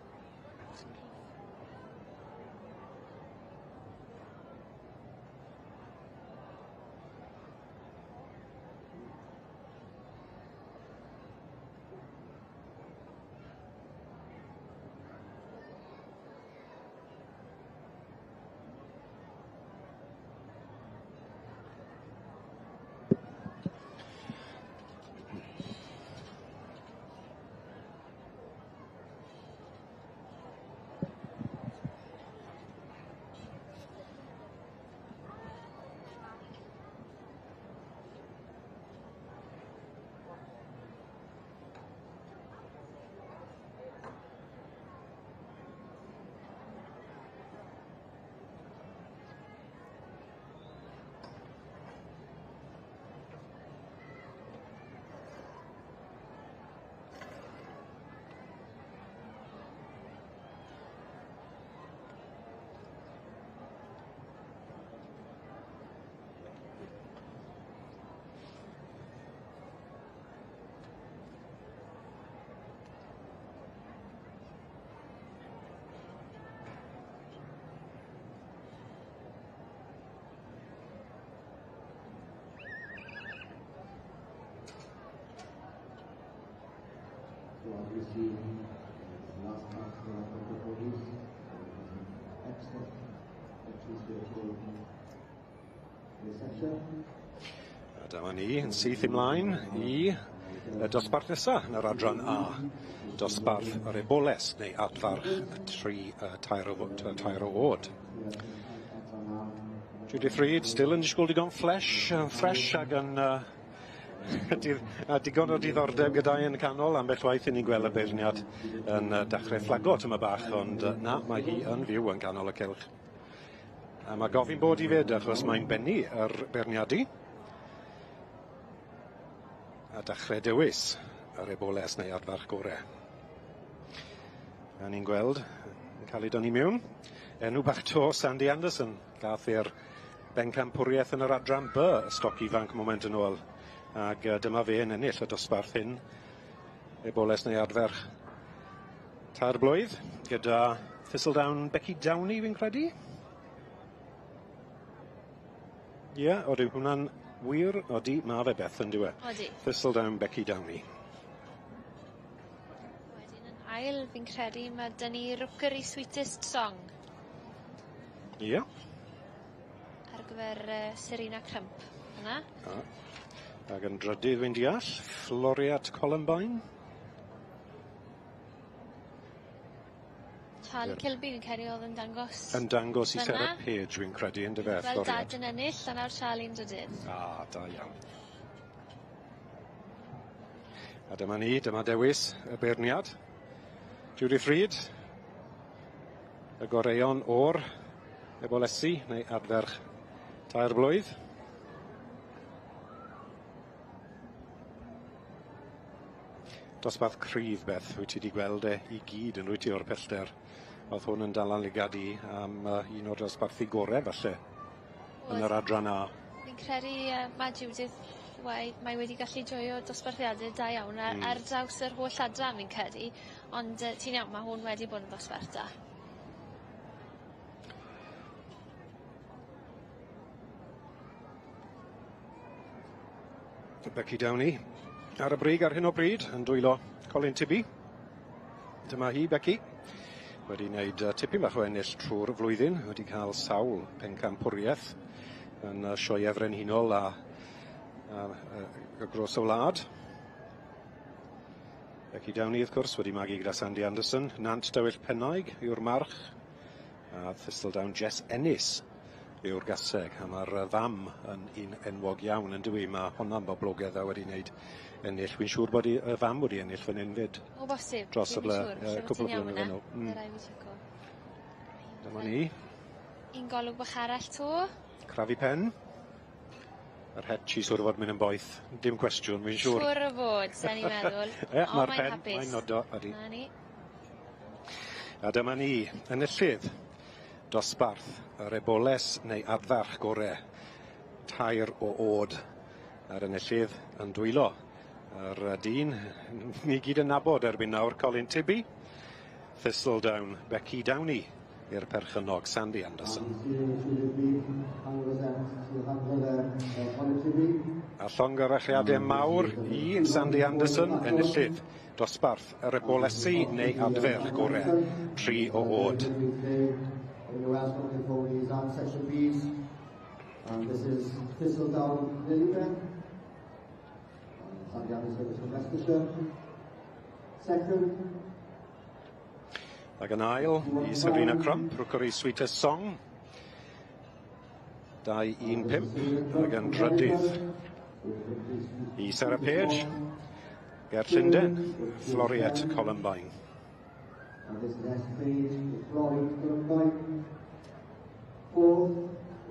So as we see, the last class for our ponies, excellent entries here today in this section. A dyma ni yn syth ymlaen i y dosbarth nesaf yn yr adran A. Dosbarth yr eboles neu adfarch tri, tair, o, tair o oed. Judith Reid still yn disgwyl digon flesh, fresh ag yn a digon o diddordeb gyda'i yn y canol. Ambell waith i ni'n gweld y beirniad yn dechrau fflago tyma bach, ond na, mae hi yn fyw yn canol y cylch. A mae gofyn bod i fyd achos mae'n bennu yr beirniadu. A dechrau dewis yr eboles neu adfarch gore. A ni'n gweld yn cael ei dynnu mewn. Enw bach to Sandy Anderson gath i'r bencampwriaeth yn yr adran B, y stoc ifanc moment yn ôl. Ac dyma fe yn ennill y dosbarth hyn, eboles neu adferch tair blwydd, gyda Thistledown Becky Downey fi'n credu. Ie, yeah, odi hwnna'n wir, odi, ma fe Beth yn dyw e. Odi. Thistledown Becky Downey. Wedyn yn ail, fi'n credu, mae dyn ni Rookery Sweetest Song. Ie. Yeah. Ar gyfer Serena Crump, yna. Ah. Ac yn drydydd fi'n deall, Floriat Columbine. Charlie Kilby fi'n credu oedd yn dangos. Yn dangos i Sarah Page fi'n credu yn dyfe, Fel dad yn ennill, a nawr Charlie'n drydydd. Ah, da iawn. A dyma ni, dyma dewis y beirniad. Judith Reid, y goreuon o'r ebolesi neu adferch tair blwydd. Dosbarth cryf, Beth, wyt ti wedi gweld e i gyd yn wyt ti o'r pellter. Oedd hwn yn dal ligad i am un o'r dosbarthu gorau falle yn yr adran A. Fi'n credu mae Judith mae wedi gallu joio dosbarthiadau da iawn ar draws yr holl adran fi'n credu, ond ti'n iawn, mae hwn wedi bod yn ddosbarth da. Becky Downey ar y brig ar hyn o bryd yn dwylo Colin Tibby. Dyma hi, Becky, wedi wneud tipyn bach o ennill trwy'r flwyddyn, wedi cael sawl pencampwriaeth yn sioeau frenhinol a y gros y wlad. Becky Downey, wrth gwrs, wedi magu gyda Sandy Anderson. Nant Dywyll Pennaig yw'r march. A Thistledown Jess Ennis yw'r gaseg. A mae'r fam yn un enwog iawn yn dywi. Mae honna'n boblogaidd a wedi wneud ennill. Wy'n siŵr bod y fam wedi ennill fan hyn fyd. O bosib. Dros y ble, cwpl o blynyddoedd yn ôl. Dyma ni. Un golwg bach arall to. Crafu pen. Yr het i siŵr o fod mynd yn boeth. Dim cwestiwn, fi'n siŵr. Siŵr o fod, sa'n i'n meddwl. Ie, mae'r pen, mae'n nodo, ydi. Na ni. A dyma ni, enillydd dosbarth yr eboles neu adfarch gore. 3 o oed. A'r enillydd yn dwylo. Yr dyn ni gyd yn nabod erbyn nawr, Colin Tibby. Thistledown, Becky Downey i'r perchennog Sandy Anderson. A llongyfarchiadau mawr i Sandy Anderson, enillydd dosbarth yr ebolesi neu adferch gore, 3 o oed. And this is Thistledown Lilybeth. Sandy Anderson is from Leicestershire. Second. Ac yn ail i Sabrina Crump, Rookery Sweetest Song. 2.15 ac yn drydydd i Sarah Page, ger Llundain, Floriet Columbine. And this is S Page with Floriet Columbine. Fourth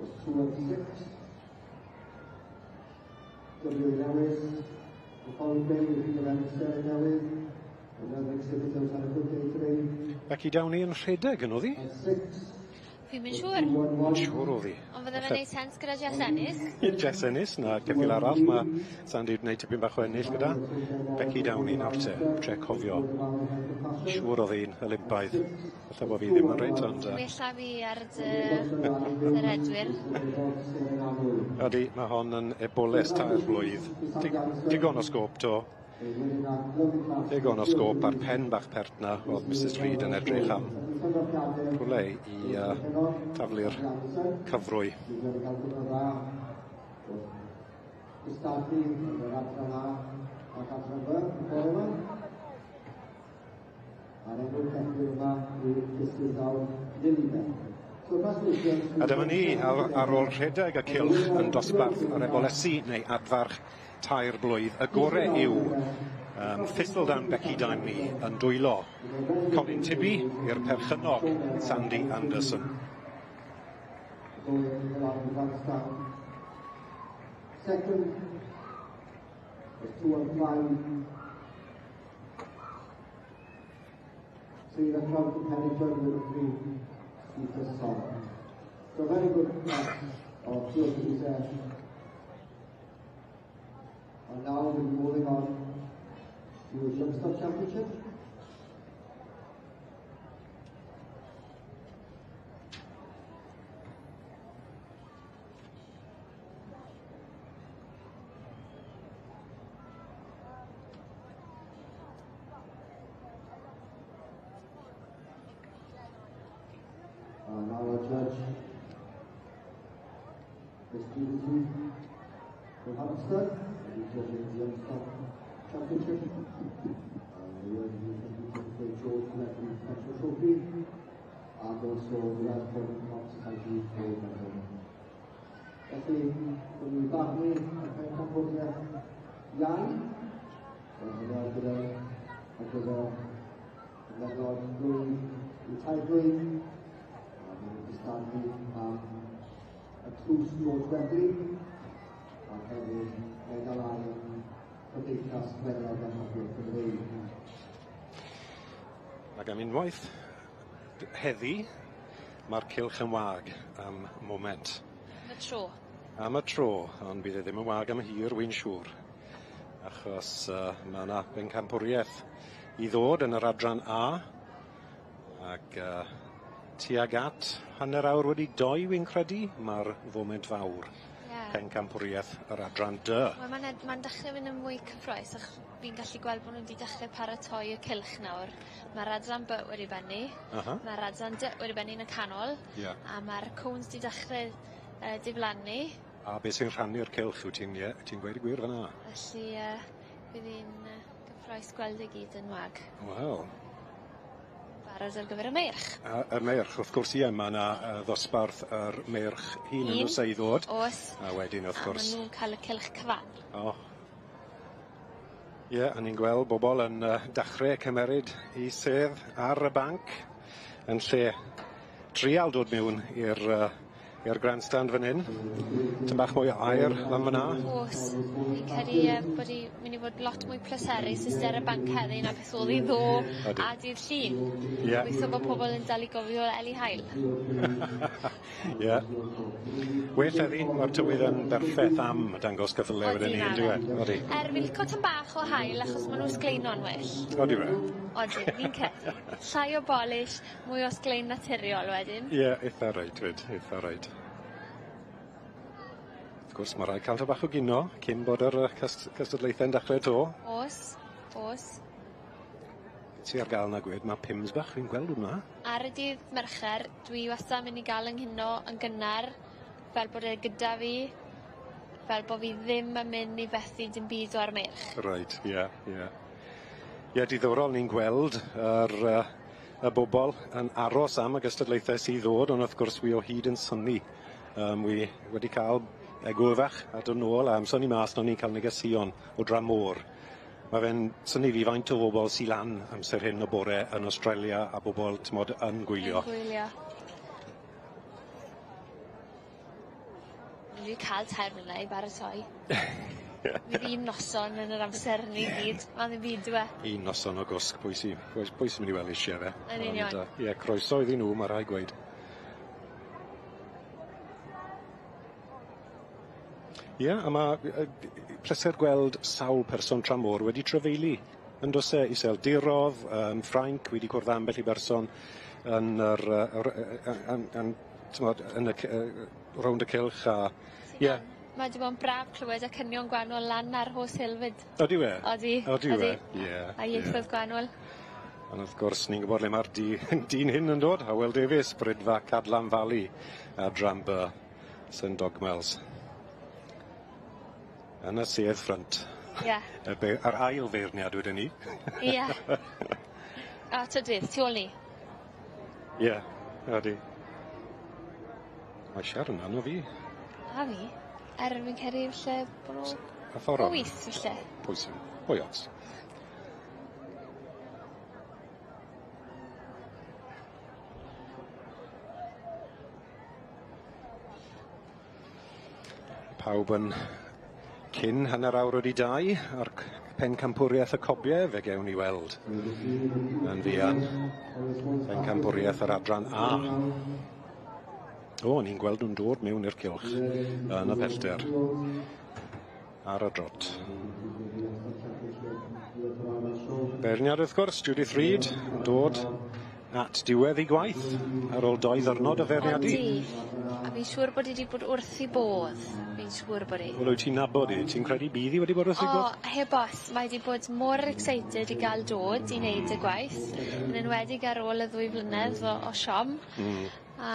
was 2.06. W Lewis, the following day with Peter Sarah Newydd. Another exhibitor who's had a good day today. Becky Downey yn rhedeg yn oedd hi? Fi'n mynd siŵr. Yn siŵr oedd hi. Ond fydde fe'n neud sens gyda Jess Ennis. Jess Ennis, na ceffyl arall. Mae Sandy wedi gwneud tipyn bach o ennill gyda Becky Downey nawr te. Tre cofio. Siŵr oedd hi'n Olympaidd. Falle bod fi ddim yn reit, ond... Wella fi ar dy redwyr. Ydy, mae hon yn eboles 3 blwydd. Digon o sgôp to. Digon o sgôp ar pen bach pert na oedd Mrs Reid yn edrych am rhywle i taflu'r cyfrwy. A dyma ni ar ôl rhedeg y cylch yn dosbarth yr ebolesi neu adfarch 3 blwydd. Y gore yw Thistledown Becky Downey yn dwylo Colin Tibby i'r perchennog Sandy Anderson. Second was 2.15. Sarah Crump and Pennington with 3 Sweetest Song. So very good class of 2.37. And now we'll be moving on to the Youngstock Championship. And our judge, Miss Stevenson from Hampstead, will be judging the Youngstock Championship. The Great George Gregory Special Trophy, and also the Welsh Pony Society Gold Medal. Felly, byddwn ni'n barnu y pencampwriaeth iau, gyda ar gyfer y lefel blwydd i 3 blwydd, a byddwn ni'n cystadlu am y tlws George Gregory, a hefyd medal aur Cymdeithas Gwernog a Hoffi Cymreig. Ac am unwaith heddi, mae'r cylch yn wag am moment. Am y tro. Am y tro, ond bydd e ddim yn wag am hir, wy'n siŵr. Achos mae yna bencampwriaeth i ddod yn yr adran A. Ac tuag at 2:30 wy'n credu, mae'r foment fawr. Yeah. Pencampwriaeth yr adran D. Wel, mae'n dechrau mynd yn mwy cyffrous, achos fi'n gallu gweld bod nhw wedi dechrau paratoi y cylch nawr. Mae'r adran B wedi bennu, mae'r adran D wedi bennu yn y canol, a mae'r cones wedi dechrau diflannu. A beth sy'n rhannu'r cylch, wyt ti'n gweud y gwir fan'na? Felly, bydd hi'n gyffrous. Cyffrous gweld e gyd yn wag. Wel. Barod ar gyfer y meirch. A, y meirch, wrth gwrs, ie, mae yna ddosbarth yr meirch hŷn yn oes e i ddod. Oes. A wedyn, wrth gwrs... A maen nhw'n cael y cylch cyfan. O. Ie, a ni'n gweld bobl yn dechrau cymeryd i sedd ar y banc yn lle trial dod mewn i'r i'r grandstand fan hyn. Tym bach mwy o aer lan fyna. O's. Fi'n credu bod 'i myn' i fod lot mwy pleserus iste ar y banc heddi na beth o'dd 'i ddo' a dydd Llun. Ie. Gobeithio bo' pobol yn dal i gofio eli haul. Ie. Well heddi, ma'r tywydd yn berffeth am dangos ceffyle wedyn 'ny on'd yw e? Odi. Er fi'n lico tym bach o haul achos ma' nw'n sgleino'n well. Odi wir? Odi, fi'n credu. Llai o bolish, mwy o sglein naturiol wedyn. Ie, itha reit 'fyd, itha reit. Wrth gwrs ma' raid ca'l ty bach o gino cyn bod yr yy cystadlaethe'n dachre 'to. O's, o's. Ti ar ga'l 'na gwed ma' Pims bach fi'n gweld wnna. Ar y dydd Mercher dwi wastad yn mynd i ga'l 'yng nghino yn gynnar fel bod e gyda fi fel bo' fi ddim yn mynd i fethu dim byd o'r meirch. Reit, ie, ie. Ie, diddorol ni'n gweld yr yy y bobol yn aros am y gystadlaethau sydd ddod ond wrth gwrs wi o hyd yn synnu. Wi wedi ca'l egwyl fach a dod nôl a amser o'n i mas o'n i'n ca'l negeseuon o dramor. Ma' fe'n synnu fi faint o bobol sy lan amser hyn y bore yn Australia a bobol t'mod yn gwylio. Yn gwylio. Fi 'di ca'l tair mlynedd i baratoi. Fydd un noson yn yr amser 'ny i gyd, ma' ddim byd dyw e? Un noson o gwsg pwy sy pwy pwy sy myn' i weld isie fe? Yn union. Ond yy ie croeso iddyn nw ma' rai' gweud. Ie a ma' pleser gweld sawl person tramor wedi trafeili yndos e? Iseldirodd, yn Ffrainc, wi 'di cwrdd â ambell i berson yn yr yy yr yn t'mod yn y rownd y cylch a ie. Ma' 'di bod yn braf clywed acenion gwanol lan ar Horse Hill 'fyd. Ydyw e? Odi. Odyw e? Ie. A ieithoedd gwanol. Ond wrth gwrs ni'n gwbod le ma'r dyn hyn yn dod, Hywel Davies, Bridfa Cadlan Valley adran B, St Dogmaels. Yn y sedd ffrynt. Ie. Y yr ail feirniad wedyn 'ny. Ie. A trydydd, tu ôl 'ny. Ie, odi. Mae Sharon arno fi. A fi. Er fi'n credu falle bo' nw... Y ffor O wyth falle. Pwy sy'n... Pwy ots? Pawb yn cyn 2:30 ar pencampwriaeth y cobie fe gewn ni weld yn fuan. Pencampwriaeth yr adran A. O, ni'n gweld nhw'n dod mewn i'r cylch yn y pellter. Ar y drot. Beirniad wrth gwrs, Judith Reid, yn dod at diwedd ei gwaith ar ôl dou ddyrnod o feirniadu. Odi, a fi'n siŵr bod 'i 'di bod wrth 'i bodd. Fi'n siŵr bod 'i. Wel wyt ti'n nabod 'i, ti'n credu bydd 'i wedi bod wrth 'i bodd? O, heb os, mae 'di bod mor excited i ga'l dod i neud y gwaith, yn enwedig ar ôl y ddwy flynedd o siom. A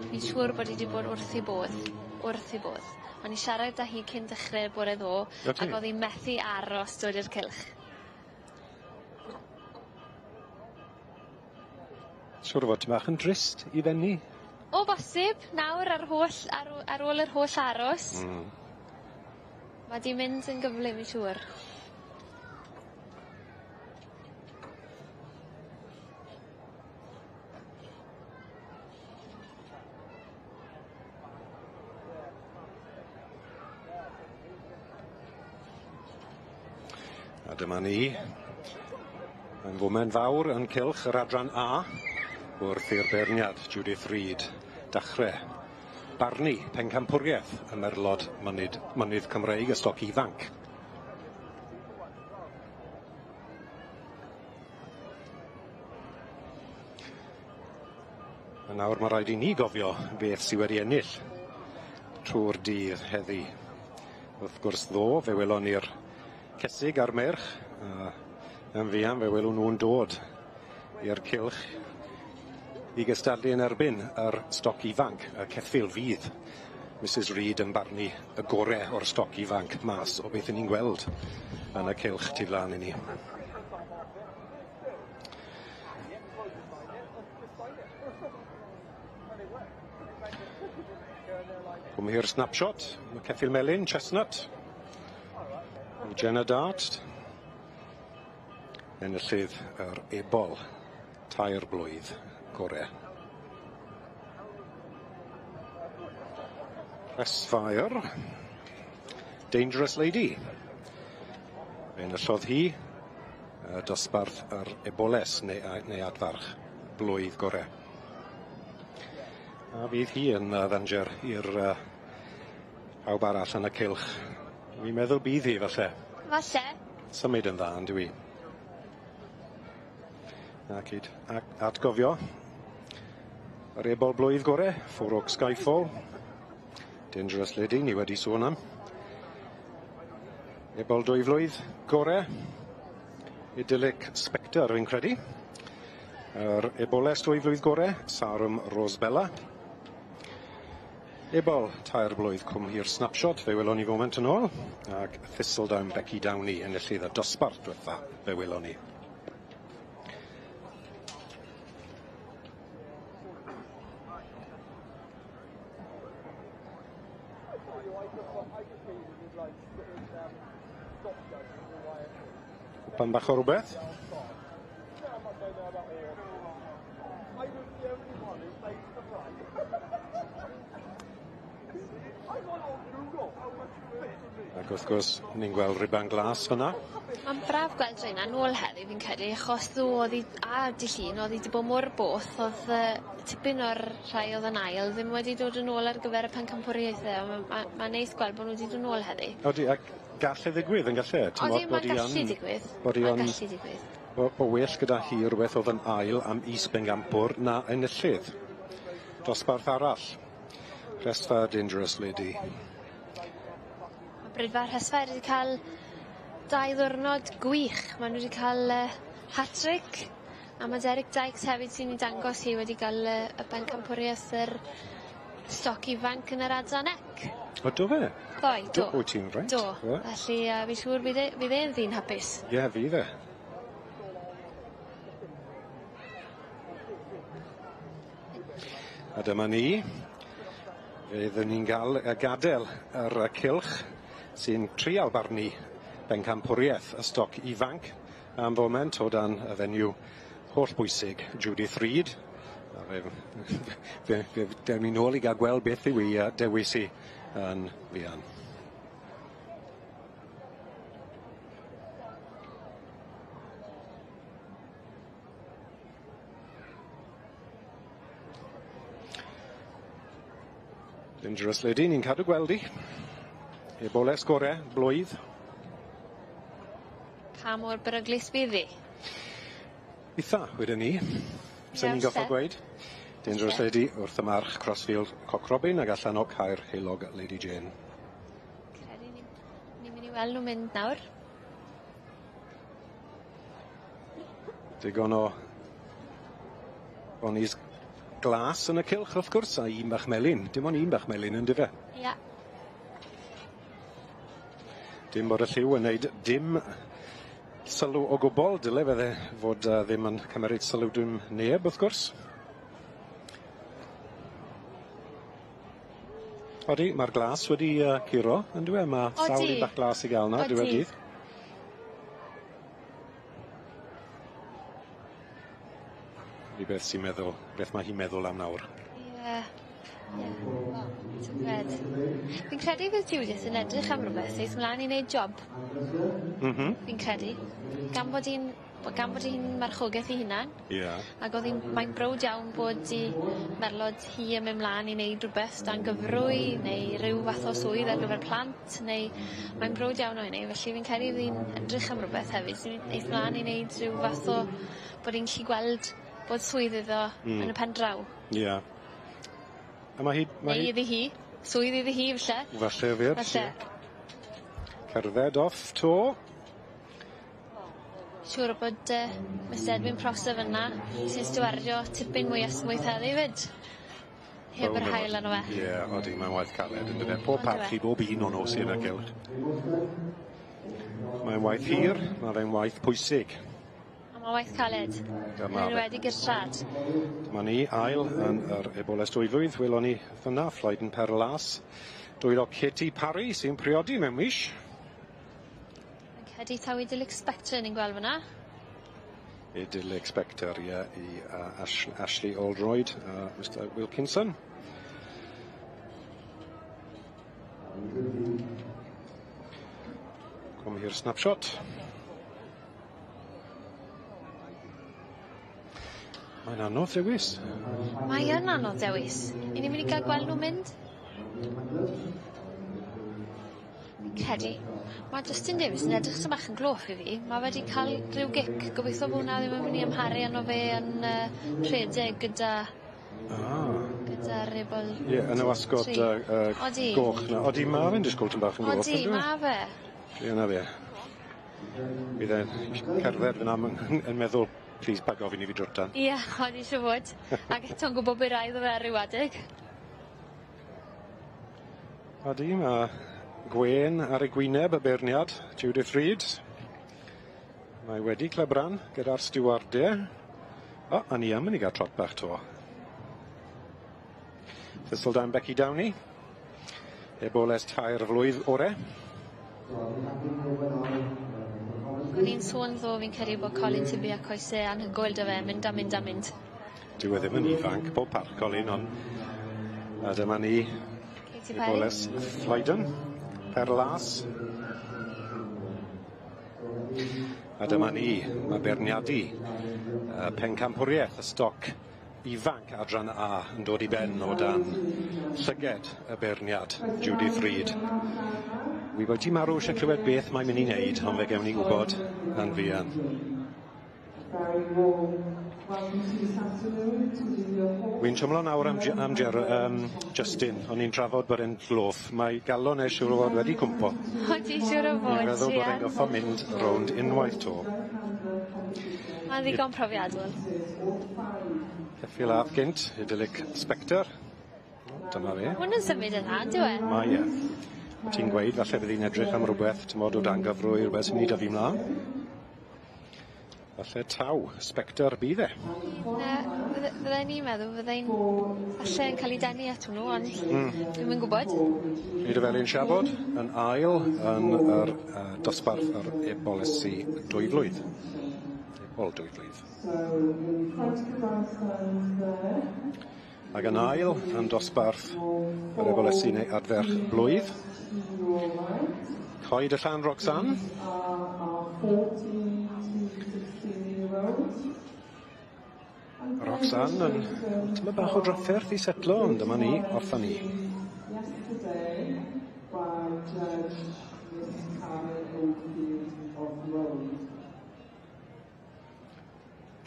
fi'n siŵr bod 'i 'di bod wrth 'i bodd, wrth 'i bodd. O'n i siarad 'da hi cyn dechre bore ddo' ac o'dd 'i methu aros dod i'r cylch. Siŵr o fod tym bach yn drist i fenni. O bosib, nawr ar holl ar ô- ar ôl yr holl aros. Ma' 'di mynd yn gyflym fi'n siŵr. A dyma ni. Yn foment fawr yn cylch yr adran A wrth i'r beirniad Judith Reid dachre barnu pencampwriaeth y Merlod Mynydd Cymreig y stoc ifanc. A nawr ma' raid i ni gofio beth sy wedi ennill trw'r dydd heddi. Wrth gwrs ddo fe welon ni'r cesig a'r meirch a yn fuan fe welwn nw'n dod i'r cylch i gystadlu yn erbyn yr stoc ifanc, y ceffyl fydd Mrs Reid yn barnu y gore o'r stoc ifanc mas o beth 'yn ni'n gweld yn y cylch tu flaen i ni. Cwm Hir Snapshot, mae ceffyl melyn, Chestnut, Jenna Dart, enillydd yr ebol 3 blwydd gore. Pressfire, Dangerous Lady, fe enillodd hi dosbarth yr eboles neu adfarch blwydd gore. A fydd hi yn ddanger i'r pawb arall yn y cylch. Fi'n meddwl bydd hi falle. Falle. Symud yn dda, yn dyw hi. Ac atgofio yr ebol blwydd gore, Four Oak Skyfall, Dangerous Lady, ni wedi sôn am. Ebol 2 flwydd gore, Idyllic Spectre, fi'n credu. Yr eboles 2 flwydd gore, Sarum Rosebella. Ebol 3 blwydd Cwm Hir Snapshot, fe welon ni foment yn ôl, ac Thistledown Becky Downey enillydd y dosbarth diwetha, fe welon ni. Cwpan bach o rhywbeth. Ac wrth gwrs, ni'n gweld riban glas fyna. Mae'n braf gweld rheina nôl heddi fi'n credu, achos ddo oedd hi, a dy llun, oedd hi wedi bod mor both, oedd tipyn o'r rhai oedd yn ail ddim wedi dod yn ôl ar gyfer y pencampwriaethau. Mae'n neis gweld bod nhw wedi dod yn ôl heddi. Odi, ac gall e ddigwydd yn gallu? Odi, mae'n gallu digwydd. Mae'n gallu digwydd. Bo well gyda hi rhywbeth oedd yn ail am is-bencampwr na enillydd. Dosbarth arall. Rhesfa Dangerous Lady. Mae Brydfa Rhesfa wedi cael 2 ddiwrnod gwych. Maen nhw wedi cael hat-trick. A mae Derek Dykes hefyd sy'n ei dangos hi wedi cael y bencampwriaeth yr stoc ifanc yn yr adran ec. O, do fe? Ddoe, do. Wyt ti'n reit? Do. Felly fi'n siŵr fydd e'n ddyn hapus. Ie, fydd e. A dyma ni. Fe fyddwn ni'n gael y gadael yr cylch sy'n trial barnu bencampwriaeth y stoc ifanc am foment o dan y fenyw hollbwysig Judith Reid. A fe dewn ni nôl i gael gweld beth yw ei dewis hi yn fuan. Dangerous Lady, ni'n cadw gweld hi. Eboles gore, blwydd. Pa mor beryglus bydd hi? Itha, wedyn ni. Sa'n ni'n goffo gweud. Dangerous Lady wrth y march Crossfield Cock Robin ac allan o Caer Heulog Lady Jane. Credu ni'n mynd i weld nhw'n mynd nawr. Digon o bonis glas yn y cylch, wrth gwrs, a un bach melyn. Dim ond un bach melyn yn dyfe? Ia. Dim bod y lliw yn neud dim sylw o gwbl. Dyle fydde fod ddim yn cymryd sylw dim neb, wrth gwrs. Odi, mae'r glas wedi curo, yn dyw e? Mae sawl un bach glas i gael na, diwedd dydd. I beth sy'n meddwl, beth mae hi'n meddwl am nawr. Ie, ie, tybed. Fi'n credu fydd Judith yn edrych am rhywbeth eith mlaen i wneud job. Fi'n credu. Gan bod hi'n marchogaeth ei hunan. Ie. Ac oedd hi'n, mae'n browd iawn bod i merlod hi yn mynd mlaen i wneud rhywbeth dan gyfrwy neu ryw fath o swydd ar gyfer plant, neu mae'n browd iawn o hynny, felly fi'n credu fydd hi'n edrych am rhywbeth hefyd sy'n eith mlaen i wneud rhyw fath o bod hi'n gallu gweld bod swydd iddo yn y pen draw. Ie. A mae hi, mae Neu iddi hi. Swydd iddi hi, falle. Falle hefyd. Falle. Cerdded off to. Siŵr o bod Mister Edwin Prosser fyna, sy'n stiwardio tipyn mwy esmwyth heddi fyd. Heb yr haul arno fe. Ie, odi, mae'n waith caled, yndyfe. Pob parch i bob un o'n nhw sy'n y cylch. Mae'n waith hir, mae fe'n waith pwysig. A mae waith caled. Dyma Yn enwedig i'r trad. Dyma ni, ail yn yr eboles dwyflwydd, welon ni fyna, Floyd yn Perlas. Dwylo Katy Parry sy'n priodi mewn mis. Yn credu taw Idyllic Spectre ni'n gweld fyna. Idyllic Spectre, ie, i Ashley Oldroyd a Mr Wilkinson. Come here snapshot. Mae'n anodd dewis. Mae yn anodd dewis. I ni'n mynd i gael gweld nhw'n mynd? Fi'n credu. Mae Justin Davies yn edrych bach yn gloff i fi. Mae wedi cael rhyw gic. Gobeithio bod hwnna ddim yn mynd i amharu arno fe yn rhedeg gyda gyda'r ebol. Ie, yn y wasgod goch 'na. Odi, ma' fe'n disgwyl tipyn bach yn goch. Odi, ma' fe. Ie, 'na fe. Bydd e'n cerdded fyna yn meddwl, plîs paid gofyn i fi drwtan. Ie, odi siŵr fod. Ac eto'n gwbod be' raid iddo fe ar ryw adeg. Odi, ma' gwên ar ei gwyneb y beirniad, Judith Reid. Mae wedi clebran gyda'r stiwarde. O, a ni am mynd i gael trot bach to. Thistledown Becky Downey. Eboles 3 flwydd ore. O'n i'n sôn ddo fi'n credu bod Colin Tibby a coese anhygoel 'da fe, mynd a mynd a mynd. Dyw e ddim yn ifanc, pob parch Colin, ond a dyma ni. Katy Perry. Eboles Flyden, Perlas. A dyma ni, mae beirniadu pencampwriaeth y stoc ifanc adran A yn dod i ben o dan llyged y beirniad, Judith Reid. Wi wedi marw eisiau clywed beth mae'n mynd i wneud, ond fe gewn ni gwybod yn fuan. Wi'n twmlo nawr am, am Justin, o'n i'n trafod bod e'n gloff. Mae galon e siŵr o fod wedi cwmpo. Odi, siŵr o fod, Fi'n meddwl bod e'n goffo mynd rownd unwaith to. Mae'n ddigon profiadol. Ceffyl ath gynt, Idyllic Spectre. Dyma fe. Hwn yn symud yn dda, dyw e? Mae e. Ti'n gweud, falle bydd hi'n edrych am rhywbeth, tymod o dan gyfrwy, rhywbeth sy'n mynd i dyfu mlaen. Falle taw, Spectre bydd e. Na, fydden ni'n meddwl fyddai'n falle yn cael ei denu at hwnnw, ond dwi'm yn gwybod. Rhyd y Felin Siabod yn ail yn yr dosbarth yr ebolesi 2 flwydd. Ebol 2 flwydd. Ac yn ail yn dosbarth yr ebolesi neu adferch blwydd. Coed y Llan Roxanne. Roxanne yn tyma bach o drafferth i setlo, ond dyma ni, off â ni.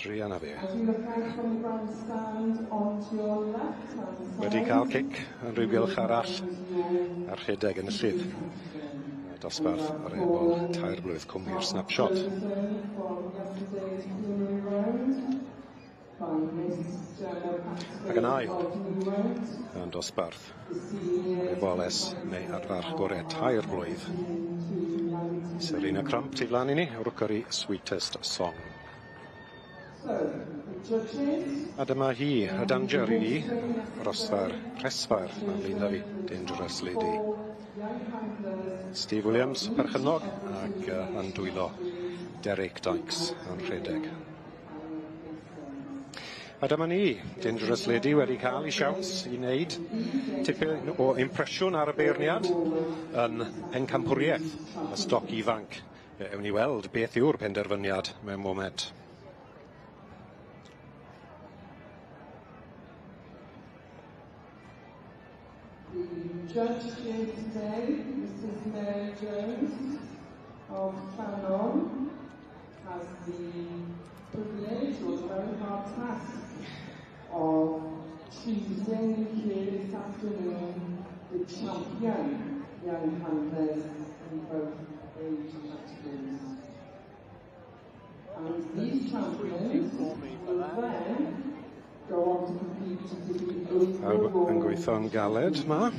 Druan â fe. Wedi cael cic yn rhyw gylch arall a'r rhedeg yn y llydd. Dosbarth yr ebol 3 blwydd cwmni'r snapshot. Ac yn ail yn dosbarth eboles neu adfarch gore 3 blwydd. Serena Crump tu flan i ni, Rookery Sweetest Song. A dyma hi, y danger i fi, rosfair, rhesfair, mae'n flin da fi, Dangerous Lady. Steve Williams, perchennog, ac yn dwylo Derek Dykes yn rhedeg. A dyma ni, Dangerous Lady wedi cael ei siawns i wneud tipyn o impresiwn ar y beirniad yn pencampwriaeth y stoc ifanc. Fe ewn ni weld beth yw'r penderfyniad mewn moment. The judge here today, Mrs. Mary Jones of Llanon, has the privilege or the very hard task of choosing here this afternoon the champion young handlers in both age categories. And these champions will then go on to compete to the Pawb yn gweithio'n galed ma.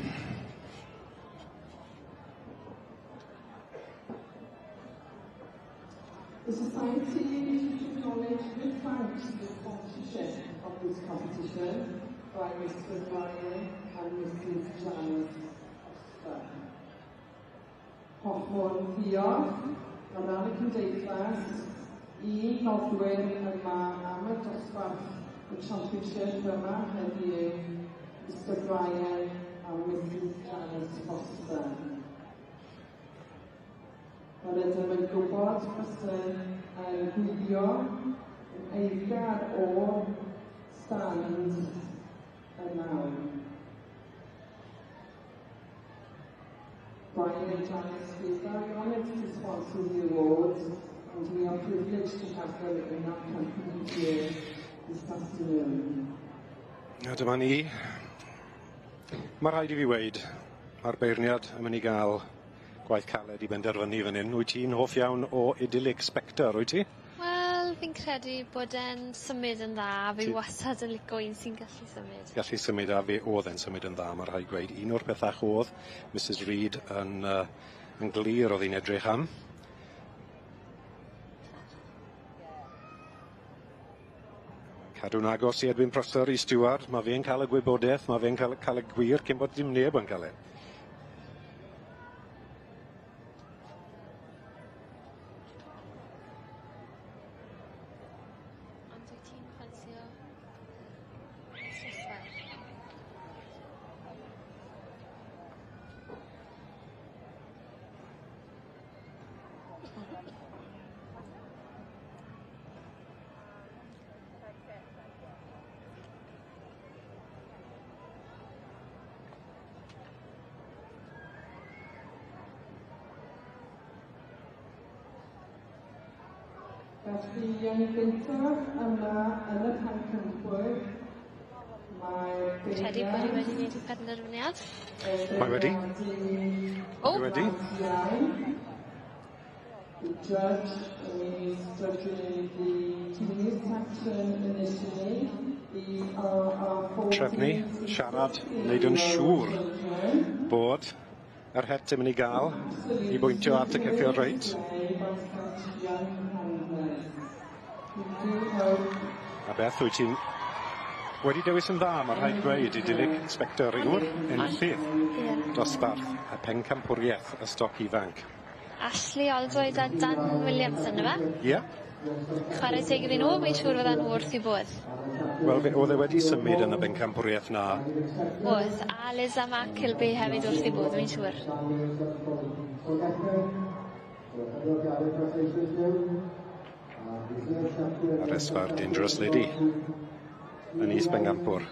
The Society wishes to acknowledge with thanks the sponsorship of this competition by Mr. Brian and Mrs. Janet Foster. Hoffwn ddiolch ar ran y cymdeithas i noddwyr yma am y dosbarth y Championship yma heddiw, Mr. Brian a Mrs. Janet Foster. Yr ydym yn gwybod bysen yn gwylio yn eiddgar o stand y nawn. Brian and Janice feel very honoured to sponsor the awards, and we are privileged to have them in our company here this afternoon. A dyma ni. Mae rhaid i fi weud, mae'r beirniad yn mynd i gael gwaith caled i benderfynu fan hyn. Wyt ti'n hoff iawn o Idyllic Spectre, wyt ti? Wel, fi'n credu bod e'n symud yn dda. Fi wastad yn lico un sy'n gallu symud. Gallu symud, a fe oedd e'n symud yn dda, mae rhaid gweud. Un o'r pethau oedd Mrs Reid yn glir oedd hi'n edrych am. Cadw'n agos i Edwin Prosser i Stewart, mae fe'n cael y gwybodaeth, mae fe'n cael y gwir cyn bod dim neb yn cael e. Ond wyt ti'n ffansio Sosfa? Felly, yn gyntaf yma yn y pencampwyr, mae'r Credu bod hi wedi gwneud y penderfyniad. Mae wedi. O! Mae wedi. The judge is judging the junior section initially. These are our 14 Trefnu, siarad, wneud yn siŵr bod yr het yn mynd i gael i bwyntio at y ceffyl reit. A Beth, wyt ti'n wedi dewis yn dda, mae rhaid gweud, Idyllic Spectre yw'r enillydd dosbarth y pencampwriaeth y stoc ifanc. Ashley Oldroyd a Dan Williamson, yma? Ie. Chwarae teg iddyn nhw, mae'n siŵr fyddan nhw wrth i bodd. Wel, oedd e wedi symud yn y bencampwriaeth na. Oedd, a Liz a Mark Kilby hefyd wrth i bodd, mae'n siŵr. A'r Esfar Dangerous Lady yn is bencampwr.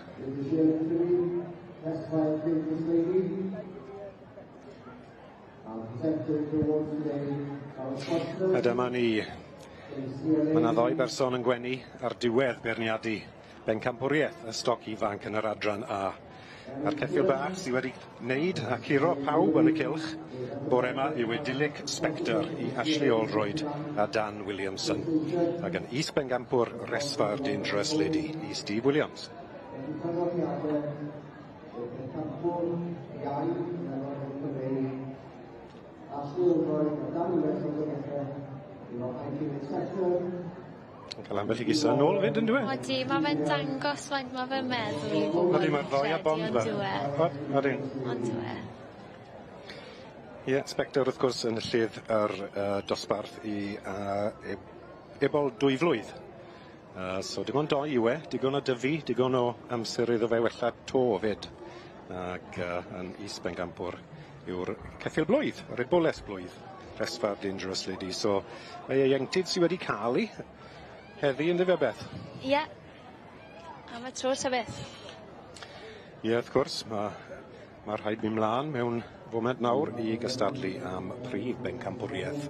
A dyma ni. Mae yna ddoi berson yn gwenu ar diwedd beirniadu bencampwriaeth y stoc ifanc yn yr adran A. A'r ceffyl bach sydd wedi wneud a curo pawb yn y cylch bore yma yw Idyllic Spectre i Ashley Oldroyd a Dan Williamson. Ac yn is bencampwr Resfa'r Dangerous Lady i Steve Williams. Yn cael ambell i gusan nôl fyd, yn dyw e? Odi, mae fe'n dangos faint mae fe'n meddwl i bobl. Odi, mae'r ddoi a bond fe. Odi. Ond yw e. Ie, Spectre wrth gwrs yn llydd yr dosbarth i ebol 2 flwydd. So dim ond 2 yw e, digon o dyfu, digon o amser iddo fe wella to fyd. Ac yn is bencampwr yw'r ceffyl blwydd, yr eboles blwydd, Resfa'r Dangerous Lady. So mae ieuenctid sydd wedi cael ei heddi yn dyfe, Beth? Ie, am y tro ta beth. Ie, wrth gwrs, mae rhaid mynd mlaen mewn foment nawr i gystadlu am prif bencampwriaeth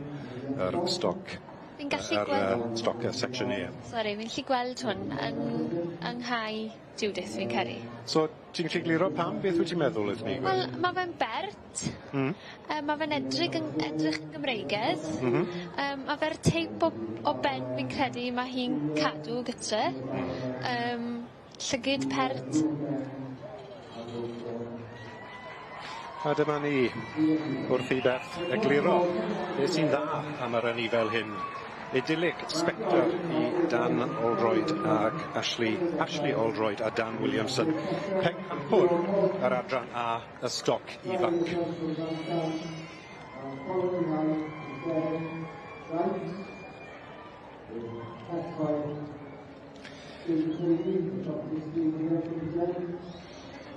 yr stoc. Fi'n gallu gweld stoc y Section A. Sori, fi'n gallu gweld hwn yn ynghau Judith, fi'n credu. So, ti'n gallu egluro pam? Beth wyt ti'n meddwl ydyn ni? Wel, mae fe'n bert. Mae fe'n edrych yn Gymreigedd. Mae fe'r teip o ben, fi'n credu, mae hi'n cadw gytre. Llygid pert. A dyma ni wrth i Beth egluro beth sy'n dda am yr anifail hyn Idyllic Spectre i Dan Oldroyd ac Ashley, Ashley Oldroyd a Dan Williamson. Pencampwr yr adran A, y stoc ifanc.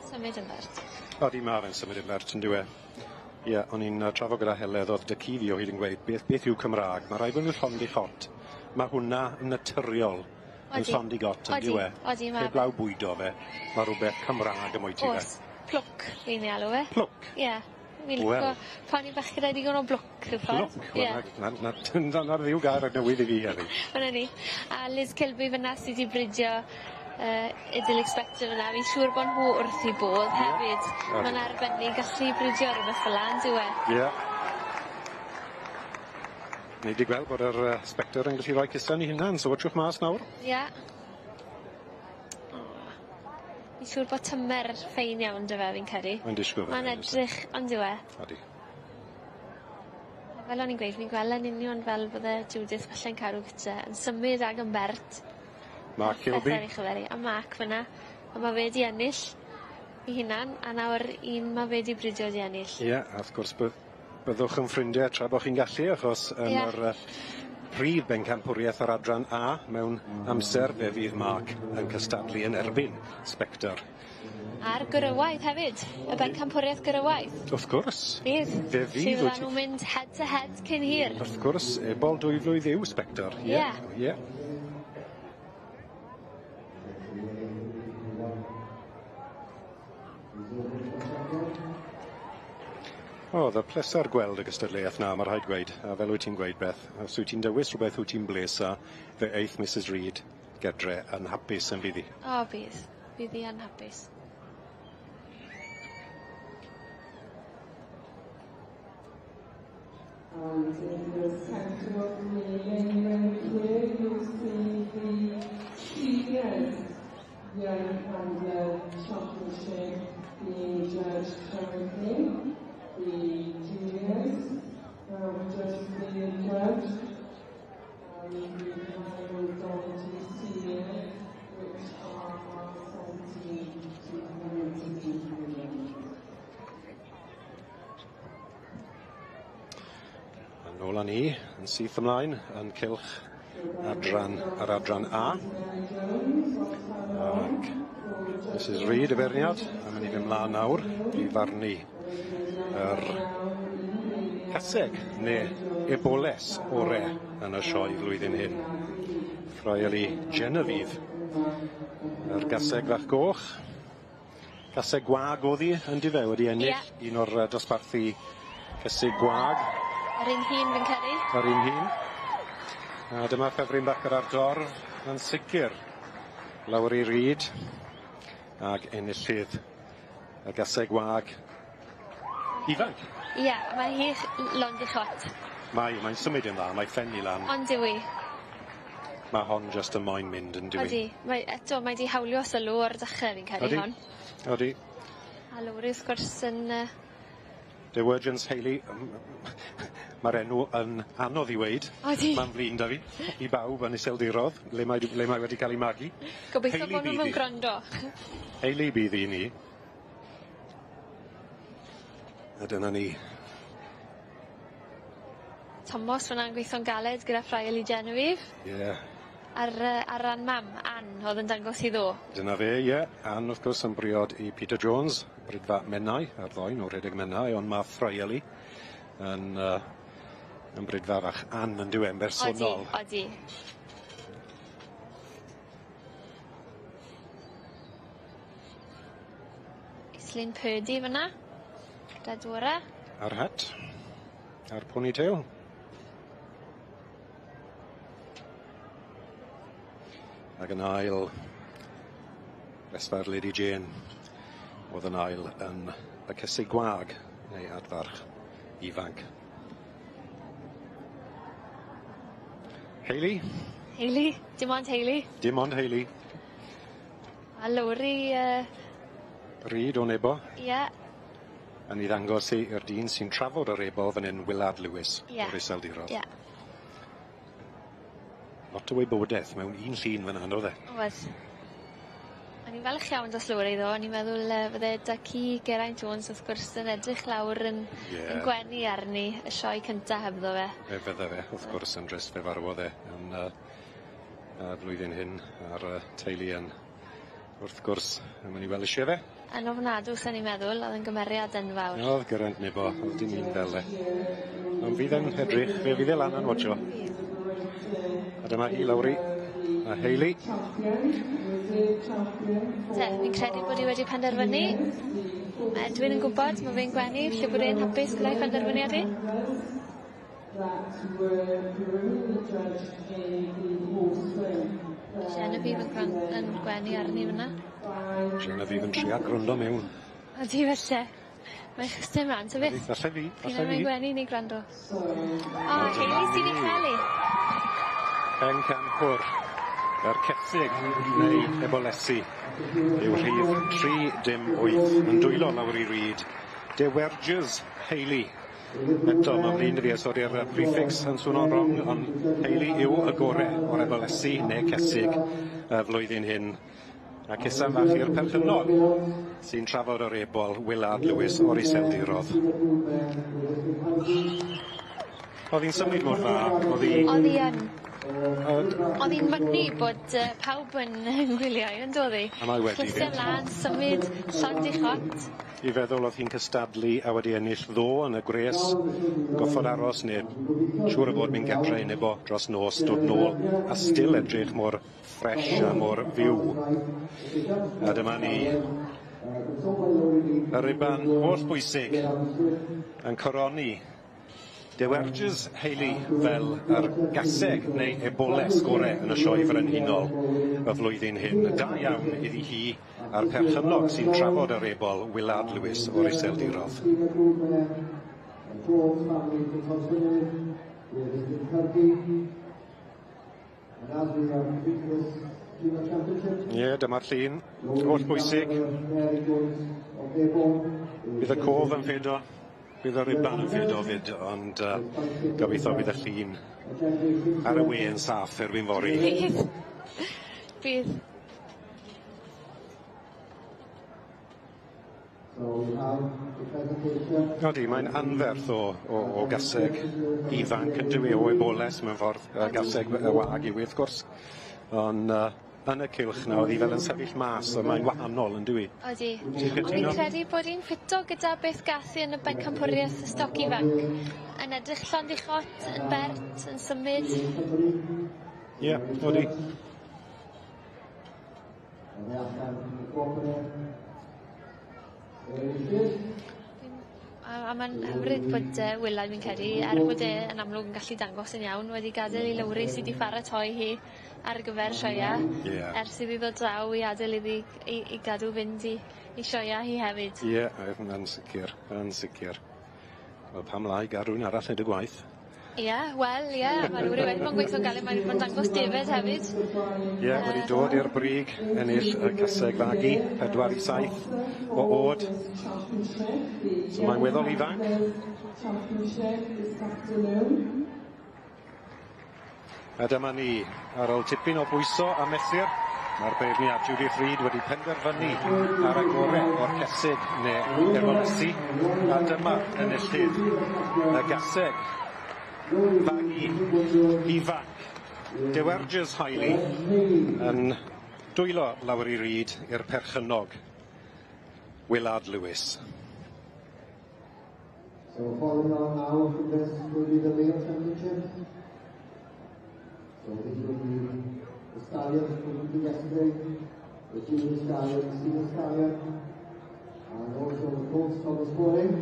Symud yn bert. Odi, ma' fe'n symud yn bert, yn dyw e? Ie, o'n i'n trafod gyda Heledd, o'dd dy ci fi o hyd yn gweud, beth, beth yw Cymraeg? Mae rhaid bod nhw'n llond i chot. Mae hwnna yn naturiol yn llond i got, yn dyw e? Odi, ma' fe. Heblaw bwydo fe, mae rhywbeth Cymraeg am oeti fe. Oes, plwc fi'n ei alw fe. Plwc? Ie. Fi'n lico poni bach gyda digon o blwc rhyw ffordd. Blwc? Wel, na, na, na, na'r ddiw gair newydd i fi heddi. Dyna ni. A Liz Kilby fyn 'na sy 'di bridio Idyllic Spectre fyn 'na. Fi'n siŵr bo' nhw wrth 'u bodd hefyd. Ma'n arbennig gallu bridio rwbeth fel 'a on'd yw e? Ie. Ni 'di gweld bod yr Spectre yn gallu rhoi cusan i hunan, so watchwch mas nawr. Ie. O. Fi'n siŵr bo' tymer ffein iawn 'dy fe fi'n credu. Mae'n disgwl fel Ma'n edrych on'd yw e? Odi. A fel o'n i'n gweud fi'n gwel' e'n union fel bydde Judith falle'n cadw gyte yn symud ag yn bert. Mark Kilby. Ar ei chyfer 'i. A Mark fyn 'na. A ma' fe 'di ennill 'i hunan a nawr un ma' fe 'di bridio 'di ennill. Ie a wrth gwrs byddwch yn ffrindie tra bo' chi'n gallu achos yn Ie. yr prif bencampwriaeth yr adran A mewn amser fe fydd Mark yn cystadlu yn erbyn Spectre. A'r gwrywaidd hefyd, y bencampwriaeth gwrywaidd. Wrth gwrs. Bydd. Fe fydd. Fe fyddan nw'n mynd head to head cyn hir. Wrth gwrs, ebol dwy flwydd yw Spectre. Ie. Ie. Ie. O, o'dd y pleser gweld y gystadleuaeth 'na, ma' rhaid gweud, a fel wyt ti'n gweud Beth, os wyt ti'n dewis rhywbeth wyt ti'n bles â, fe eith Mrs Reid gedre yn hapus yn fydd 'i? O bydd, bydd 'i yn hapus. And in the centre of the main ring here, you'll see the seniors Young Handler Championship being judged currently. The juniors have just been judged. And we've now moved on to the seniors, which are 17 to 19 million. A nôl â ni, yn syth ymlaen, yn cylch adran, yr adran A. Ac Mrs Reid y beirniad, a mynd i fynd mlaen nawr i farnu yr caseg neu eboles ore yn y sioe flwyddyn hyn. Ffraeli Genevieve, yr gaseg fach goch. Caseg gwag o'dd 'i yndyfe wedi ennill Ie. un o'r dosbarthu cesig gwag. Yr un hŷn fi'n credu. Yr un hŷn. A dyma ffefryn bach yr ardorf yn sicir. Lowri Reid ag enillydd y gaseg wag ifanc. Ie, mae hi lond 'i chot. Mae, mae'n symud yn dda, mae ffenni lan. On'd yw 'i? Ma' hon jyst yn moyn mynd on'd yw 'i? Odi, mae eto mae 'di hawlio sylw o'r dechre fi'n credu hon. Odi. A Lowri wrth gwrs yn Divergence Hayley, ma'r enw yn anodd i weud. Odi. Ma'n flin 'da fi. I bawb yn Iseldirodd, le mae le mae wedi ca'l 'i magu. Gobeithio Hayley bo' nw'm bydd yn hi. gwrando. Hayley bydd hi i ni. A dyna ni. Tomos fyna'n gweithio'n galed gyda Friarly Genevieve. Ie. Ar ar ran mam, Ann, o'dd yn dangos i ddo. Dyna fe, ie. Ann, wrth gwrs, yn briod i Peter Jones, Bridfa Menai, ar ddoen o rhedeg Menai, ond ma' Friarly yn yn Bridfa fach Ann yn dyw e, yn bersonol. Odi, odi. Islyn Purdy fyna. Gyda Dora. A'r hat. A'r ponytail. Ac yn ail, Resfa'r Lady Jane, oedd yn ail yn y cesig gwag, neu adfarch ifanc. Hayley? Hayley, dim ond Hayley. Dim ond Hayley. A Lowri Reid o Nebo. Ie. Yn ei ddangos i i'r dyn sy'n trafod yr ebol fan hyn, Willard Lewis Ie. o'r Iseldirodd. Ie. Lot o wybodaeth mewn un llun fan 'na on'd o'dd e? Oedd. O'n i'n falch iawn dros Lowri ddo o'n i'n meddwl yy fydde da-cu Geraint Jones wrth gwrs yn edrych lawr yn Ie. yn gwenu arni y sioe cynta hebddo fe. Fe fydde fe wrth gwrs yn drist fe farwodd e yn yy y flwyddyn hyn a'r yy teulu yn wrth gwrs yn myn' i wel' isie fe. Yn ofnadw sen i'n meddwl o'dd yn gymeriad enfawr. O'dd Geraint Nebo o'dd dim un fel e. Ond fydd e'n edrych fe fydd e lan yn watsio. A dyma hi Lowri a Hayley. Te, fi'n credu bod 'i wedi penderfynu. Ma' Edwin yn gwbod ma' fe'n gwenu felly bod e'n hapus gyda'i phenderfyniad 'i. Genevieve yn gwran- yn gwenu arni fyn 'na. Genevieve yn trio gwrando mewn. Odi falle. Mae chwysu mlan ta beth. Falle fi, Chi'n falle fi. gwenu neu gwrando. O, Hayley sy 'di ca'l 'i. Pencampwr yr Cethig neu Ebolesi yw rhif 3 dim 8 yn dwylo Lowri Reid. Dewerges Hayley. Eto ma'n flin 'da fi os odi'r yy prefix yn swno'n rong ond Hayley yw y gore o'r Ebolesi ne' Cesig y flwyddyn hyn. A cusan fach i'r perchennog sy'n trafod yr ebol Willard Lewis o'r Iseldirodd. O'dd hi'n symud mor dda, o'dd hi... O'dd hi yn. O'dd... O'dd 'i'n mynnu bod yy pawb yn yn gwylio 'i on'd o'dd 'i? A mae wedi Chwyse fyd. mlan, symud, llond 'i chot. I feddwl o'dd hi'n cystadlu a wedi ennill ddo yn y gwres goffod aros ne' siŵr o fod mynd gatre i nebo dros nos dod nôl a still edrych mor ffres a mor fyw. A dyma ni. Y ruban holl bwysig yn coroni Dewerges Hayley fel yr gaseg neu eboles gore yn y sioe frenhinol y flwyddyn hyn. Da iawn iddi hi a'r perchennog sy'n trafod yr ebol Willard Lewis o'r Iseldirodd. Jones family from Trawsfynydd, with in Turkey. And as we are completing this female championship, Ie, dyma'r llun holl bwysig. Mary Jones of Ebon. Bydd y cof yn ffedo, bydd y ruban yn ffedo fyd, ond gobeithio bydd y llun ar y we yn saff erbyn fory. Bydd. Bydd. So we have the presentation. Odi, mae'n anferth o gaseg ifanc yn dyw e, o eboles mewn ffordd, gaseg y wag yw e wrth gwrs. Ond yn y cylch 'na o'dd hi fel yn sefyll mas, a mae'n wahanol yn dyw 'i? Odi. Ti'n Ond fi'n cytuno? credu bod 'i'n ffito gyda beth gath hi yn y bencampwriaeth y stoc ifanc. Yn edrych llond 'i chot, yn bert, yn symud. Ie, odi. And they allan i gwobr. There A ma'n hyfryd bod Willard fi'n credu er bod e yn amlwg yn gallu dangos yn iawn wedi gad'el i Lowri sy 'di pharatoi hi ar gyfer sioea. Ers iddi ddod draw i ad'el iddi i gadw fynd i sioea hi hefyd. Ie, yn sicir, yn sicir. Wel pam lai ga'l rywun arall neud y gwaith. Ie, wel ie, ma' Lowri wedi bod yn gweithio'n galed mae 'di bod yn dangos defed hefyd. Ie, wedi dod i'r brig, ennill y caseg fagu, 4 i 7 o o'd. So mae'n weddol ifanc. Championship this afternoon. A dyma ni, ar ôl tipyn o bwyso a mesur, mae'r beirniad Judith Reid wedi penderfynu ar y gore o'r cesig neu ebolesi, a dyma enillydd y gaseg fagu ifanc. Dewerges Hailey yn dwylo Lowri Reid i'r perchennog, Willard Lewis. So following on now from this will be the male championship. So these will be the stallions competed yesterday, the junior stallion, the senior stallion, and also the colts from this morning.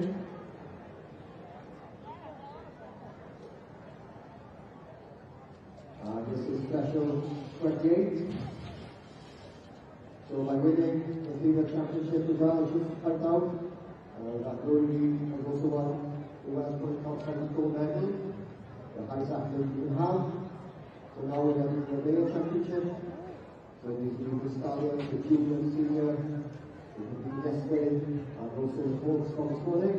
And this is special 28. So by winning the female championship as well, I should point out, that Lowri has also won the Welsh Pony Conference gold medal, the highest accolade you can have. So now we're getting the male championship. So these will be the stallions, the junior, the senior, who competed yesterday, and also the colts from this morning.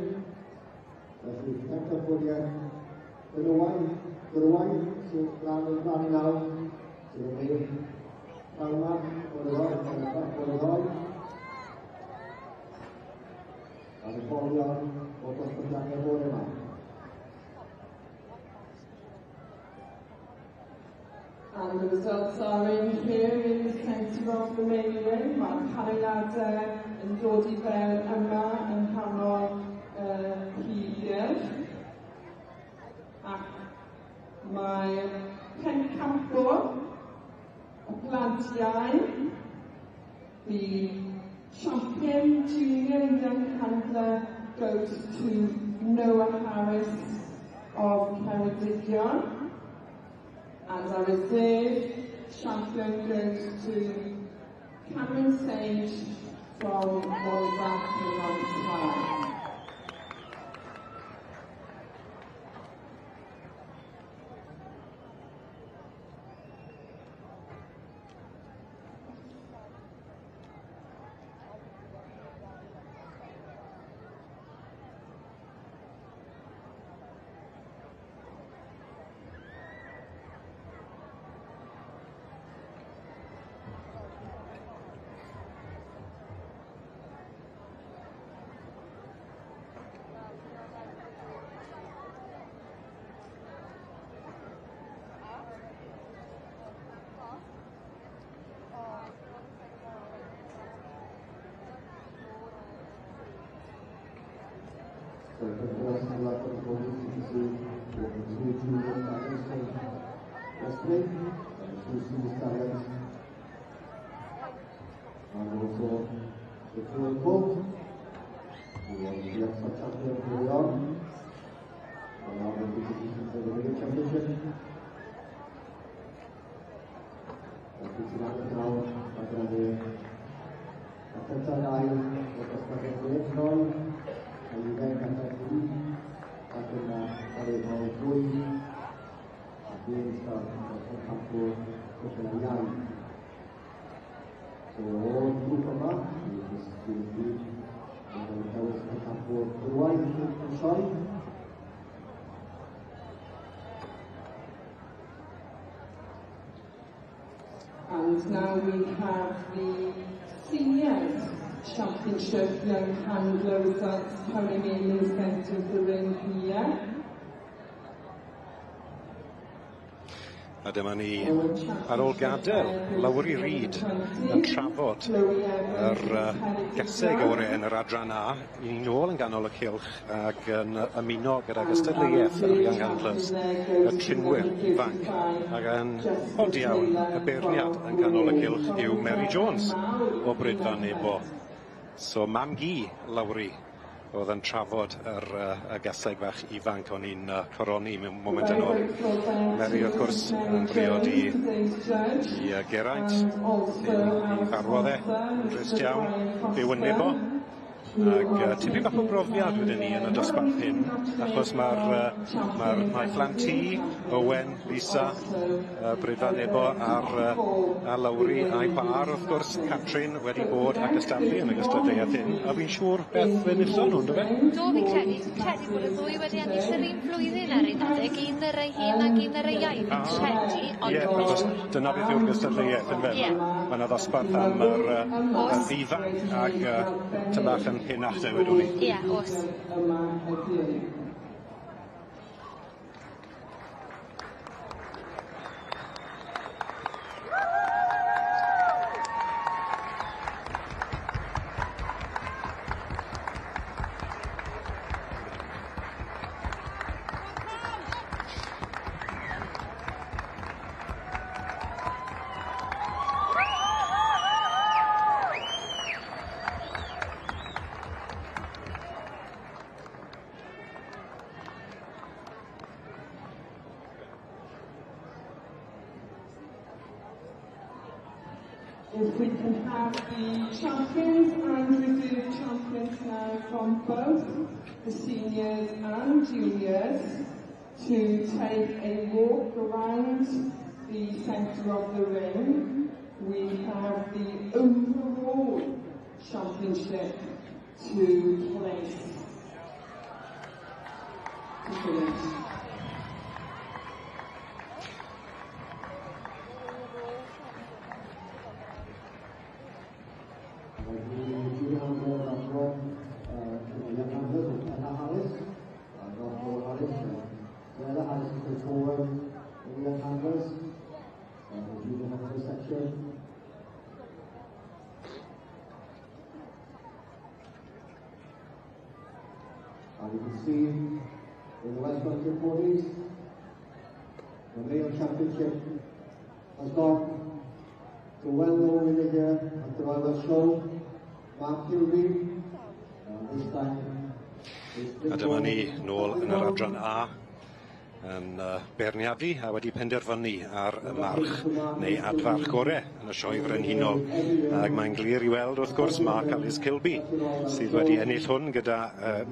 Felly, pencampwriaeth benywaidd, gwrywaidd sy'n lan yn lan i nawr. Pnawn 'ma, bore ddoe, bore ddoe. A'r etholion o dosbarthiadau bore yma. And the results are in here in the centre of the main ring. Mae'r canlyniadau yn dod i fewn yma yng nghanol prifgylch. Ac mae'r pencampwr y plant iau, the champion junior young handler goes to Noah Harris of Ceredigion. And our reserve champion goes to Cameron Sage from Rhondda Cynon Taf. So the first to the two junior stallions from Westbury, and the two senior stallions, and also the two Cook, who was the Oxford champion early on, and now the position for the World Championship. Felly ti'n agos nawr, mae gyda ni y cyntaf ail o'r dosbarth chwech nôl, a ugain hanner dwy, ac yna aredol dwy, ac un start o'r pencampwr cwpl iau. So o'r grŵp yma, i jyst dwi'n gyd, mae'n dewis pencampwr dwywaith yn sioe. And now we have the Seniors Championship Young Handler results coming in the centre of the ring here. A dyma ni ar ôl gadael Lowri Reid yn trafod yr gaseg o'r yn yr adran A, i ni nôl yn ganol y cylch ac yn ymuno gyda gystadleuaeth yr Young Handlers, y trinwyr ifanc. Ac yn od iawn, y beirniad yn ganol y cylch yw Mary Jones o Brydfa Nebo. So mam-gu Lowri oedd yn trafod yr y gaseg fach ifanc o'n i'n coroni mewn moment yn ôl. Mary, wrth gwrs, yn briod i Geraint, i farwodd e, yn drist iawn, byw yn Nebo. Ac tipyn bach o brofiad wedyn ni yn y dosbarth hyn, achos mae'r mae phlant hi, Owen, Lisa, Brydfa Nebo a'r a Lowri a'i bar, wrth gwrs, Catrin, wedi bod ac ystadlu yn y gystadleuaeth hyn, a fi'n siŵr beth fe wnaethon nhw, yndyfe? Do, fi'n credu bod y ddwy wedi ennill yr un flwyddyn ar un adeg, un yr ei hun ac un yr ei iau, fi'n credu, ond Ie, achos dyna beth yw'r gystadleuaeth, yndyfe? Ie. Mae yna ddosbarth am yr ifanc ac tym bach yn hynach, dywedwn ni. Ie, oes. Yma heddiw. If we can have the champions and reserve champions now from both the seniors and juniors to take a walk around the centre of the ring. We have the overall championship to place to finish. C in the Welsh Frontier Ponies. The male championship has gone to well-known winner here at the Royal Welsh Show, Mark Kilby. And this time A dyma ni nôl yn yr adran A yn beirniadu a wedi penderfynu ar y march neu adfarch gore yn y sioe frenhinol. Ac mae'n glir i weld wrth gwrs Mark a Liz Kilby sydd wedi ennill hwn gyda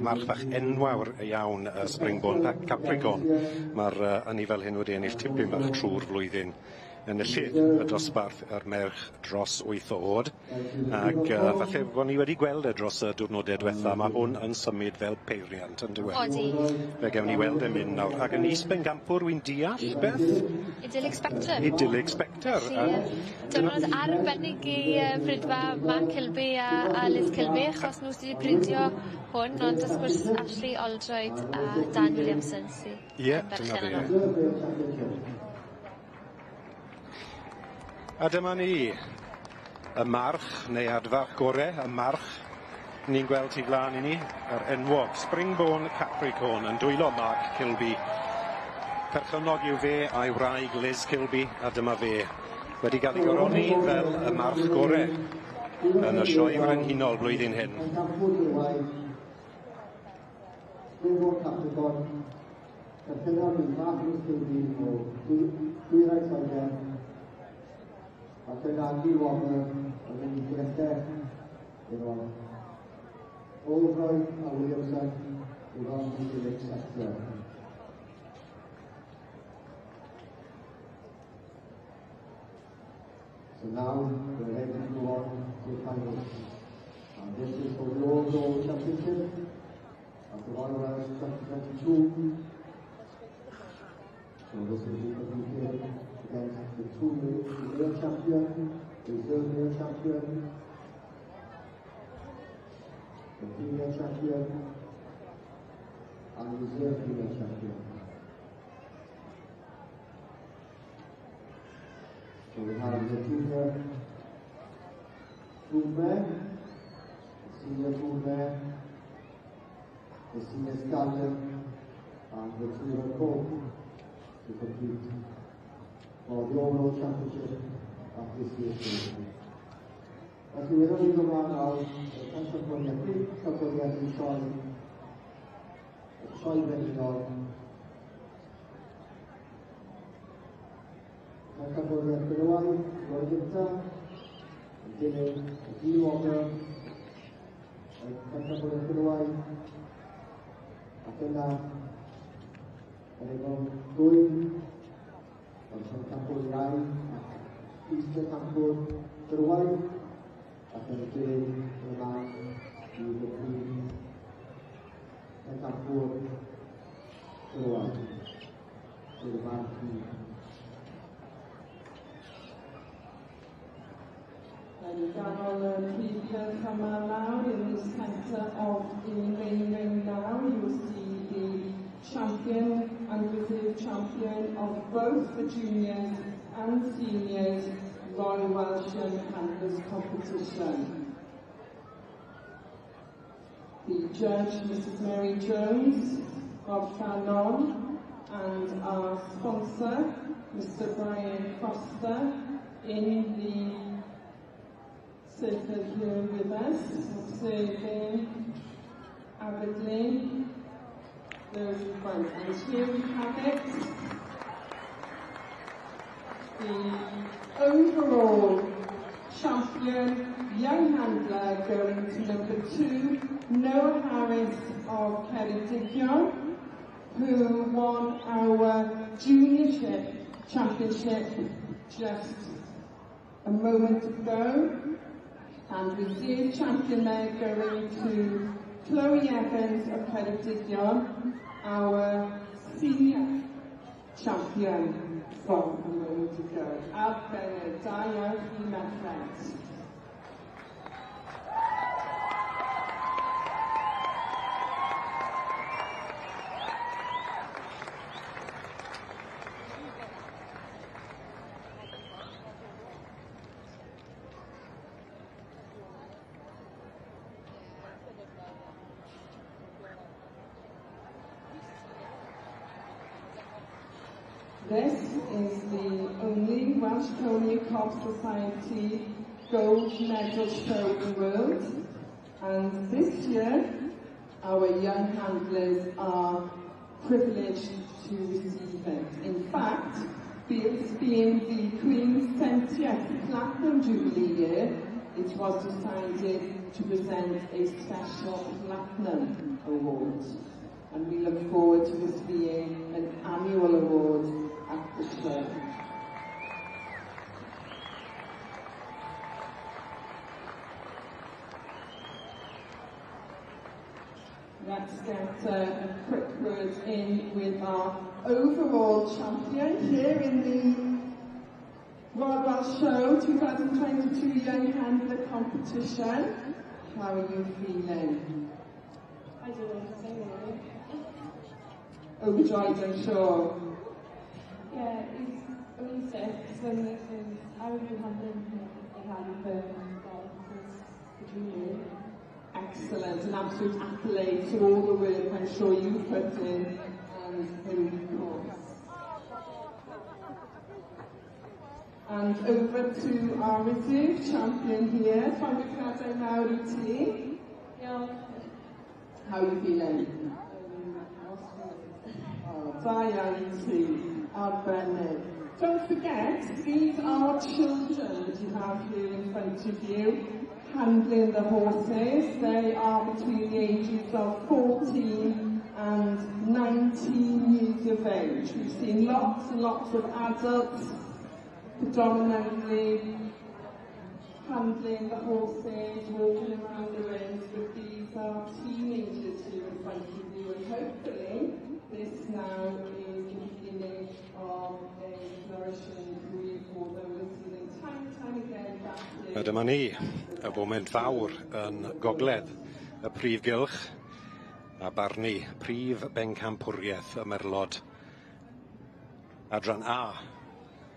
march fach enfawr iawn, Springborn Capricorn. Mae'r anifail hyn wedi ennill tipyn bach trwy'r flwyddyn. Enillydd y dosbarth yr merch dros 8 oed, ac falle bod ni wedi gweld e dros y diwrnodau diwetha, mae hwn yn symud fel peiriant yn dyw e? Odi. Fe gewn ni weld e'n mynd nawr. Ac yn is-bencampwr wy'n deall, Beth? Idyllic Spectre. Idyllic Spectre. Felly, diwrnod arbennig i fridfa Mark Kilby a Liz Kilby, achos nhw sydd wedi bridio hwn, ond wrth gwrs Ashley Oldroyd a Dan Williamson sydd Ie, yn dyna berchen fe. arno. A dyma ni, y march neu adfarch gore, y march ni'n gweld tu flaen i ni, yr enwog Springborn Capricorn yn dwylo Mark Kilby. Perchennog yw fe a'i wraig Liz Kilby, a dyma fe wedi cael ei goroni fel y march gore yn y sioe frenhinol blwyddyn hyn. Springborn Capricorn, perchennog i Mark Kilby o Dwyrain Lloegr, ac yna Andy Wobber yn mynd i gyrraedd efo Oldroyd a Williamson i ron Idyllic Spectre. So now we're ready to go on to the finals. And this is for the overall championship at the Royal Welsh 2022. So this is the competing against the two male champion, reserve male champion, the female champion, and reserve female champion. So we have the junior broodmare, the senior broodmare, the senior stallion, and the two-year colt to compete for the overall championship at this year's tournament. Felly wedi'n ni ddod ymlaen nawr, y pencampwriaeth, prif pencampwriaeth i sioe, y sioe frenhinol, pencampwriaeth benywaidd, o'r gyntaf, yn dilyn y dyn wobr, y pencampwriaeth benywaidd, ac yna, yn efo dwy, o'r pencampwr iau ac is-bencampwr gwrywaidd, ac yn dilyn ymlaen i y prif pencampwr gwrywaidd, sef y march i. Yn ganol y prif gylch yma nawr, in the centre of the main ring now, you will see the champion and reserve champion of both the juniors and seniors Royal Welsh Young Handlers competition. The judge, Mrs Mary Jones of Llanon, and our sponsor, Mr Brian Foster, in the circle here with us, observing avidly those in front. And here we have it, the overall champion young handler going to number 2, Noah Harris of Ceredigion, who won our juniorship championship just a moment ago. And reserve champion there going to Chloe Evans of Ceredigion, our senior champion from a moment ago. Arbennig, da iawn i merched. This is the only Welsh Pony Cob Society gold medal show in the world. And this year, our young handlers are privileged to receive it. In fact, it's being the Queen's 70th Platinum Jubilee year, it was decided to present a special Platinum Award. And we look forward to this being an annual award at the show. Let's get a quick word in with our overall champion here in the Royal Welsh Show 2022 Young Handler Competition. How are you feeling? I don't know what to say really. Overjoyed, I'm sure. Yeah, he's only 6 and this is, I would be handling a hand for since the junior. Excellent, an absolute accolade to all the work I'm sure you put in and him, of course. And over to our reserve champion here, Llongyfarchiadau mawr i ti. Diolch. How are you feeling? Oh, da iawn i ti, arbennig. Don't forget, these are children that you have here in front of you, handling the horses. They are between the ages of 14 and 19 years of age. We've seen lots and lots of adults, predominantly handling the horses, walking around the rings, but these are teenagers here in front of you, and hopefully this now is the beginning of a flourishing career for them. We've seen them time and time again back here. A dyma ni, y foment fawr yn gogledd y prif gylch a barnu prif bencampwriaeth y merlod adran A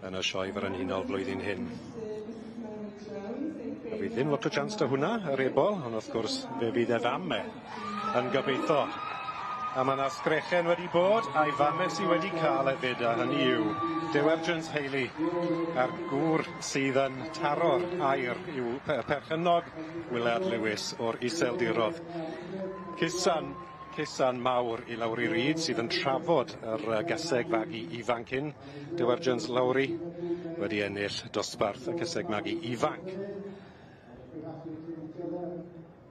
yn y sioe frenhinol flwyddyn hyn. A fydd ddim lot o chance 'da hwnna, yr ebol, ond wrth gwrs fe fydd e fam e yn gobeithio. A mae 'na sgrechen wedi bod, a'i fam e sy wedi cael hefyd, a hynny yw Dewar Jones Haley, a'r gŵr sydd yn taro'r air yw perchennog Willard Lewis o'r Iseldirodd. Cusan, cusan mawr i Lowri Reid sydd yn trafod yr gaseg fagu ifanc hyn. Dewar Jones Lowri wedi ennill dosbarth y caseg magu ifanc.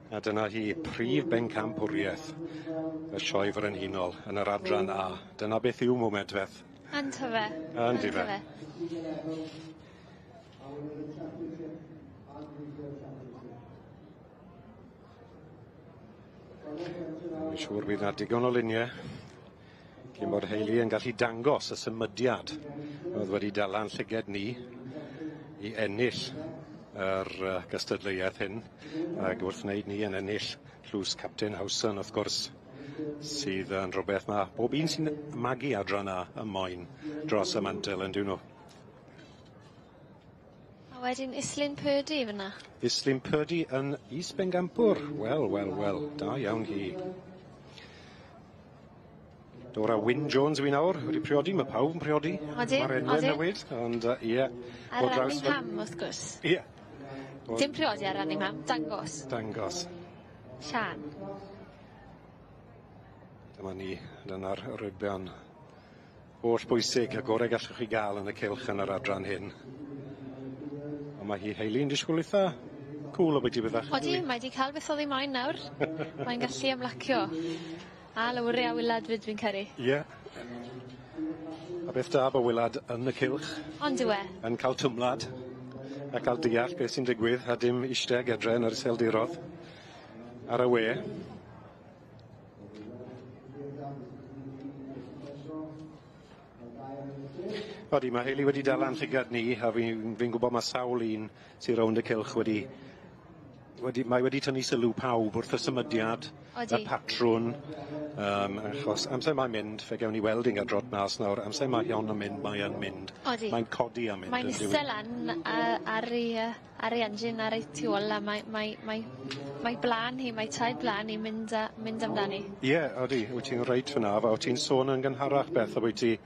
A dyna hi, prif bencampwriaeth y sioe frenhinol yn yr adran A. Dyna beth yw moment, Beth. Yntyfe. Yndyfe. Dwi'n siŵr bydd 'na digon o luniau cyn bod Hayley yn gallu dangos y symudiad oedd wedi dala'n llyged ni i ennill yr gystadleuaeth hyn, ac wrth wneud ni yn ennill tlws Captain Howson wrth gwrs, sydd yn rhywbeth ma' bob un sy'n magu adran A y moyn dros y mantel yn dyn nhw. A wedyn Islyn Purdy fyna. Islyn Purdy yn is-bengampwr. Wel, wel, wel, da iawn hi. Dora Wyn Jones yw hi nawr, wedi priodi, mae pawb yn priodi. Odyn, Mae'r enwau odyn. newid, ond ie. Ar ran ei mham, wrth gwrs. Ie. Dim priodi ar ran ei mham, dangos. Dangos. Sian. Dyma ni, dyna'r rygbion holl bwysig y gorau gallwch chi gael yn y cylch yn yr adran hyn. Ond mae hi Hayley'n disgwyl eitha cŵl o beth i byddach. Odi, mae di cael beth oedd hi moyn nawr. Mae'n gallu ymlacio. A Lowri a Willard fyd fi'n credu. Ie. A beth da bod Willard yn y cylch. Ond yw e? Yn cael twmlad a cael deall beth sy'n digwydd a dim eistedd gedre yn yr iseldirodd ar y we. Odi, mae Hayley wedi dal a'n llygad ni, a fi'n fi gwybod mae sawl un sy'n rownd y cylch wedi, mae wedi tynnu sylw pawb wrth y symudiad, Odi. y patrwn, achos amser mae'n mynd, fe gewn ni weld hi'n gadrod mas nawr, amser mae hon yn mynd, mae yn mynd. Odi. Mae'n codi a mynd. Mae'n yn dyw e? isel lan ar ei engine, ar ei tu ôl, a mae blaen hi, mae taid blaen hi'n mynd amdani. Ie, odi, wyt ti'n reit fyna, a wyt ti'n sôn yn gynharach Beth, a wyt ti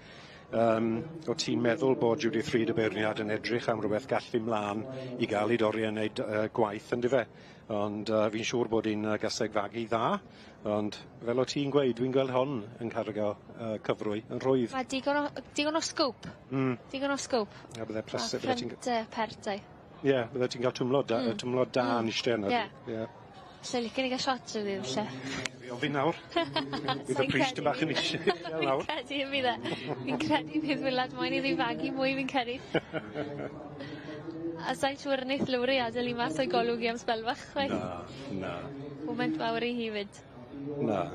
O ti'n meddwl bod Judith Reid y beirniad yn edrych am rhywbeth gall fi mlaen i gael ei dorri yn neud gwaith yndyfe. Ond fi'n siŵr bod hi'n gaseg fagu dda, ond fel o ti'n gweud, dwi'n gweld hon yn cargo cyfrwy yn rhwydd. Mae digon o scope. Digon o scope. A bydde pleser... Front pert ei. Ie, bydde ti'n cael twmlo da, twmlo da yn eistedd yna. Ie. Ie. Lle licen i gael shot o ddydd, lle. Fi ofyn nawr. Bydd y pris dim bach yn eisiau nawr. Fi'n credu y bydd e. Fi'n credu bydd Willard moyn iddi fagu mwy, fi'n credu. A sa'n siŵr wneith Lowri adael i mas o'i golwg i am sbel fach, chwaith. Na, na. Moment fawr i hi fyd. Na.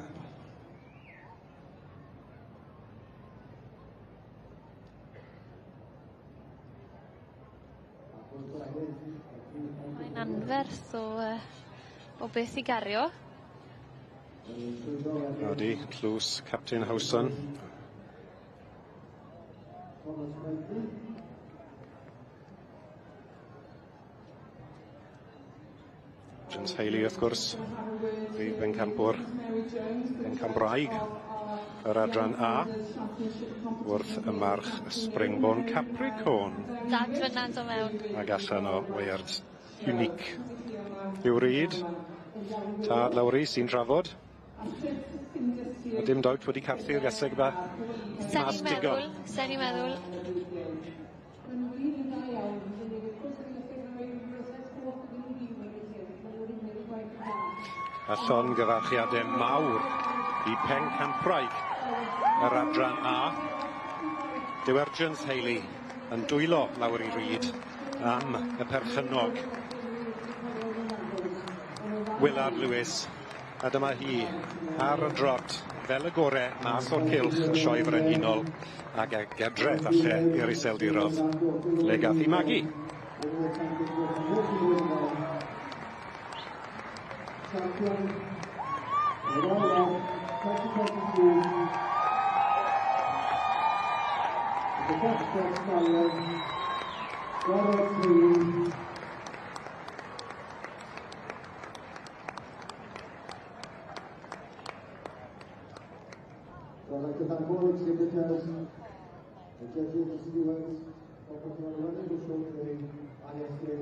Mae'n anferth o beth i gario. Odi, tlws Captain Howson. James Haley, wrth gwrs, prif bencampwr, pencampwraig yr adran A, wrth y march Springborn Capricorn. Dad fyna'n dod mewn. Ac allan o Weiard Unique. Yw Reid, tad Lowri sy'n trafod. A dim dowt wedi carthu'r gaseg ba. Sen i'n meddwl, sen i'n meddwl. A llongyfarchiadau mawr i pencampwraig yr adran A. Dyw Haley yn dwylo Lowri Reid am y perchennog Willard Lewis. A dyma hi ar y drot fel y gore mas o'r cylch y sioe frenhinol ac ag adre falle i'r Iseldirodd le gath hi magu. Champion, Royal 2022, the Dutch Stallion, Robert Haley. So I'd like to thank all exhibitors, the judges, the stewards, for putting on a wonderful show today, ISA,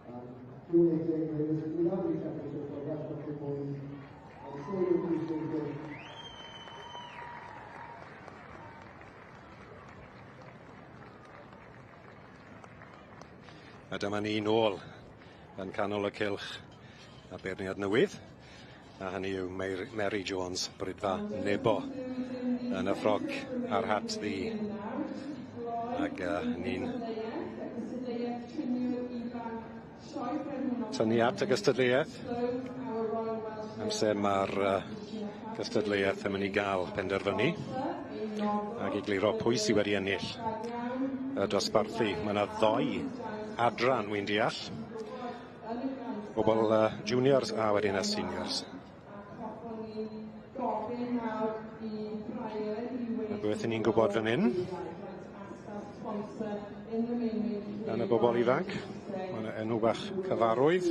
and curating this lovely championship for Welsh Country Ponies. I'm sure you appreciate it. A dyma ni nôl yn canol y cylch a beirniad newydd, a hynny yw Mary Jones, Brydfa Nebo, yn y ffrog a'r hat ddu. Ac ni'n tynnu at y gystadleuaeth. Amser mae'r gystadleuaeth yn mynd i gael penderfynu ac i gliro pwy sydd wedi ennill y dosbarthu. Mae yna ddoi adran, wy'n deall. Bobl juniors a wedyn y seniors. A beth ni'n gwybod fan hyn? Yn y bobl ifanc, mae yna enw bach cyfarwydd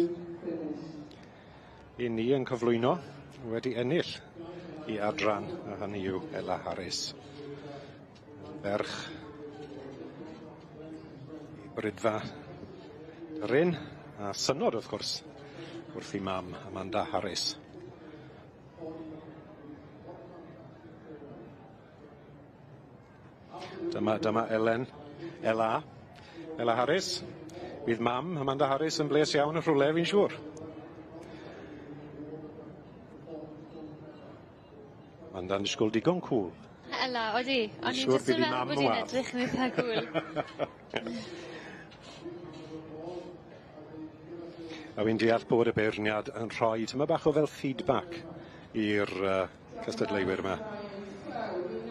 i ni yn cyflwyno wedi ennill i adran, a hynny yw Ella Harris. Ferch i Brydfa Ryn, a synod wrth gwrs wrth i mam Amanda Harris. Dyma Ellen, Ella Harris. Bydd mam Amanda Harris yn bles iawn yn rhywle, fi'n siŵr. Amanda'n disgwyl digon cŵl. Ella, odi. O'n i'n jyst yn meddwl bod hi'n edrych yn eitha cŵl. A fi'n deall bod y beirniad yn rhoi tyma bach o fel feedback i'r cystadleuwyr yma.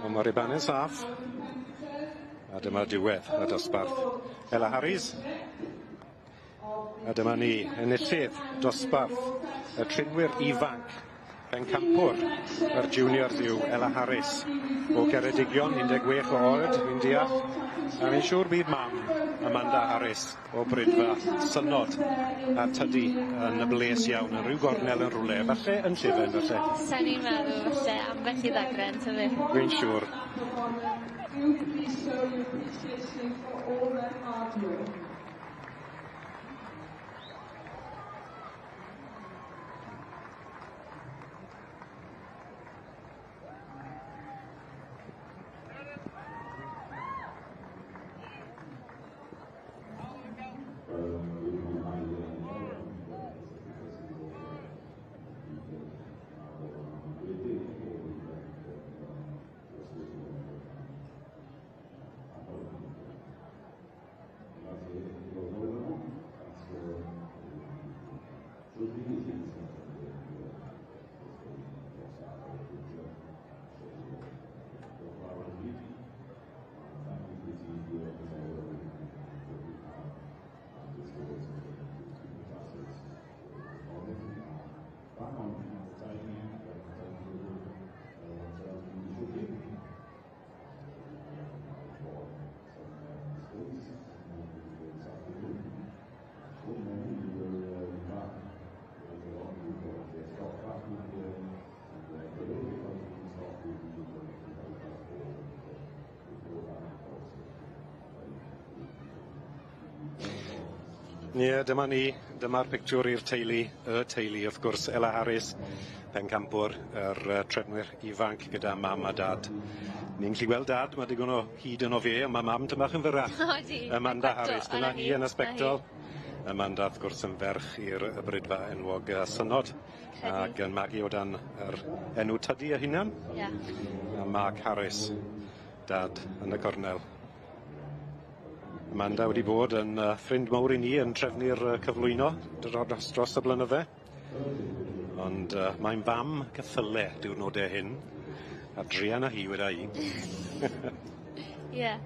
Ond mae'r rubanau'n saff. A dyma diwedd y dosbarth. Ella Harris. A dyma ni, enillydd dosbarth y trinwyr ifanc, pencampwr yr juniors yw Ella Harris o Geredigion, 16 o oed, fi'n deall. A fi'n siŵr bydd mam Amanda Harris o Brydfa synod a tydi yn y bles iawn yn rhyw gornel yn rhywle, falle yn Llufen, falle. Sen i'n meddwl, falle, ambell i ddagren, tydi? Fi'n siŵr. Do please show your appreciation for all their hard work. Ie, dyma ni, dyma'r pictiwr i'r teulu, y teulu wrth gwrs, Ela Harris, pencampwr yr trefnwyr ifanc gyda mam a dad. Ni'n gallu gweld dad, mae digon o hyd yno fe, a mae mam tym bach yn fyrrach. Odi. Amanda Harris, dyna hi yn y sbectol. Amanda wrth gwrs yn ferch i'r y brydfa enwog Synod. Ac yn magu o dan yr enw Tydi ei hunan. Ie. A Mark Harris, dad yn y cornel. Amanda wedi bod yn ffrind mawr i ni yn trefnu'r cyflwyno dros, dros y blynydde. Ond mae'n fam ceffyle diwrnodau hyn. A druan â hi weda i. Ie.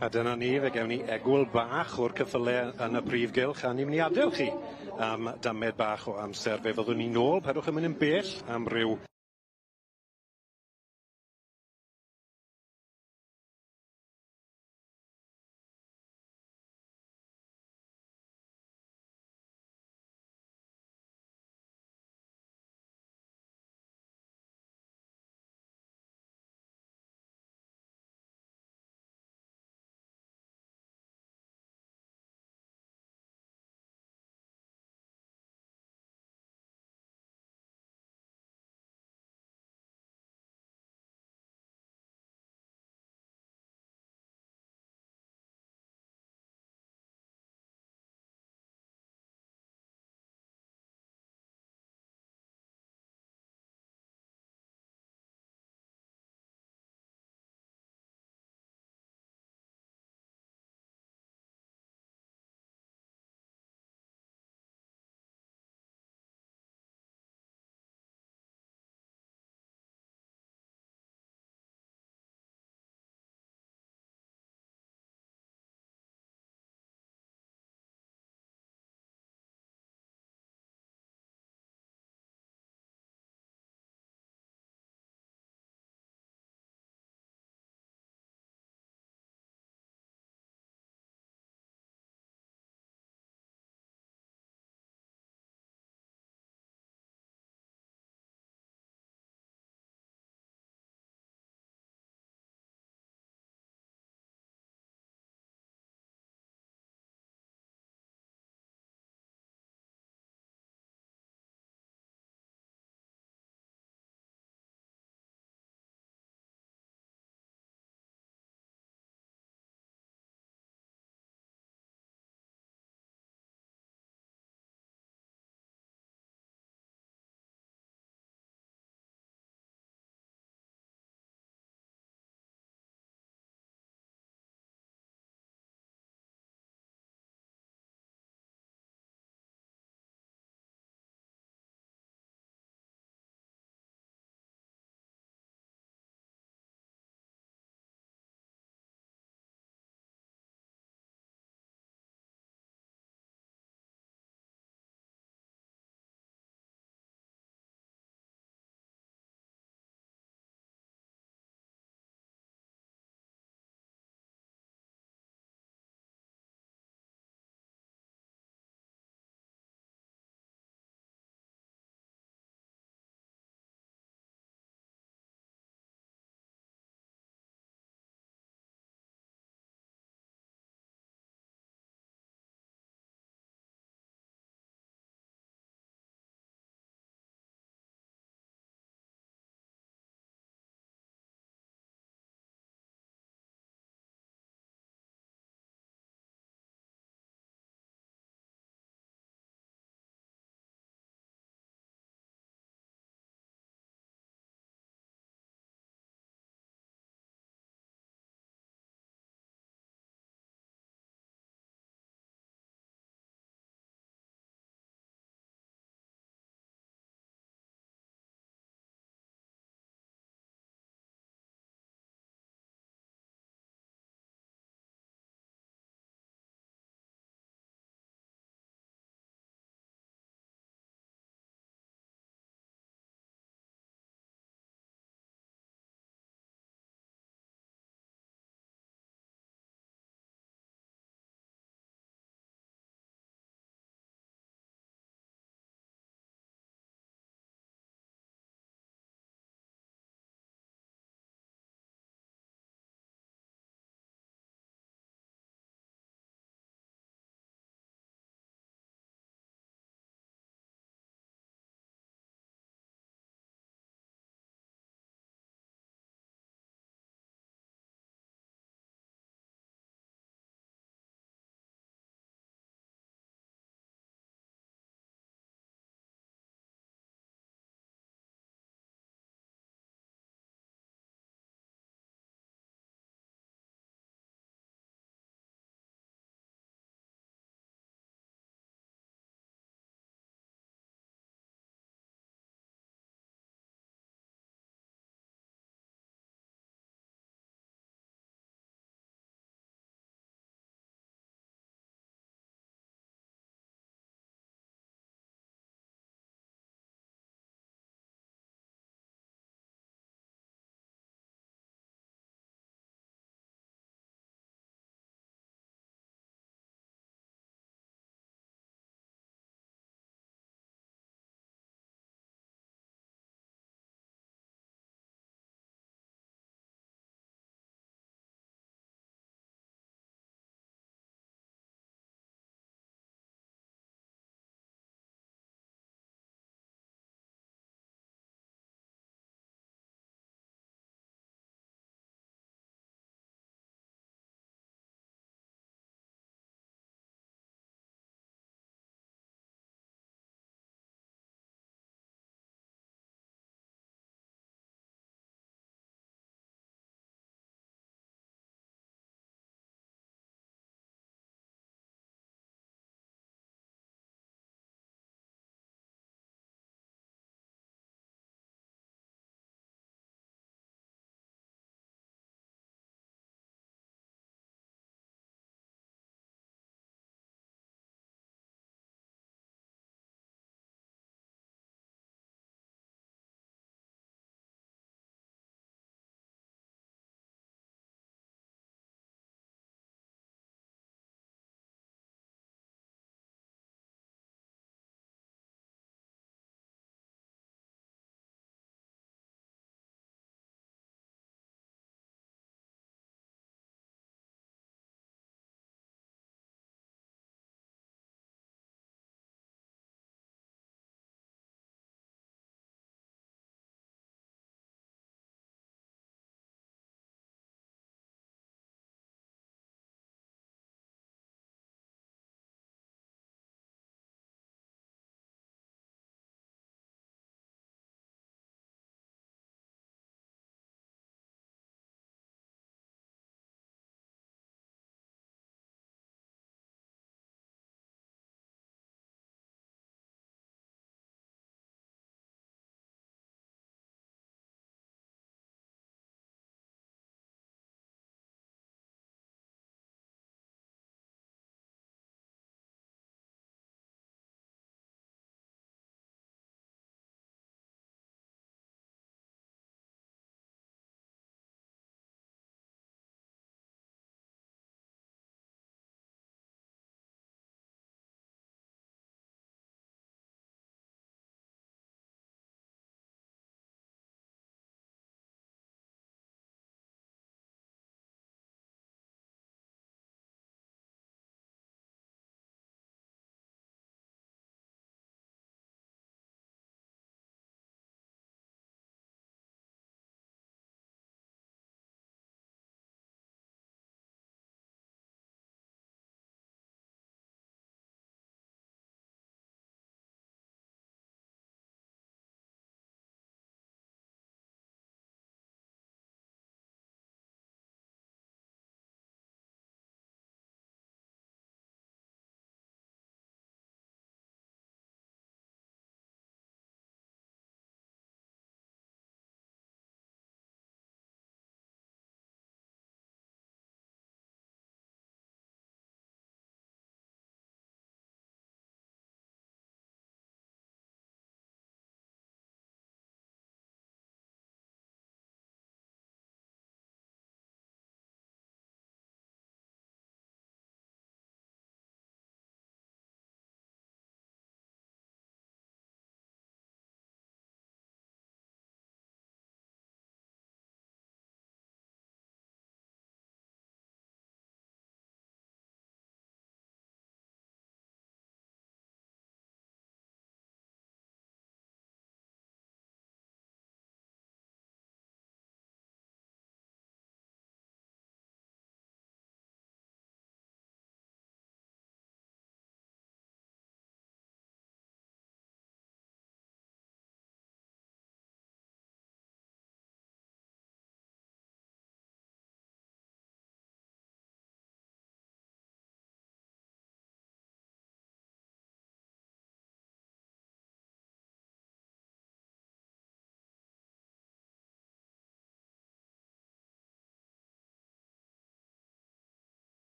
A dyna ni, fe gewn ni egwyl bach o'r ceffyle yn y prif gylch, a ni'n mynd i adael chi am damed bach o amser. Fe fyddwn ni nôl, pedwch yn mynd yn bell am ryw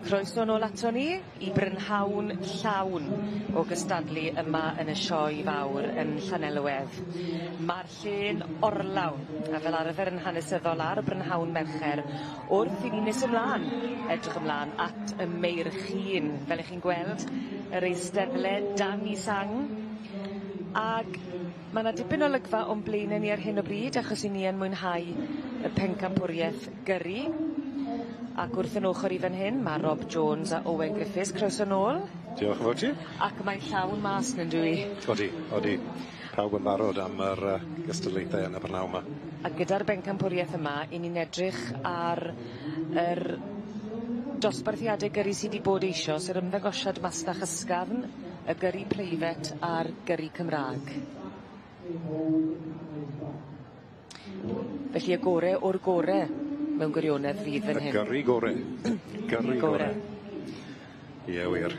Croeso nôl ato ni i brynhawn llawn o gystadlu yma yn y sioe fawr yn Llanelwedd. Ma'r lle'n orlawn, a fel arfer yn hanesyddol ar y brynhawn Mercher, wrth i ni nes ymlan, edrych ymlan at y meirchyn, fel 'ych chi'n gweld, yr eisteddle dan 'i sang, ag ma' 'na dipyn o olygfa o'n blaene ni ar hyn o bryd achos 'yn ni yn mwynhau y pencampwrieth gyrru. Ac wrth 'yn ochor i fan hyn ma' Rob Jones a Owen Griffiths. Croeso nôl. Diolch yn fawr ti. Ac mae'n llawn mas 'ny yndw i? Odi, odi. Pawb yn barod am yr yy gystadlaethau yn y prynawn 'ma. A gyda'r bencampwrieth yma 'yn ni'n edrych ar yr dosbarthiade gyrru sy 'di bod eisos yr ymddangosiad masnach ysgafn, y gyrru preifat a'r gyrru Cymra'g. Felly y gore o'r gore mewn gwirionedd fydd fan hyn. Y gyrru gore. Gyrru gore. Ie wir.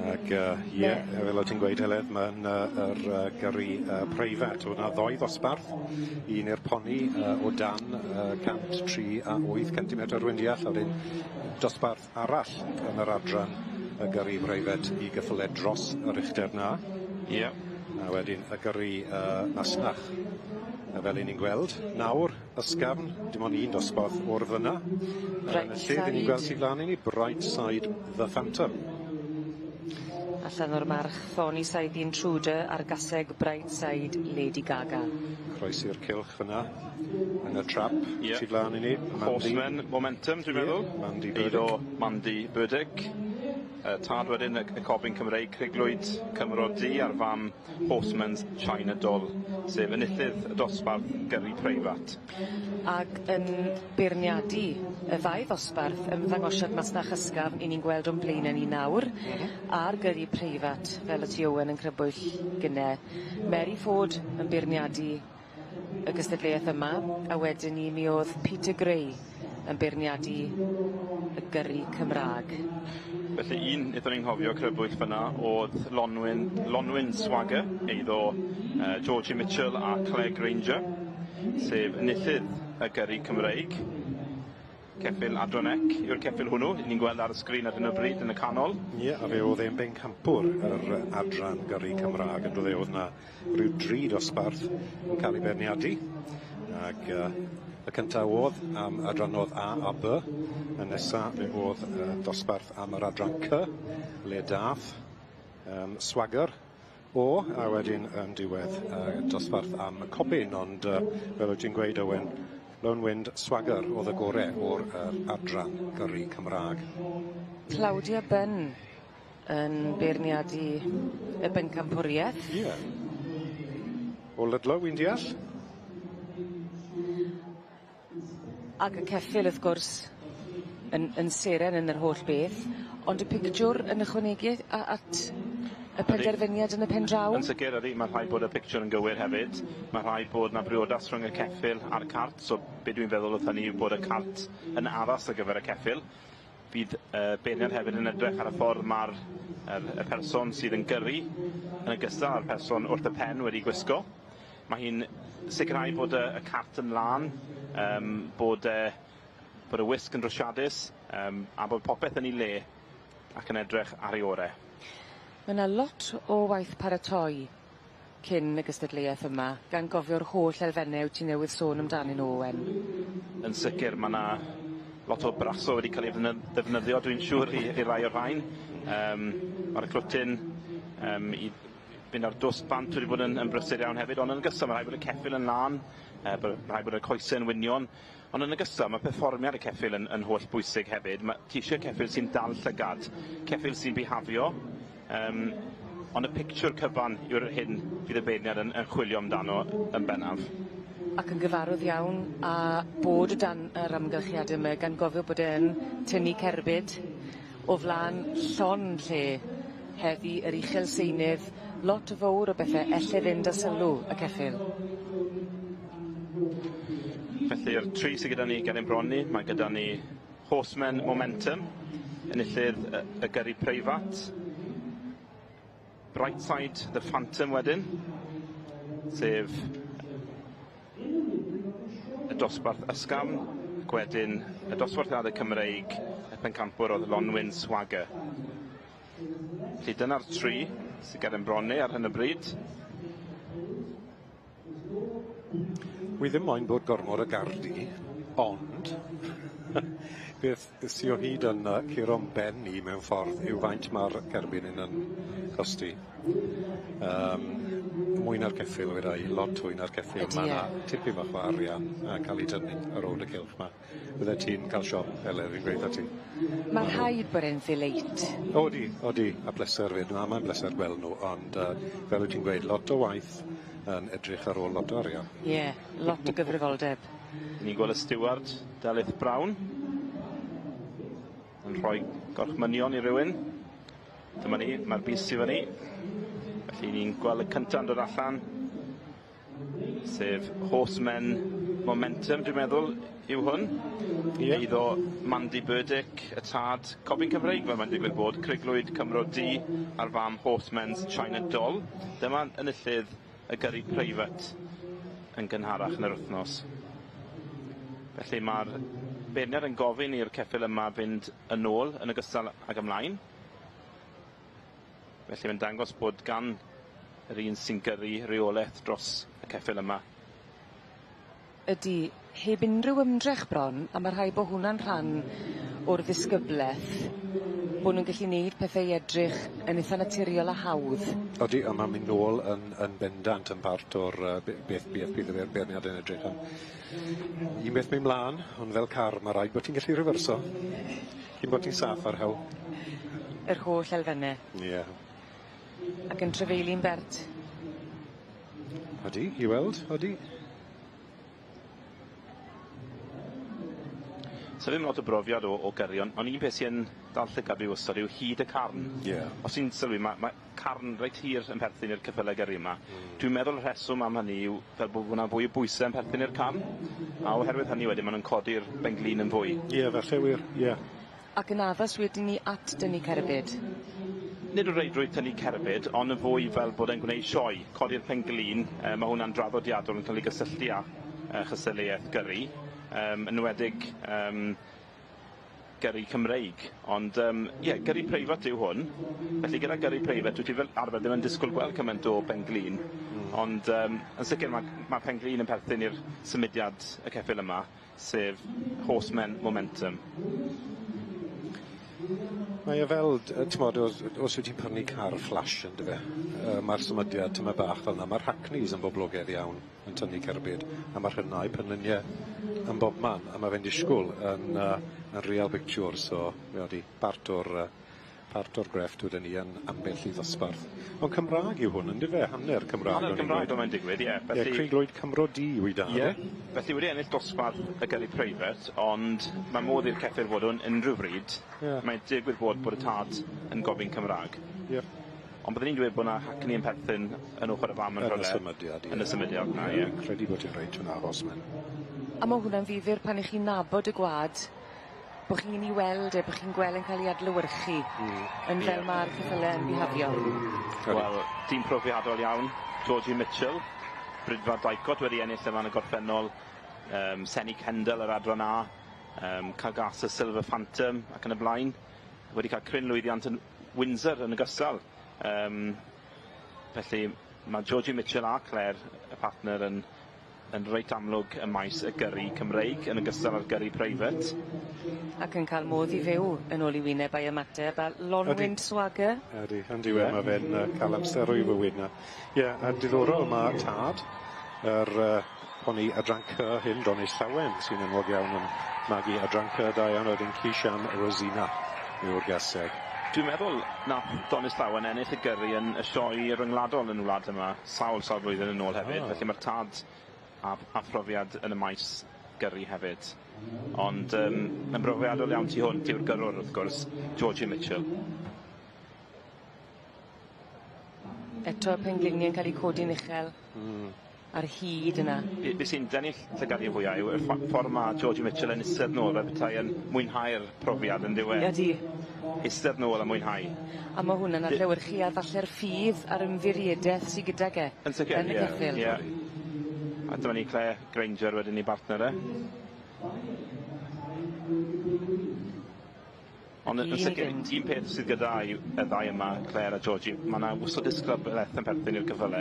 Ag yy ie, fel o' ti'n gweud Heledd, ma'n yy yr yy gyrru preifat, o' 'na ddoi ddosbarth, un i'r poni o dan 103 a 8 centimetr rwy'n deall, a wedyn dosbarth arall yn yr adran y gyrru preifat i gyffyle dros yr uchder 'na. Ie. A wedyn y gyrru masnach. A fel 'yn ni'n gweld nawr, ysgafn, dim ond un dosbarth o'r fyna. Bright Yn y lle 'dyn ni'n gweld sy flan i ni, Bright Side The Phantom. Allan o'r march Thorny Side The Intruder a'r gaseg Bright Side Lady Gaga. Croesi'r cylch fyna yn y trap tu flan i ni. Mandy. Horseman Momentum dwi'n meddwl. Mandy Eiddo Burdick. Mandy Burdick. Tad wedyn y cobyn Cymreig Cruglwyd Cymro Du a'r fam Horseman's China Doll, sef enillydd y dosbarth gyrru preifat. Ag yn beirniadu y ddau ddosbarth ymddangosiad masnach ysgafn 'yn ni'n gweld o'n blaene ni nawr a'r gyrru preifat fel y ti Owen yn crybwyll gynne. Mary Ford yn beirniadu y gystadleuaeth yma, a wedyn 'ny mi o'dd Peter Gray yn beirniadu y gyrru Cymra'g. Felly un nethon ni'n nghofio crybwyll fyna o'dd Lonwyn, Lonwyn Swagger, eiddo Georgie Mitchell a Claire Granger, sef enillydd y gyrru Cymreig. Ceffyl Adran C yw'r ceffyl hwnnw, ni'n gweld ar y sgrin ar hyn o bryd yn y canol. Ie, a fe o'dd e'n bencampwr yr adran gyrru Cymra'g yn do'dd e? O'dd 'na ryw dri dosbarth yn ca'l 'u beirniadu ag y cynta o'dd am adranodd A a B, y nesa fe o'dd dosbarth am yr adran C, le dath Swagger o, a wedyn yn diwedd dosbarth am y cobyn, ond fel wyt ti'n gweud Owen, Lone Wind Swagger o'dd y gore o'r adran gyrru Cymra'g. Claudia Bunn yn beirniadu y bencampwrieth. Ie. O Ludlow, wi'n deall? Ag y ceffyl wrth gwrs yn yn seren yn yr holl beth, ond y pictiwr yn ychwanegu at y penderfyniad yn y pen draw? Yn sicir ydi, ma' rhaid bod y pictiwr yn gywir hefyd. Ma' rhaid bod 'na briodas rhwng y ceffyl a'r cart, so be' dwi'n feddwl wrth hynny yw bod y cart yn addas ar gyfer y ceffyl. Fydd beirniad hefyd yn edrych ar y ffordd ma'r yr y person sydd yn gyrru yn ogystal â'r person wrth y pen wedi gwisgo. Mae hi'n sicrhau bod y cart yn lân, bod y wisg yn drwsiadus, a bod popeth yn ei le ac yn edrych ar ei ore. Ma' 'na lot o waith paratoi cyn y gystadleuaeth yma, gan gofio'r holl elfenne wyt ti newydd sôn amdanyn nw Owen. Yn sicir ma' 'na lot o braso wedi ca'l ei ddefnyddio dwi'n siŵr i rai o'r rhain. Ma'r clwtyn i fynd ar dwst bant wedi bod yn brysur iawn hefyd, ond yn ogystal ma' rhaid bod y ceffyl yn lân, rhaid bod y coese'n wynion, ond yn ogystal ma' perfformiad y ceffyl yn holl bwysig hefyd. Ma' ti isie ceffyl sy'n dal llygad, ceffyl sy'n bihafio, ond y pictiwr cyfan yw'r hyn fydd y beirniad yn chwilio amdano yn bennaf. Ac yn gyfarwydd iawn a bod o dan yr amgylchiade yma gan gofio bod e'n tynnu cerbyd o flan llond lle heddi yr uchel seinydd, lot fowr o bethe elle fynd â sylw y ceffyl. Felly'r tri sydd gyda ni ger ein bron ni, mae gyda ni Horseman Momentum, enillydd y gyrru preifat, Brightside The Phantom wedyn, sef y dosbarth ysgafn, ac wedyn y dosbarthiadau Cymreig, y pencampwr oedd Lonwyn Swagger. Felly dyna'r tri sydd ger ein bron ni ar hyn o bryd. Wi ddim moyn bod gormod o gardi, ond beth sy o hyd yn curo'n ben i mewn ffordd yw faint mae'r cerbyn hyn yn costi. Mwy na'r ceffyl weda i, lot fwy na'r ceffyl. Ydi, Mae ie. 'na tipyn bach o arian yn cael ei dynnu ar ôl y cylch 'ma. Bydde ti'n cael siop, Heledd, fi'n gweud 'tha ti. Mae rhaid bod e'n ddeleit. Odi, odi, a bleser 'fyd. Na, mae'n bleser gweld nhw, ond fel wyt ti'n gweud, lot o waith yn edrych ar ôl lot o arian. Ie, lot o gyfrifoldeb. Ni'n gweld y stiward, Delyth Brown, yn rhoi gorchmynion i rywun. Dyma ni, mae'r bys i fyny. Felly ni'n gweld y cyntaf yn dod allan, sef Horseman Momentum, dwi'n meddwl, yw hwn. Ie. Eiddo Mandy Burdick, y tad, Cobyn Cymreig, fel mae'n digwydd bod, Cruglwyd Cymro Du a'r fam Horseman's China Doll. Dyma enillydd y gyrru preifat yn gynharach yn yr wythnos. Felly mae'r beirniad yn gofyn i'r ceffyl yma fynd yn ôl yn ogystal ag ymlaen. Felly mae'n dangos bod gan yr un sy'n gyrru reolaeth dros y ceffyl yma. Ydi, heb unrhyw ymdrech bron, a ma' rhaid bo' hwnna'n rhan o'r ddisgybleth, bo' nw'n gallu neud pethe i edrych yn itha naturiol a hawdd. Odi, a ma'n mynd nôl yn bendant yn part o'r beth bydd y beirniad yn edrych am. Un beth mynd mlaen, ond fel car, ma' raid bod ti'n gallu referso. Cyn bod ti'n saff ar hewl. Yr holl elfenne. Ie. Ac yn trafeilu'n bert. Odi, i weld, odi. So ddim lot o brofiad o gyrru, ond un peth sy'n dal llygad fi wastad yw hyd y carn. Ie. Os ti'n sylwi, ma' carn reit hir yn perthyn i'r ceffyle gyrru yma. Dwi'n meddwl y rheswm am hynny yw fel bod hwnna fwy o bwyse yn perthyn i'r carn, a oherwydd hynny wedyn ma' nw'n codi'r benglin yn fwy. Ie, falle wir, ie. Ac yn addas wedyn ni at dynnu cerbyd. Nid o reidrwydd tynnu cerbyd, ond yn fwy fel bod e'n gwneud sioe, codi'r penglin, ma' hwnna'n draddodiadol yn cael ei gysylltu â chystadleuaeth gyrru, yn enwedig gyrru Cymreig, ond ie, gyrru preifat yw hwn, felly gyda gyrru preifat wyt ti fel arfer ddim yn disgwyl gweld cymaint o penglin, ond yn sicr ma' penglin yn perthyn i'r symudiad y ceffyl yma, sef Horseman Momentum. Mae e fel, t'mod, os wyt ti'n prynu car flash yndyfe, ma'r symudiad tymed bach fel 'na, ma'r Hackneys yn boblogaidd iawn yn tynnu cerbyd, a ma'r rhynau penlinie yn bobman, a ma' fe'n disgwyl yn real picture, so fe odi part o'r grefft wedyn ni yn ambell i ddosbarth. Ond Cymraeg yw hwn, yndyfe? Hanner Cymraeg. Hanner o'n i'n Cymraeg gweud. fel mae'n digwydd, ie. Ie, Felly Cruglwyd Cymro Du yw ei dad, Ie. e? Felly wedi ennill dosbarth y gyrru preifat, ond mae modd i'r ceffyl fod o'n unrhyw bryd. Ie. Mae'n digwydd bod y tad yn gofyn Cymraeg. Ie. Ond byddwn i'n dweud bod 'na Hackney yn perthyn yn ochr y fam yn Yn y rhywle. symudiad, ie. Yn y symudiad 'na, ie. Fi'n credu bod ti'n reit hwnna, Horseman. A ma' hwnna'n ddifyr pan 'ych chi'n nabod y gwad, bo' chi'n 'i weld e, bo' chi'n gweld e'n cael ei adlewyrchu yn fel ma'r ceffyle yn bihafio. Wel, dyn profiadol iawn, Georgie Mitchell, Brydfa Dicot wedi ennill yma yn y gorffennol, Senny Kendall yr adran A, Cagasa Silver Phantom ac yn y blaen, wedi cael cryn lwyddiant yn Windsor yn ogystal. Felly mae Georgie Mitchell a Claire, y partner, yn reit amlwg ym maes y gyrru Cymreig yn ogystal â'r gyrru preifat. Ac yn cael modd i fyw yn ôl i wyneb a'i ymateb, a Lonwyn Swagger. Ydy, yn diwedd mae fe'n cael amser o'i fywyd na. Ie, a diddorol mae tad, yr poni adran C hyn, Donis Llawen, sy'n enwog iawn yn magu adran C da iawn, wedyn Kishan Rosina yw'r gaseg. Dwi'n meddwl nath Donis Llawen ennill y gyrru yn y sioe ryngwladol yn y wlad yma sawl blwyddyn yn ôl hefyd, felly mae'r tad a phrofiad yn y maes gyrru hefyd. Ond yn brofiadol iawn tu hwnt yw'r gyrrwr, wrth gwrs, Georgie Mitchell. Eto y pengliniau'n cael eu codi'n uchel ar hyd yna. Be sy'n denu llygad i fwyaf yw y ffordd mae Georgie Mitchell yn eistedd nôl fel petai yn mwynhau'r profiad yn dyw e? Ydi. Eistedd nôl a mwynhau. A mae hwnna'n adlewyrchu ar falle'r ffydd a'r ymddiriedaeth sydd gydag e. Yn sicr, yn y ie, ceffyl. ie. A dyma ni Claire Granger wedyn i bartner e. Ond yn sicr, un peth sydd gyda y ddau yma, Claire a Georgie, mae yna wstod disgyblaeth yn perthyn i'r cyffyle,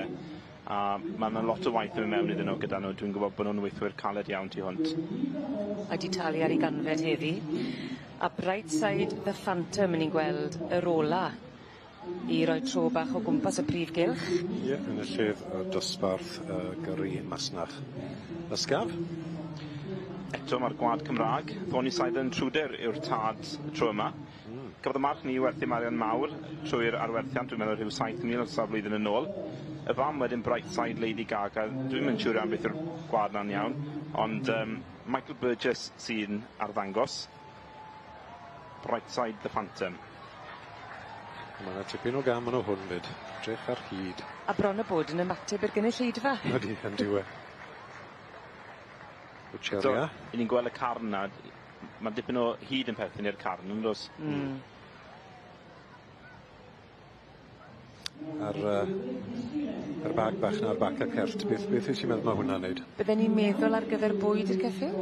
a mae yna lot o waith yn mynd mewn iddyn nhw gyda nhw. Dwi'n gwybod bod nhw'n weithwyr caled iawn tu hwnt. A 'di talu ar ei ganfed heddi. A Brightside The Phantom 'yn ni'n gweld yr ola i roi tro bach o gwmpas y prif gylch. Ie, enillydd y dosbarth gyrru masnach ysgaf. Eto mae'r gwlad Cymraeg. Thornyside Intruder yw'r tad y tro yma. Cafodd y march ni werthu marian mawr trwy'r arwerthiant, dwi'n meddwl rhyw 7,000 o sawl blwyddyn yn ôl. Y fam wedyn Brightside Lady Gaga, dwi'm yn siŵr iawn beth yw'r gwlad na'n iawn, ond Michael Burgess sy'n arddangos. Brightside The Phantom. Mae yna tipyn o gam yn o hwn fyd. Drych ar hyd. A bron a bod yn ymateb i'r gynulleidfa. Ydy, yn diwe. Bwtcheria. So, i ni'n gweld y carn na, mae dipyn o hyd yn perthyn i'r carn, yn does? A'r yr bag bach 'na ar bac y cert, beth beth wyt ti'n meddwl ma' hwnna'n neud? Bydden ni'n meddwl ar gyfer bwyd i'r ceffyl?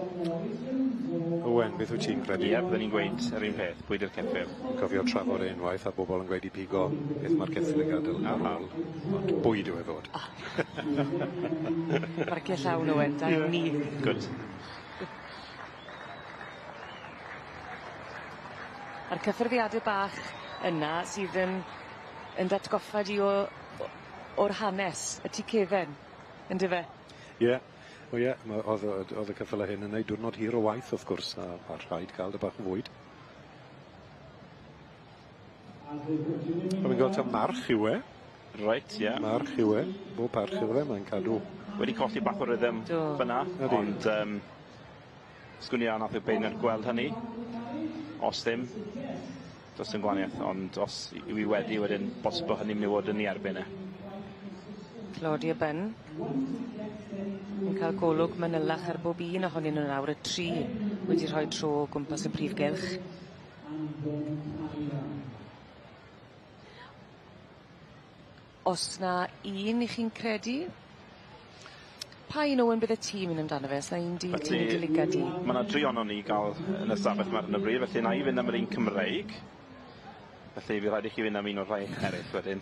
Owen, beth wyt ti'n credu? Ie, bydden ni'n gweud yr un peth, bwyd i'r ceffyl. Fi'n cofio trafod e unwaith a bobol yn gweud i pigo beth ma'r ceffyl yn gadel ar ôl, ond bwyd yw e fod. Marcie llawn Owen, da iawn ni. Good. A'r cyffyrddiade bach yna sydd yn yn d'atgoffa di o o'r hanes, y tŷ cefen, yndyfe? Ie, o ie, ma' o'dd o'dd y ceffyle hyn yn neud diwrnod hir o waith wrth gwrs a a rhaid ca'l dy bach o fwyd. A fi'n gweld taw march yw e. Reit, ie. March yw e, bob parch iddo fe, mae'n cadw. Wedi colli bach o rhythm fyna, ond sgwn i a nath y beirniad gweld hynny. Os ddim, does dim gwahaniaeth, ond os yw 'i wedi wedyn bosib bo' hynny'n myn' i fod yn 'i erbyn e. Claudia Bunn yn ca'l golwg manylach ar bob un ohonyn nw nawr, y tri wedi rhoi tro o gwmpas y prif gylch. Os 'na un 'ych chi'n credu? Pa un Owen bydde ti'n mynd amdano fe, os 'na un di ti'n dy lygad di? Ma' 'na dri onon ni i ga'l yn y stafell 'ma ar 'yn o bryd, felly 'na i fynd am yr un Cymreig. Felly fydd rhaid i chi fynd am un o'r rhai eryll wedyn.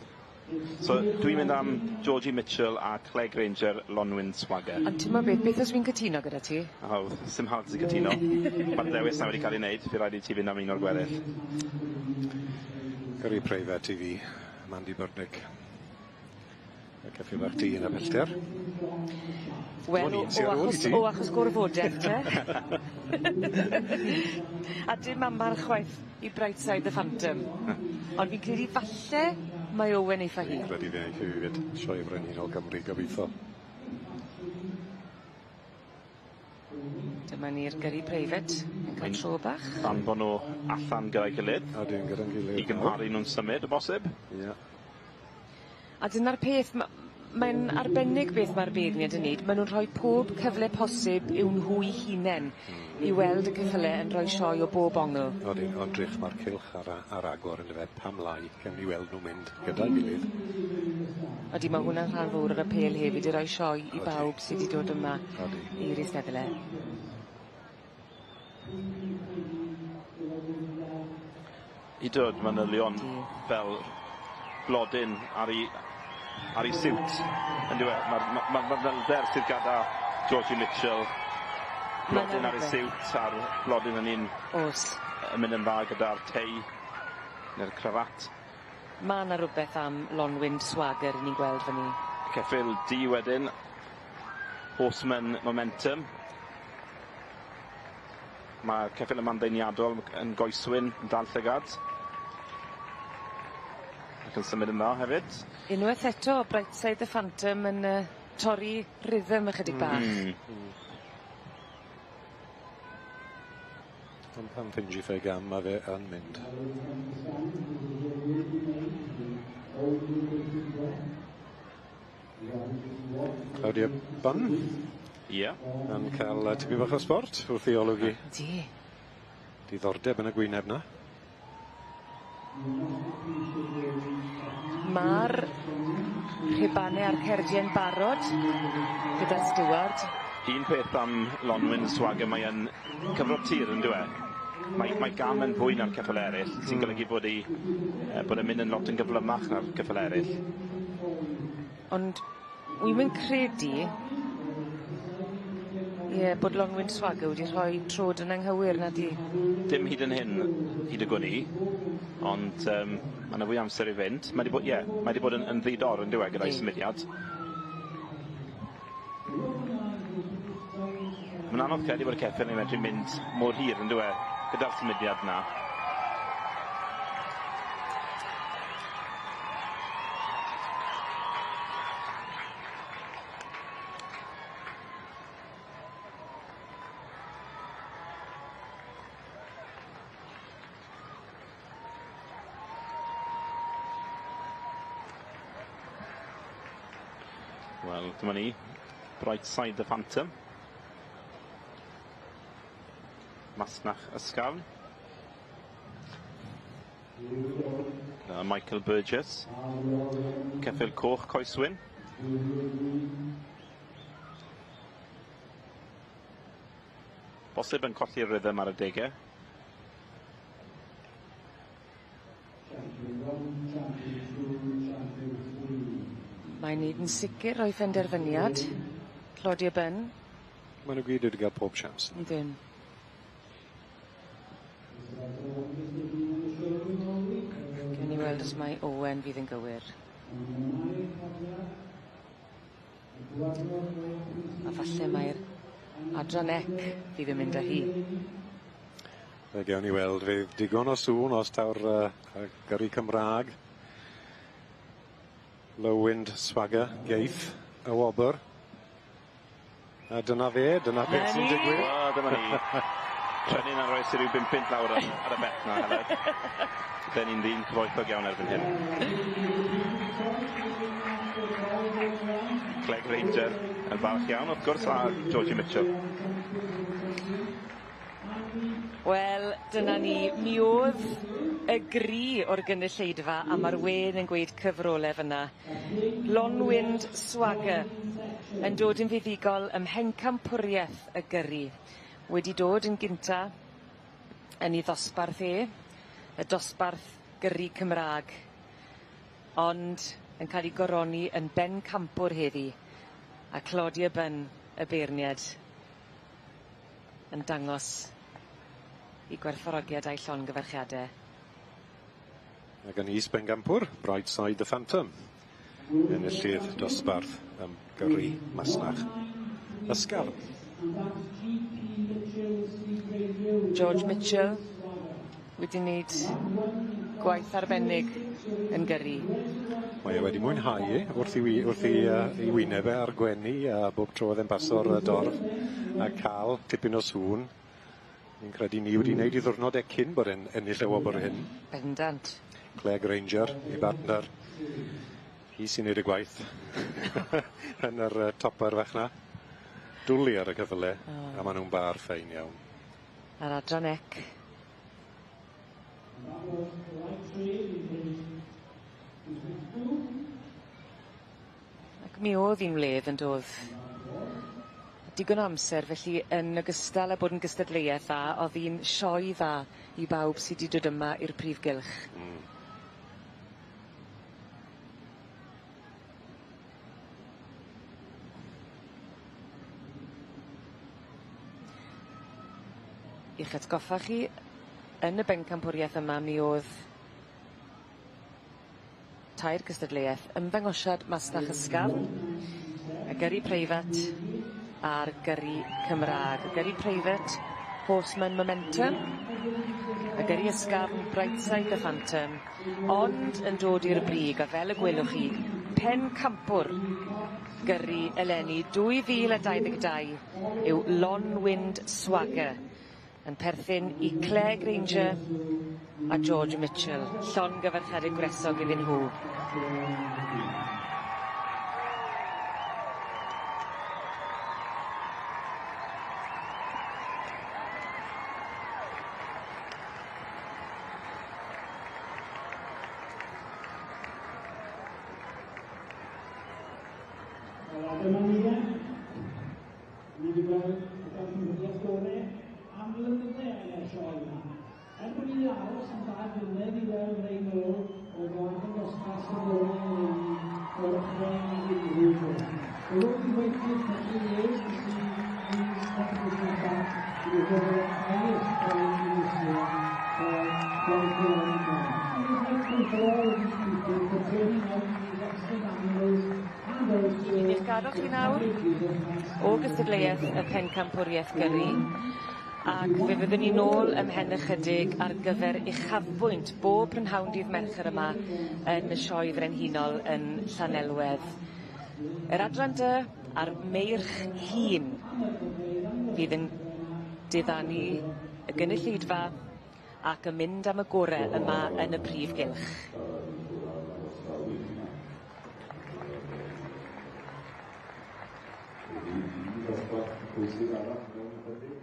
So dwi'n mynd am Georgie Mitchell a Claire Granger Lonwyn Swagger. Ond t'mo' beth, beth os fi'n cytuno gyda ti? O, sim hawl ti cytuno. Ma'r dewis 'na wedi ca'l ei neud, fydd rhaid i ti fynd am un o'r gweddill. Gyrru preifat i fi, Mandy Burnick. Y caffi bach du yn y pellter. Wel, o, o achos, o achos gorfodeth te. A dim amar chwaith i Brightside the Phantom. Ond fi'n credu falle mae Owen eitha hi. Fi'n credu fe eitha hi fyd. Sioe Frenhinol Cymru gobeithio. Dyma ni'r gyrru preifat yn cael tro bach. Danfon nhw allan gyda'i gilydd. Odyn, gyda'n gilydd. I gymharu nhw'n symud o bosib. Ie. A dyna'r peth mae'n arbennig beth ma'r beirniad yn neud ma' nw'n rhoi pob cyfle posib i'w nhw'u hunen i weld y ceffyle yn rhoi sioe o bob ongl. Odyn ond drych ma'r cylch ar a- ar agor yndyfe pam lai cewn ni weld nhw'n mynd gyda'i gilydd. Odi ma' hwnna'n rhan fowr o'r apêl hefyd i roi sioe i bawb sy 'di dod yma. Odi. I'r eisteddle. Ydw, manylion fel blodyn ar 'i ar 'i siwt yndyw e? Ma'r ma' ma'r manylder sydd gyda Georgie Mitchell blodyn ar ei siwt a'r blodyn hynny'n... O's. ...yn mynd yn dda gyda'r tei ne'r crafatt. Ma' 'na rwbeth am Lonwind Swagger 'yn ni'n gweld fyn 'ny. Ceffyl du wedyn. Horseman Momentum. Ma'r ceffyl yma'n ddeiniadol yn goeswyn yn dal llygad. Ac yn symud yn dda hefyd. Unweth eto Brightside the Phantom yn torri rhythm ychydig bach. Hmm. Ond pan ffindiff ei gam ma' fe yn mynd. Claudia Bunn. Ie. Yn ca'l tipyn bach o sbort wrth ei olwg 'i. Ydi. Diddordeb yn y gwyneb 'na. Ma'r Rhubanau a'r cerdie'n barod gyda'r steward. Un peth am Lonwyn Swagger, mae yn cyfro tir yn dyw e? Mae gam yn fwy na'r ceffyl eraill, sy'n golygu bod bod e'n mynd yn lot yn gyflymach na'r ceffyl eraill. Ond wi'm yn credu ie, bod Lonwyn Swagger wedi rhoi trod yn anghywir na di? Dim hyd yn hyn, hyd y gwn i, ond mae yna fwy amser i fynd. Mae wedi bod, ie, mae wedi bod yn ddi-dor yn dyw e gyda'i symudiad. Mae'n anodd credu bod y ceffyl yn medru mynd mor hir yn dyw e, gyda'r symudiad yna. Wel, dyma ni. Bright Side the Phantom. Masnach ysgafn. Michael Burgess. Ceffyl coch coeswyn. Bosib yn colli'r rhythm ar y degau. Mae'n neud yn sicr o'i phenderfyniad. Claudia Bunn. Maen nhw gyd wedi cael pob siawns. Ydyn. Gewn ni weld os mae Owen fydd yn gywir. A falle mae'r adran ec fydd yn mynd â hi. Fe gewn ni weld, fydd digon o sŵn os taw'r gyrru Cymraeg. Low Wind Swagger geith y wobr. A dyna fe, dyna beth sy'n digwydd. O, dyma ni. Trenyn ar oes i ryw 5 punt lawr ar y bet na, Heledd. Bydden ni'n ddyn cyfoethog iawn erbyn hyn. Clegg Ranger yn falch iawn, wrth gwrs, a Georgie Mitchell. Wel, dyna ni. Mi oedd y gri o'r gynulleidfa a ma'r wên yn gweud cyfrole fyna. Lonwind Swagger yn dod yn fuddugol ym mhencampwriaeth y gyrru. Wedi dod yn gynta yn ei ddosbarth e, y dosbarth gyrru Cymraeg, ond yn cael ei goroni yn bencampwr heddi, a Claudia Bunn, y beirniad, yn dangos i gwerthfawrogiad a'i llongyfarchiadau. Ac yn is bencampwr, Bright Side the Phantom, enillydd dosbarth am gyrru masnach ysgafn. George Mitchell wedi wneud gwaith arbennig yn gyrru. Mae e wedi mwynhau e wrth i wyneb e ar gwenu a bob tro oedd e'n paso'r dorf a cael tipyn o sŵn. Fi'n credu ni wedi wneud i ddiwrnod e cyn bod e'n ennill y wobr hyn. Bendant. Claire Granger, ei bartner. Hi sy'n neud y gwaith yn yr topper fach na. Dwli ar y cyffyle, a maen nhw'n bar ffein iawn. A'r adran ec. Ac mi oedd hi'n wledd yn dodd. Digon o amser, felly yn ogystal â bod yn gystadleuaeth dda, oedd hi'n sioe dda i bawb sydd wedi dod yma i'r prif gylch. I'ch atgoffa chi, yn y bencampwriaeth yma mi oedd tair gystadleuaeth, ymddangosiad masnach ysgafn, y gyrru preifat a'r gyrru Cymraeg. Y gyrru preifat, Horseman Momentum, y gyrru ysgafn, Brightside the Phantom, ond yn dod i'r brig, a fel y gwelwch chi, pencampwr gyrru eleni 2022 yw Lonwind Swagger, yn perthyn i Claire Granger a George Mitchell. Llongyfarchiadau gwresog iddyn nhw. Wel, dyma ni e. Ni wedi gweld y bencampwriaeth gorau am flynydde yn y sioe yma. Er bod ni wedi aros am 2 flynedd i weld rei nôl oedd o arddangosfa safonol eleni o'r chwe unrhyw dro. Although we waited for 3 years to see these competitions back, it was one of the highest quality this year for quality Ghana. And we're thankful for all of these people for turning out these excellent animals and also Ni'n eich gadw chi nawr o gystadleuaeth y pencampwriaeth gyrru ac fe fyddwn ni nôl ymhen ychydig ar gyfer uchafbwynt bob prynhawn dydd Mercher yma yn y sioe frenhinol yn Llanelwedd. Yr adran D a'r meirch hŷn fydd yn diddanu y gynulleidfa ac yn mynd am y gore yma yn y prif gylch. Dosbarth pwysig arall mewn ychydig.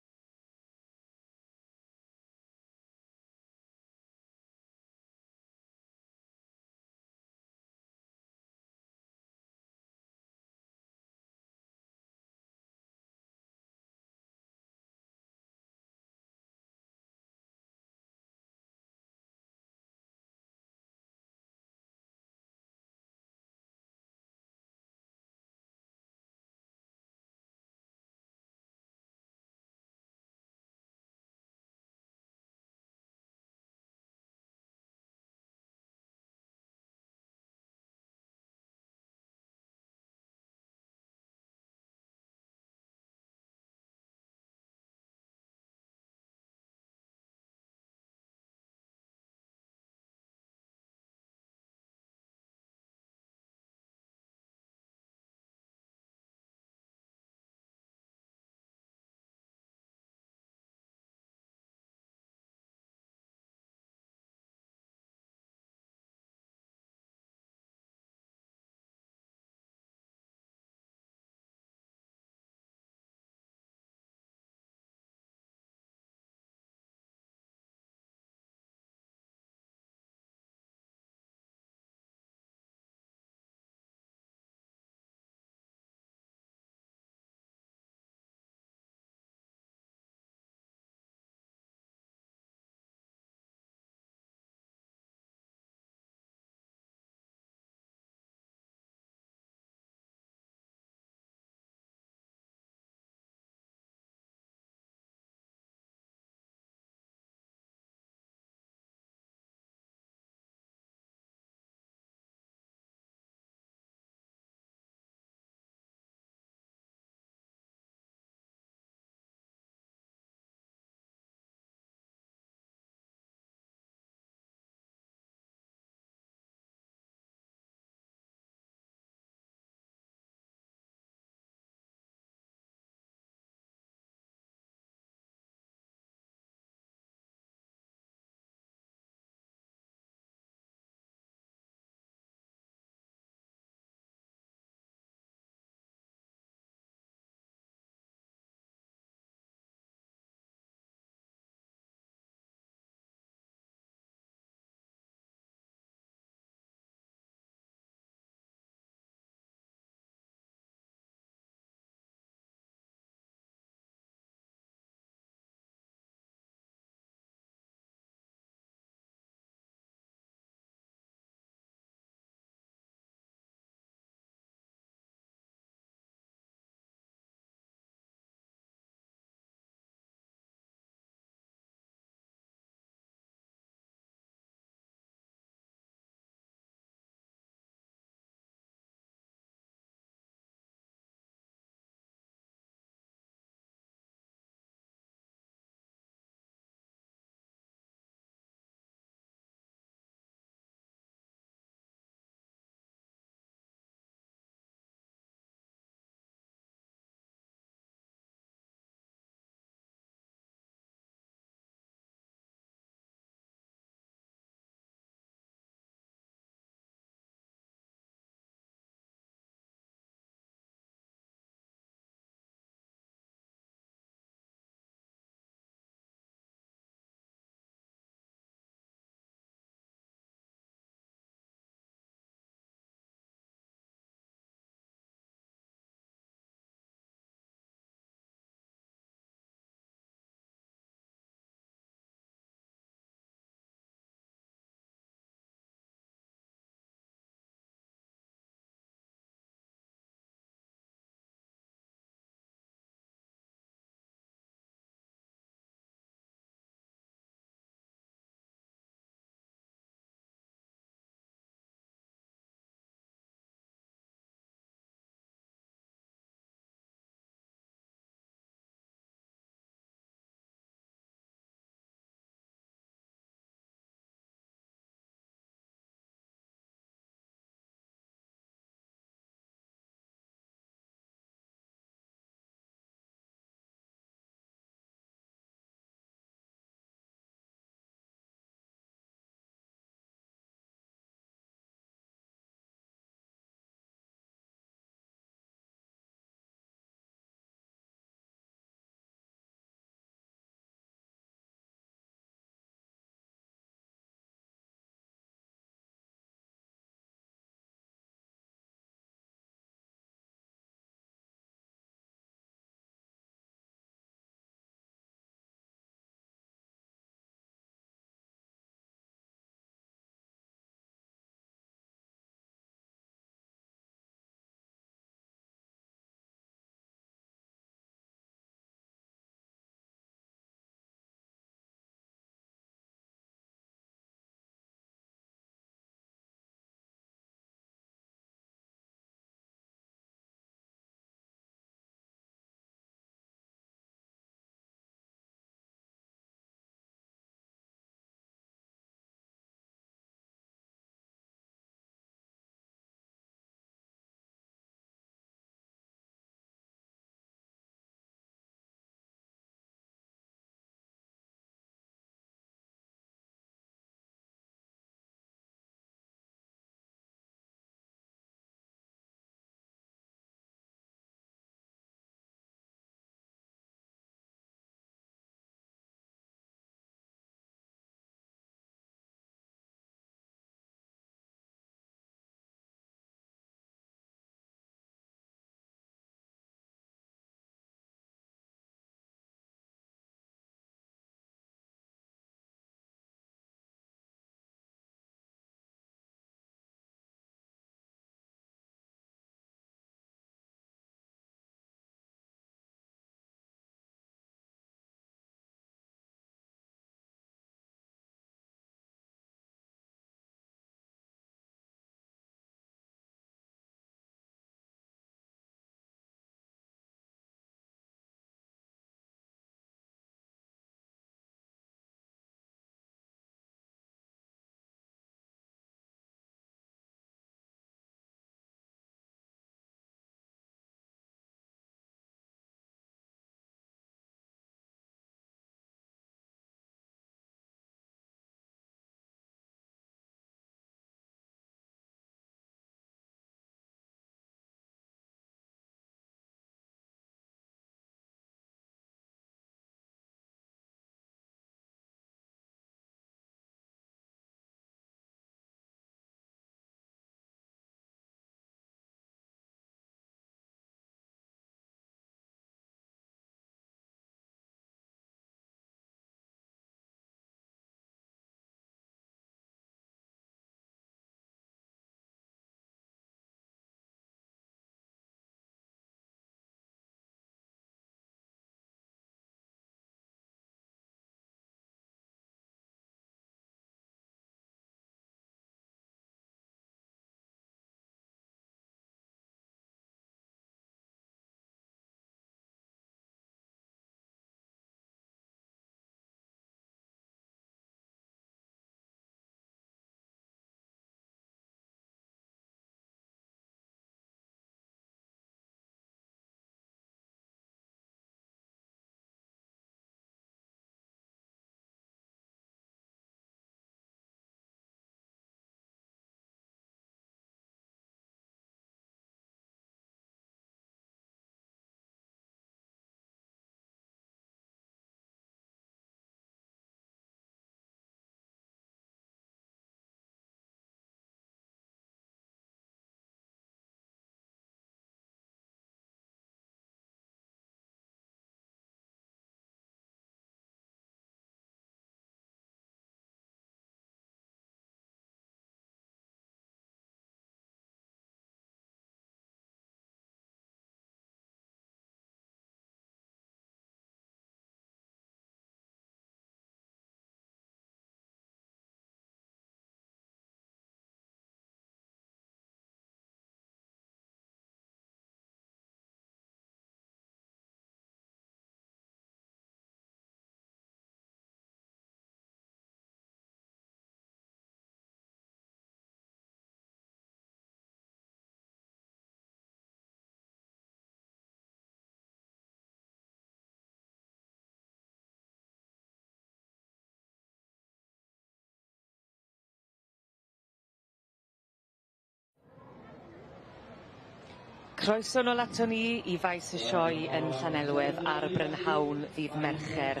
Croeso nôl aton ni i faes y sioe yn Llanelwedd ar Brynhawn ddydd Mercher.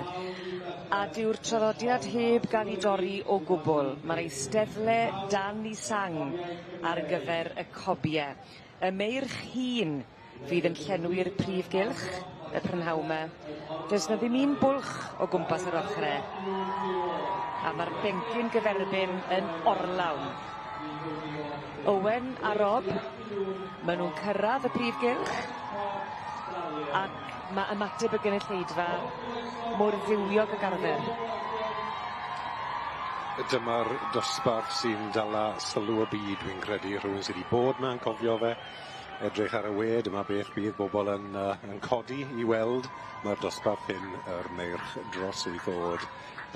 A dyw'r traddodiad heb gael ei dorri o gwbl. Mae'r eisteddle dan i sang ar gyfer y cobie. Y meirch hŷn fydd yn llenwi'r prif gylch y prynhawn 'ma. Does 'na ddim un bwlch o gwmpas yr ochre. A ma'r bencyn gyferbyn yn orlawn. Owen a Rob, ma' nw'n cyrradd y prif gylch ac ma' ymateb y gynulleidfa mor fywiog ag arfer. Dyma'r dosbarth sy'n dala sylw y byd dwi'n credu, rhywun sy 'di bod 'ma yn cofio fe. Edrych ar y we, dyma beth bydd bobl yn yy yn codi i weld. Mae'r dosbarth hyn, yr meirch dros wyth o'd,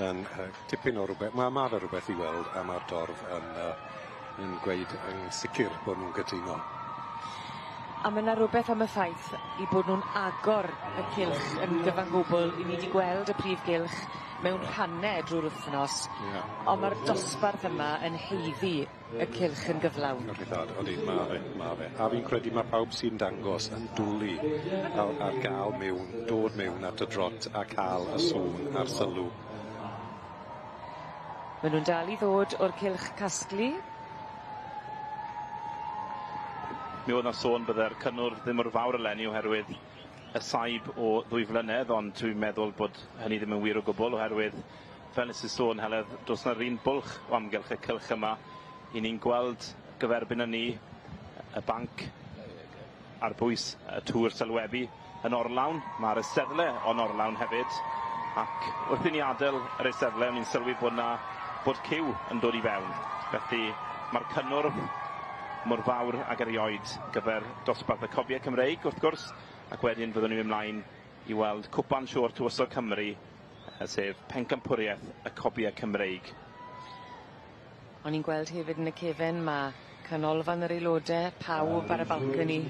yn yy tipyn o rwbeth, ma' ma' fe rwbeth i weld a ma'r dorf yn yy yn gweud yn sicir bod nhw'n cytuno. A ma' 'na rwbeth am y ffaith 'u bod nw'n agor y cylch yn gyfan gwbwl 'yn ni 'di gweld y prif gylch mewn rhanne drw'r wthnos. Ie. On' ma'r dosbarth yma yn haeddu y cylch yn gyflawn. Rhyddhad, odi, ma' fe, ma' fe. A fi'n credu ma' pawb sy'n dangos yn dwli ar, ar ga'l miwn, dod miwn at y drot a ca'l y sŵn a'r sylw. Ma' nw'n dal i ddod o'r cylch casglu. Mi oedd 'na sôn bydde'r cynnwrf ddim mor fawr eleni oherwydd y saib o ddwy flynedd, ond dwi'n meddwl bod hynny ddim yn wir o gwbl oherwydd fel nes i sôn Heledd, does 'na'r un bwlch o amgylch y cylch yma. 'Yn ni'n gweld gyferbyn â ni y banc ar bwys y tŵr sylwebu yn orlawn, ma'r eisteddle yn orlawn hefyd, ac wrth i ni adael yr eisteddle o'n i'n sylwi bod 'na bod ciw yn dod i fewn, felly ma'r cynnwrf mor fawr ag erioed gyfer dosbarth y Cobiau Cymreig wrth gwrs, ac wedyn fyddwn ni'n mynd mlaen i weld Cwpan Siôr Tywysog Cymru, sef pencampwriaeth y Cobiau Cymreig. O'n i'n gweld hefyd yn y cefen ma' canolfan yr aelode, pawb ar y balcony,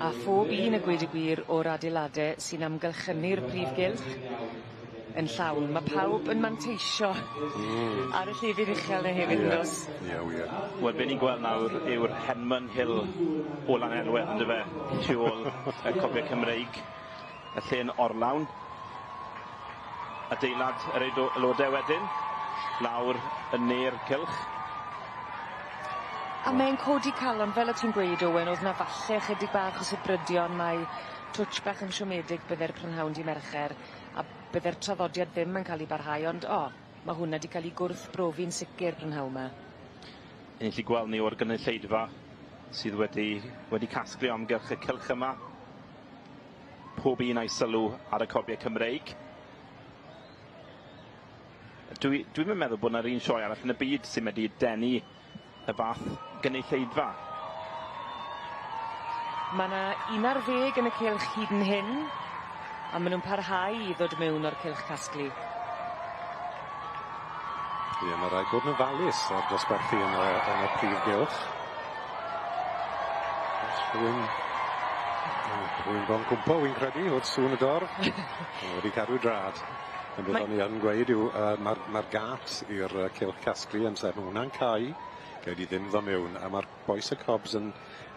a phob un a gweud y gwir o'r adeilade sy'n amgylchynu'r prif gylch yn llawn. Ma' pawb yn manteisio ar y llefydd uchel 'ne hefyd yndos? Ie wir. Wel be' ni'n gweld nawr yw'r Henman Hill o Lanelwedd yndyfe? Tu ôl y Cofio Cymreig, y lle'n orlawn. Adeilad yr aelodau wedyn, lawr yn ne'r cylch. A mae'n codi calon, fel o' ti'n gweud Owen, o'dd 'na falle chydig bach o sibrydion mai twtsh bach yn siomedig bydde'r prynhawn dy' Mercher a bydde'r traddodiad ddim yn ca'l 'i barhau ond o, ma' hwnna 'di ca'l 'i gwrthbrofi'n sicir prynhawn 'ma. Ni'n gallu gweld ni o'r gynulleidfa sydd wedi wedi casglu o amgylch y cylch yma. Pob un a'i sylw ar y cobiau Cymreig. Dwi dwi'm yn meddwl bod 'na'r un sioe arall yn y byd sy'n medru denu y fath gynulleidfa. Ma' 'na un ar ddeg yn y cylch hyd yn hyn, a ma' nw'n parhau i ddod mewn o'r cylch casglu. Ie, ma' raid bod yn ofalus ar dosbarthu yn y yn y prif gylch. O's rhywun rhywun bron cwmpo wi'n credu wrth sŵn y dorf. Ma' wedi cadw drad. Ond beth o'n i yn gweud yw yy ma'r ma'r gât i'r yy cylch casglu amser ma' hwnna'n cau gei di ddim ddo' miwn a ma'r bois y cobs yn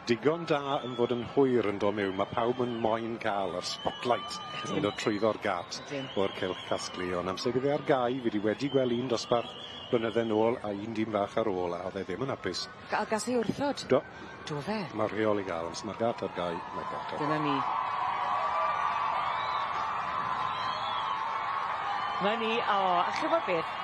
digon da yn fod yn hwyr yn do' miwn ma' pawb yn moyn ca'l yr spotlight yn dod trwyddo'r gât o'r cylch casglu ond amser bydd e ar gau fi 'di wedi gweld un dosbarth blynydde nôl a un dyn fach ar ôl a o'dd e ddim yn hapus. A gas ei wrthod? Do. Do fe? Ma'r rheol i ga'l os ma'r gât ar gau mae'r gât ar gau. Dyna ni. 'Na ni o a ch'mod beth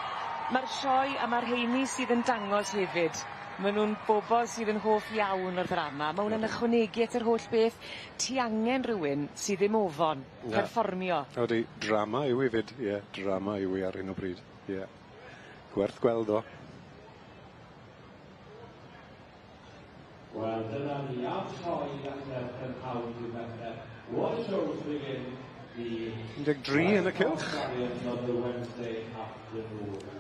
ma'r sioe a ma'r rheini sydd yn dangos hefyd ma' nw'n bobol sydd yn hoff iawn o'r ddrama ma' wnna'n ychwanegu at yr holl beth. Ti angen rywun sy ddim ofon perfformio. Odi, drama yw 'i 'fyd ie drama yw 'i ar hyn o bryd ie. Gwerth gweld o. Wel dyna ni ar sioe i ddechrau'r prynhawn dydd Mercher. What a show to begin the 13 yn y cylch. of the Wednesday afternoon.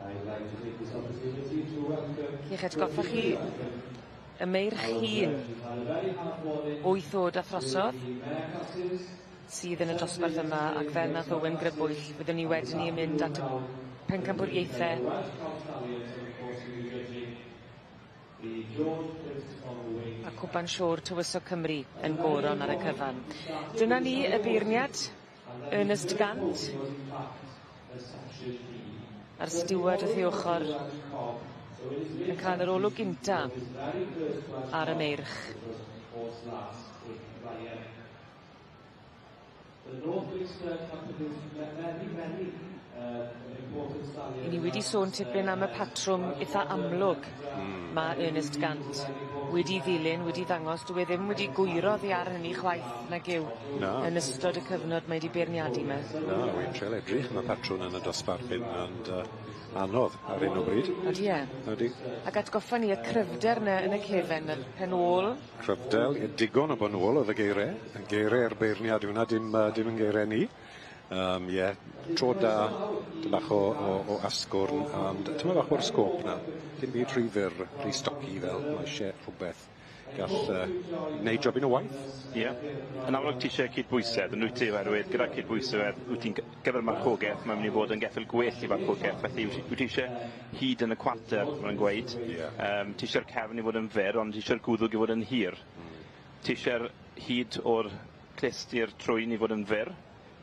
I'd like to take this opportunity to welcome Chi'ch atgoffa chi y meirch hŷn wyth o'd a throsodd sydd yn y dosbarth yma ac fel nath Owen grybwyll fyddwn ni wedyn 'ny yn mynd at y pencampwriaethe. Cwpan Siôr Tywysog Cymru yn goron ar y cyfan. Dyna ni y beirniad, Ernest Gant, a'r stiward wrth ei ochr yn cael yr olwg gynta ar y meirch. I ni wedi sôn tipyn am y patrwm itha amlwg ma' Ernest Gant wedi ddilyn wedi ddangos dyw e ddim wedi gwyro oddi ar hynny chwaith nagyw? Na. Yn ystod y cyfnod mae 'di beirniadu 'ma. Na, wi'n treial edrych am y patrwn yn y dosbarth hyn ond yy anodd ar hyn o bryd. Odi e? Ydi. Ac atgoffa ni y cryfder 'ny yn y cefen yr pen ôl. Cryfder, ie digon o ben ôl o'dd y geire. Y geire'r beirniad yw wnna dim yy dim 'yn geire ni. Ie, tro da, tym bach o asgwrn, ond tymed bach o'r sgôp 'na. Dim byd rhy fyr, rhy stoci fel ma' isie rhwbeth gall neud jobyn o waith. Ie. Yn amlwg ti isie cydbwysedd yn wyt ti oherwydd gyda cydbwysedd wyt ti'n gyfer marchogeth mae'n mynd i fod yn geffyl gwell i farchogeth felly wyt ti isie hyd yn y cwarter ma' nw'n gweud. Ie. Ti isie'r cefn i fod yn fyr ond ti isie'r gwddwg i fod yn hir. Ti isie'r hyd o'r clust i'r trwyn i fod yn fyr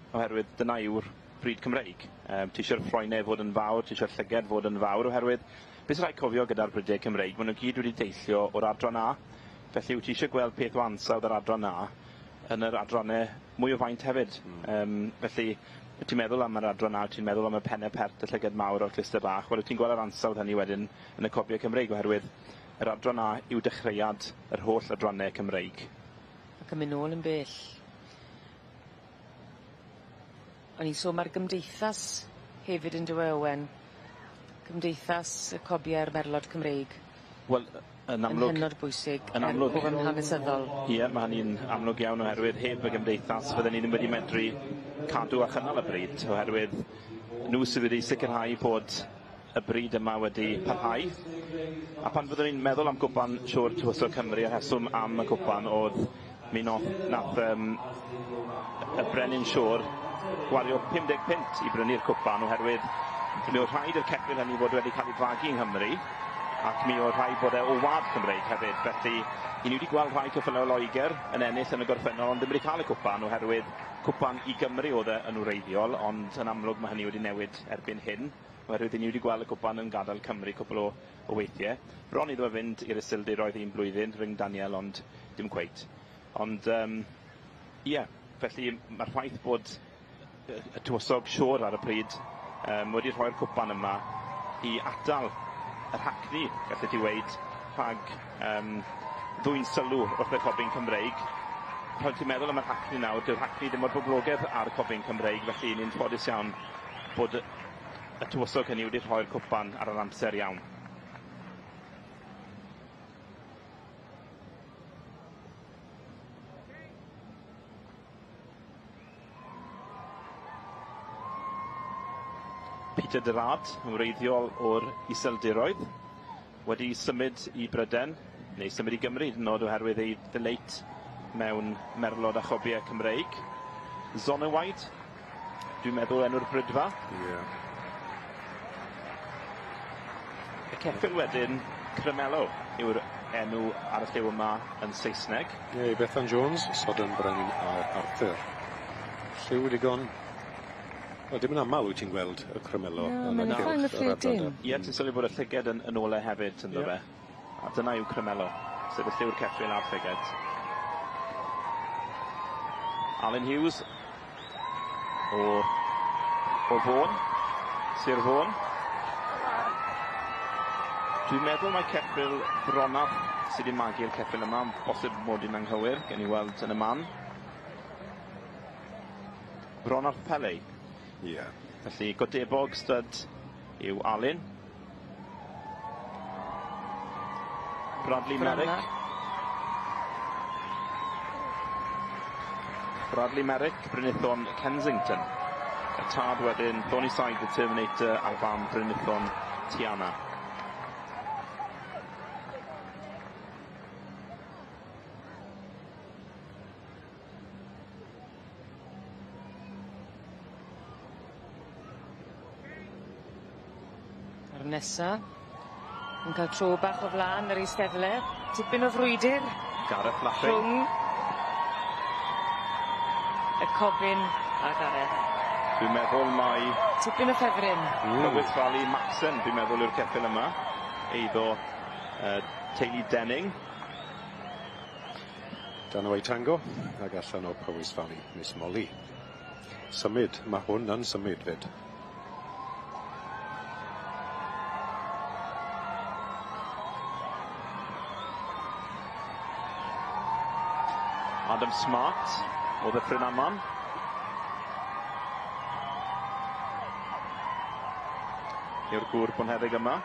oherwydd dyna yw'r bryd Cymreig. Ti isie'r ffroenau fod yn fawr, ti isie'r llyged fod yn fawr oherwydd beth sy'n rhaid cofio gyda'r bridiau Cymreig, maen nhw gyd wedi deillio o'r adran A. Felly wyt ti eisiau gweld peth o ansawdd yr adran A yn yr adrannau mwy o faint hefyd. Felly, wyt ti'n meddwl am yr adran A, ti'n meddwl am y pennau pert, y llyged mawr o'r cluster bach, wel wyt ti'n gweld yr ansawdd hynny wedyn yn y cobiau Cymreig oherwydd yr adran A yw dechreuad yr holl adrannau Cymreig. Ac yn mynd nôl yn bell. O'n i'n sôn ma'r gymdeithas hefyd yn dywe Owen? Cymdeithas y Cobie'r Merlod Cymreig. Wel yn amlwg. Yn hynod bwysig. Yn amlwg. Er yn hanesyddol. Ie, ma' hynny'n amlwg iawn oherwydd heb y gymdeithas fydden ni ddim wedi medru cadw a chynnal y bryd oherwydd nhw sydd wedi sicrhau bod y bryd yma wedi parhau. A pan fyddwn ni'n meddwl am gwpan Siôr Tywysog Cymru, y rheswm am y cwpan oedd mi nath y Brenin Siôr gwario 50 punt i brynu'r cwpan oherwydd mi oedd rhaid i'r ceffyl hynny fod wedi cael ei fagu yng Nghymru ac mi oedd rhaid bod e o wlad Cymreig hefyd. Felly, i ni wedi gweld rhai ceffylau o Loegr yn ennill yn y gorffennol ond ddim wedi cael y cwpan oherwydd cwpan i Gymru oedd e yn wreiddiol, ond yn amlwg mae hynny wedi newid erbyn hyn. Oherwydd i ni wedi gweld y cwpan yn gadael Cymru cwpl o weithiau. Bron iddo fe fynd i'r Iseldiroedd un blwyddyn, rhwng Daniel, ond dim cweit. Ond, ie, felly mae'r ffaith bod y tywysog Siôr ar y pryd wedi rhoi'r cwpan yma i atal yr hacni, gallet ti weud, rhag ddwyn sylw wrth y cobyn Cymreig. Pan ti'n meddwl am yr hacni nawr, dyw'r hacni ddim mor boblogaidd ar y cobyn Cymreig, felly ni'n ffodus iawn bod y tywysog hynny wedi rhoi'r cwpan ar yr amser iawn. Peter de Rad, yn wreiddiol o'r Iseldiroedd, wedi symud i Bryden, neu symud i Gymru hyd yn oed oherwydd ei ddeleit mewn merlod a chobiau Cymreig. Zonnewaid, dwi'n meddwl enw'r brydfa. Ie. Y ceffyl wedyn, Cremello, yw'r enw ar y lliw yma yn Saesneg. Ie, Bethan Jones, Sodom Brenin Arthur. Lliw digon... Wel, dim yn aml wyt ti'n gweld y Cremello yn y cylch yr adran. Ie, ti'n sylwi bod y llyged yn ole hefyd, ynddo fe? A dyna yw Cremello, sef y lliw'r ceffyl a'r llyged. Alan Hughes o Fôn, Sir Fôn. Dwi'n meddwl mai ceffyl Bronaf sydd wedi magu'r ceffyl yma, ond bosib mod i'n anghywir, gen i weld yn y man. Bronarth Pele. Ie. Felly Godebog stud yw Alun. Bradley Merrick. Bradley Merrick, Brynithon Kensington. Y tad wedyn, Thornyside the Terminator a'r fam Brynithon Tiana. A'r nesa, yn cael tro bach o flaen yr eisteddle, tipyn o frwydr. Gareth Lapping. Rhwng y Cobyn a Gareth. Dwi'n meddwl mai... Tipyn o ffefryn. Powys Valley Maxon, dwi'n meddwl yw'r ceffyl yma. Eiddo teulu Denning. Dan o Tango ag allan o Powys Valley, Miss Molly. Symud, mae hwn yn symud fyd. Adam Smart o Ddyffryn Aman. Yw'r gŵr bonheddig yma.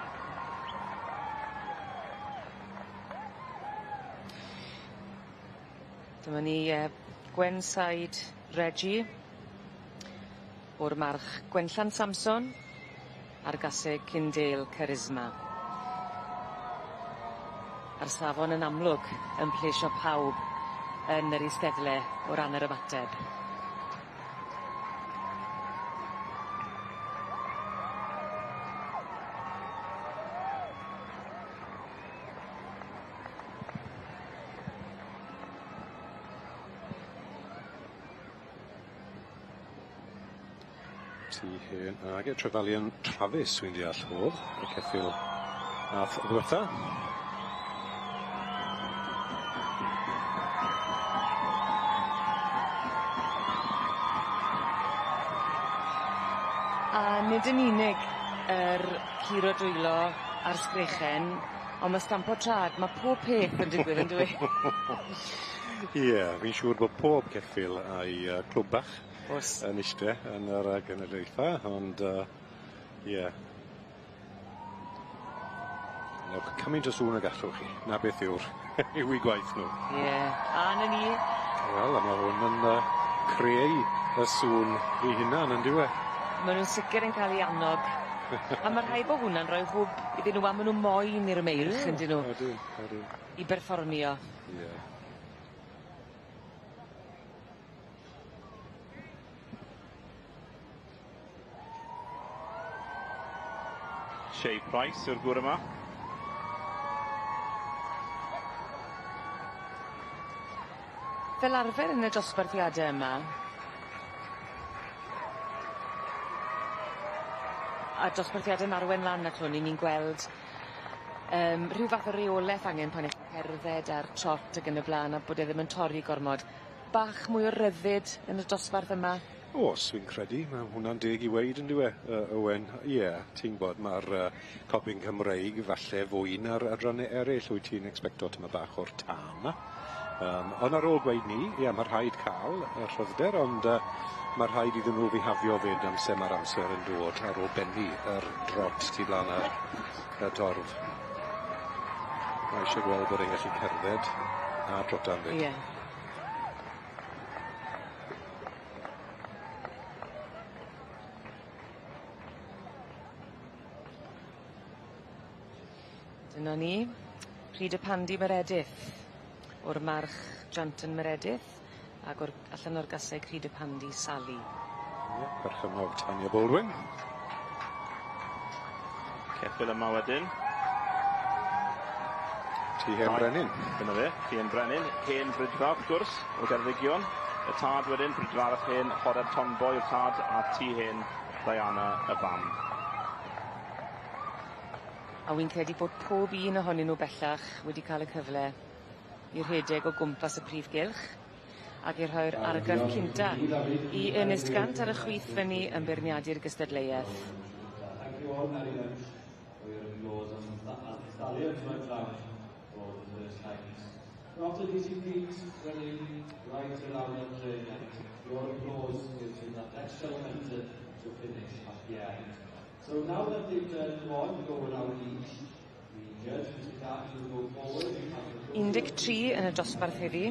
Dyma ni Gwen Said Reggie o'r march Gwenllan Samson a'r gaseg Cindale Charisma. A'r safon yn amlwg yn plesio pawb yn yr eisteddle o ran yr ymateb. Ti hen ag e Trefalian Travis wy'n deall o'dd y ceffyl nath ddwetha. A nid yn unig yr curo dwylo a'r sgrechen, on' ma' stampo trad, ma' pob peth yn digwydd yndyw e? Ie, fi'n siŵr bod pob ceffyl a'i clwb bach O's. yn iste yn yr genedlaetha, ond ie. Newch cymaint o sŵn y gallwch chi, 'na beth yw'r yw 'u gwaith nhw. Ie, a 'na ni. Wel, a ma' hwn yn creu y sŵn 'i hunan on'd yw e? Ma' nw'n sicir yn ca'l 'u annog. A ma' rhaid bo' hwnna'n rhoi hwb iddyn nhw a ma' nw moyn i'r meirch on'd 'yn nw? Odyn, odyn. I berfformio. Ie. Shea Price yw'r gŵr yma. Fel arfer yn y dosbarthiade yma, a dosbarthiade'n arwen lan at hwn, 'yn ni'n gweld rhyw fath o reoleth angen pan 'ych chi'n cerdded a'r trot ag yn y bla'n a bod e ddim yn torri gormod. Bach mwy o ryddid yn y dosbarth yma? O's, fi'n credu, ma' hwnna'n deg i weud on'd yw e, Owen? Ie, ti'n gwbod, ma'r Cobyn Cymreig falle fwy na'r adranne eryll, wyt ti'n expecto tymed bach o'r tân 'na. Ond ar ôl gweud 'ny, ie, ma' rhaid ca'l y rhyfder, ond ma' rhaid iddyn nhw fihafio fyd amser ma'r amser yn dod ar ôl bennu yr drot tu flan yr y dorf. Ma' isie gweld bod e'n gallu cerdded a trotan 'fyd. Ie. Dyna ni. Rhyd y Pandy Meredith. O'r march Janton Meredith ag o'r allan o'r gaseg Rhyd y Pandy Sally. Ie, perchennog Tanya Baldwin. Ceffyl yma wedyn. Tŷ Hen Brenin. Dyna fe, Tŷ Hen Brenin, hen Brydfa wrth gwrs, o Geredigion. Y tad wedyn, Brydfa arall hen, Horeb Tonboy yw'r tad, a Tŷ Hen Diana y fam. A wi'n credu bod pob un ohonyn nhw bellach wedi cael y cyfle i rhedeg o gwmpas y prif gylch ac i rhoi'r argraff cynta i Ernest Gant ar y chwith fyny yn beirniadu'r gystadleuaeth. Thank you all very much for your applause and as the stallions went round for the first time. After these weeks running right around the train, and your applause gives them that extra momentum to finish at the end. So now that they've done one go around each, the judge, Mr. Clark, will go forward and have the 13 yn y dosbarth heddi,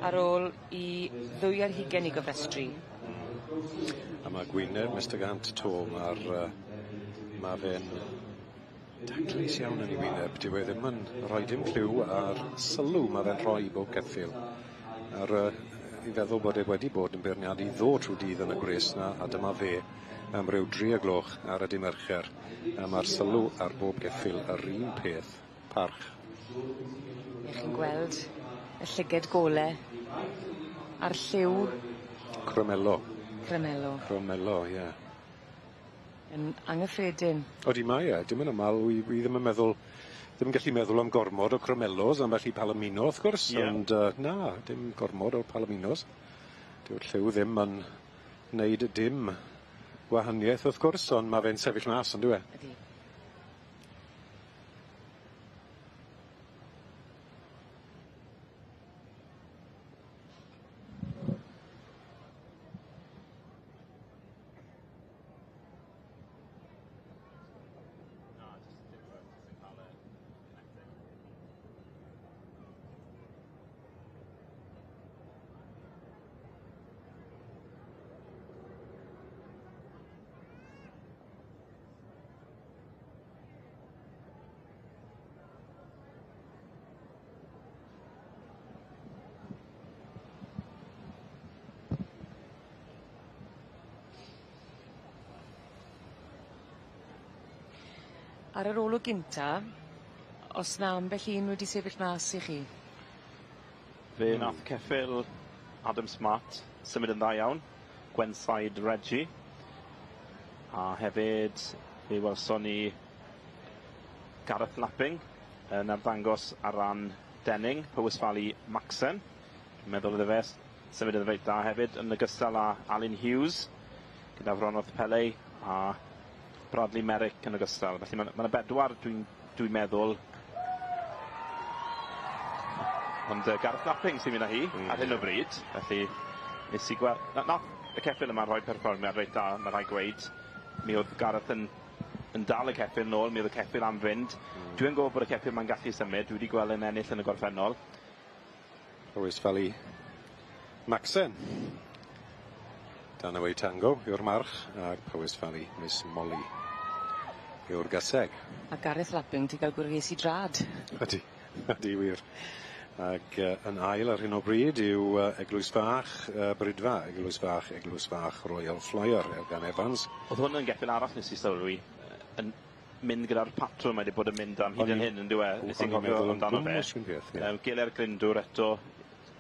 ar ôl i 22 i gofrestru. A mae gwyneb Mr Gant 'to, ma fe'n taclus iawn yn ei wyneb. Dyw e ddim yn rhoi dim cliw ar sylw ma fe'n rhoi i bob ceffyl. Ar i feddwl bod e wedi bod yn beirniadu ddo trwy dydd yn y gwres 'na, a dyma fe am ryw 3 o gloch ar y dy' Mercher. A ma'r sylw ar bob geffyl yr un peth, parch. Chi'n gweld y llyged gole a'r lliw. Cremello. Cremello. Cremello, ie. Yn anghyffredin. Odi mae e, dim yn amal, wi wi ddim yn meddwl ddim yn gallu meddwl am gormod o Cremellos, ambell i Palomino wrth gwrs, Ie. ond na, dim gormod o'r Palominos. Dyw'r lliw ddim yn wneud dim gwahaniaeth wrth gwrs, ond ma' fe'n sefyll mas on'd yw e? Ydi. Ar yr olwg gynta, os 'na ambell un wedi sefyll mas i chi? Fe nath ceffyl Adam Smart symud yn dda iawn. Gwenside Reggie. A hefyd fe welson ni Gareth Lapping yn arddangos ar ran Denning, Powys Valley Maxen. Dwi'n meddwl iddo fe symud yn reit dda hefyd, yn ogystal â Alun Hughes gyda Fronwrth Pele a Bradley Merrick yn ogystal. Felly ma' 'na bedwar dwi'n dwi meddwl. Ond Gareth Lapping sy'n mynd â hi ar hyn o bryd. Felly nes i gweld... Nath y ceffyl yma rhoi perfformiad reit dda, ma' rhaid gweud. Mi oedd Gareth yn dal y ceffyl nôl, mi oedd y ceffyl am fynd. Dwi'n gwybod bod y ceffyl ma'n gallu symud, dwi wedi gweld yn ennill yn y gorffennol. Powys Valley Maxen. Danaway Tango yw'r march, ac Powys Valley Miss Molly yw'r gaseg. A Gareth Lapping 'di ga'l gwres i drad. Ydi, ydi wir. Ag yn ail ar hyn o bryd yw Eglwys Fach, Bridfa, Eglwys Fach, Eglwys Fach Royal Flyer, Elgan Evans. O'dd hwn yn geffyl arall nes i sylwi, yn mynd gyda'r patrwm mae 'di bod yn mynd am hyd yn hyn on'd yw e? Nes i'n cofio amdano fe. Peth, ie. Giler Glyndwr eto,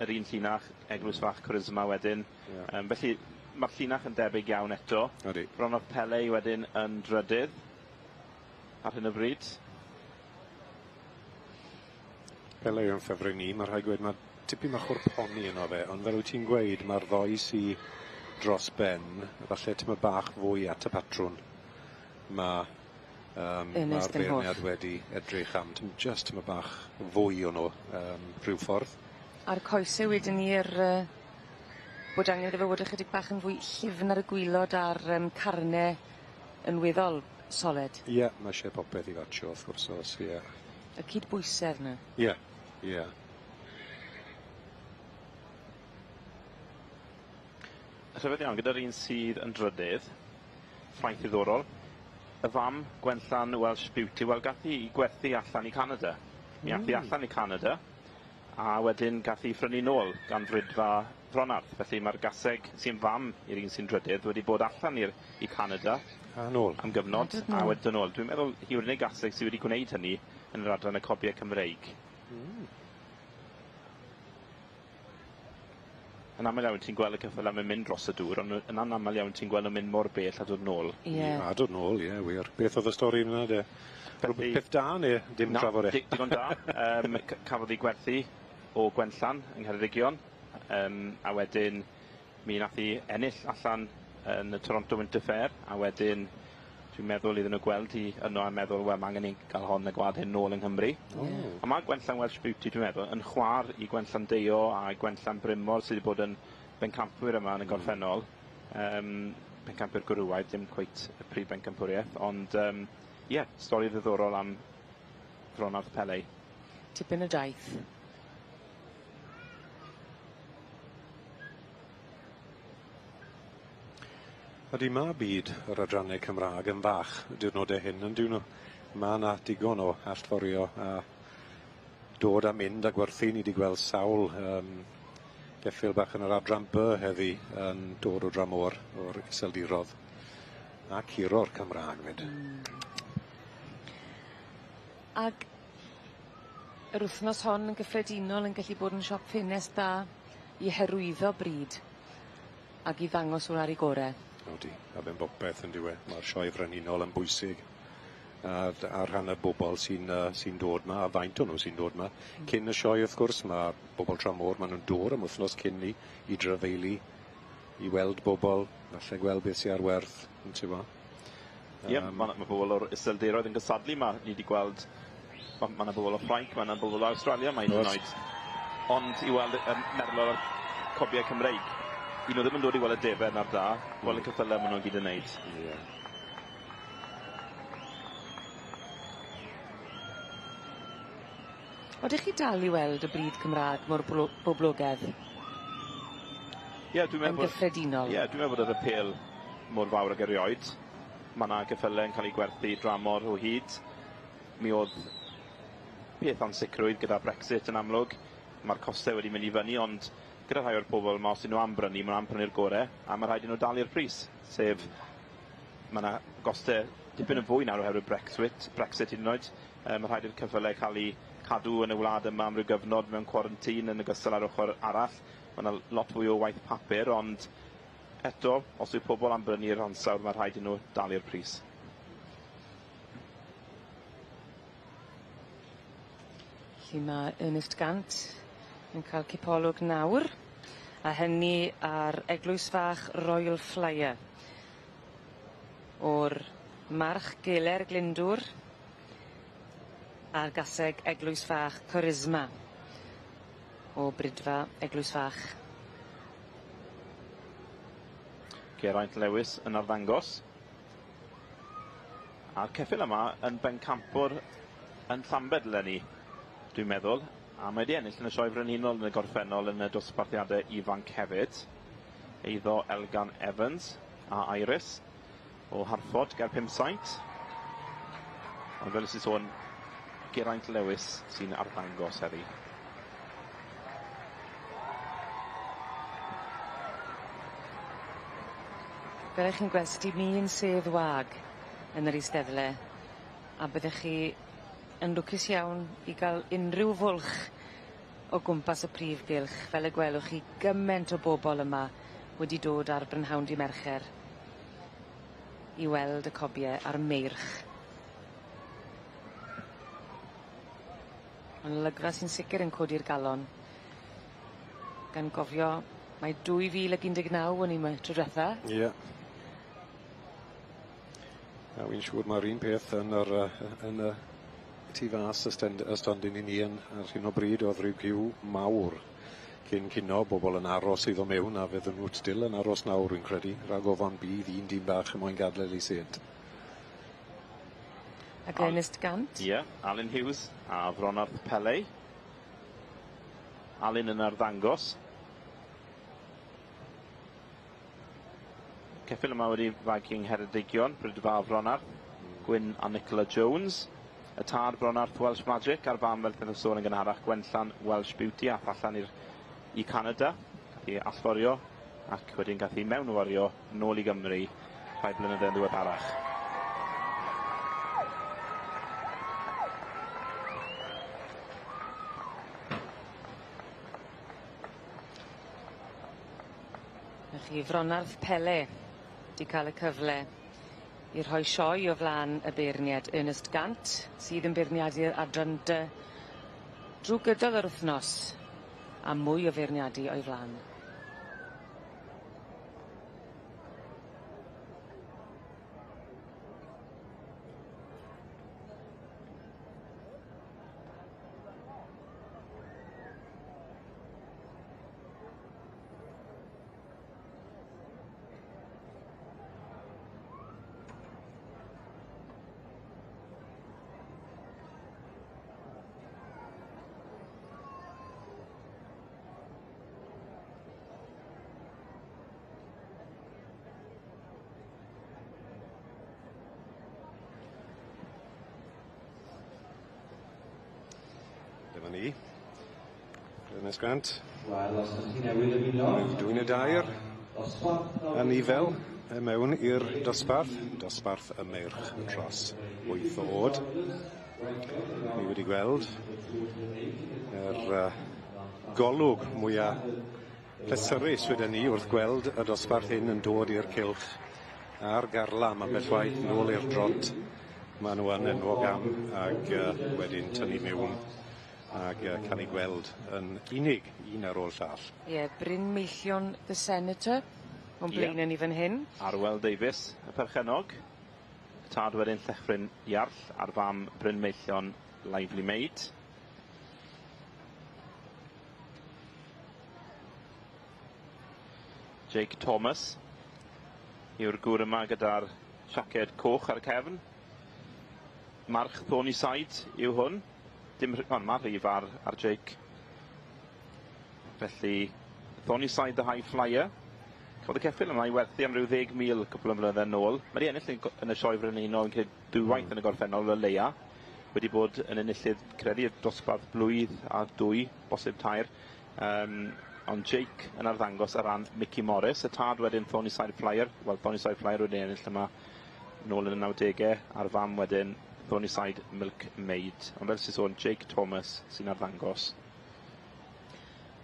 yr un llinach, Eglwys Fach Charisma wedyn. Ie. Felly ma'r llinach yn debyg iawn eto. Odi. Bronot Pele wedyn yn drydydd ar hyn o bryd. Pele yw'n ffefryn ni, ma' rhaid gweud ma' tipyn bach o'r poni yno fe, ond fel wyt ti'n gweud, ma'r ddoi sy dros ben, falle tymed bach fwy at y patrwn. Ma' ma'r beirniad wedi edrych am jyst tymed bach fwy o'n nhw rhyw ffordd. A'r coese wedyn 'ny yr bod angen iddo fe fod ychydig bach yn fwy llyfn ar y gwilod a'r carne yn weddol soled. Ie, ma' isie popeth i fatsio wrth gwrs o's, ie. Y cydbwysedd 'na. Ie, ie. Rhyfedd iawn, gyda'r un sydd yn drydydd, ffaith ddiddorol, y fam Gwenllan Welsh Beauty, wel gath hi 'i gwerthu allan i Canada. Mi ath hi allan i Canada, a wedyn gath hi phrynu nôl gan Fridfa Fronarth. Felly ma'r gaseg sy'n fam i'r un sy'n drydydd wedi bod allan i'r i Canada. A nôl. Am gyfnod, a wedyn nôl. Dwi'n meddwl hi yw'r unig gaseg sydd wedi gwneud hynny yn yr adran y cobiau Cymreig. Yn aml iawn ti'n gweld y ceffylau yn mynd dros y dŵr, ond yn anaml iawn ti'n gweld nhw'n mynd mor bell a dod nôl. Ie. A dod nôl, ie, wir. Beth oedd y stori yna de? Felly, peth da neu dim na, trafod e? Digon da. Cafodd ei gwerthu o Gwenllan yng Ngheredigion, a wedyn mi nath hi ennill allan yn y Toronto Winter Fair, a wedyn dwi'n meddwl iddyn nhw gweld hi yno a meddwl, wel, ma' angen i gael hon y gwlad hyn nôl yng Nghymru. A ma' Gwenllan Welsh Beauty, dwi'n meddwl, yn chwar i Gwenllan Deio a Gwenllan Brymor sydd wedi bod yn bencampwyr yma yn y gorffennol. Pencampwyr gwrywaidd, dim cweit y prif bencampwriaeth, ond ie, stori ddiddorol am Fronarth Pele. Tipyn o daith. Ydy, ma' byd yr adrannau Cymraeg yn fach y diwrnodau hyn, yn dyn nhw. Ma' 'na digon o allforio a dod a mynd a gwerthu. Ni 'di gweld sawl geffyl bach yn yr adran B heddi yn dod o dramor o'r Iseldirodd a curo'r Cymraeg 'fyd. Ag yr wythnos hon yn gyffredinol yn gallu bod yn siop ffenest dda i hyrwyddo bryd ac i ddangos nhw ar eu gore. Odi, a fe'n bopeth yn dyw e. Mae'r sioe frenhinol yn bwysig. A rhan y bobl sy'n sy dod 'ma, a faint o nhw sy'n dod 'ma. Cyn y sioe, wrth gwrs, mae bobl tramor, maen nhw'n dod am wythnos cyn ni i drafeili, i weld bobl, falle gweld beth sy'n ar werth, yn ti'n bo. Ie, yeah, mae ma bobl o'r Iseldiroedd yn gysadlu 'ma. Ni wedi gweld, mae ma 'na bobl o Ffrainc, mae 'na bobl o Awstralia 'ma hyd yn oed. Ond i weld y merlod o'r cobiau Cymreig, i nhw ddim yn dod i weld y defaid na'r da, gweld y ceffylau maen nhw'n gyd yn neud. Ie. Odych chi dal i weld y bryd Cymraeg mor boblogaidd? Ie, dwi'n meddwl... Yn gyffredinol. Ie, dwi'n meddwl bod yr apêl mor fawr ag erioed. Mae 'na geffylau yn cael eu gwerthu dramor o hyd. Mi oedd peth ansicrwydd gyda Brexit yn amlwg. Mae'r costau wedi mynd i fyny, ond gyda rhai o'r pobl yma, os ydyn nhw am brynu, maen nhw am prynu'r gore, a mae rhaid i nhw dalu'r pris, sef mae 'na gostau dipyn yn fwy nawr oherwydd Brexit, Brexit hyd yn oed. Mae rhaid i'r ceffylau cael eu cadw yn y wlad yma am ryw gyfnod mewn quarantine yn ogystal â'r ochr arall. Mae 'na lot fwy o waith papur, ond eto, os yw pobl am brynu'r ansawdd, mae rhaid i nhw dalu'r pris. Felly mae Ernest Gant yn cael cipolwg nawr, a hynny ar Eglwys Fach Royal Flyer o'r March Geler Glyndwr a'r gaseg Eglwys Fach Charisma o Bridfa Eglwys Fach. Geraint Lewis yn arddangos. A'r ceffyl yma yn bencampwr yn Llambed eleni, dwi'n meddwl. A mae wedi ennill yn y Sioe Frenhinol yn y gorffennol yn y dosbarthiadau ifanc hefyd. Eiddo Elgan Evans a Iris o Harford ger Pumsaint. Ond fel nes i sôn, Geraint Lewis sy'n arddangos heddi. Fel 'ych chi'n gweld sdim un sedd wag yn yr eisteddle a byddech chi yn lwcus iawn i ga'l unryw fwlch o gwmpas y prif gylch fel y gwelwch chi gyment o bobol yma wedi dod ar brynhawn dy' Mercher i weld y cobie a'r meirch. Ma'n olygfa sy'n sicir yn codi'r galon. Gan gofio mai 2019 o'n i 'ma tro dwetha. Ie. A wi'n siŵr ma'r un peth yn yr yy yn y tu fas y stend y stondin i ni yn ar hyn o bryd o'dd ryw giw mawr cyn cino, bobol yn aros i ddo' mewn a fydden nhw still yn aros nawr wi'n credu, rhag ofon bydd un dyn bach yn moyn gadel ei sedd. Ac Ernest Gant. Ie, Alun Hughes a Fronarth Pelley. Alun yn arddangos. Ceffyl yma wedi fagu yng Ngheredigion, Brydfa Fronarth, Gwyn a Nicola Jones. Y tad Bronarth Welsh Magic a'r fam fel wnaethon sôn yn gynharach Gwenllan Welsh Beauty ath allan i'r i Canada. Gath hi allforio ac wedyn gath hi mewnforio nôl i Gymru rhai blynydde yn ddiweddarach. 'Na chi Fronarth Pele 'di ca'l y cyfle i rhoi sioe o flan y beirnied Ernest Gant sydd yn beirniadu'r adran dy drw gydol yr wthnos a mwy o feirniadu o'i flan. Dyma ni. Ernest Grant. Wel, os ydych chi newydd ymuno... Dwyn y dair anifel e mewn i'r dosbarth, dosbarth y meirch dros 8 oed. Ni wedi gweld Yr golwg mwya pleserus weden ni wrth gweld y dosbarth hyn yn dod i'r cylch a'r garlam ambell waith nôl i'r drot. Maen nhw yn enwog am ag wedyn tynnu mewn ag cael eu gweld yn unig un ar ôl llall. Ie, Bryn Meillion the Senator o'n blaenau ni fan hyn. Arwel Davies, y perchennog. Y tad wedyn Llechfryn Iarll a'r fam Bryn Meillion Lively Maid. Jake Thomas yw'r gŵr yma gyda'r siaced coch ar y cefn. March Thornyside yw hwn. Dim, ond mae rhif ar Jake. Felly, Thornyside the High Flyer. Cafodd y ceffyl yma i werthu am ryw 10,000 cwpl o flynydde nôl. Mae wedi ennill yn y sioe frenhinol yn cael dwywaith yn y gorffennol o leia. Wedi bod yn enillydd credu dosbarth blwydd a dwy, bosib tair. Ond Jake yn arddangos ar ran Mickey Morris, y tad wedyn Thornyside Flyer. Wel, Thornyside Flyer wedi ennill yma nôl yn y 90au, a'r fam wedyn Thornyside Milkmaid. Ond fel sy'n sôn, Jake Thomas sy'n arddangos.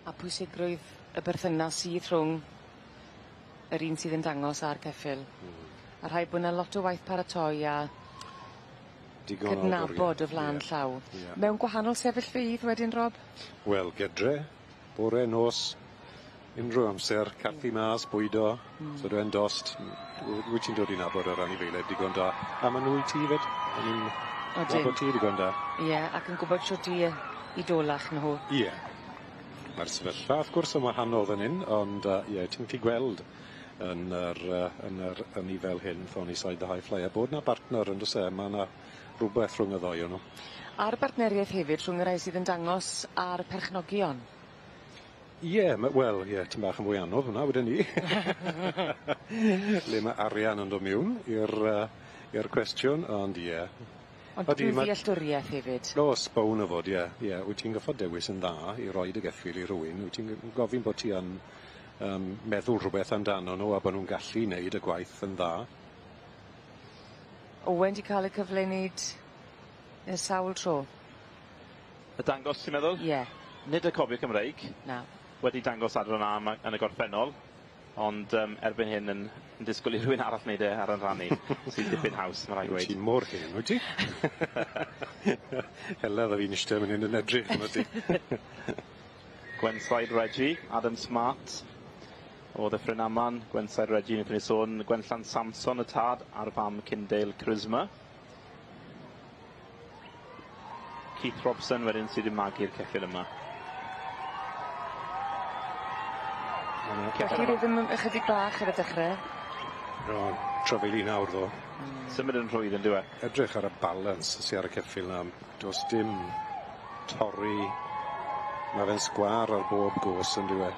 A pwysigrwydd y berthynas sydd rhwng yr un sydd yn dangos a'r ceffyl. A rhaid bod yna lot o waith paratoi a digon cydnabod o flaen llaw. Mewn gwahanol sefyllfeydd wedyn, Rob? Wel, gedre, bore, nos, unrhyw amser, carthu mas, bwydo, so dwi'n dost. Wyt ti'n dod i nabod yr anifeiliaid digon da. A maen nhw i ti fyd. Maen nhw'n nabod ti digon da. Ie, ac yn gwybod shwt i dolach nhw. Ie. Mae'r sefyllfa, wrth gwrs, yn wahanol fan hyn, ond ie, ti'n gallu gweld yn yr ynni fel hyn, Thornyside the High Flyer, bod na bartner yn does e, mae yna rhywbeth rhwng y ddoi o'n nhw. A'r bartneriaeth hefyd rhwng y rhai sydd yn dangos a'r perchnogion. Ie, wel, ie, tipyn bach yn fwy anodd hwnna, wedyn ni. Le mae arian yn dod mewn i'r cwestiwn, ond ie. Ond dwi'n ddealltwriaeth hefyd. Oes, bown o fod, ie. Ie, wyt ti'n gorfod dewis yn dda i roi dy geffyl i rywun. Wyt ti'n gofyn bod ti yn meddwl rhywbeth amdano nhw a bod nhw'n gallu wneud y gwaith yn dda. Owen di cael y cyfle i wneud y sawl tro? Y dangos, ti'n meddwl? Ie. Nid y Cofio Cymreig. Na. Wedi dangos adran A yn y gorffennol, ond erbyn hyn yn disgwyl i rhywun arall wneud e ar yn rhan i, sy'n dipyn haws, mae rhaid gweud. Ti'n mor hen, wyt ti? Heledd a fi'n eistedd fan hyn yn edrych arno ti. Gwenside Reggie, Adam Smart o Ddyffryn Aman. Gwenside Reggie, wnaethon ni sôn, Gwenllan Samson y tad a'r fam Cyndale Charisma. Keith Robson wedyn sydd wedi magu'r ceffyl yma. Felly rydym ychydig bach ar y dechrau. O, trafeili nawr ddo. Symud yn rhwydd yn dyw e. Edrych ar y balance sydd ar y ceffyl na. Does dim torri. Mae fe'n sgwâr ar bob gos yn dyw e.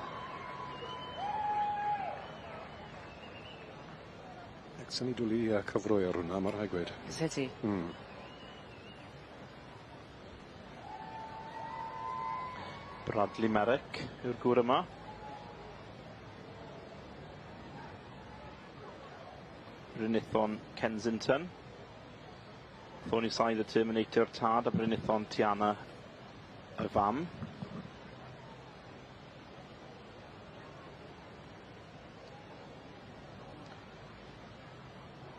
Ac ni dwlu cyfrwy ar hwnna, mae rhaid gweud. Ys ti? Bradley Merrick yw'r gŵr yma. Brynithon Kensington. Thornyside the Terminator tad a Brynithon Tiana y fam.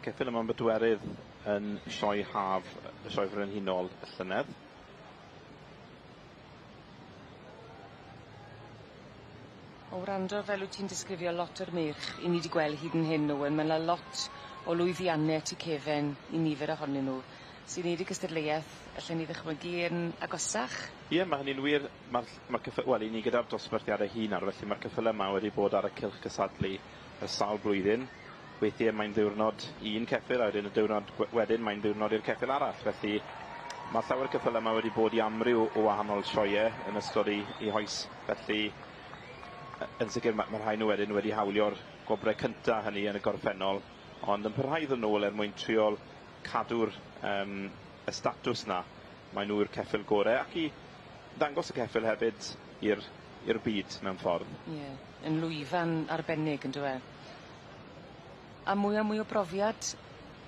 Ceffyl yma'n bedwerydd yn sioe haf, y sioe frenhinol y llynedd. O wrando fel wyt ti'n disgrifio lot o'r meirch i ni 'di gweld hyd yn hyn, Owen, ma' 'na lot o lwyddianne tu cefen i nifer ohonyn nhw sy'n neud y gystadleuaeth allen ni ddychmygu yn agosach. Ie, ma' hynny'n wir. Ma'r ma' wel, i ni gyda'r dosbarthiadau hŷn nawr, felly ma'r ceffyle yma wedi bod ar y cylch cystadlu ers sawl blwyddyn. Weithiau mae'n ddiwrnod i un ceffyl, a wedyn y diwrnod wedyn mae'n ddiwrnod i'r ceffyl arall. Felly mae llawer ceffyle yma wedi bod i amryw o wahanol sioeau yn ystod i hoes. Felly yn sicr mae rhai nhw wedyn wedi hawlio'r gwobrau cynta hynny yn y gorffennol, ond yn parhau ddod nôl er mwyn triol cadw'r y statws na. Mae nhw yw'r ceffyl gore ac i ddangos y ceffyl hefyd i'r byd mewn ffordd. Ie, yn lwyfan arbennig yn dyw e. A mwy a mwy o brofiad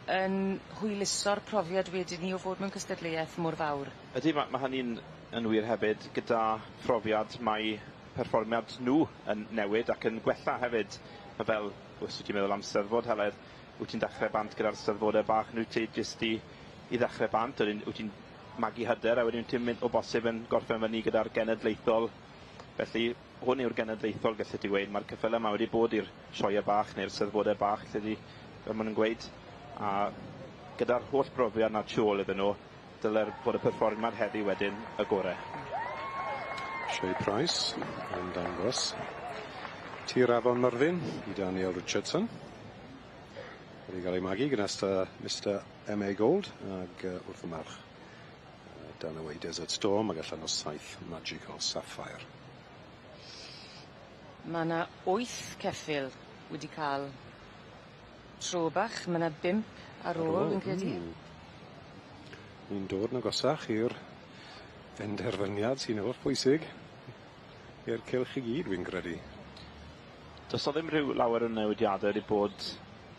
yn hwyluso'r profiad wedyn 'ny o fod mewn cystadleuaeth mor fawr. Ydy ma' ma' hynny'n yn wir hefyd gyda phrofiad mae perfformiad nhw yn newid ac yn gwella hefyd. Ma' fel os wyt ti'n meddwl am Steddfod Heledd, wyt ti'n dechre bant gyda'r Steddfode bach yn wyt ti jyst i i ddechre bant wedyn wyt ti'n magu hyder a wedyn wyt ti'n mynd o bosib yn gorffen fyny gyda'r genedlaethol. Felly hwn yw'r genedlaethol gallet ti weud ma'r ceffyle 'ma wedi bod i'r sioee bach neu'r Steddfode bach lle 'di fel ma' nw'n gweud a gyda'r holl brofiad 'na tu ôl iddyn nhw dyle'r bod y perfformiad heddi wedyn y gore. Shay Price yn dangos Tir Afon Myrddin i Daniel Richardson. Wedi cael ei magu gyda Mr M.A. Gold ag wrth y march Dunaway Desert Storm ag allan o 7 Magical Sapphire. Ma' 'na wyth ceffyl wedi ca'l tro bach ma' 'na bump ar ôl fi'n credu. Hmm. Ni'n dod yn agosach i'r benderfyniad sy'n holl bwysig i'r cylch i gyd fi'n credu. Do's 'na ddim rhyw lawer o newidiade wedi bod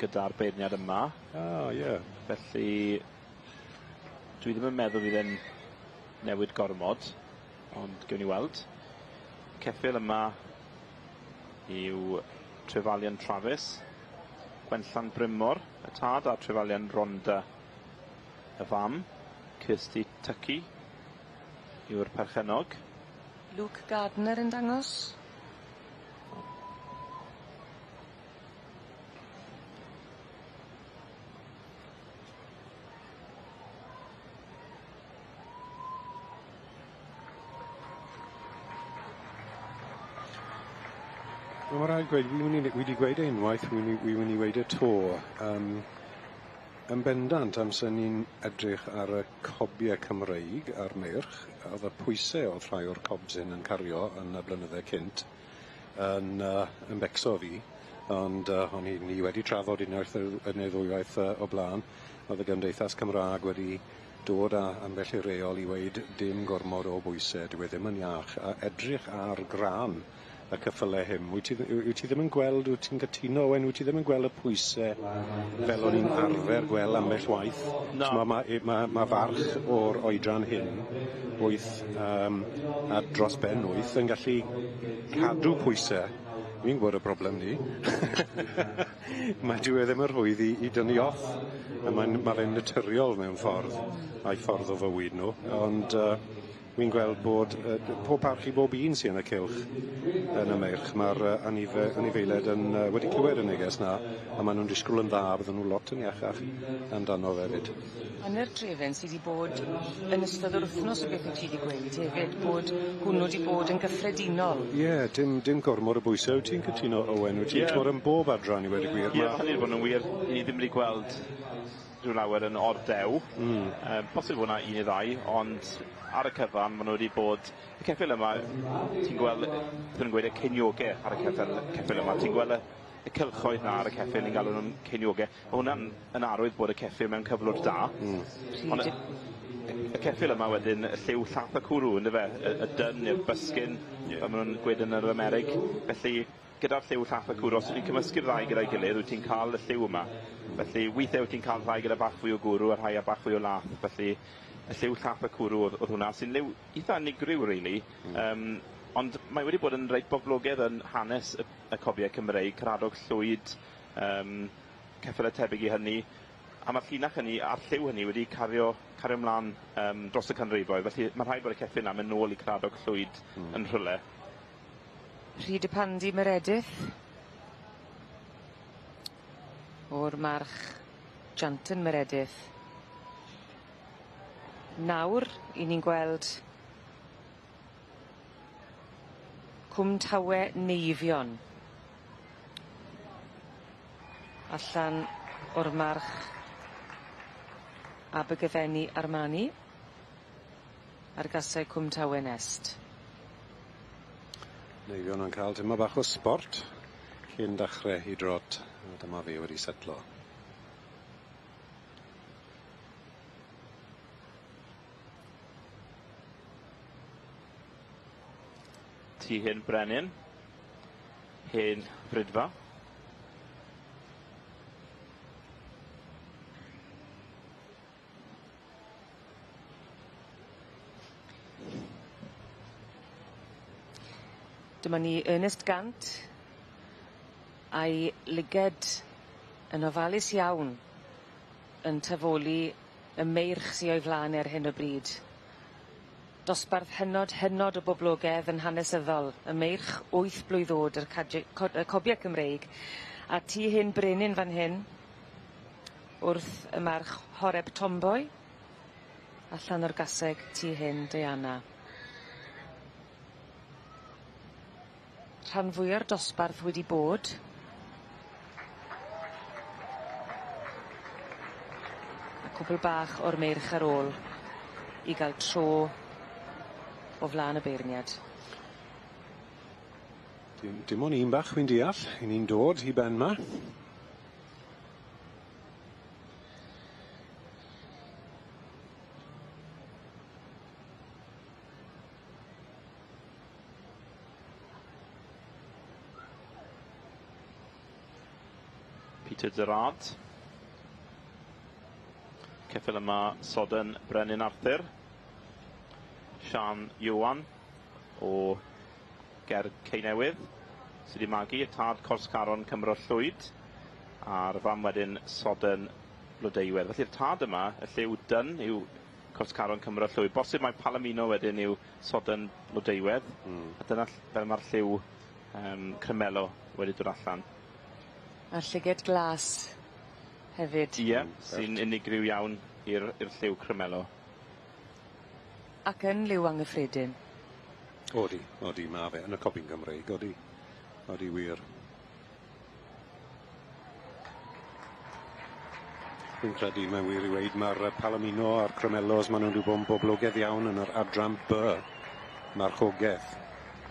gyda'r beirniad yma. Ah ie. Felly dwi ddim yn meddwl fydd e'n newid gormod ond gewn ni weld. Ceffyl yma yw Trefalion Travis, Gwenllan Brymor y tad a Trefalion Rhondda y fam, Kirsty Tuckey yw'r perchennog. Luke Gardner yn dangos. Wel ma' raid gweud wi myn' i wi 'di gweud e unwaith wi myn' i wi myn' i weud e 'to yym yn bendant amser ni'n edrych ar y cobie Cymreig a'r meirch o'dd y pwyse o'dd rhai o'r cobs hyn yn cario yn y blynydde cynt yn yy yn becso fi ond yy o'n i ni wedi trafod unwaith yy neu ddwywaith yy o bla'n o'dd y Gymdeithas Cymra'g wedi dod â ambell i reol i weud dim gormod o bwyse dyw e ddim yn iach a edrych ar grân y ceffyle hyn wyt ti wyt ti ddim yn gweld wyt ti'n cytuno Owen wyt ti ddim yn gweld y pwyse fel o'n i'n arfer gweld ambell waith? Na. T'mo' ma' e- ma' ma' farch o'r oedran hyn wyth yym a dros ben wyth yn gallu cadw pwyse. Fi'n gwbod y broblem ni. Mae dyw e ddim yn rhwydd i i dynnu off a mae'n ma' fe'n naturiol mewn ffordd a'i ffordd o fywyd nw ond yy Wi'n gweld bod yy pob parch i bob un sy yn y cylch yn y meirch ma'r yy anife- anifeiliaid yn yy wedi clywed y neges 'na a ma' nw'n disgwl yn dda bydden nw lot yn iachach amdano fe 'fyd. Yn yr trefen sy 'di bod yn ystod yr wthnos o beth wyt ti 'di gweud hefyd bod hwnnw 'di bod yn gyffredinol. Ie dim dim gormod o bwyse wyt ti'n cytuno Owen wyt ti'n Ie. t'mod yn bob adran i weud y gwir Ie ma'... ma' hynny 'di bod yn wir. Ni ddim wedi gweld rhyw lawer yn ordew. Hmm. Posib bo' 'na un neu ddau, ond ar y cyfan ma' nw wedi bod y ceffyl yma, ti'n gweld beth o'n nw'n gweud y ceinioge ar y ceffyl ceffyl yma, ti'n gweld y y cylchoedd 'na ar y ceffyl, ni'n galw nw'n ceinioge. Ma' hwnna'n yn arwydd bod y ceffyl mewn cyflwr da. Hmm. On' y y ceffyl yma wedyn, y lliw llath y cwrw yndyfe? Y y dyn ne'r buskin. Ie. Fel ma' nw'n gweud yn yr Amerig. Felly gyda'r lliw llath y cwrw, os wyt ti'n cymysgu'r ddau gyda'i gilydd, wyt ti'n cael y lliw yma. Felly withe wyt ti'n cael rhai gyda bach fwy o gwrw a rhai â bach fwy o lath, felly y lliw llath y cwrw o'dd o'dd hwnna, sy'n liw itha unigryw rili. Hmm. Yym ond mae wedi bod yn reit boblogedd yn hanes y y cobie Cymreig, Caradog Llwyd, yym ceffyle tebyg i hynny, a ma'r llinach hynny a'r lliw hynny wedi cario cario mlan yym dros y canrifoedd, felly ma' rhaid bod y ceffyl 'na'n myn' nôl i Caradog Llwyd Hmm. yn rhywle. Rhyd y Pandy Meredith. O'r march Janton Meredith. Nawr 'yn ni'n gweld Cwm Tawe Neifion. Allan o'r march Abergyfenni Armani. Ar gasau Cwm Tawe Nest. Neifion yn cael tyma bach o sbort cyn dachre 'i drot a dyma fe wedi setlo. Tŷ Hen Brenin, hen Brydfa. Dyma ni Ernest Gant a'i lyged yn ofalus iawn yn tafoli y meirch sy o'i flan e ar hyn o bryd. Dosbarth hynod hynod o boblogedd yn hanesyddol, y meirch wyth blwydd o'd yr cadie- co- y cobie Cymreig a tŷ hen brenin fan hyn wrth y march Horeb Tomboy allan o'r gaseg tŷ hen Diana. Rhan fwya'r dosbarth wedi bod. A cwpwl bach o'r meirch ar ôl i ga'l tro o flan y beirniad. Dim dim on' un bach wi'n deall, 'yn ni'n dod i ben 'ma. Peter Gerrard. Ceffyl yma Sodden Brenin Arthur. Sian Iowan o Ger Ceinewydd sydd wedi magu y tad Cors Caron Cymro Llwyd a'r fam wedyn Sodden Blodeuwedd. Felly'r tad yma, y lliw dyn yw Cors Caron Cymro Llwyd. Bosib mae Palomino wedyn yw Sodden Blodeuwedd. A dyna fel mae'r lliw Cremelo wedi dod allan. A'r llyged glas hefyd. Ie, sy'n unigryw iawn i'r lliw Cremelo. Ac yn liw anghyffredin. Odi, odi, ma' fe yn y copyn Gymreig, odi. Odi wir. Fi'n credu mae'n wir i weud ma'r Palomino a'r Cremelos ma' nw 'di bod yn boblogaidd iawn yn yr adran By marchogeth.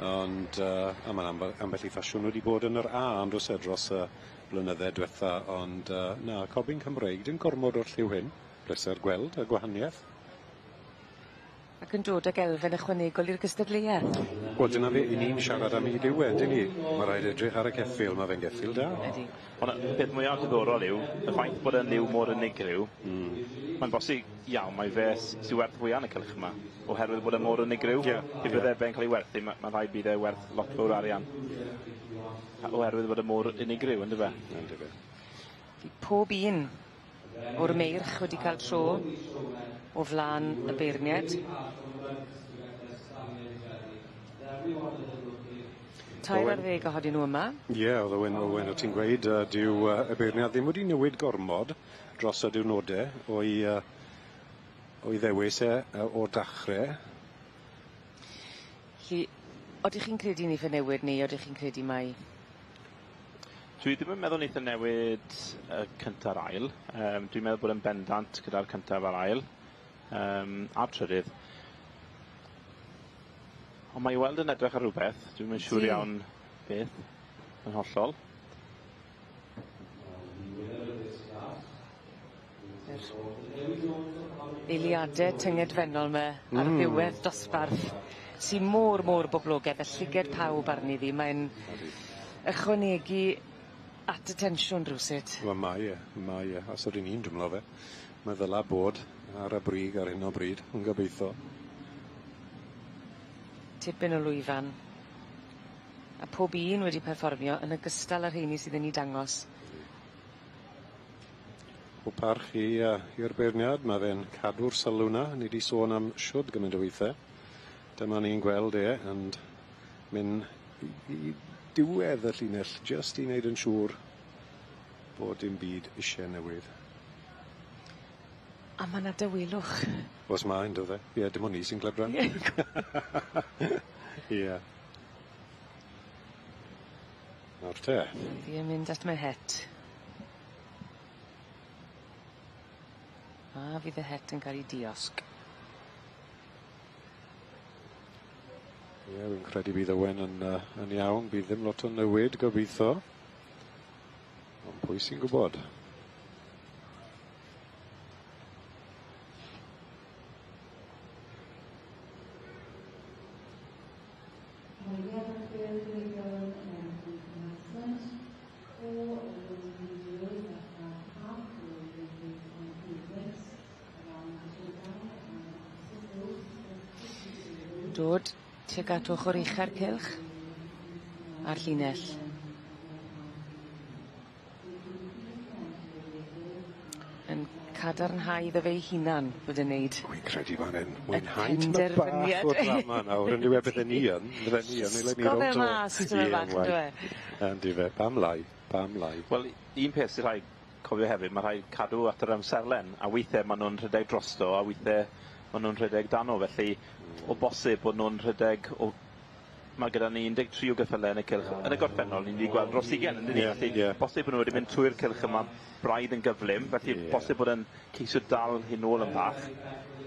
Ond a ma'n ambell i ffasiwn wedi bod yn yr A on'd o's e dros y blynydde dwetha ond na cobyn Cymreig dim gormod o'r lliw hyn. Pleser gweld y gwahanieth. Ac yn dod ag elfen ychwanegol i'r gystadleuaeth. Wel dyna fe 'yn ni'n siarad am hyd yw e yndyn ni? Ma' raid edrych ar y ceffyl, ma' fe'n geffyl da. Ydi. On' y peth mwya diddorol yw y ffaith bod e'n liw mor unigryw. Mae'n bosib iawn mai fe sy werth fwya yn y cylch yma oherwydd bod e mor unigryw. Pe bydde fe'n ca'l ei werthu ma' rhaid bydd e werth lot fowr o arian. Oherwydd bod e mor unigryw on'd yfe? On'd yfe. Pob un o'r meirch wedi cael tro o flan y beirnied. 13 ohonyn nhw yma. Ie, o'dd Owen Owen o' ti'n gweud dyw y beirniad ddim wedi newid gormod dros y diwrnode o'i o'i ddewis e o'r dachre. 'Lly, odych chi'n credu neith e newid neu odych chi'n credu mai Dwi ddim yn meddwl neith e newid y cynta'r ail. Dwi'n meddwl bod e'n bendant gyda'r cyntaf a'r ail. A'r trydydd. Ond mae i weld yn edrych ar rhywbeth, dwi'm yn siŵr iawn beth yn hollol. Yr eiliade tyngedfennol 'ma ar ddiwedd dosbarth sy mor mor boblogedd a llyged pawb arni ddi mae'n ychwanegu at y tensiwn rywsut. Wel mae e, mae e, os yr un i'n twmlo fe, mae ddyla bod ar y brig ar hyn o bryd, yn gobeitho. Tipyn o lwyfan. A pob un wedi perfformio yn ogystal â'r rheini sydd yn 'u dangos. Pob parch i i'r beirniad, ma' fe'n cadw'r sylw 'na, ni 'di sôn am shwd gymaint o withe. Dyma ni'n gweld e yn mynd i diwedd y llinell jyst i wneud yn siŵr bod dim byd isie newydd. A ma' 'na dawelwch. O's ma' on'd o'dd e? Ie, dim ond ni sy'n clebran. Ie. Nawr te. Fi yn mynd at my het. A fydd y het yn cael ei diosg. Ie, fi'n credu bydd Owen yn iawn. Bydd ddim lot o newid, gobeithio. Ond pwy sy'n gwybod? Dod tuag at ochor ucha'r cylch. A'r llinell. Yn cadarnhau iddo fe'i hunan bod e'n neud. Wi'n credu fan 'yn mwynhau tymed bach o drama nawr on'd yw e bydden ni yn bydden ni yn Llusgo fe mas tymed bach on'd yw e? On'd yfe? Pam lai? Pam lai? Wel un peth sy rhaid cofio hefyd ma' rhaid cadw at yr amserlen a withe ma' nw'n rhedeg drosto a withe ma' nw'n rhedeg dan o felly o bosib bod nw'n rhedeg o ma' gyda ni 13 o geffyle yn y cylch. Yn y gorffennol ni 'di gweld dros ugen yndyn ni? Ie, Felly ie. bosib bo' nw wedi mynd trwy'r cylch yma braidd yn gyflym felly Ie. bosib bod e'n ceisio dal hyn nôl yn bach.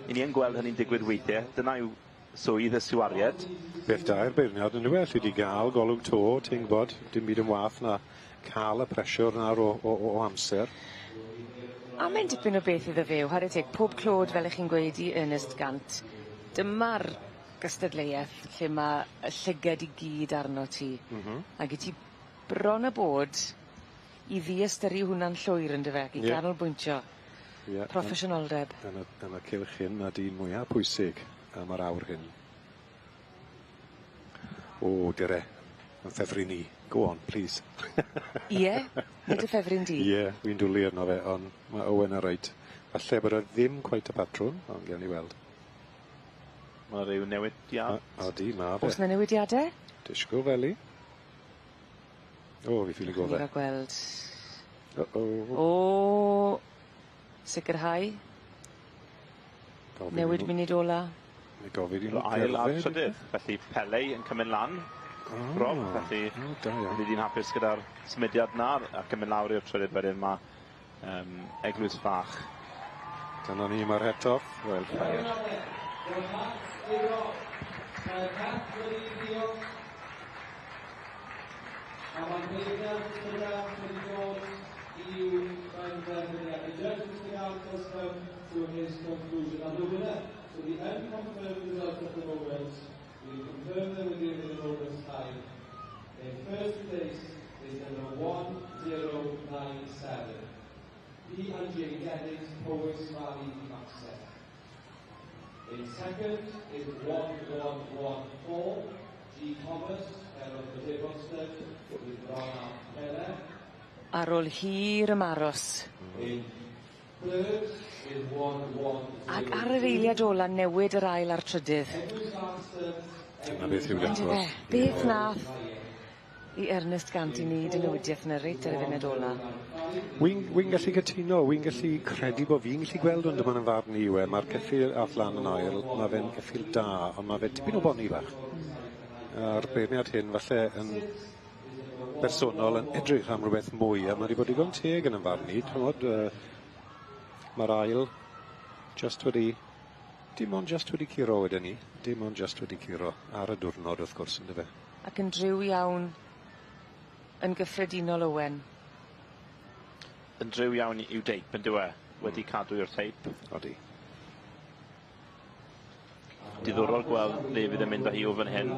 'Yn ni yn gweld hynny'n digwydd weithie dyna yw swydd y siwaried. Beth da i'r beirniad on'd yw e? Alli di ga'l golwg 'to ti'n gwbod dim byd yn wath na ca'l y presiwr nawr o o o amser. A mae'n dipyn o beth iddo fe whare teg pob clod fel 'ych chi'n gweud i Ernest Gant. Dyma'r gystadleueth lle ma' y llyged i gyd arno ti. M-hm. Ag 'yt ti bron a bod i ddiystyru hwnna'n llwyr on'd yfe ac i Ie. ganolbwyntio. Ie. Proffesiynoldeb. Yn y yn y cylch hyn a dyn mwya pwysig am yr awr hyn. O dere. 'Yn ffefryn i. Go on plîs. Ie? Nid y ffefryn di? Ie fi'n dwli arno fe on' ma' Owen yn reit. Falle bod o ddim cweit y patrwn ond gewn ni weld. Ma' ryw newidiad. Odi ma' fe. O's 'na newidiade? Disgwl fely. O fi ffili gweld Ni e. ga'l gweld. Uh-oh. O! Sicirhau. Gofyn i Newid nw- munud ola. Neu gofyn i nw Ail a'r cerdded trydydd felly Pele yn cymryd lan. O. Rob felly O da iawn. fydd hi'n hapus gyda'r symudiad 'na ac yn mynd lawr i'r trydydd wedyn ma' Eglwys Fach. Dyna ni ma'r het off. Royal Fire. To his conclusion and the winner. So the unconfirmed result at the moment, we confirm them with you in a moment's time. In first place is number 1097, P&J Dennings, Powys Valley, Maxen. In second is 1114, G. Thomas, head of the Devonstead, with Rana Pele. Ar ôl hir ymaros. In third is 110. Ac ar yr eiliad ola newid yr ail a'r trydydd. Dyna beth yw'r On'd yfe? achos. Beth nath i Ernest Gant i neud y newidieth 'na reit ar y funud ola? Wi'n wi'n gallu cytuno, wi'n gallu credu bo' fi'n gallu gweld ond dyma'n farn i yw e, ma'r ceffyl ath lan yn ail, ma' fe'n ceffyl da, ond ma' fe tipyn o boni bach. A'r beirniad hyn falle yn bersonol yn edrych am rwbeth mwy, a ma' 'di bod digon teg yn 'yn farn i, t'mod ma'r ail jyst wedi, dim ond jyst wedi curo weden i, dim ond jyst wedi curo ar y diwrnod wrth gwrs yndyfe. Ac yn driw iawn yn gyffredinol Owen. Yn driw iawn i'w deip yndyw e? Wedi cadw i'r teip. Odi. Diddorol gweld le fydd yn mynd â hi o fan hyn.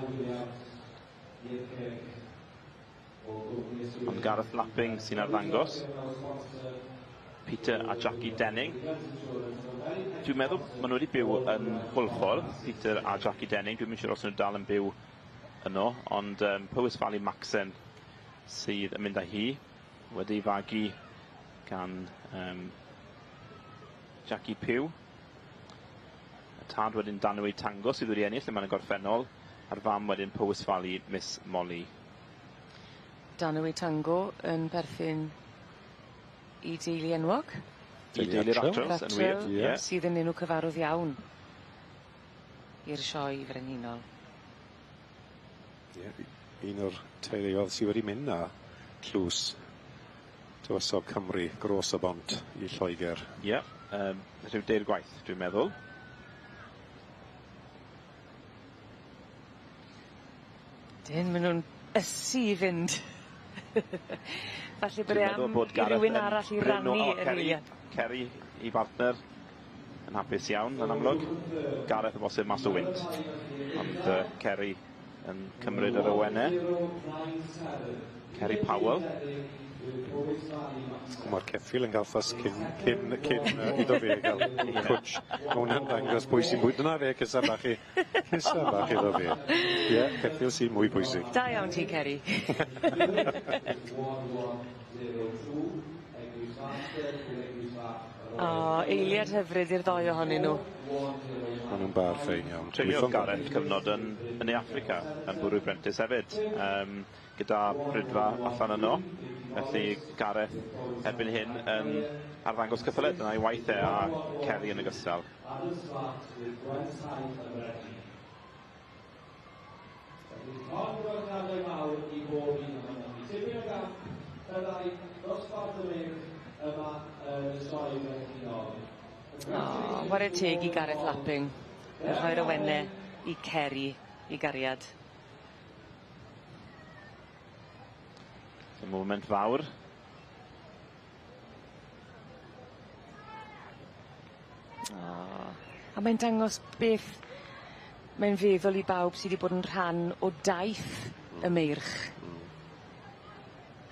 Ond Gareth Lapping sy'n arddangos. Peter a Jackie Denning. Dwi'n meddwl ma' nhw wedi byw yn Hwlffordd, Peter a Jackie Denning. Dwi'm yn siŵr os nhw dal yn byw yno, ond Powys Valley Maxen sydd yn mynd â hi, wedi fagu gan Jackie Pugh. Y tad wedyn Danwy Tango sydd wedi ennill yma yn y gorffennol, a'r fam wedyn Powys Valley Miss Molly. Danwy Tango yn perthyn i deulu enwog. I deulu'r Attrells, yn wir. Attrell, Ie. Sydd yn enw cyfarwydd iawn i'r sioe frenhinol. Ie, un o'r teuluodd sydd wedi mynd â tlws Tywysog Cymru gros y bont i Lloegr. Ie, rhyw deir gwaith, dwi'n meddwl. Dyn, maen nhw'n ysu i fynd. Falle bod Dwi'n e meddwl am bod i Gareth rywun yn arall i brin o- rannu o, yr Kerry, eiliad. Kerry, i bartner, yn hapus iawn, yn amlwg. Gareth o bosib mas o wynt. Ond Kerry yn cymryd yr awennau. Kerry Powell. Mae'r ceffyl yn cael ffys cyn, cyn, cyn iddo fe gael cwtsh. Mae hwnna'n dangos pwy sy'n mwy. Dyna fe, cysa bach i. Cysa bach iddo fe. Ie, yeah, ceffyl sy'n mwy pwysig. Da iawn ti, Ceri. O, eiliad hyfryd i'r ddou ohonyn nhw. Maen nhw'n bar ffein iawn. Treuliodd Gareth cyfnod yn, yn Ne Affrica, yn bwrw brentis hefyd, gyda Rhydfa allan yno. Felly Gareth erbyn hyn yn arddangos ceffyle, dyna'i waith e a Ceri yn ogystal. O, ware teg i Gareth Lapping, yn rhoi'r awenne i Ceri, i gariad. It's a moment fawr. O, a mae'n dangos beth mae'n feddwl i bawb sydd wedi bod yn rhan o daith y meirch.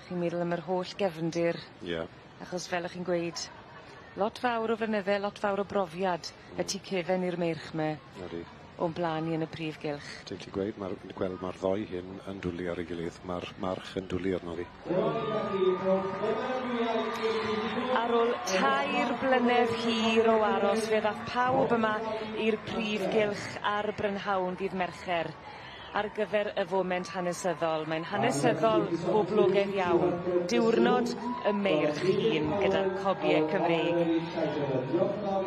Chi'n meddwl am yr holl gefndir. Ie. Achos fel o'ch chi'n gweud, lot fawr o flynydde, lot fawr o brofiad y tu cefen i'r meirch 'me. Ydi. O'n bla'n i yn y prif gylch. Ti'n gallu gweud ma'r gweld ma'r ddoi hyn yn dwli ar ei gilydd, ma'r march yn dwli arno fi. Ar ôl 3 blynedd hir o aros fe ddath pawb yma i'r prif gylch ar Brynhawn dydd Mercher ar gyfer y foment hanesyddol. Mae'n hanesyddol boblogaidd iawn. Diwrnod y meirch hun gyda'r cobiau Cymreig.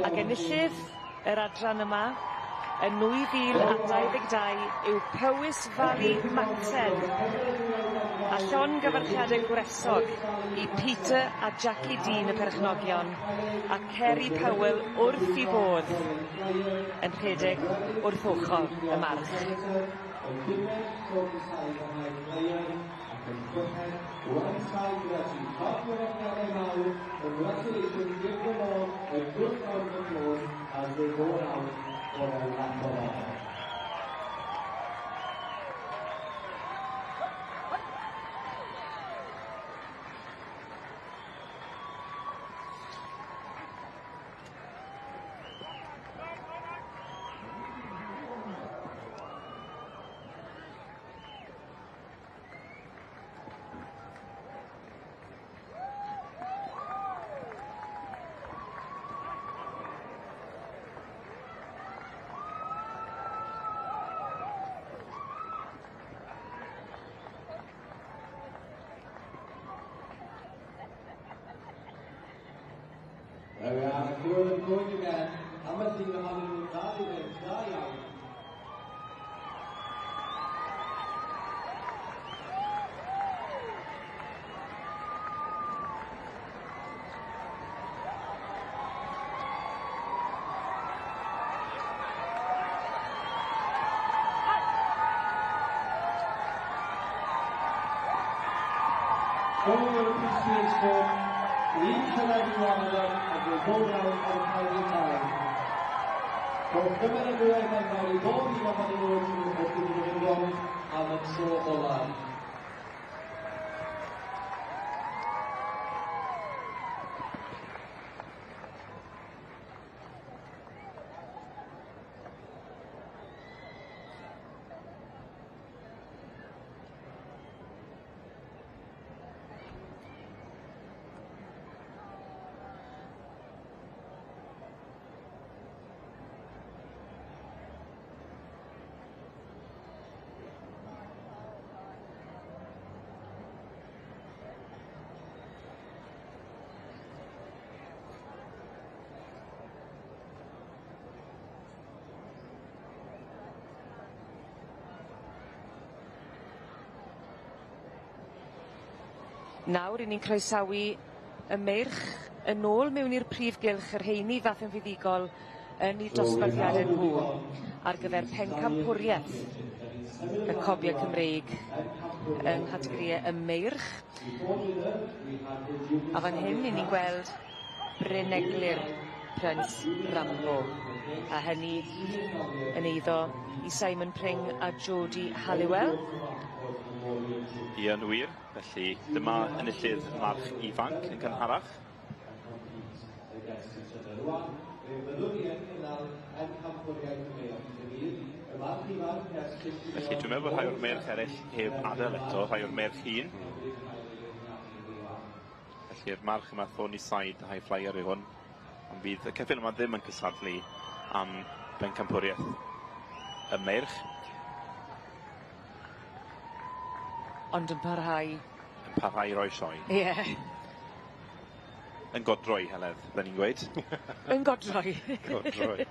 Ac enillydd yr adran yma yn 2022 yw Powys Valley Macsen. A llongyfarchiadau gwresog i Peter a Jackie Dean y perchnogion a Kerry Powell wrth i bodd yn rhedeg wrth ochr y march. There we are, the crew of going again. Ambell un ohonyn nhw'n dal i fynd, da iawn. Showing your appreciation to each and every one of them as they go round for the final time. Rhowch gymeradwyaeth enfawr i bob un ohonyn nhw wrth iddyn nhw fynd rownd am y tro olaf. Nawr 'yn ni'n croesawu y meirch yn ôl mewn i'r prif gylch yr rheini ddath yn fuddugol yn eu dosbarthiadau nhw ar gyfer pencampwriaeth y cobiau Cymreig yng nghategorïau y meirch. A fan hyn 'yn ni'n gweld Bryn Eglur Prince Rambo, a hynny yn eiddo i Simon Pring a Jodie Halliwell. Ie, yn wir. Felly dyma enillydd march ifanc yn gynharach. Felly dwi'n meddwl bod rhai o'r meirch eraill heb adael eto, rhai o'r meirch hŷn. Felly'r march yma, Thorny Side High Flyer yw hwn. Ond fydd y ceffyl yma ddim yn cysadlu am bencampwriaeth y meirch. Ond yn parhau. Yn parhau i roi sioe. Ie. Yeah. Yn godroi, Heledd, bydden ni'n gweud. Yn godroi. Godroi.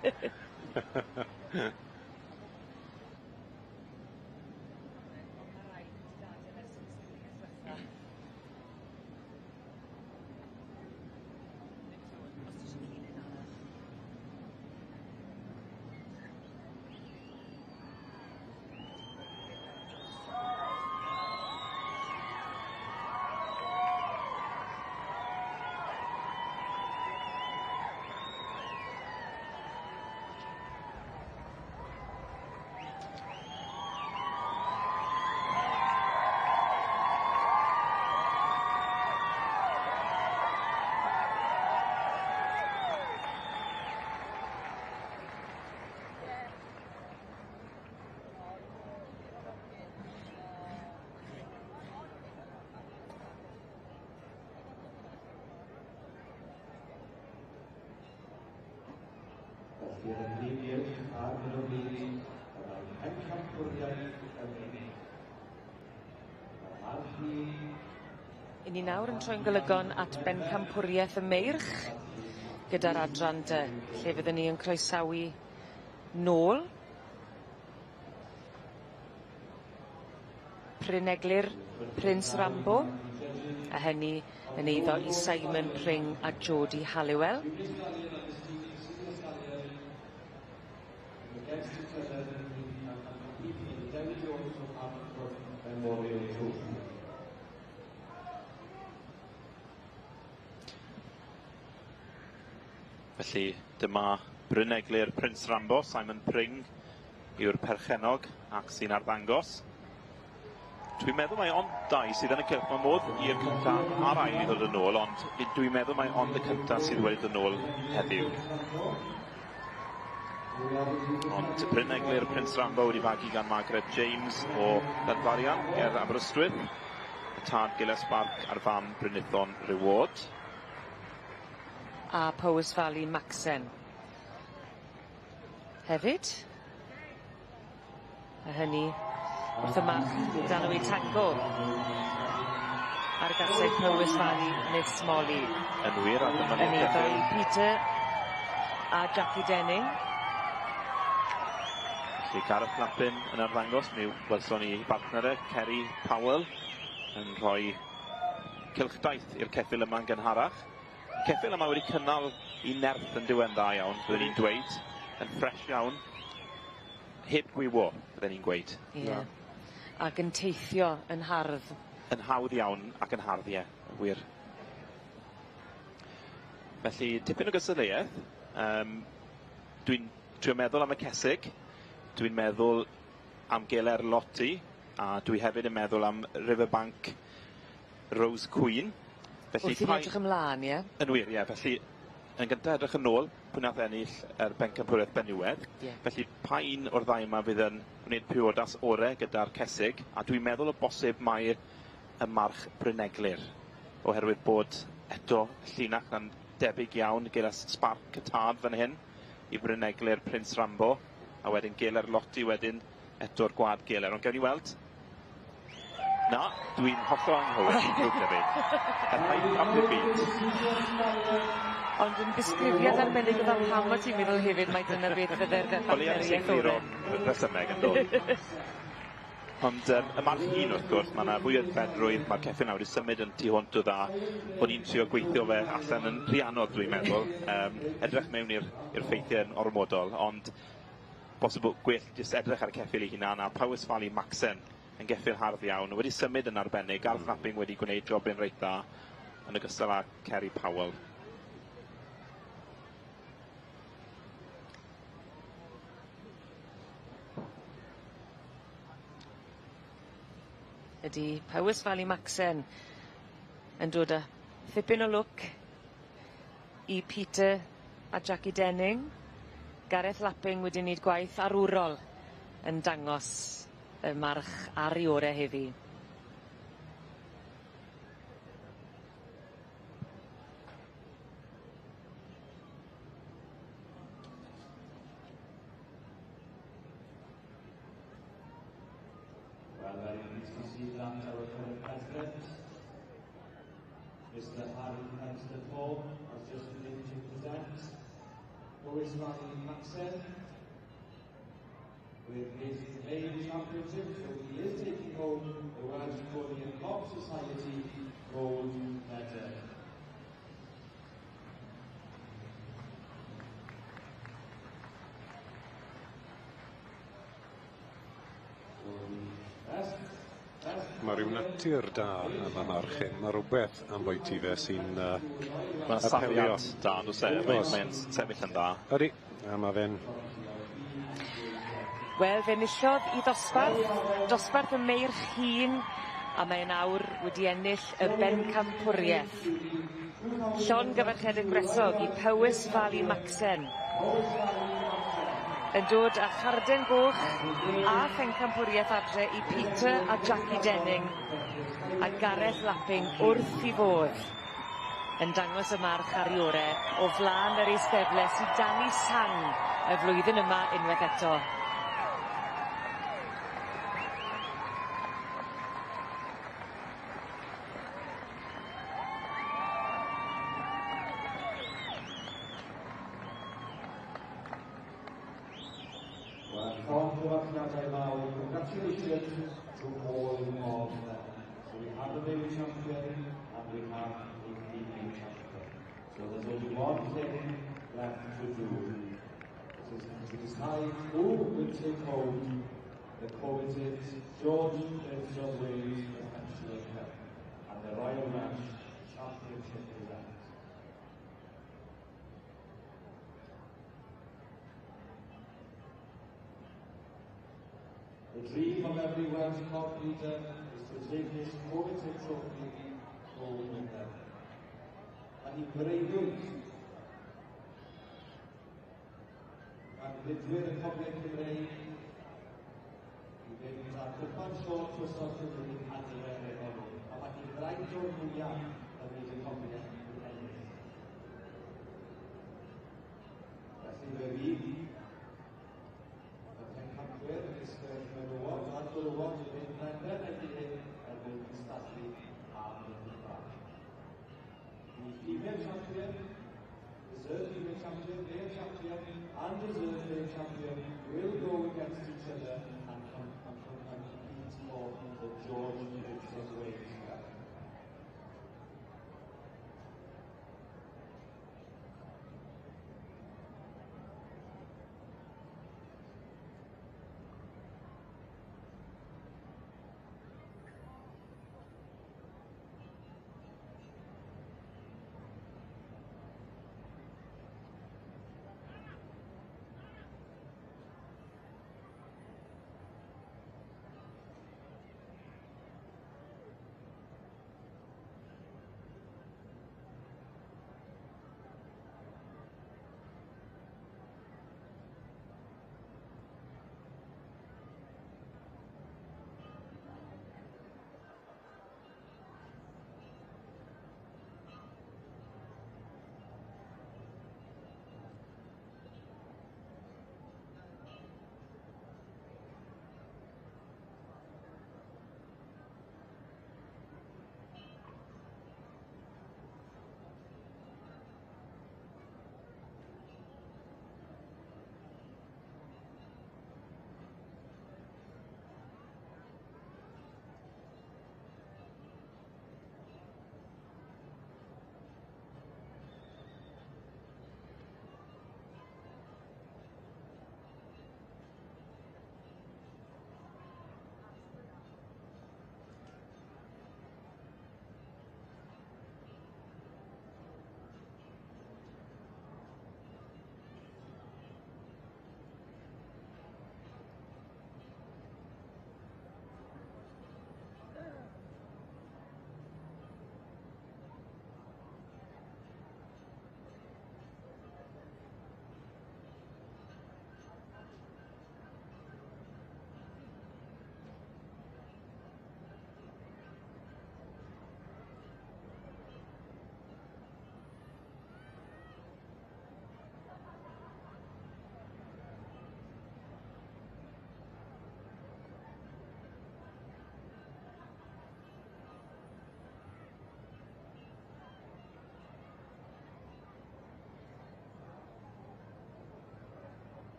I ni nawr yn troi'n golygon at bencampwriaeth y meirch gyda'r adran dy, lle fyddwn ni yn croesawu nôl. Pryneglur Prince Rambo, a hynny yn eiddo i Simon Pring a Jodie Halliwell. Felly dyma Bryneglu'r Prince Rambo, Simon Pring yw'r perchennog ac sy'n arddangos. Dwi'n meddwl mai ond dau sydd yn y cylch. Mae modd i'r cynta a'r ail i ddod yn ôl, ond dwi'n meddwl mai ond y cynta sydd wedi dod yn ôl heddiw. Ond Bryneglu'r Prince Rambo wedi fagu gan Margaret James o Llanfarian ger Aberystwyth. Y tad Gillias Spark a'r fam Brynithon Reward. A Powys Valley Maxen. Hefyd. A hynny wrth y march Danwy Tango. Ar gaseg Powys Valley Miss Molly. Yn wir, a dyma ni'n Yn eiddo i Peter a Jackie Denning. Felly Gareth Lappin yn arddangos, mi welson ni bartner e, Kerry Powell, yn rhoi cylchdaith i'r ceffyl yma'n gynharach. Ceffyl yma wedi cynnal i nerth yn diwen dda iawn, byddwn ni'n dweud, yn ffres iawn. Heb gwywo, byddwn ni'n gweud. Ie. Yeah. Ac yn teithio yn hardd. Yn hawdd iawn ac yn hardd, ie, wir. Felly, tipyn o gystadleuaeth. Dwi'n trio meddwl am y cesig, dwi'n meddwl am Geler Lotti, a dwi hefyd yn meddwl am Riverbank Rose Queen. Felly, wrth i ni edrych ymlaen, ie? Yn wir, ie. Felly, yn gyntaf edrych yn ôl, pwy nath ennill yr bencampwriaeth benywedd. Yeah. Felly, pa un o'r ddau yma fydd yn gwneud priodas ore gyda'r cesig, a dwi'n meddwl o bosib mai y march Bryneglur, oherwydd bod eto llinach na'n debyg iawn gyda Spark y tad fan hyn i Bryneglur Prince Rambo, a wedyn Geler Lotti wedyn eto'r gwad Geler. Ond gewn ni weld. Na, dwi'n hollol anghywir, drwg 'da fi. Yr hype am ddim byd. Ond yn ddisgrifiad arbennig o dda pam o ti'n meddwl hefyd mai dyna beth fydde'r O leia nes i egluro rhesymeg yn dod. Ond y march hŷn wrth gwrs, mae yna fwy o aeddfedrwydd, mae'r ceffyl nawr wedi symud yn tu hwnt o dda. O'n i'n trio gweithio fe allan yn rhy anodd dwi'n meddwl. Edrych mewn i'r ffeithiau yn ormodol, ond bosib gwell jyst edrych ar y ceffyl ei hunan a Powys Valley Maxen yn geffyl hardd iawn, wedi symud yn arbennig, Garth Napping wedi gwneud jobyn reit dda yn ogystal â Kerry Powell. Ydy Powys Valley Maxen yn dod â thipyn o lwc i Peter a Jackie Denning. Gareth Lapping wedi wneud gwaith arwrol yn dangos y march ar ei ore heddi. Well, very pleased to see that our current president, Mr. Harry Hempstead Hall, has just been able to present Powys Valley Maxen with his main championship, so he is taking home the Welsh Pony and Cob Society gold medal. So the best Mae rhyw natur da am y march hyn. Mae rhywbeth am bwyty fe sy'n Mae'n apelio. safiad da, yn does e? Oes. Mae'n sefyll yn dda. Ydy, a mae fe'n Wel, fe enillodd i ddosbarth, dosbarth y meirch hŷn, a mae nawr wedi ennill y bencampwriaeth. Llongyfarchiadau gwresog i Powys Valley Maxen. Yn dod â charden goch a phencampwriaeth adre i Peter a Jackie Denning a Gareth Lapping wrth i fodd yn dangos y march ar ei ore o flaen yr eisteddle sydd dan ei sang y flwyddyn yma unwaith eto. Well, llongyfarchiadau mawr, congratulations to all of them. So we have a male champion and we have a female champion. So there's only one thing left to do. It is to decide who will take home the coveted George Prince of Wales Perpetual Cup and the Royal Welsh Championship event. The dream of every Welsh cob breeder is to take this coveted trophy home with them. Mae hi'n breuddwyd gan fridwyr y cobiau Cymreig i fynd â cwpan Siôl Tywysog Cymru adre efo nhw. A mae hi'n fraint o'r mwyaf ym myd y cobiau i ennill. Felly fe fydd y pencampwyr ymysg y menywod a'r gwrywod yn mynd ben ben erbyn hyn er mwyn cystadlu am y cwpan. The female champion, reserve female champion, male champion, and reserve male champion will go against each other and compete for the George Prince of Wales Cup.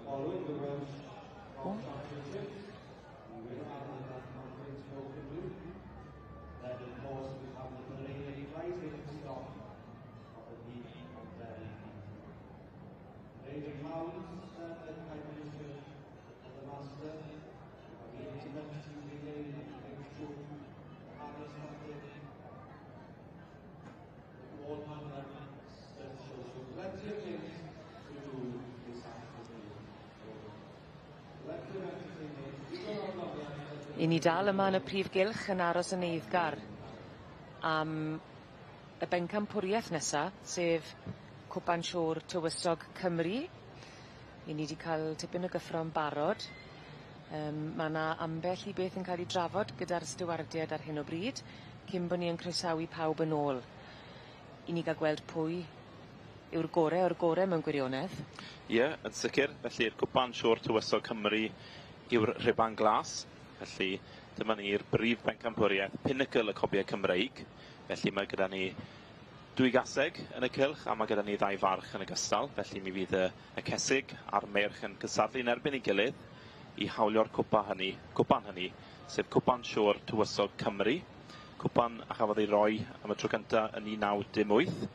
Following the Welsh Cob Championships, we will have the Black Mountains Show Cymru. Then, of course, we have the Canadian Rising Stock of the League of Derry. Raging Hounds, then the Prime of the Master, we have the 1892 Relay, the King's Troop, the Harness Hunting, the Wallman Run Stunt Show. So plenty of things to do this afternoon. So, plenty of entertainment. I ni dal yma yn y prif gylch yn aros yn eiddgar am y bencampwriaeth nesa, sef Cwpan Siôr Tywysog Cymru. I ni 'di cael tipyn o gyffro yn barod. Ma' 'na ambell i beth yn cael 'i drafod gyda'r stiwardied ar hyn o bryd, cyn bo' ni yn croesawu pawb yn ôl. I ni ga'l gweld pwy yw'r gore o'r gore mewn gwirionedd. Ie, yn sicr. Felly'r Cwpan Siôr Tywysog Cymru yw'r rhuban glas. Felly dyma ni'r brif bencampwriaeth, pinnacle y cobiau Cymreig. Felly mae gyda ni dwy gaseg yn y cylch a mae gyda ni ddau farch yn ogystal. Felly mi fydd y cesig a'r meirch yn cystadlu yn erbyn ei gilydd i hawlio'r cwpan hynny, sef Cwpan Siôr Tywysog Cymru. Cwpan a chafodd ei roi am y tro cyntaf yn 1918.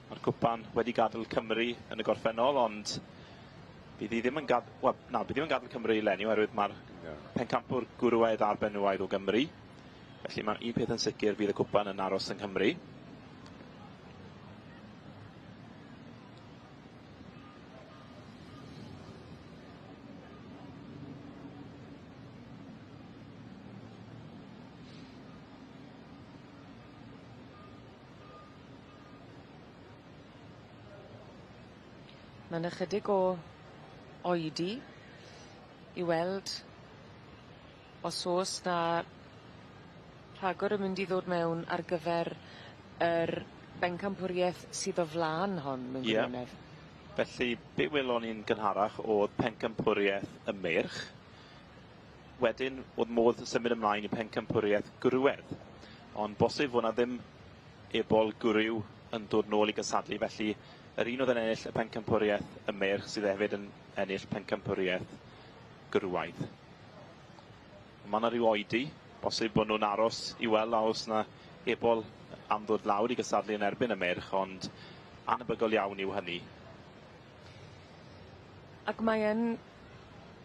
Mae'r cwpan wedi gadael Cymru yn y gorffennol, ond bydd hi ddim yn bydd ddim yn gadael Cymru eleni oherwydd mae'r pencampwr gwrywaidd a'r benywaidd o Gymru. Felly mae un peth yn sicr, fydd y cwpan yn aros yng Nghymru. Mae'n ychydig o oedi i weld os oes 'na rhagor yn mynd i ddod mewn ar gyfer yr bencampwriaeth sydd o flaen hon mewn gwirionedd. Felly, be welon ni'n gynharach oedd pencampwriaeth y meirch. Wedyn, oedd modd symud ymlaen i pencampwriaeth gwrywedd. Ond bosib fod 'na ddim ebol gwryw yn dod nôl i gystadlu, felly yr un oedd yn ennill y pencampwriaeth y meirch sydd hefyd yn ennill pencampwriaeth gwrywaidd. Mae 'na ryw oedi, bosib bod nhw'n aros i weld a oes 'na ebol am ddod lawr i gystadlu yn erbyn y meirch, ond anebygol iawn yw hynny. Ac mae yn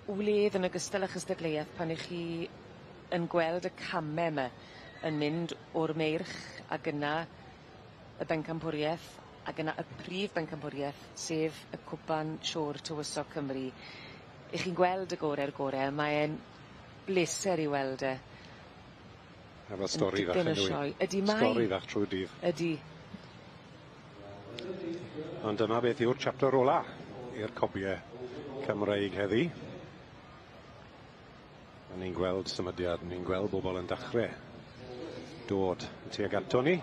wledd yn ogystal â chystadleuaeth pan 'ych chi yn gweld y came 'ma yn mynd o'r meirch ac yna y bencampwriaeth ac yna y prif bencampwriaeth, sef y Cwpan Siôr Tywysog Cymru. 'Ych chi'n gweld y gore'r gore, mae e'n bleser i weld e. A fel stori fach Yn yn dipyn o dwi? sioe. Ydi mae. Stori fach trwy'r dydd. Ydi. Ond dyma beth yw'r chapter ola i'r cobiau Cymreig heddi. A ni'n gweld symudiad, ni'n gweld bobl yn dechrau dod tuag ato ni.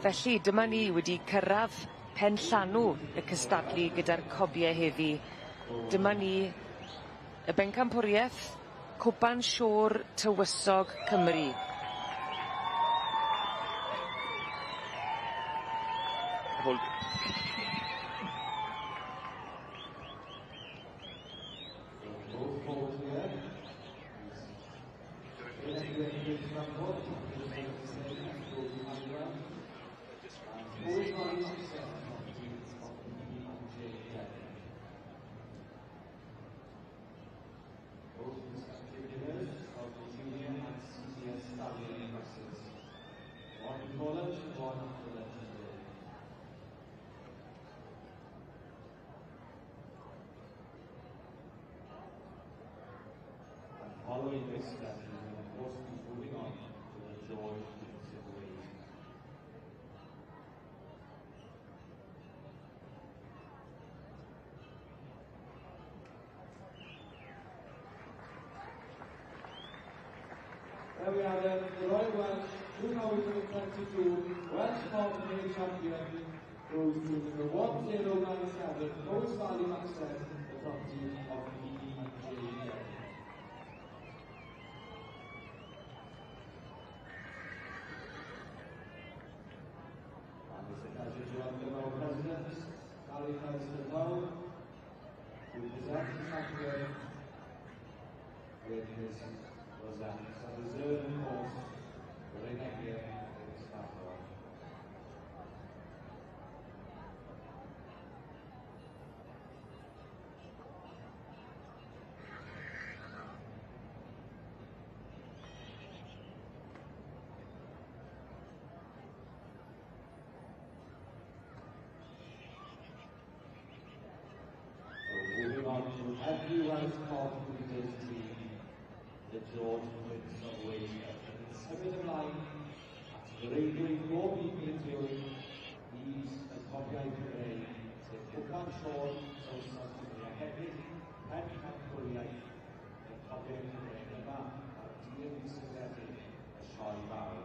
Felly, dyma ni wedi cyrraedd pen llanw y cystadlu gyda'r cobiau heddi. Dyma ni y bencampwriaeth Cwpan Siôr Tywysog Cymru. Hold. Both poles here. Both respective winners of the junior and senior stallion classes. One in Poland, one for Legendary. And following this, then we will of course be moving on to the George Dixon Wade. There we are then, the Royal Welsh 2022 Welsh Cob Male Champion goes to number 1097, Powys Valley Accent, the property of B and J Denny. And it's a pleasure to Harry Featherstone Bow to present the champion with his rosette. So reserve, of course, Bryn Egyr in Scarborough. So moving on to every Welsh Cob Breeders team, the George Prince of Wales. Yn symud ymlaen at freuddwyd bob un bridiwr is y cobiau Cymreig, sef Cwpan Siôr Tywysog Cymru a hefyd pencampwriaeth y cobiau Cymreig yma ar dir disgybledig y Sioe Fawr.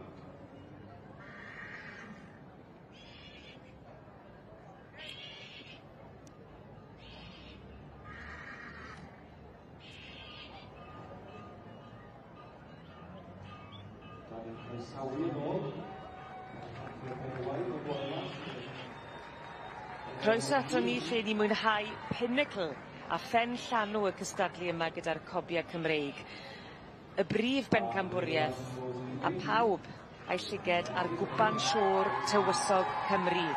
Da ni'n croesawu yn ôl. Benywaidd o Borlas. Croeso aton ni lle ni mwynhau pinnacle a phen llanw y cystadlu yma gyda'r cobiau Cymreig. Y brif bencampwriaeth a pawb a'i llyged ar gwpan Siôr Tywysog Cymru.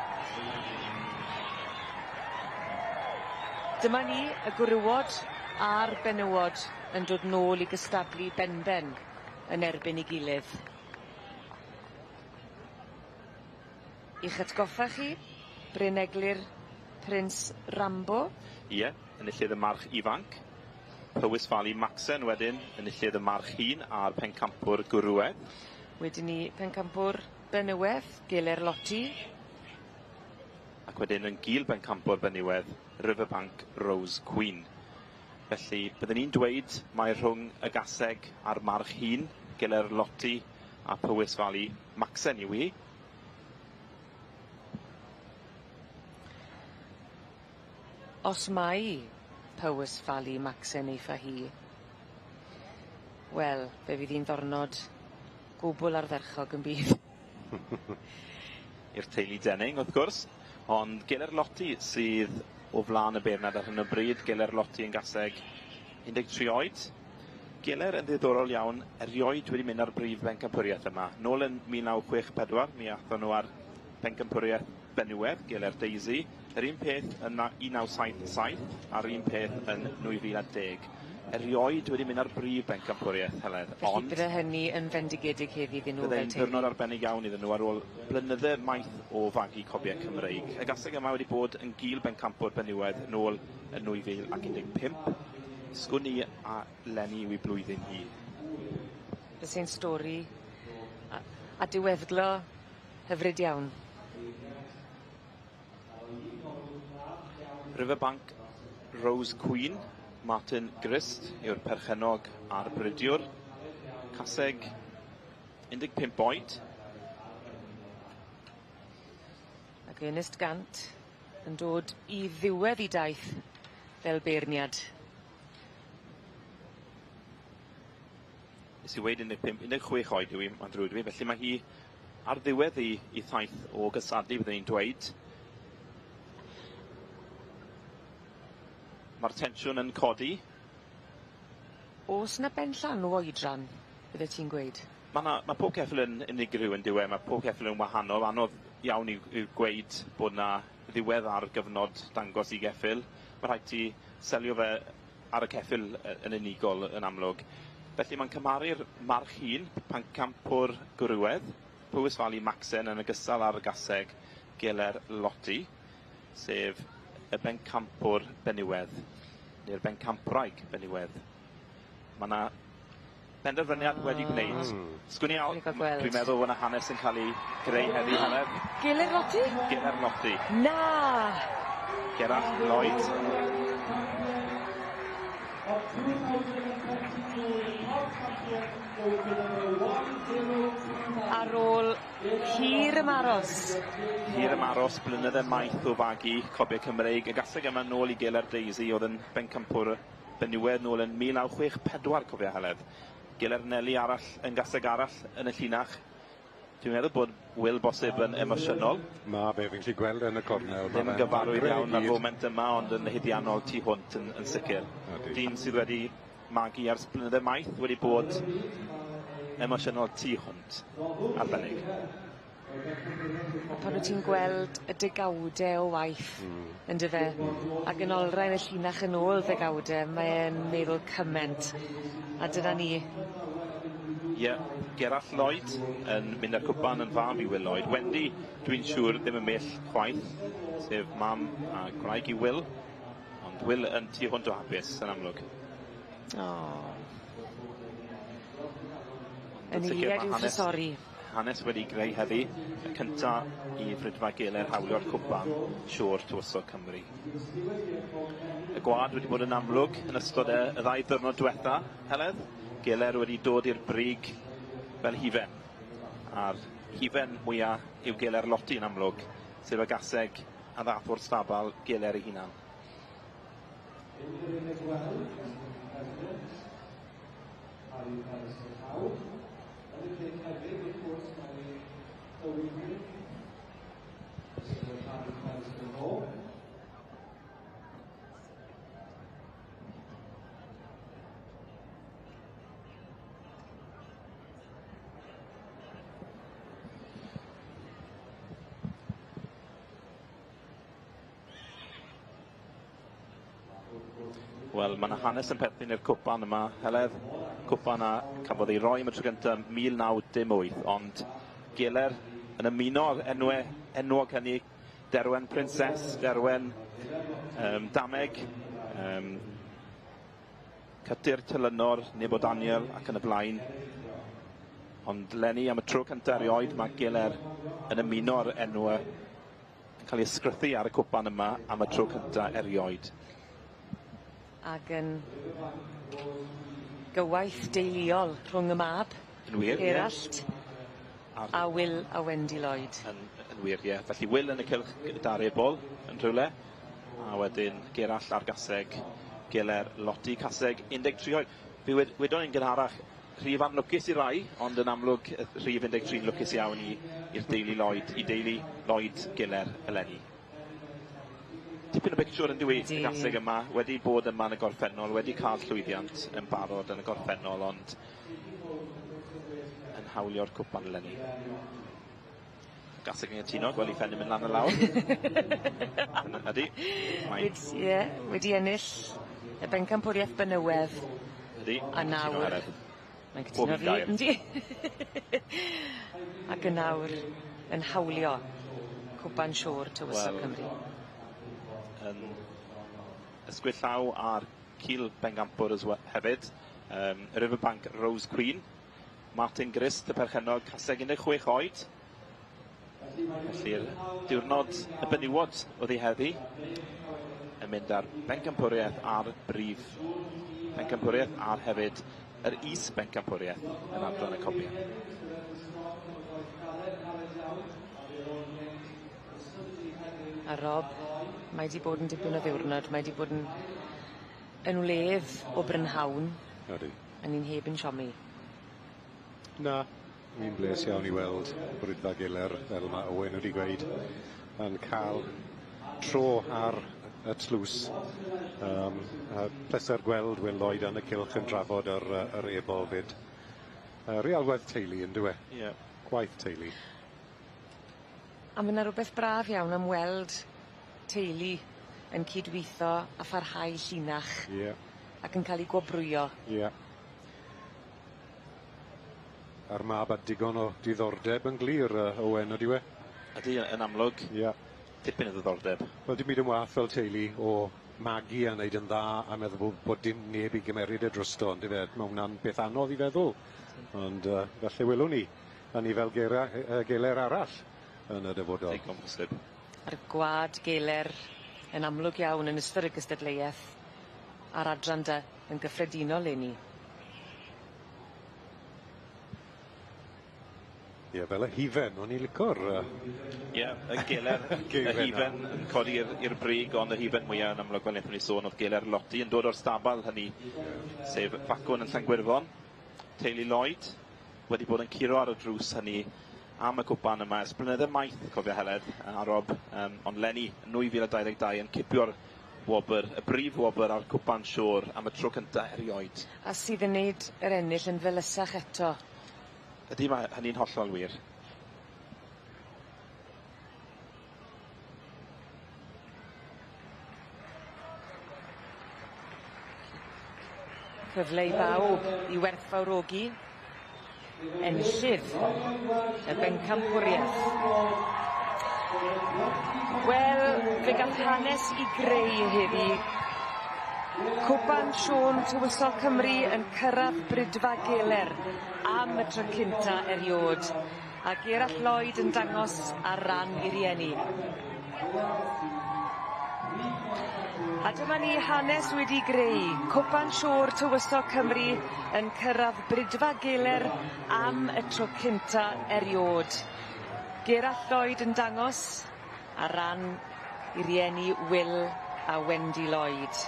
Dyma ni y gwrywod a'r benywod yn dod nôl i gystadlu benben yn erbyn ei gilydd. I'ch atgoffa chi, Bryn Eglur Prince Rambo. Ie, enillydd y march ifanc. Powys Valley Maxen wedyn, enillydd y march hŷn a'r pencampwr gwrywedd. Wedyn ni pencampwr benywedd, Geler Lotti. Ac wedyn yn gil bencampwr benywedd, Riverbank Rose Queen. Felly, byddwn ni'n dweud mai rhwng y gaseg a'r march hŷn, Geler Lotti a Powys Valley Maxen yw hi. Os mai Powys Valley Maxen eitha hi, wel, fe fydd hi'n ddornod gwbl ardderchog yn bydd. I'r teulu Denning, wrth gwrs, ond Geler Lotti sydd o flaen y beirniad ar hyn o bryd. Geler Lotti yn gaseg 13 oed. Geler yn ddiddorol iawn, erioed wedi mynd ar brif bencampwriaeth yma. Nôl yn 1964, mi athon nhw ar bencampwriaeth benywedd, Geler Daisy. Yr un peth yn 1977 a'r un peth yn 2010. Erioed wedi mynd ar brif bencampwriaeth, Heledd. Felly ond bydde hynny yn fendigedig heddi iddyn nhw fel teulu. Bydde'n ddiwrnod arbennig iawn iddyn nhw ar ôl blynydde maith o fagu cobiau Cymreig. Y gaseg yma wedi bod yn gil bencampwr benywedd nôl yn 2015. Sgwn i a Lenny yw ei blwyddyn hi. Fyse'n stori a diweddglo hyfryd iawn. Riverbank Rose Queen, Martin Grist yw'r perchennog a'r bridiwr. Caseg 15 oed. Ac Ernest Gant yn dod i ddiwedd i daith fel beirniad. Nes i weud 15, 16 oed yw hi, mae'n ddrwg 'da fi, felly mae hi ar ddiwedd i thaith o gystadlu, byddwn ni'n dweud. Mae'r tensiwn yn codi. Oes 'na benllanw oedran, bydde ti'n gweud? Mae pob ceffyl yn unigryw yn dyw e, mae pob ceffyl yn wahanol. Anodd iawn i gweud bod 'na ddiwedd ar gyfnod dangos i geffyl. Mae rhaid ti selio fe ar y ceffyl yn unigol yn amlwg. Felly mae'n cymharu'r march hŷn, pencampwr gwrywedd, Powys Valley Maxen yn ogystal â'r gaseg Geler Lotti, sef y bencampwr benywedd, neu'r bencampwraig benywedd. Mae yna benderfyniad wedi gwneud. Sgwn i al... Dwi'n meddwl bod yna hanes yn cael ei greu heddi, Heledd. Geler Lotti? Geler Lotti. Na! Gerallt Lloyd. Of 2022 Cob Champion 102. Ar ôl hir ymaros. Hir ymaros, blynydde maith o fagu cobiau Cymreig. Y gaseg yma nôl i Geler Daisy oedd yn bencampwr benywedd nôl yn 1964, cofio Heledd. Geler Nelly arall yn gaseg arall yn y llinach. Dwi'n meddwl bod Will bosib yn emosiynol. Ma fe, fi'n gallu gweld e yn y cornel. Ddim yn gyfarwydd iawn â'r foment yma, ond yn haeddiannol tu hwnt yn, yn sicr. Dyn sydd wedi magu ers blynydde maith wedi bod emosiynol tu hwnt. Arbennig. A pan wyt ti'n gweld y degawde o waith yndyfe ac yn olrhain y llinach yn ôl ddegawde mae e'n meddwl cyment a dyna ni. Ie, Gerallt Lloyd yn mynd â'r cwpan yn fab i Will Lloyd. Wendy, dwi'n siŵr, ddim yn bell chwaith, sef mam a gwraig i Will. Ond Will yn tu hwnt o hapus, yn amlwg. O. Yn eiliad i'w thrysori. Hanes wedi greu heddi, y cynta i Fridfa Geler hawlio'r cwpan Siôr Tywysog Cymru. Y gwad wedi bod yn amlwg yn ystod y, y ddau ddiwrnod diwetha, Heledd. Geler wedi dod i'r brig fel hufen. A'r hufen mwya yw Geler Lotti yn amlwg, sef y gaseg a ddath o'r stabal Geler ei hunan. Wel, mae yna hanes yn perthyn i'r cwpan yma, Heledd. Cwpan a cafodd ei roi am y tro gyntaf 1918, ond Geler yn ymuno â'r enwau enwog hynny, Derwen Princess, Derwen Dameg, Cytur Telynor, Nebo Daniel ac yn y blaen. Ond 'leni am y tro cyntaf erioed mae Geler yn ymuno â'r enwau yn cael ei ysgrythu ar y cwpan yma am y tro cyntaf erioed. Ac yn gywaith deuluol rhwng y mab. Yn wir, ie. Gerallt. A Will a Wendy Lloyd. Yn, yn wir, ie. Felly Will yn y cylch gyda'r ebol yn rhywle. A wedyn Gerallt ar gaseg Geler Lotti, caseg 13 oed. Fe wed, wedon ni'n gynharach, rhif anlwcus i rai, ond yn amlwg rhif 13 lwcus iawn i i'r deulu Lloyd, i deulu Lloyd Geler eleni. Tipyn o bictiwr yn dyw 'i? Ydi. Y gaseg yma wedi bod yma yn y gorffennol, wedi cael llwyddiant yn barod yn y gorffennol, ond yn hawlio'r cwpan eleni. Gaseg yn cytuno, gwel 'i phen yn mynd lan a lawr. Ydi. Mae... Wedi, ie, wedi ennill y bencampwriaeth benywedd. Ydi. A nawr... Mae'n cytuno fi, yndi? Ac yn nawr yn hawlio Cwpan Siôr Tywysog Cymru. Yn ysgwyd llaw ar cil bencampwr as we- hefyd. Riverbank Rose Queen. Martin Grist, y perchennog, caseg 16 oed. Felly'r diwrnod y benywod oedd hi heddi yn mynd ar bencampwriaeth a'r brif bencampwriaeth a'r hefyd yr is bencampwriaeth yn adran y cobiau. A Rob, mae 'di bod yn dipyn o ddiwrnod, mae 'di bod yn yn wledd o brynhawn. Ydi. A ni'n heb 'yn siomi. Na, ni'n bles iawn i weld Brwydfa Giler, fel mae Owen wedi gweud, yn cael tro ar y tlws. A pleser gweld Will Lloyd yn y cylch yn drafod yr, yr ebol fyd. Real gwaith teulu, yn dyw e? Ie. Gwaith teulu. A ma' 'na rwbeth braf iawn am weld teulu yn cydwitho a pharhau llinach. Ie. Ac yn ca'l 'u gwobrwyo. Ie. A'r mab a digon o diddordeb yn glir, Owen, ydyw e? Ydy, yn amlwg. Ie. Tipyn o ddiddordeb. Wel, dim byd yn wath fel teulu o magu a wneud yn dda a meddwl bod dim neb i gymeryd e drosto, on'd yfe? Ma' hwnna'n beth anodd i feddwl. Ond falle welwn ni a ni fel Gera, Geler arall yn y dyfodol. Digon posib. A'r gwad Geler yn amlwg iawn yn ystod y gystadleuaeth a'r adran dy yn gyffredinol leni. Ie, fel y hufen, o'n i'n lico'r Ie, y Geler, y Geiriau 'na. hufen yn codi i'r brig, ond y hufen mwya yn amlwg, fel wnaethon ni sôn, oedd Geler Lotti yn dod o'r stabal hynny, sef Facwn yn Llangwyrfon. Teulu Lloyd wedi bod yn curo ar y drws hynny am y cwpan yma ers blynydde maith, cofio Heledd a Rob, ond leni yn 2022 yn cipio'r wobr, y brif wobr a'r cwpan siôr am y tro cynta erioed. A sydd yn neud yr ennill yn felysach eto. Ydy, mae hynny'n hollol wir. Cyfle i bawb i werthfawrogi enillydd y bencampwriaeth. Wel, fe gath hanes i greu heddi. Cwpan Siôn Tywysog Cymru yn cyrraedd Brydfa Geler am y tro cynta eriod. A Gerallt Lloyd yn dangos ar ran i rieni. A dyma ni hanes wedi greu. Cwpan Siôr Tywysog Cymru yn cyrraedd Brydfa Geler am y tro cynta eriod. Gerallt Lloyd yn dangos ar ran i rieni Will a Wendy Lloyd.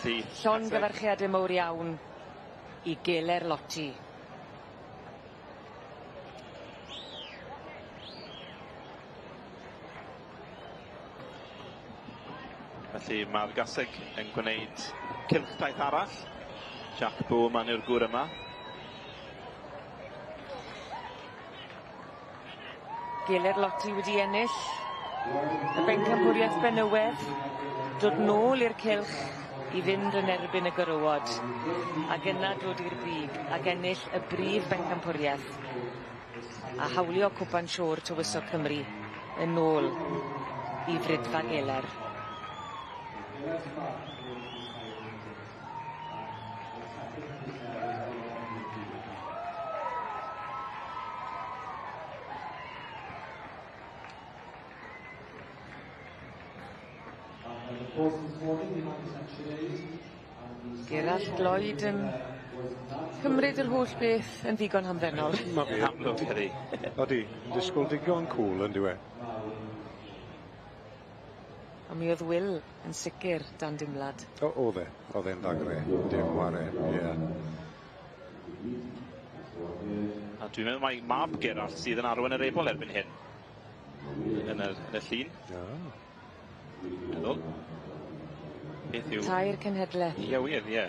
Felly... Llongyfarchiade mowr iawn i Geler Lotti. Felly mae'r gaseg yn gwneud cylchdaith arall. Jack Bowman yw'r gŵr yma. Geler Lotti wedi ennill y bencampwriaeth benywedd, dod nôl i'r cylch i fynd yn erbyn y gorywod, ac yna dod i'r brig ac ennill y brif bencampwriaeth a hawlio Cwpan Siôr Tywysog Cymru yn ôl i Frydfa Geler. Gerallt Lloyd yn cymryd yr holl beth yn ddigon hamddenol. Ma' fe. Amlwg ydi. Odi, yn disgwl digon cŵl on'd yw e? A mi o'dd Will yn sicir dan dimlad. O o'dd e, o'dd e'n ddagre, dim ware, ie. A dwi'n meddwl mai mab Gerallt sydd yn arwain yr ebol erbyn hyn. Yn y, yn y llun. Ah. Meddwl. Beth yw... Tair cenhedlaeth. Ie wir, ie.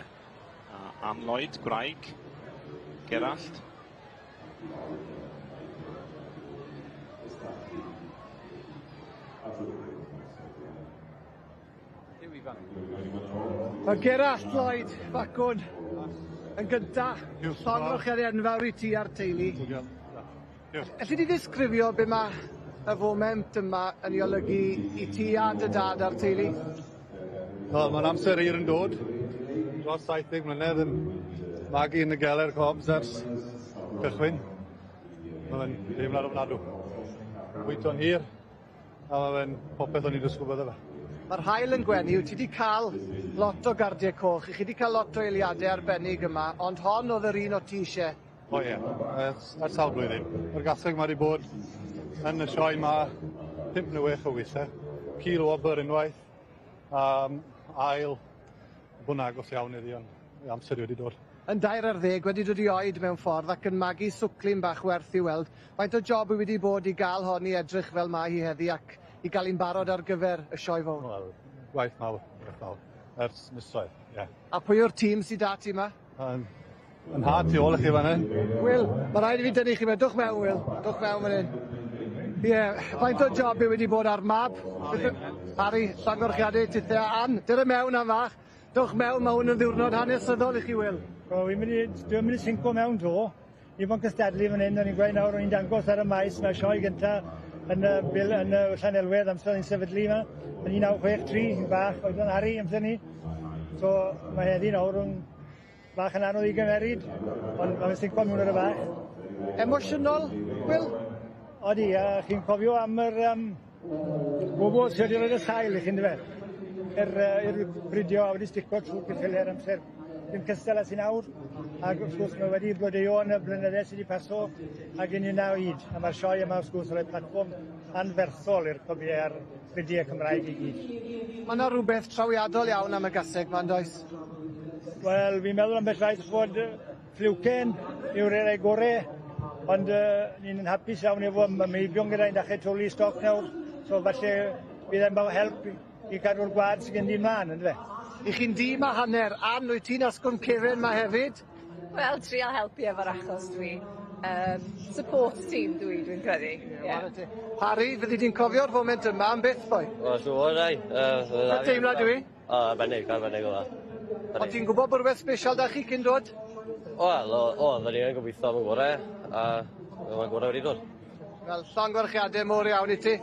A Ann Lloyd, gwraig, Gerallt. Mae Gerallt Lloyd, Facwn, yn gynta, llongyfarchiadau enfawr i ti a'r teulu. Elli di ddisgrifio be mae y foment yma yn ei olygu i ti a dy dad a'r teulu? Wel, mae'n amser hir yn dod. Dros 70 mlynedd yn magu yn y Geler Cobs ers cychwyn. Mae fe'n deimlad ofnadw. Bwyto'n hir, a mae fe'n popeth o'n i'n disgwyl bydde fe. Mae'r haul yn gwenu, wyt ti wedi cael lot o gardiau coch, i chi wedi cael lot o eiliadau arbennig yma, ond hon oedd yr un o ti eisiau. O ie, ers, ers sawl blwyddyn. Mae'r gaseg ma wedi bod yn y sioe ma 5 neu 6 o weithiau. Cil wobr unwaith, ail, bod yn agos iawn iddi, ond amser wedi dod. Yn 13 wedi dod i oed mewn ffordd ac yn magu swclin bach werth i weld. Faint o job yw wedi bod i gael hon i edrych fel mae hi heddi ac i gael hi'n barod ar gyfer y sioe fawr? Wel, gwaith mawr, gwaith mawr. Ers misoedd, ie. Yeah. A pwy yw'r tîm sydd da ti yma? Yn nhad tu ôl i chi fan hyn. Will, mae rhaid i fi dynnu chi mewn. Dwch mewn, Will. Dwch mewn fan hyn. Ie, yeah, faint o job yw wedi bod ar mab? Harry. Harry, llongyfarchiadau tithe. Ann, dyr y mewn am fach. Dwch mewn, mae hwn yn ddiwrnod hanesyddol i chi, Will. Wel, wi'n mynd i, dwi'n mynd i sinco mewn to. Ni bod yn cystadlu fan hyn, o'n i'n gweud nawr, o'n i'n dangos ar y maes, mae sioe gynta yn y bil, yn y Llanelwedd, amser o'n i'n sefydlu yma, yn 1963, yn bach, oedd yn Harry amser ni. So, mae heddi nawr yn bach yn anodd i gymeryd, ond mae'n sinco mewn ar y bach. Emosiynol, Will? Odi, a chi'n cofio am yr bobl sydd wedi rhoi y sail i chi'n dyfe? I'r bridio a wedi stico trwy'r ceffyle'r amser. Dim cystal â sy'n awr, ac wrth gwrs mae wedi blodeuo yn y blynydde sydd wedi paso ac yn un hyd. A mae'r sioe yma wrth gwrs yn rhoi platfform anferthol i'r cobiau a'r bridiau Cymraeg i gyd. Mae yna rhywbeth trawiadol iawn am y gaseg ma'n does? Wel, fi'n meddwl ambell waith fod Fliwcen yw'r rhai gore, ond ni'n hapus iawn efo meibion gyda'n dechrau twlu stoc nawr, so falle bydd e'n help i cadw'r gwad sydd gen i mlaen, yndyfe? I chi'n dîm a hanner, Ann, wyt ti'n asgwrn cefen ma hefyd? Wel, trial helpu efo'r achos dwi. Support team dwi'n credu. Yeah. Harry, fyddi di'n cofio'r foment yma am byth, boi? O, siŵr, rai. Pa teimlad yw i? O, arbennig, arbennig o dda. O, ti'n gwybod bod rhywbeth special da chi cyn dod? Wel, o, ni yn gobeithio am y gorau, a mae'n gorau wedi dod. Wel, llongyfarchiadau mowr iawn i ti.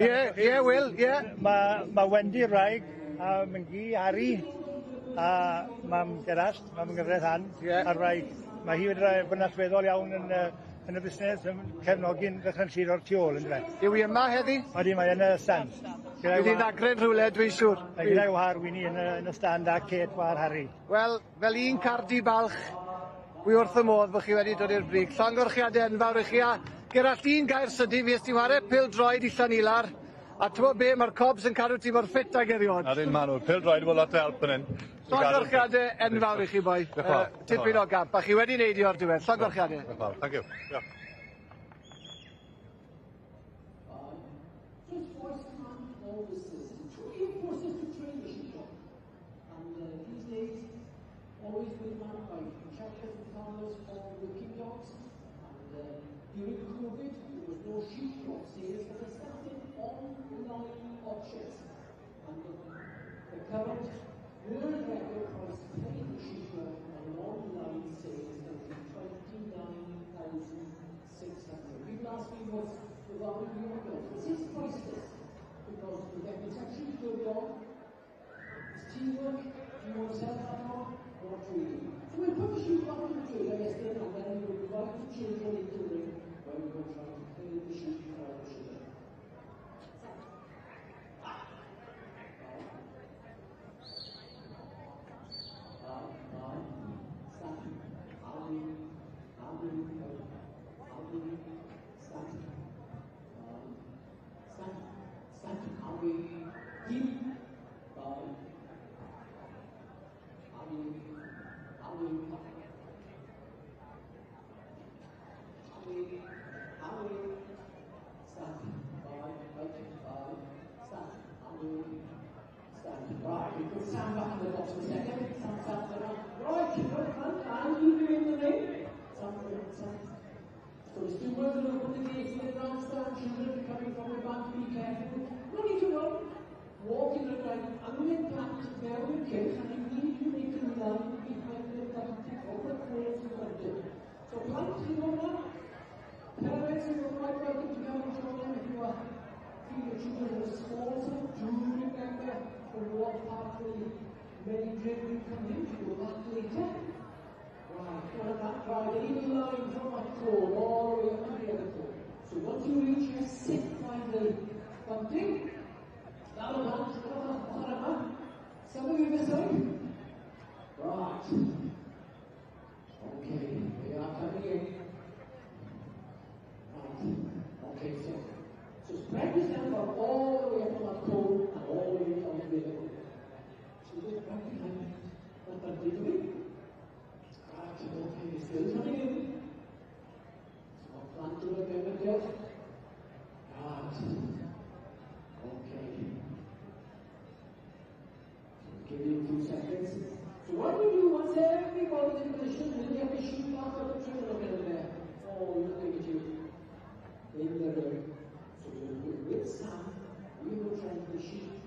Ie, ie, Will, ie. Mae Wendy wraig a Myngi, Harry, a mam Gerallt, mam gyfraith Ann, a'r wraig. Mae hi wedi bod yn allweddol iawn yn y busnes, yn cefnogi'n ddychrynllyd o'r tu ôl, yndyfe. Yw hi yma heddi? Odi, mae yn y stand. Bydd hi'n dagren rhywle, dwi'n siŵr. Mae gyda'i wâr Winnie yn y stand a Kate wâr Harry. Wel, fel un Cardi balch, wi wrth y modd bod chi wedi dod i'r brig. Llongyfarchiadau enfawr i chi, a Gerallt, un gair sydyn, fues ti'n whare pêl-droed i Llanilar, a ti'n be, mae'r Cobs yn cadw ti mor ffit ag eriod. Ar un maen nhw, pêl-droed efo lot o help yn hyn. Llongyfarchiadau enfawr i chi, boi. Tipyn o gamp, a chi wedi neud i o'r diwedd. Llongyfarchiadau. Diolch yn fawr, thank you. Yeah. Always been run by shepherds and farmers for working dogs. And during COVID, there was no sheepdog sales, but they started online auctions. And the current world record price paid for sheepdog on an online sale is now 29,600. People ask me what's the value of your dog. This is priceless because you get protection for your dog. It's teamwork. Do you want to sell that dog? Not really. So we'll put the sheep back in the trailer yesterday, and then we will invite the children into the ring where we will try to play the sheep for the children. So the stewards will open the gates in the grandstand, children coming from the back, be careful. No need to run. Walk in the line, angen plant mewn i'r cylch, and you need to make a line behind the bunting of the poles and bunting. So plant chi ddod yna. Parents, you are quite welcome to come and join them if you are feeling your children are small. So do remember from what part of the main ring you come in, to go back later. Right, that right, a little line from that pole all the way up to the other pole. So once you reach here, sit by the bunting. That'll bounce. Some of you this side. Right. Okay, they are coming in. Right. Okay, so spread yourself out all the way up on that pole and all the way down to the other pole. So just right behind that bunting to me. Right, okay, still coming in. So plant to the payment yet. Right. Okay. So give you 2 seconds. So what we do once everybody's in position, we'll get the sheep back up the trailer looking in there. Oh, looking at you. In the ring. So we'll, with Sam, we will train the sheep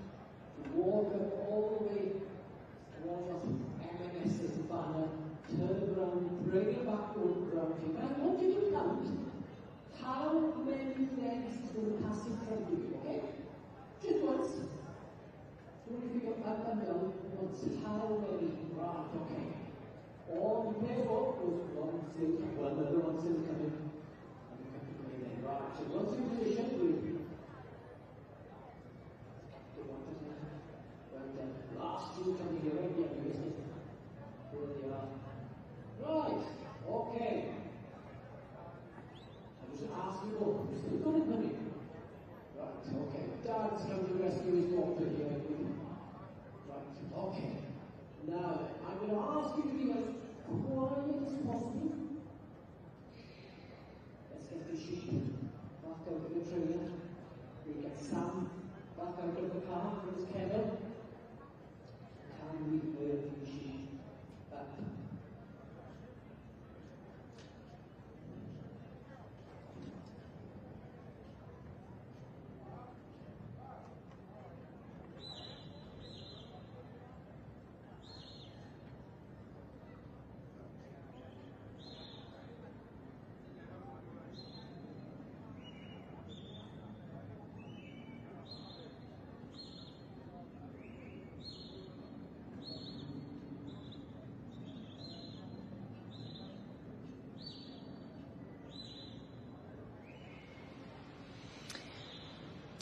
to walk up all the way towards that M&S's banner. Turn around, bring it back round here. But I want you to count how many legs is going to pass in front of you, okay? Just once. So if you go up and down once, how many? Right, okay. All the pairs up was one still, well, another one still coming. And we come to play then. Right, so once in position, we the one to well done. Last two coming here, right? Yeah, you missed it. There they are. Right, okay. I just ask you, oh, you still got it, honey? Right, okay. Dad's come to rescue his daughter here. Right, okay. Now, I'm going to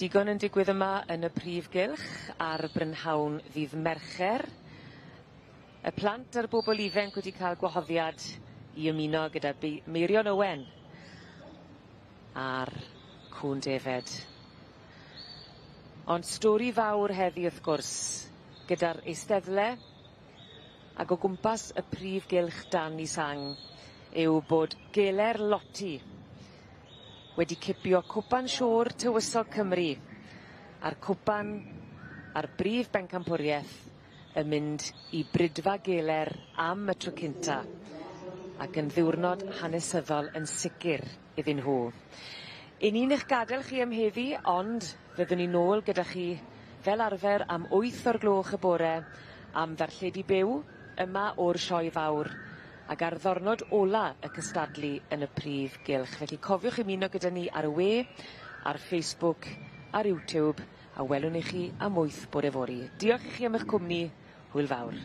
Digon yn digwydd yma yn y prif gylch ar Brynhawn ddydd Mercher. Y plant a'r bobl ifanc wedi cael gwahoddiad i ymuno gyda Meirion Owen a'r cŵn defed. Ond stori fawr heddi wrth gwrs, gyda'r eisteddle ac o gwmpas y prif gylch dan i sang yw bod Geler Lotti wedi cipio Cwpan Siôr Tywysog Cymru a'r cwpan a'r brif bencampwriaeth yn mynd i Bridfa Geler am y tro cynta ac yn ddiwrnod hanesyddol yn sicr iddyn nhw. I ni'n eich gadael chi am heddi, ond fyddwn ni nôl gyda chi fel arfer am 8 o'r gloch y bore am ddarlledu byw yma o'r sioe fawr ac ar ddornod ola y cystadlu yn y prif gylch. Felly cofiwch ymuno gyda ni ar y we, ar Facebook, ar YouTube, a welwn i chi am 8 bore fory. Diolch i chi am eich cwmni, hwyl fawr.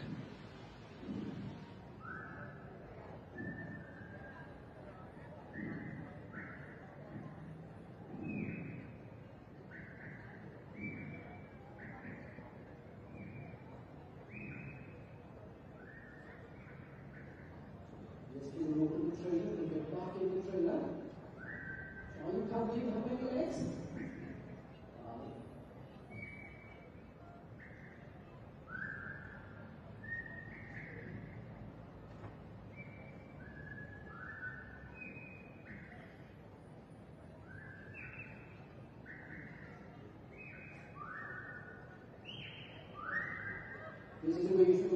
Let's do a look at the trailer. We get back in the trailer. Are you counting how many legs? This is the way you should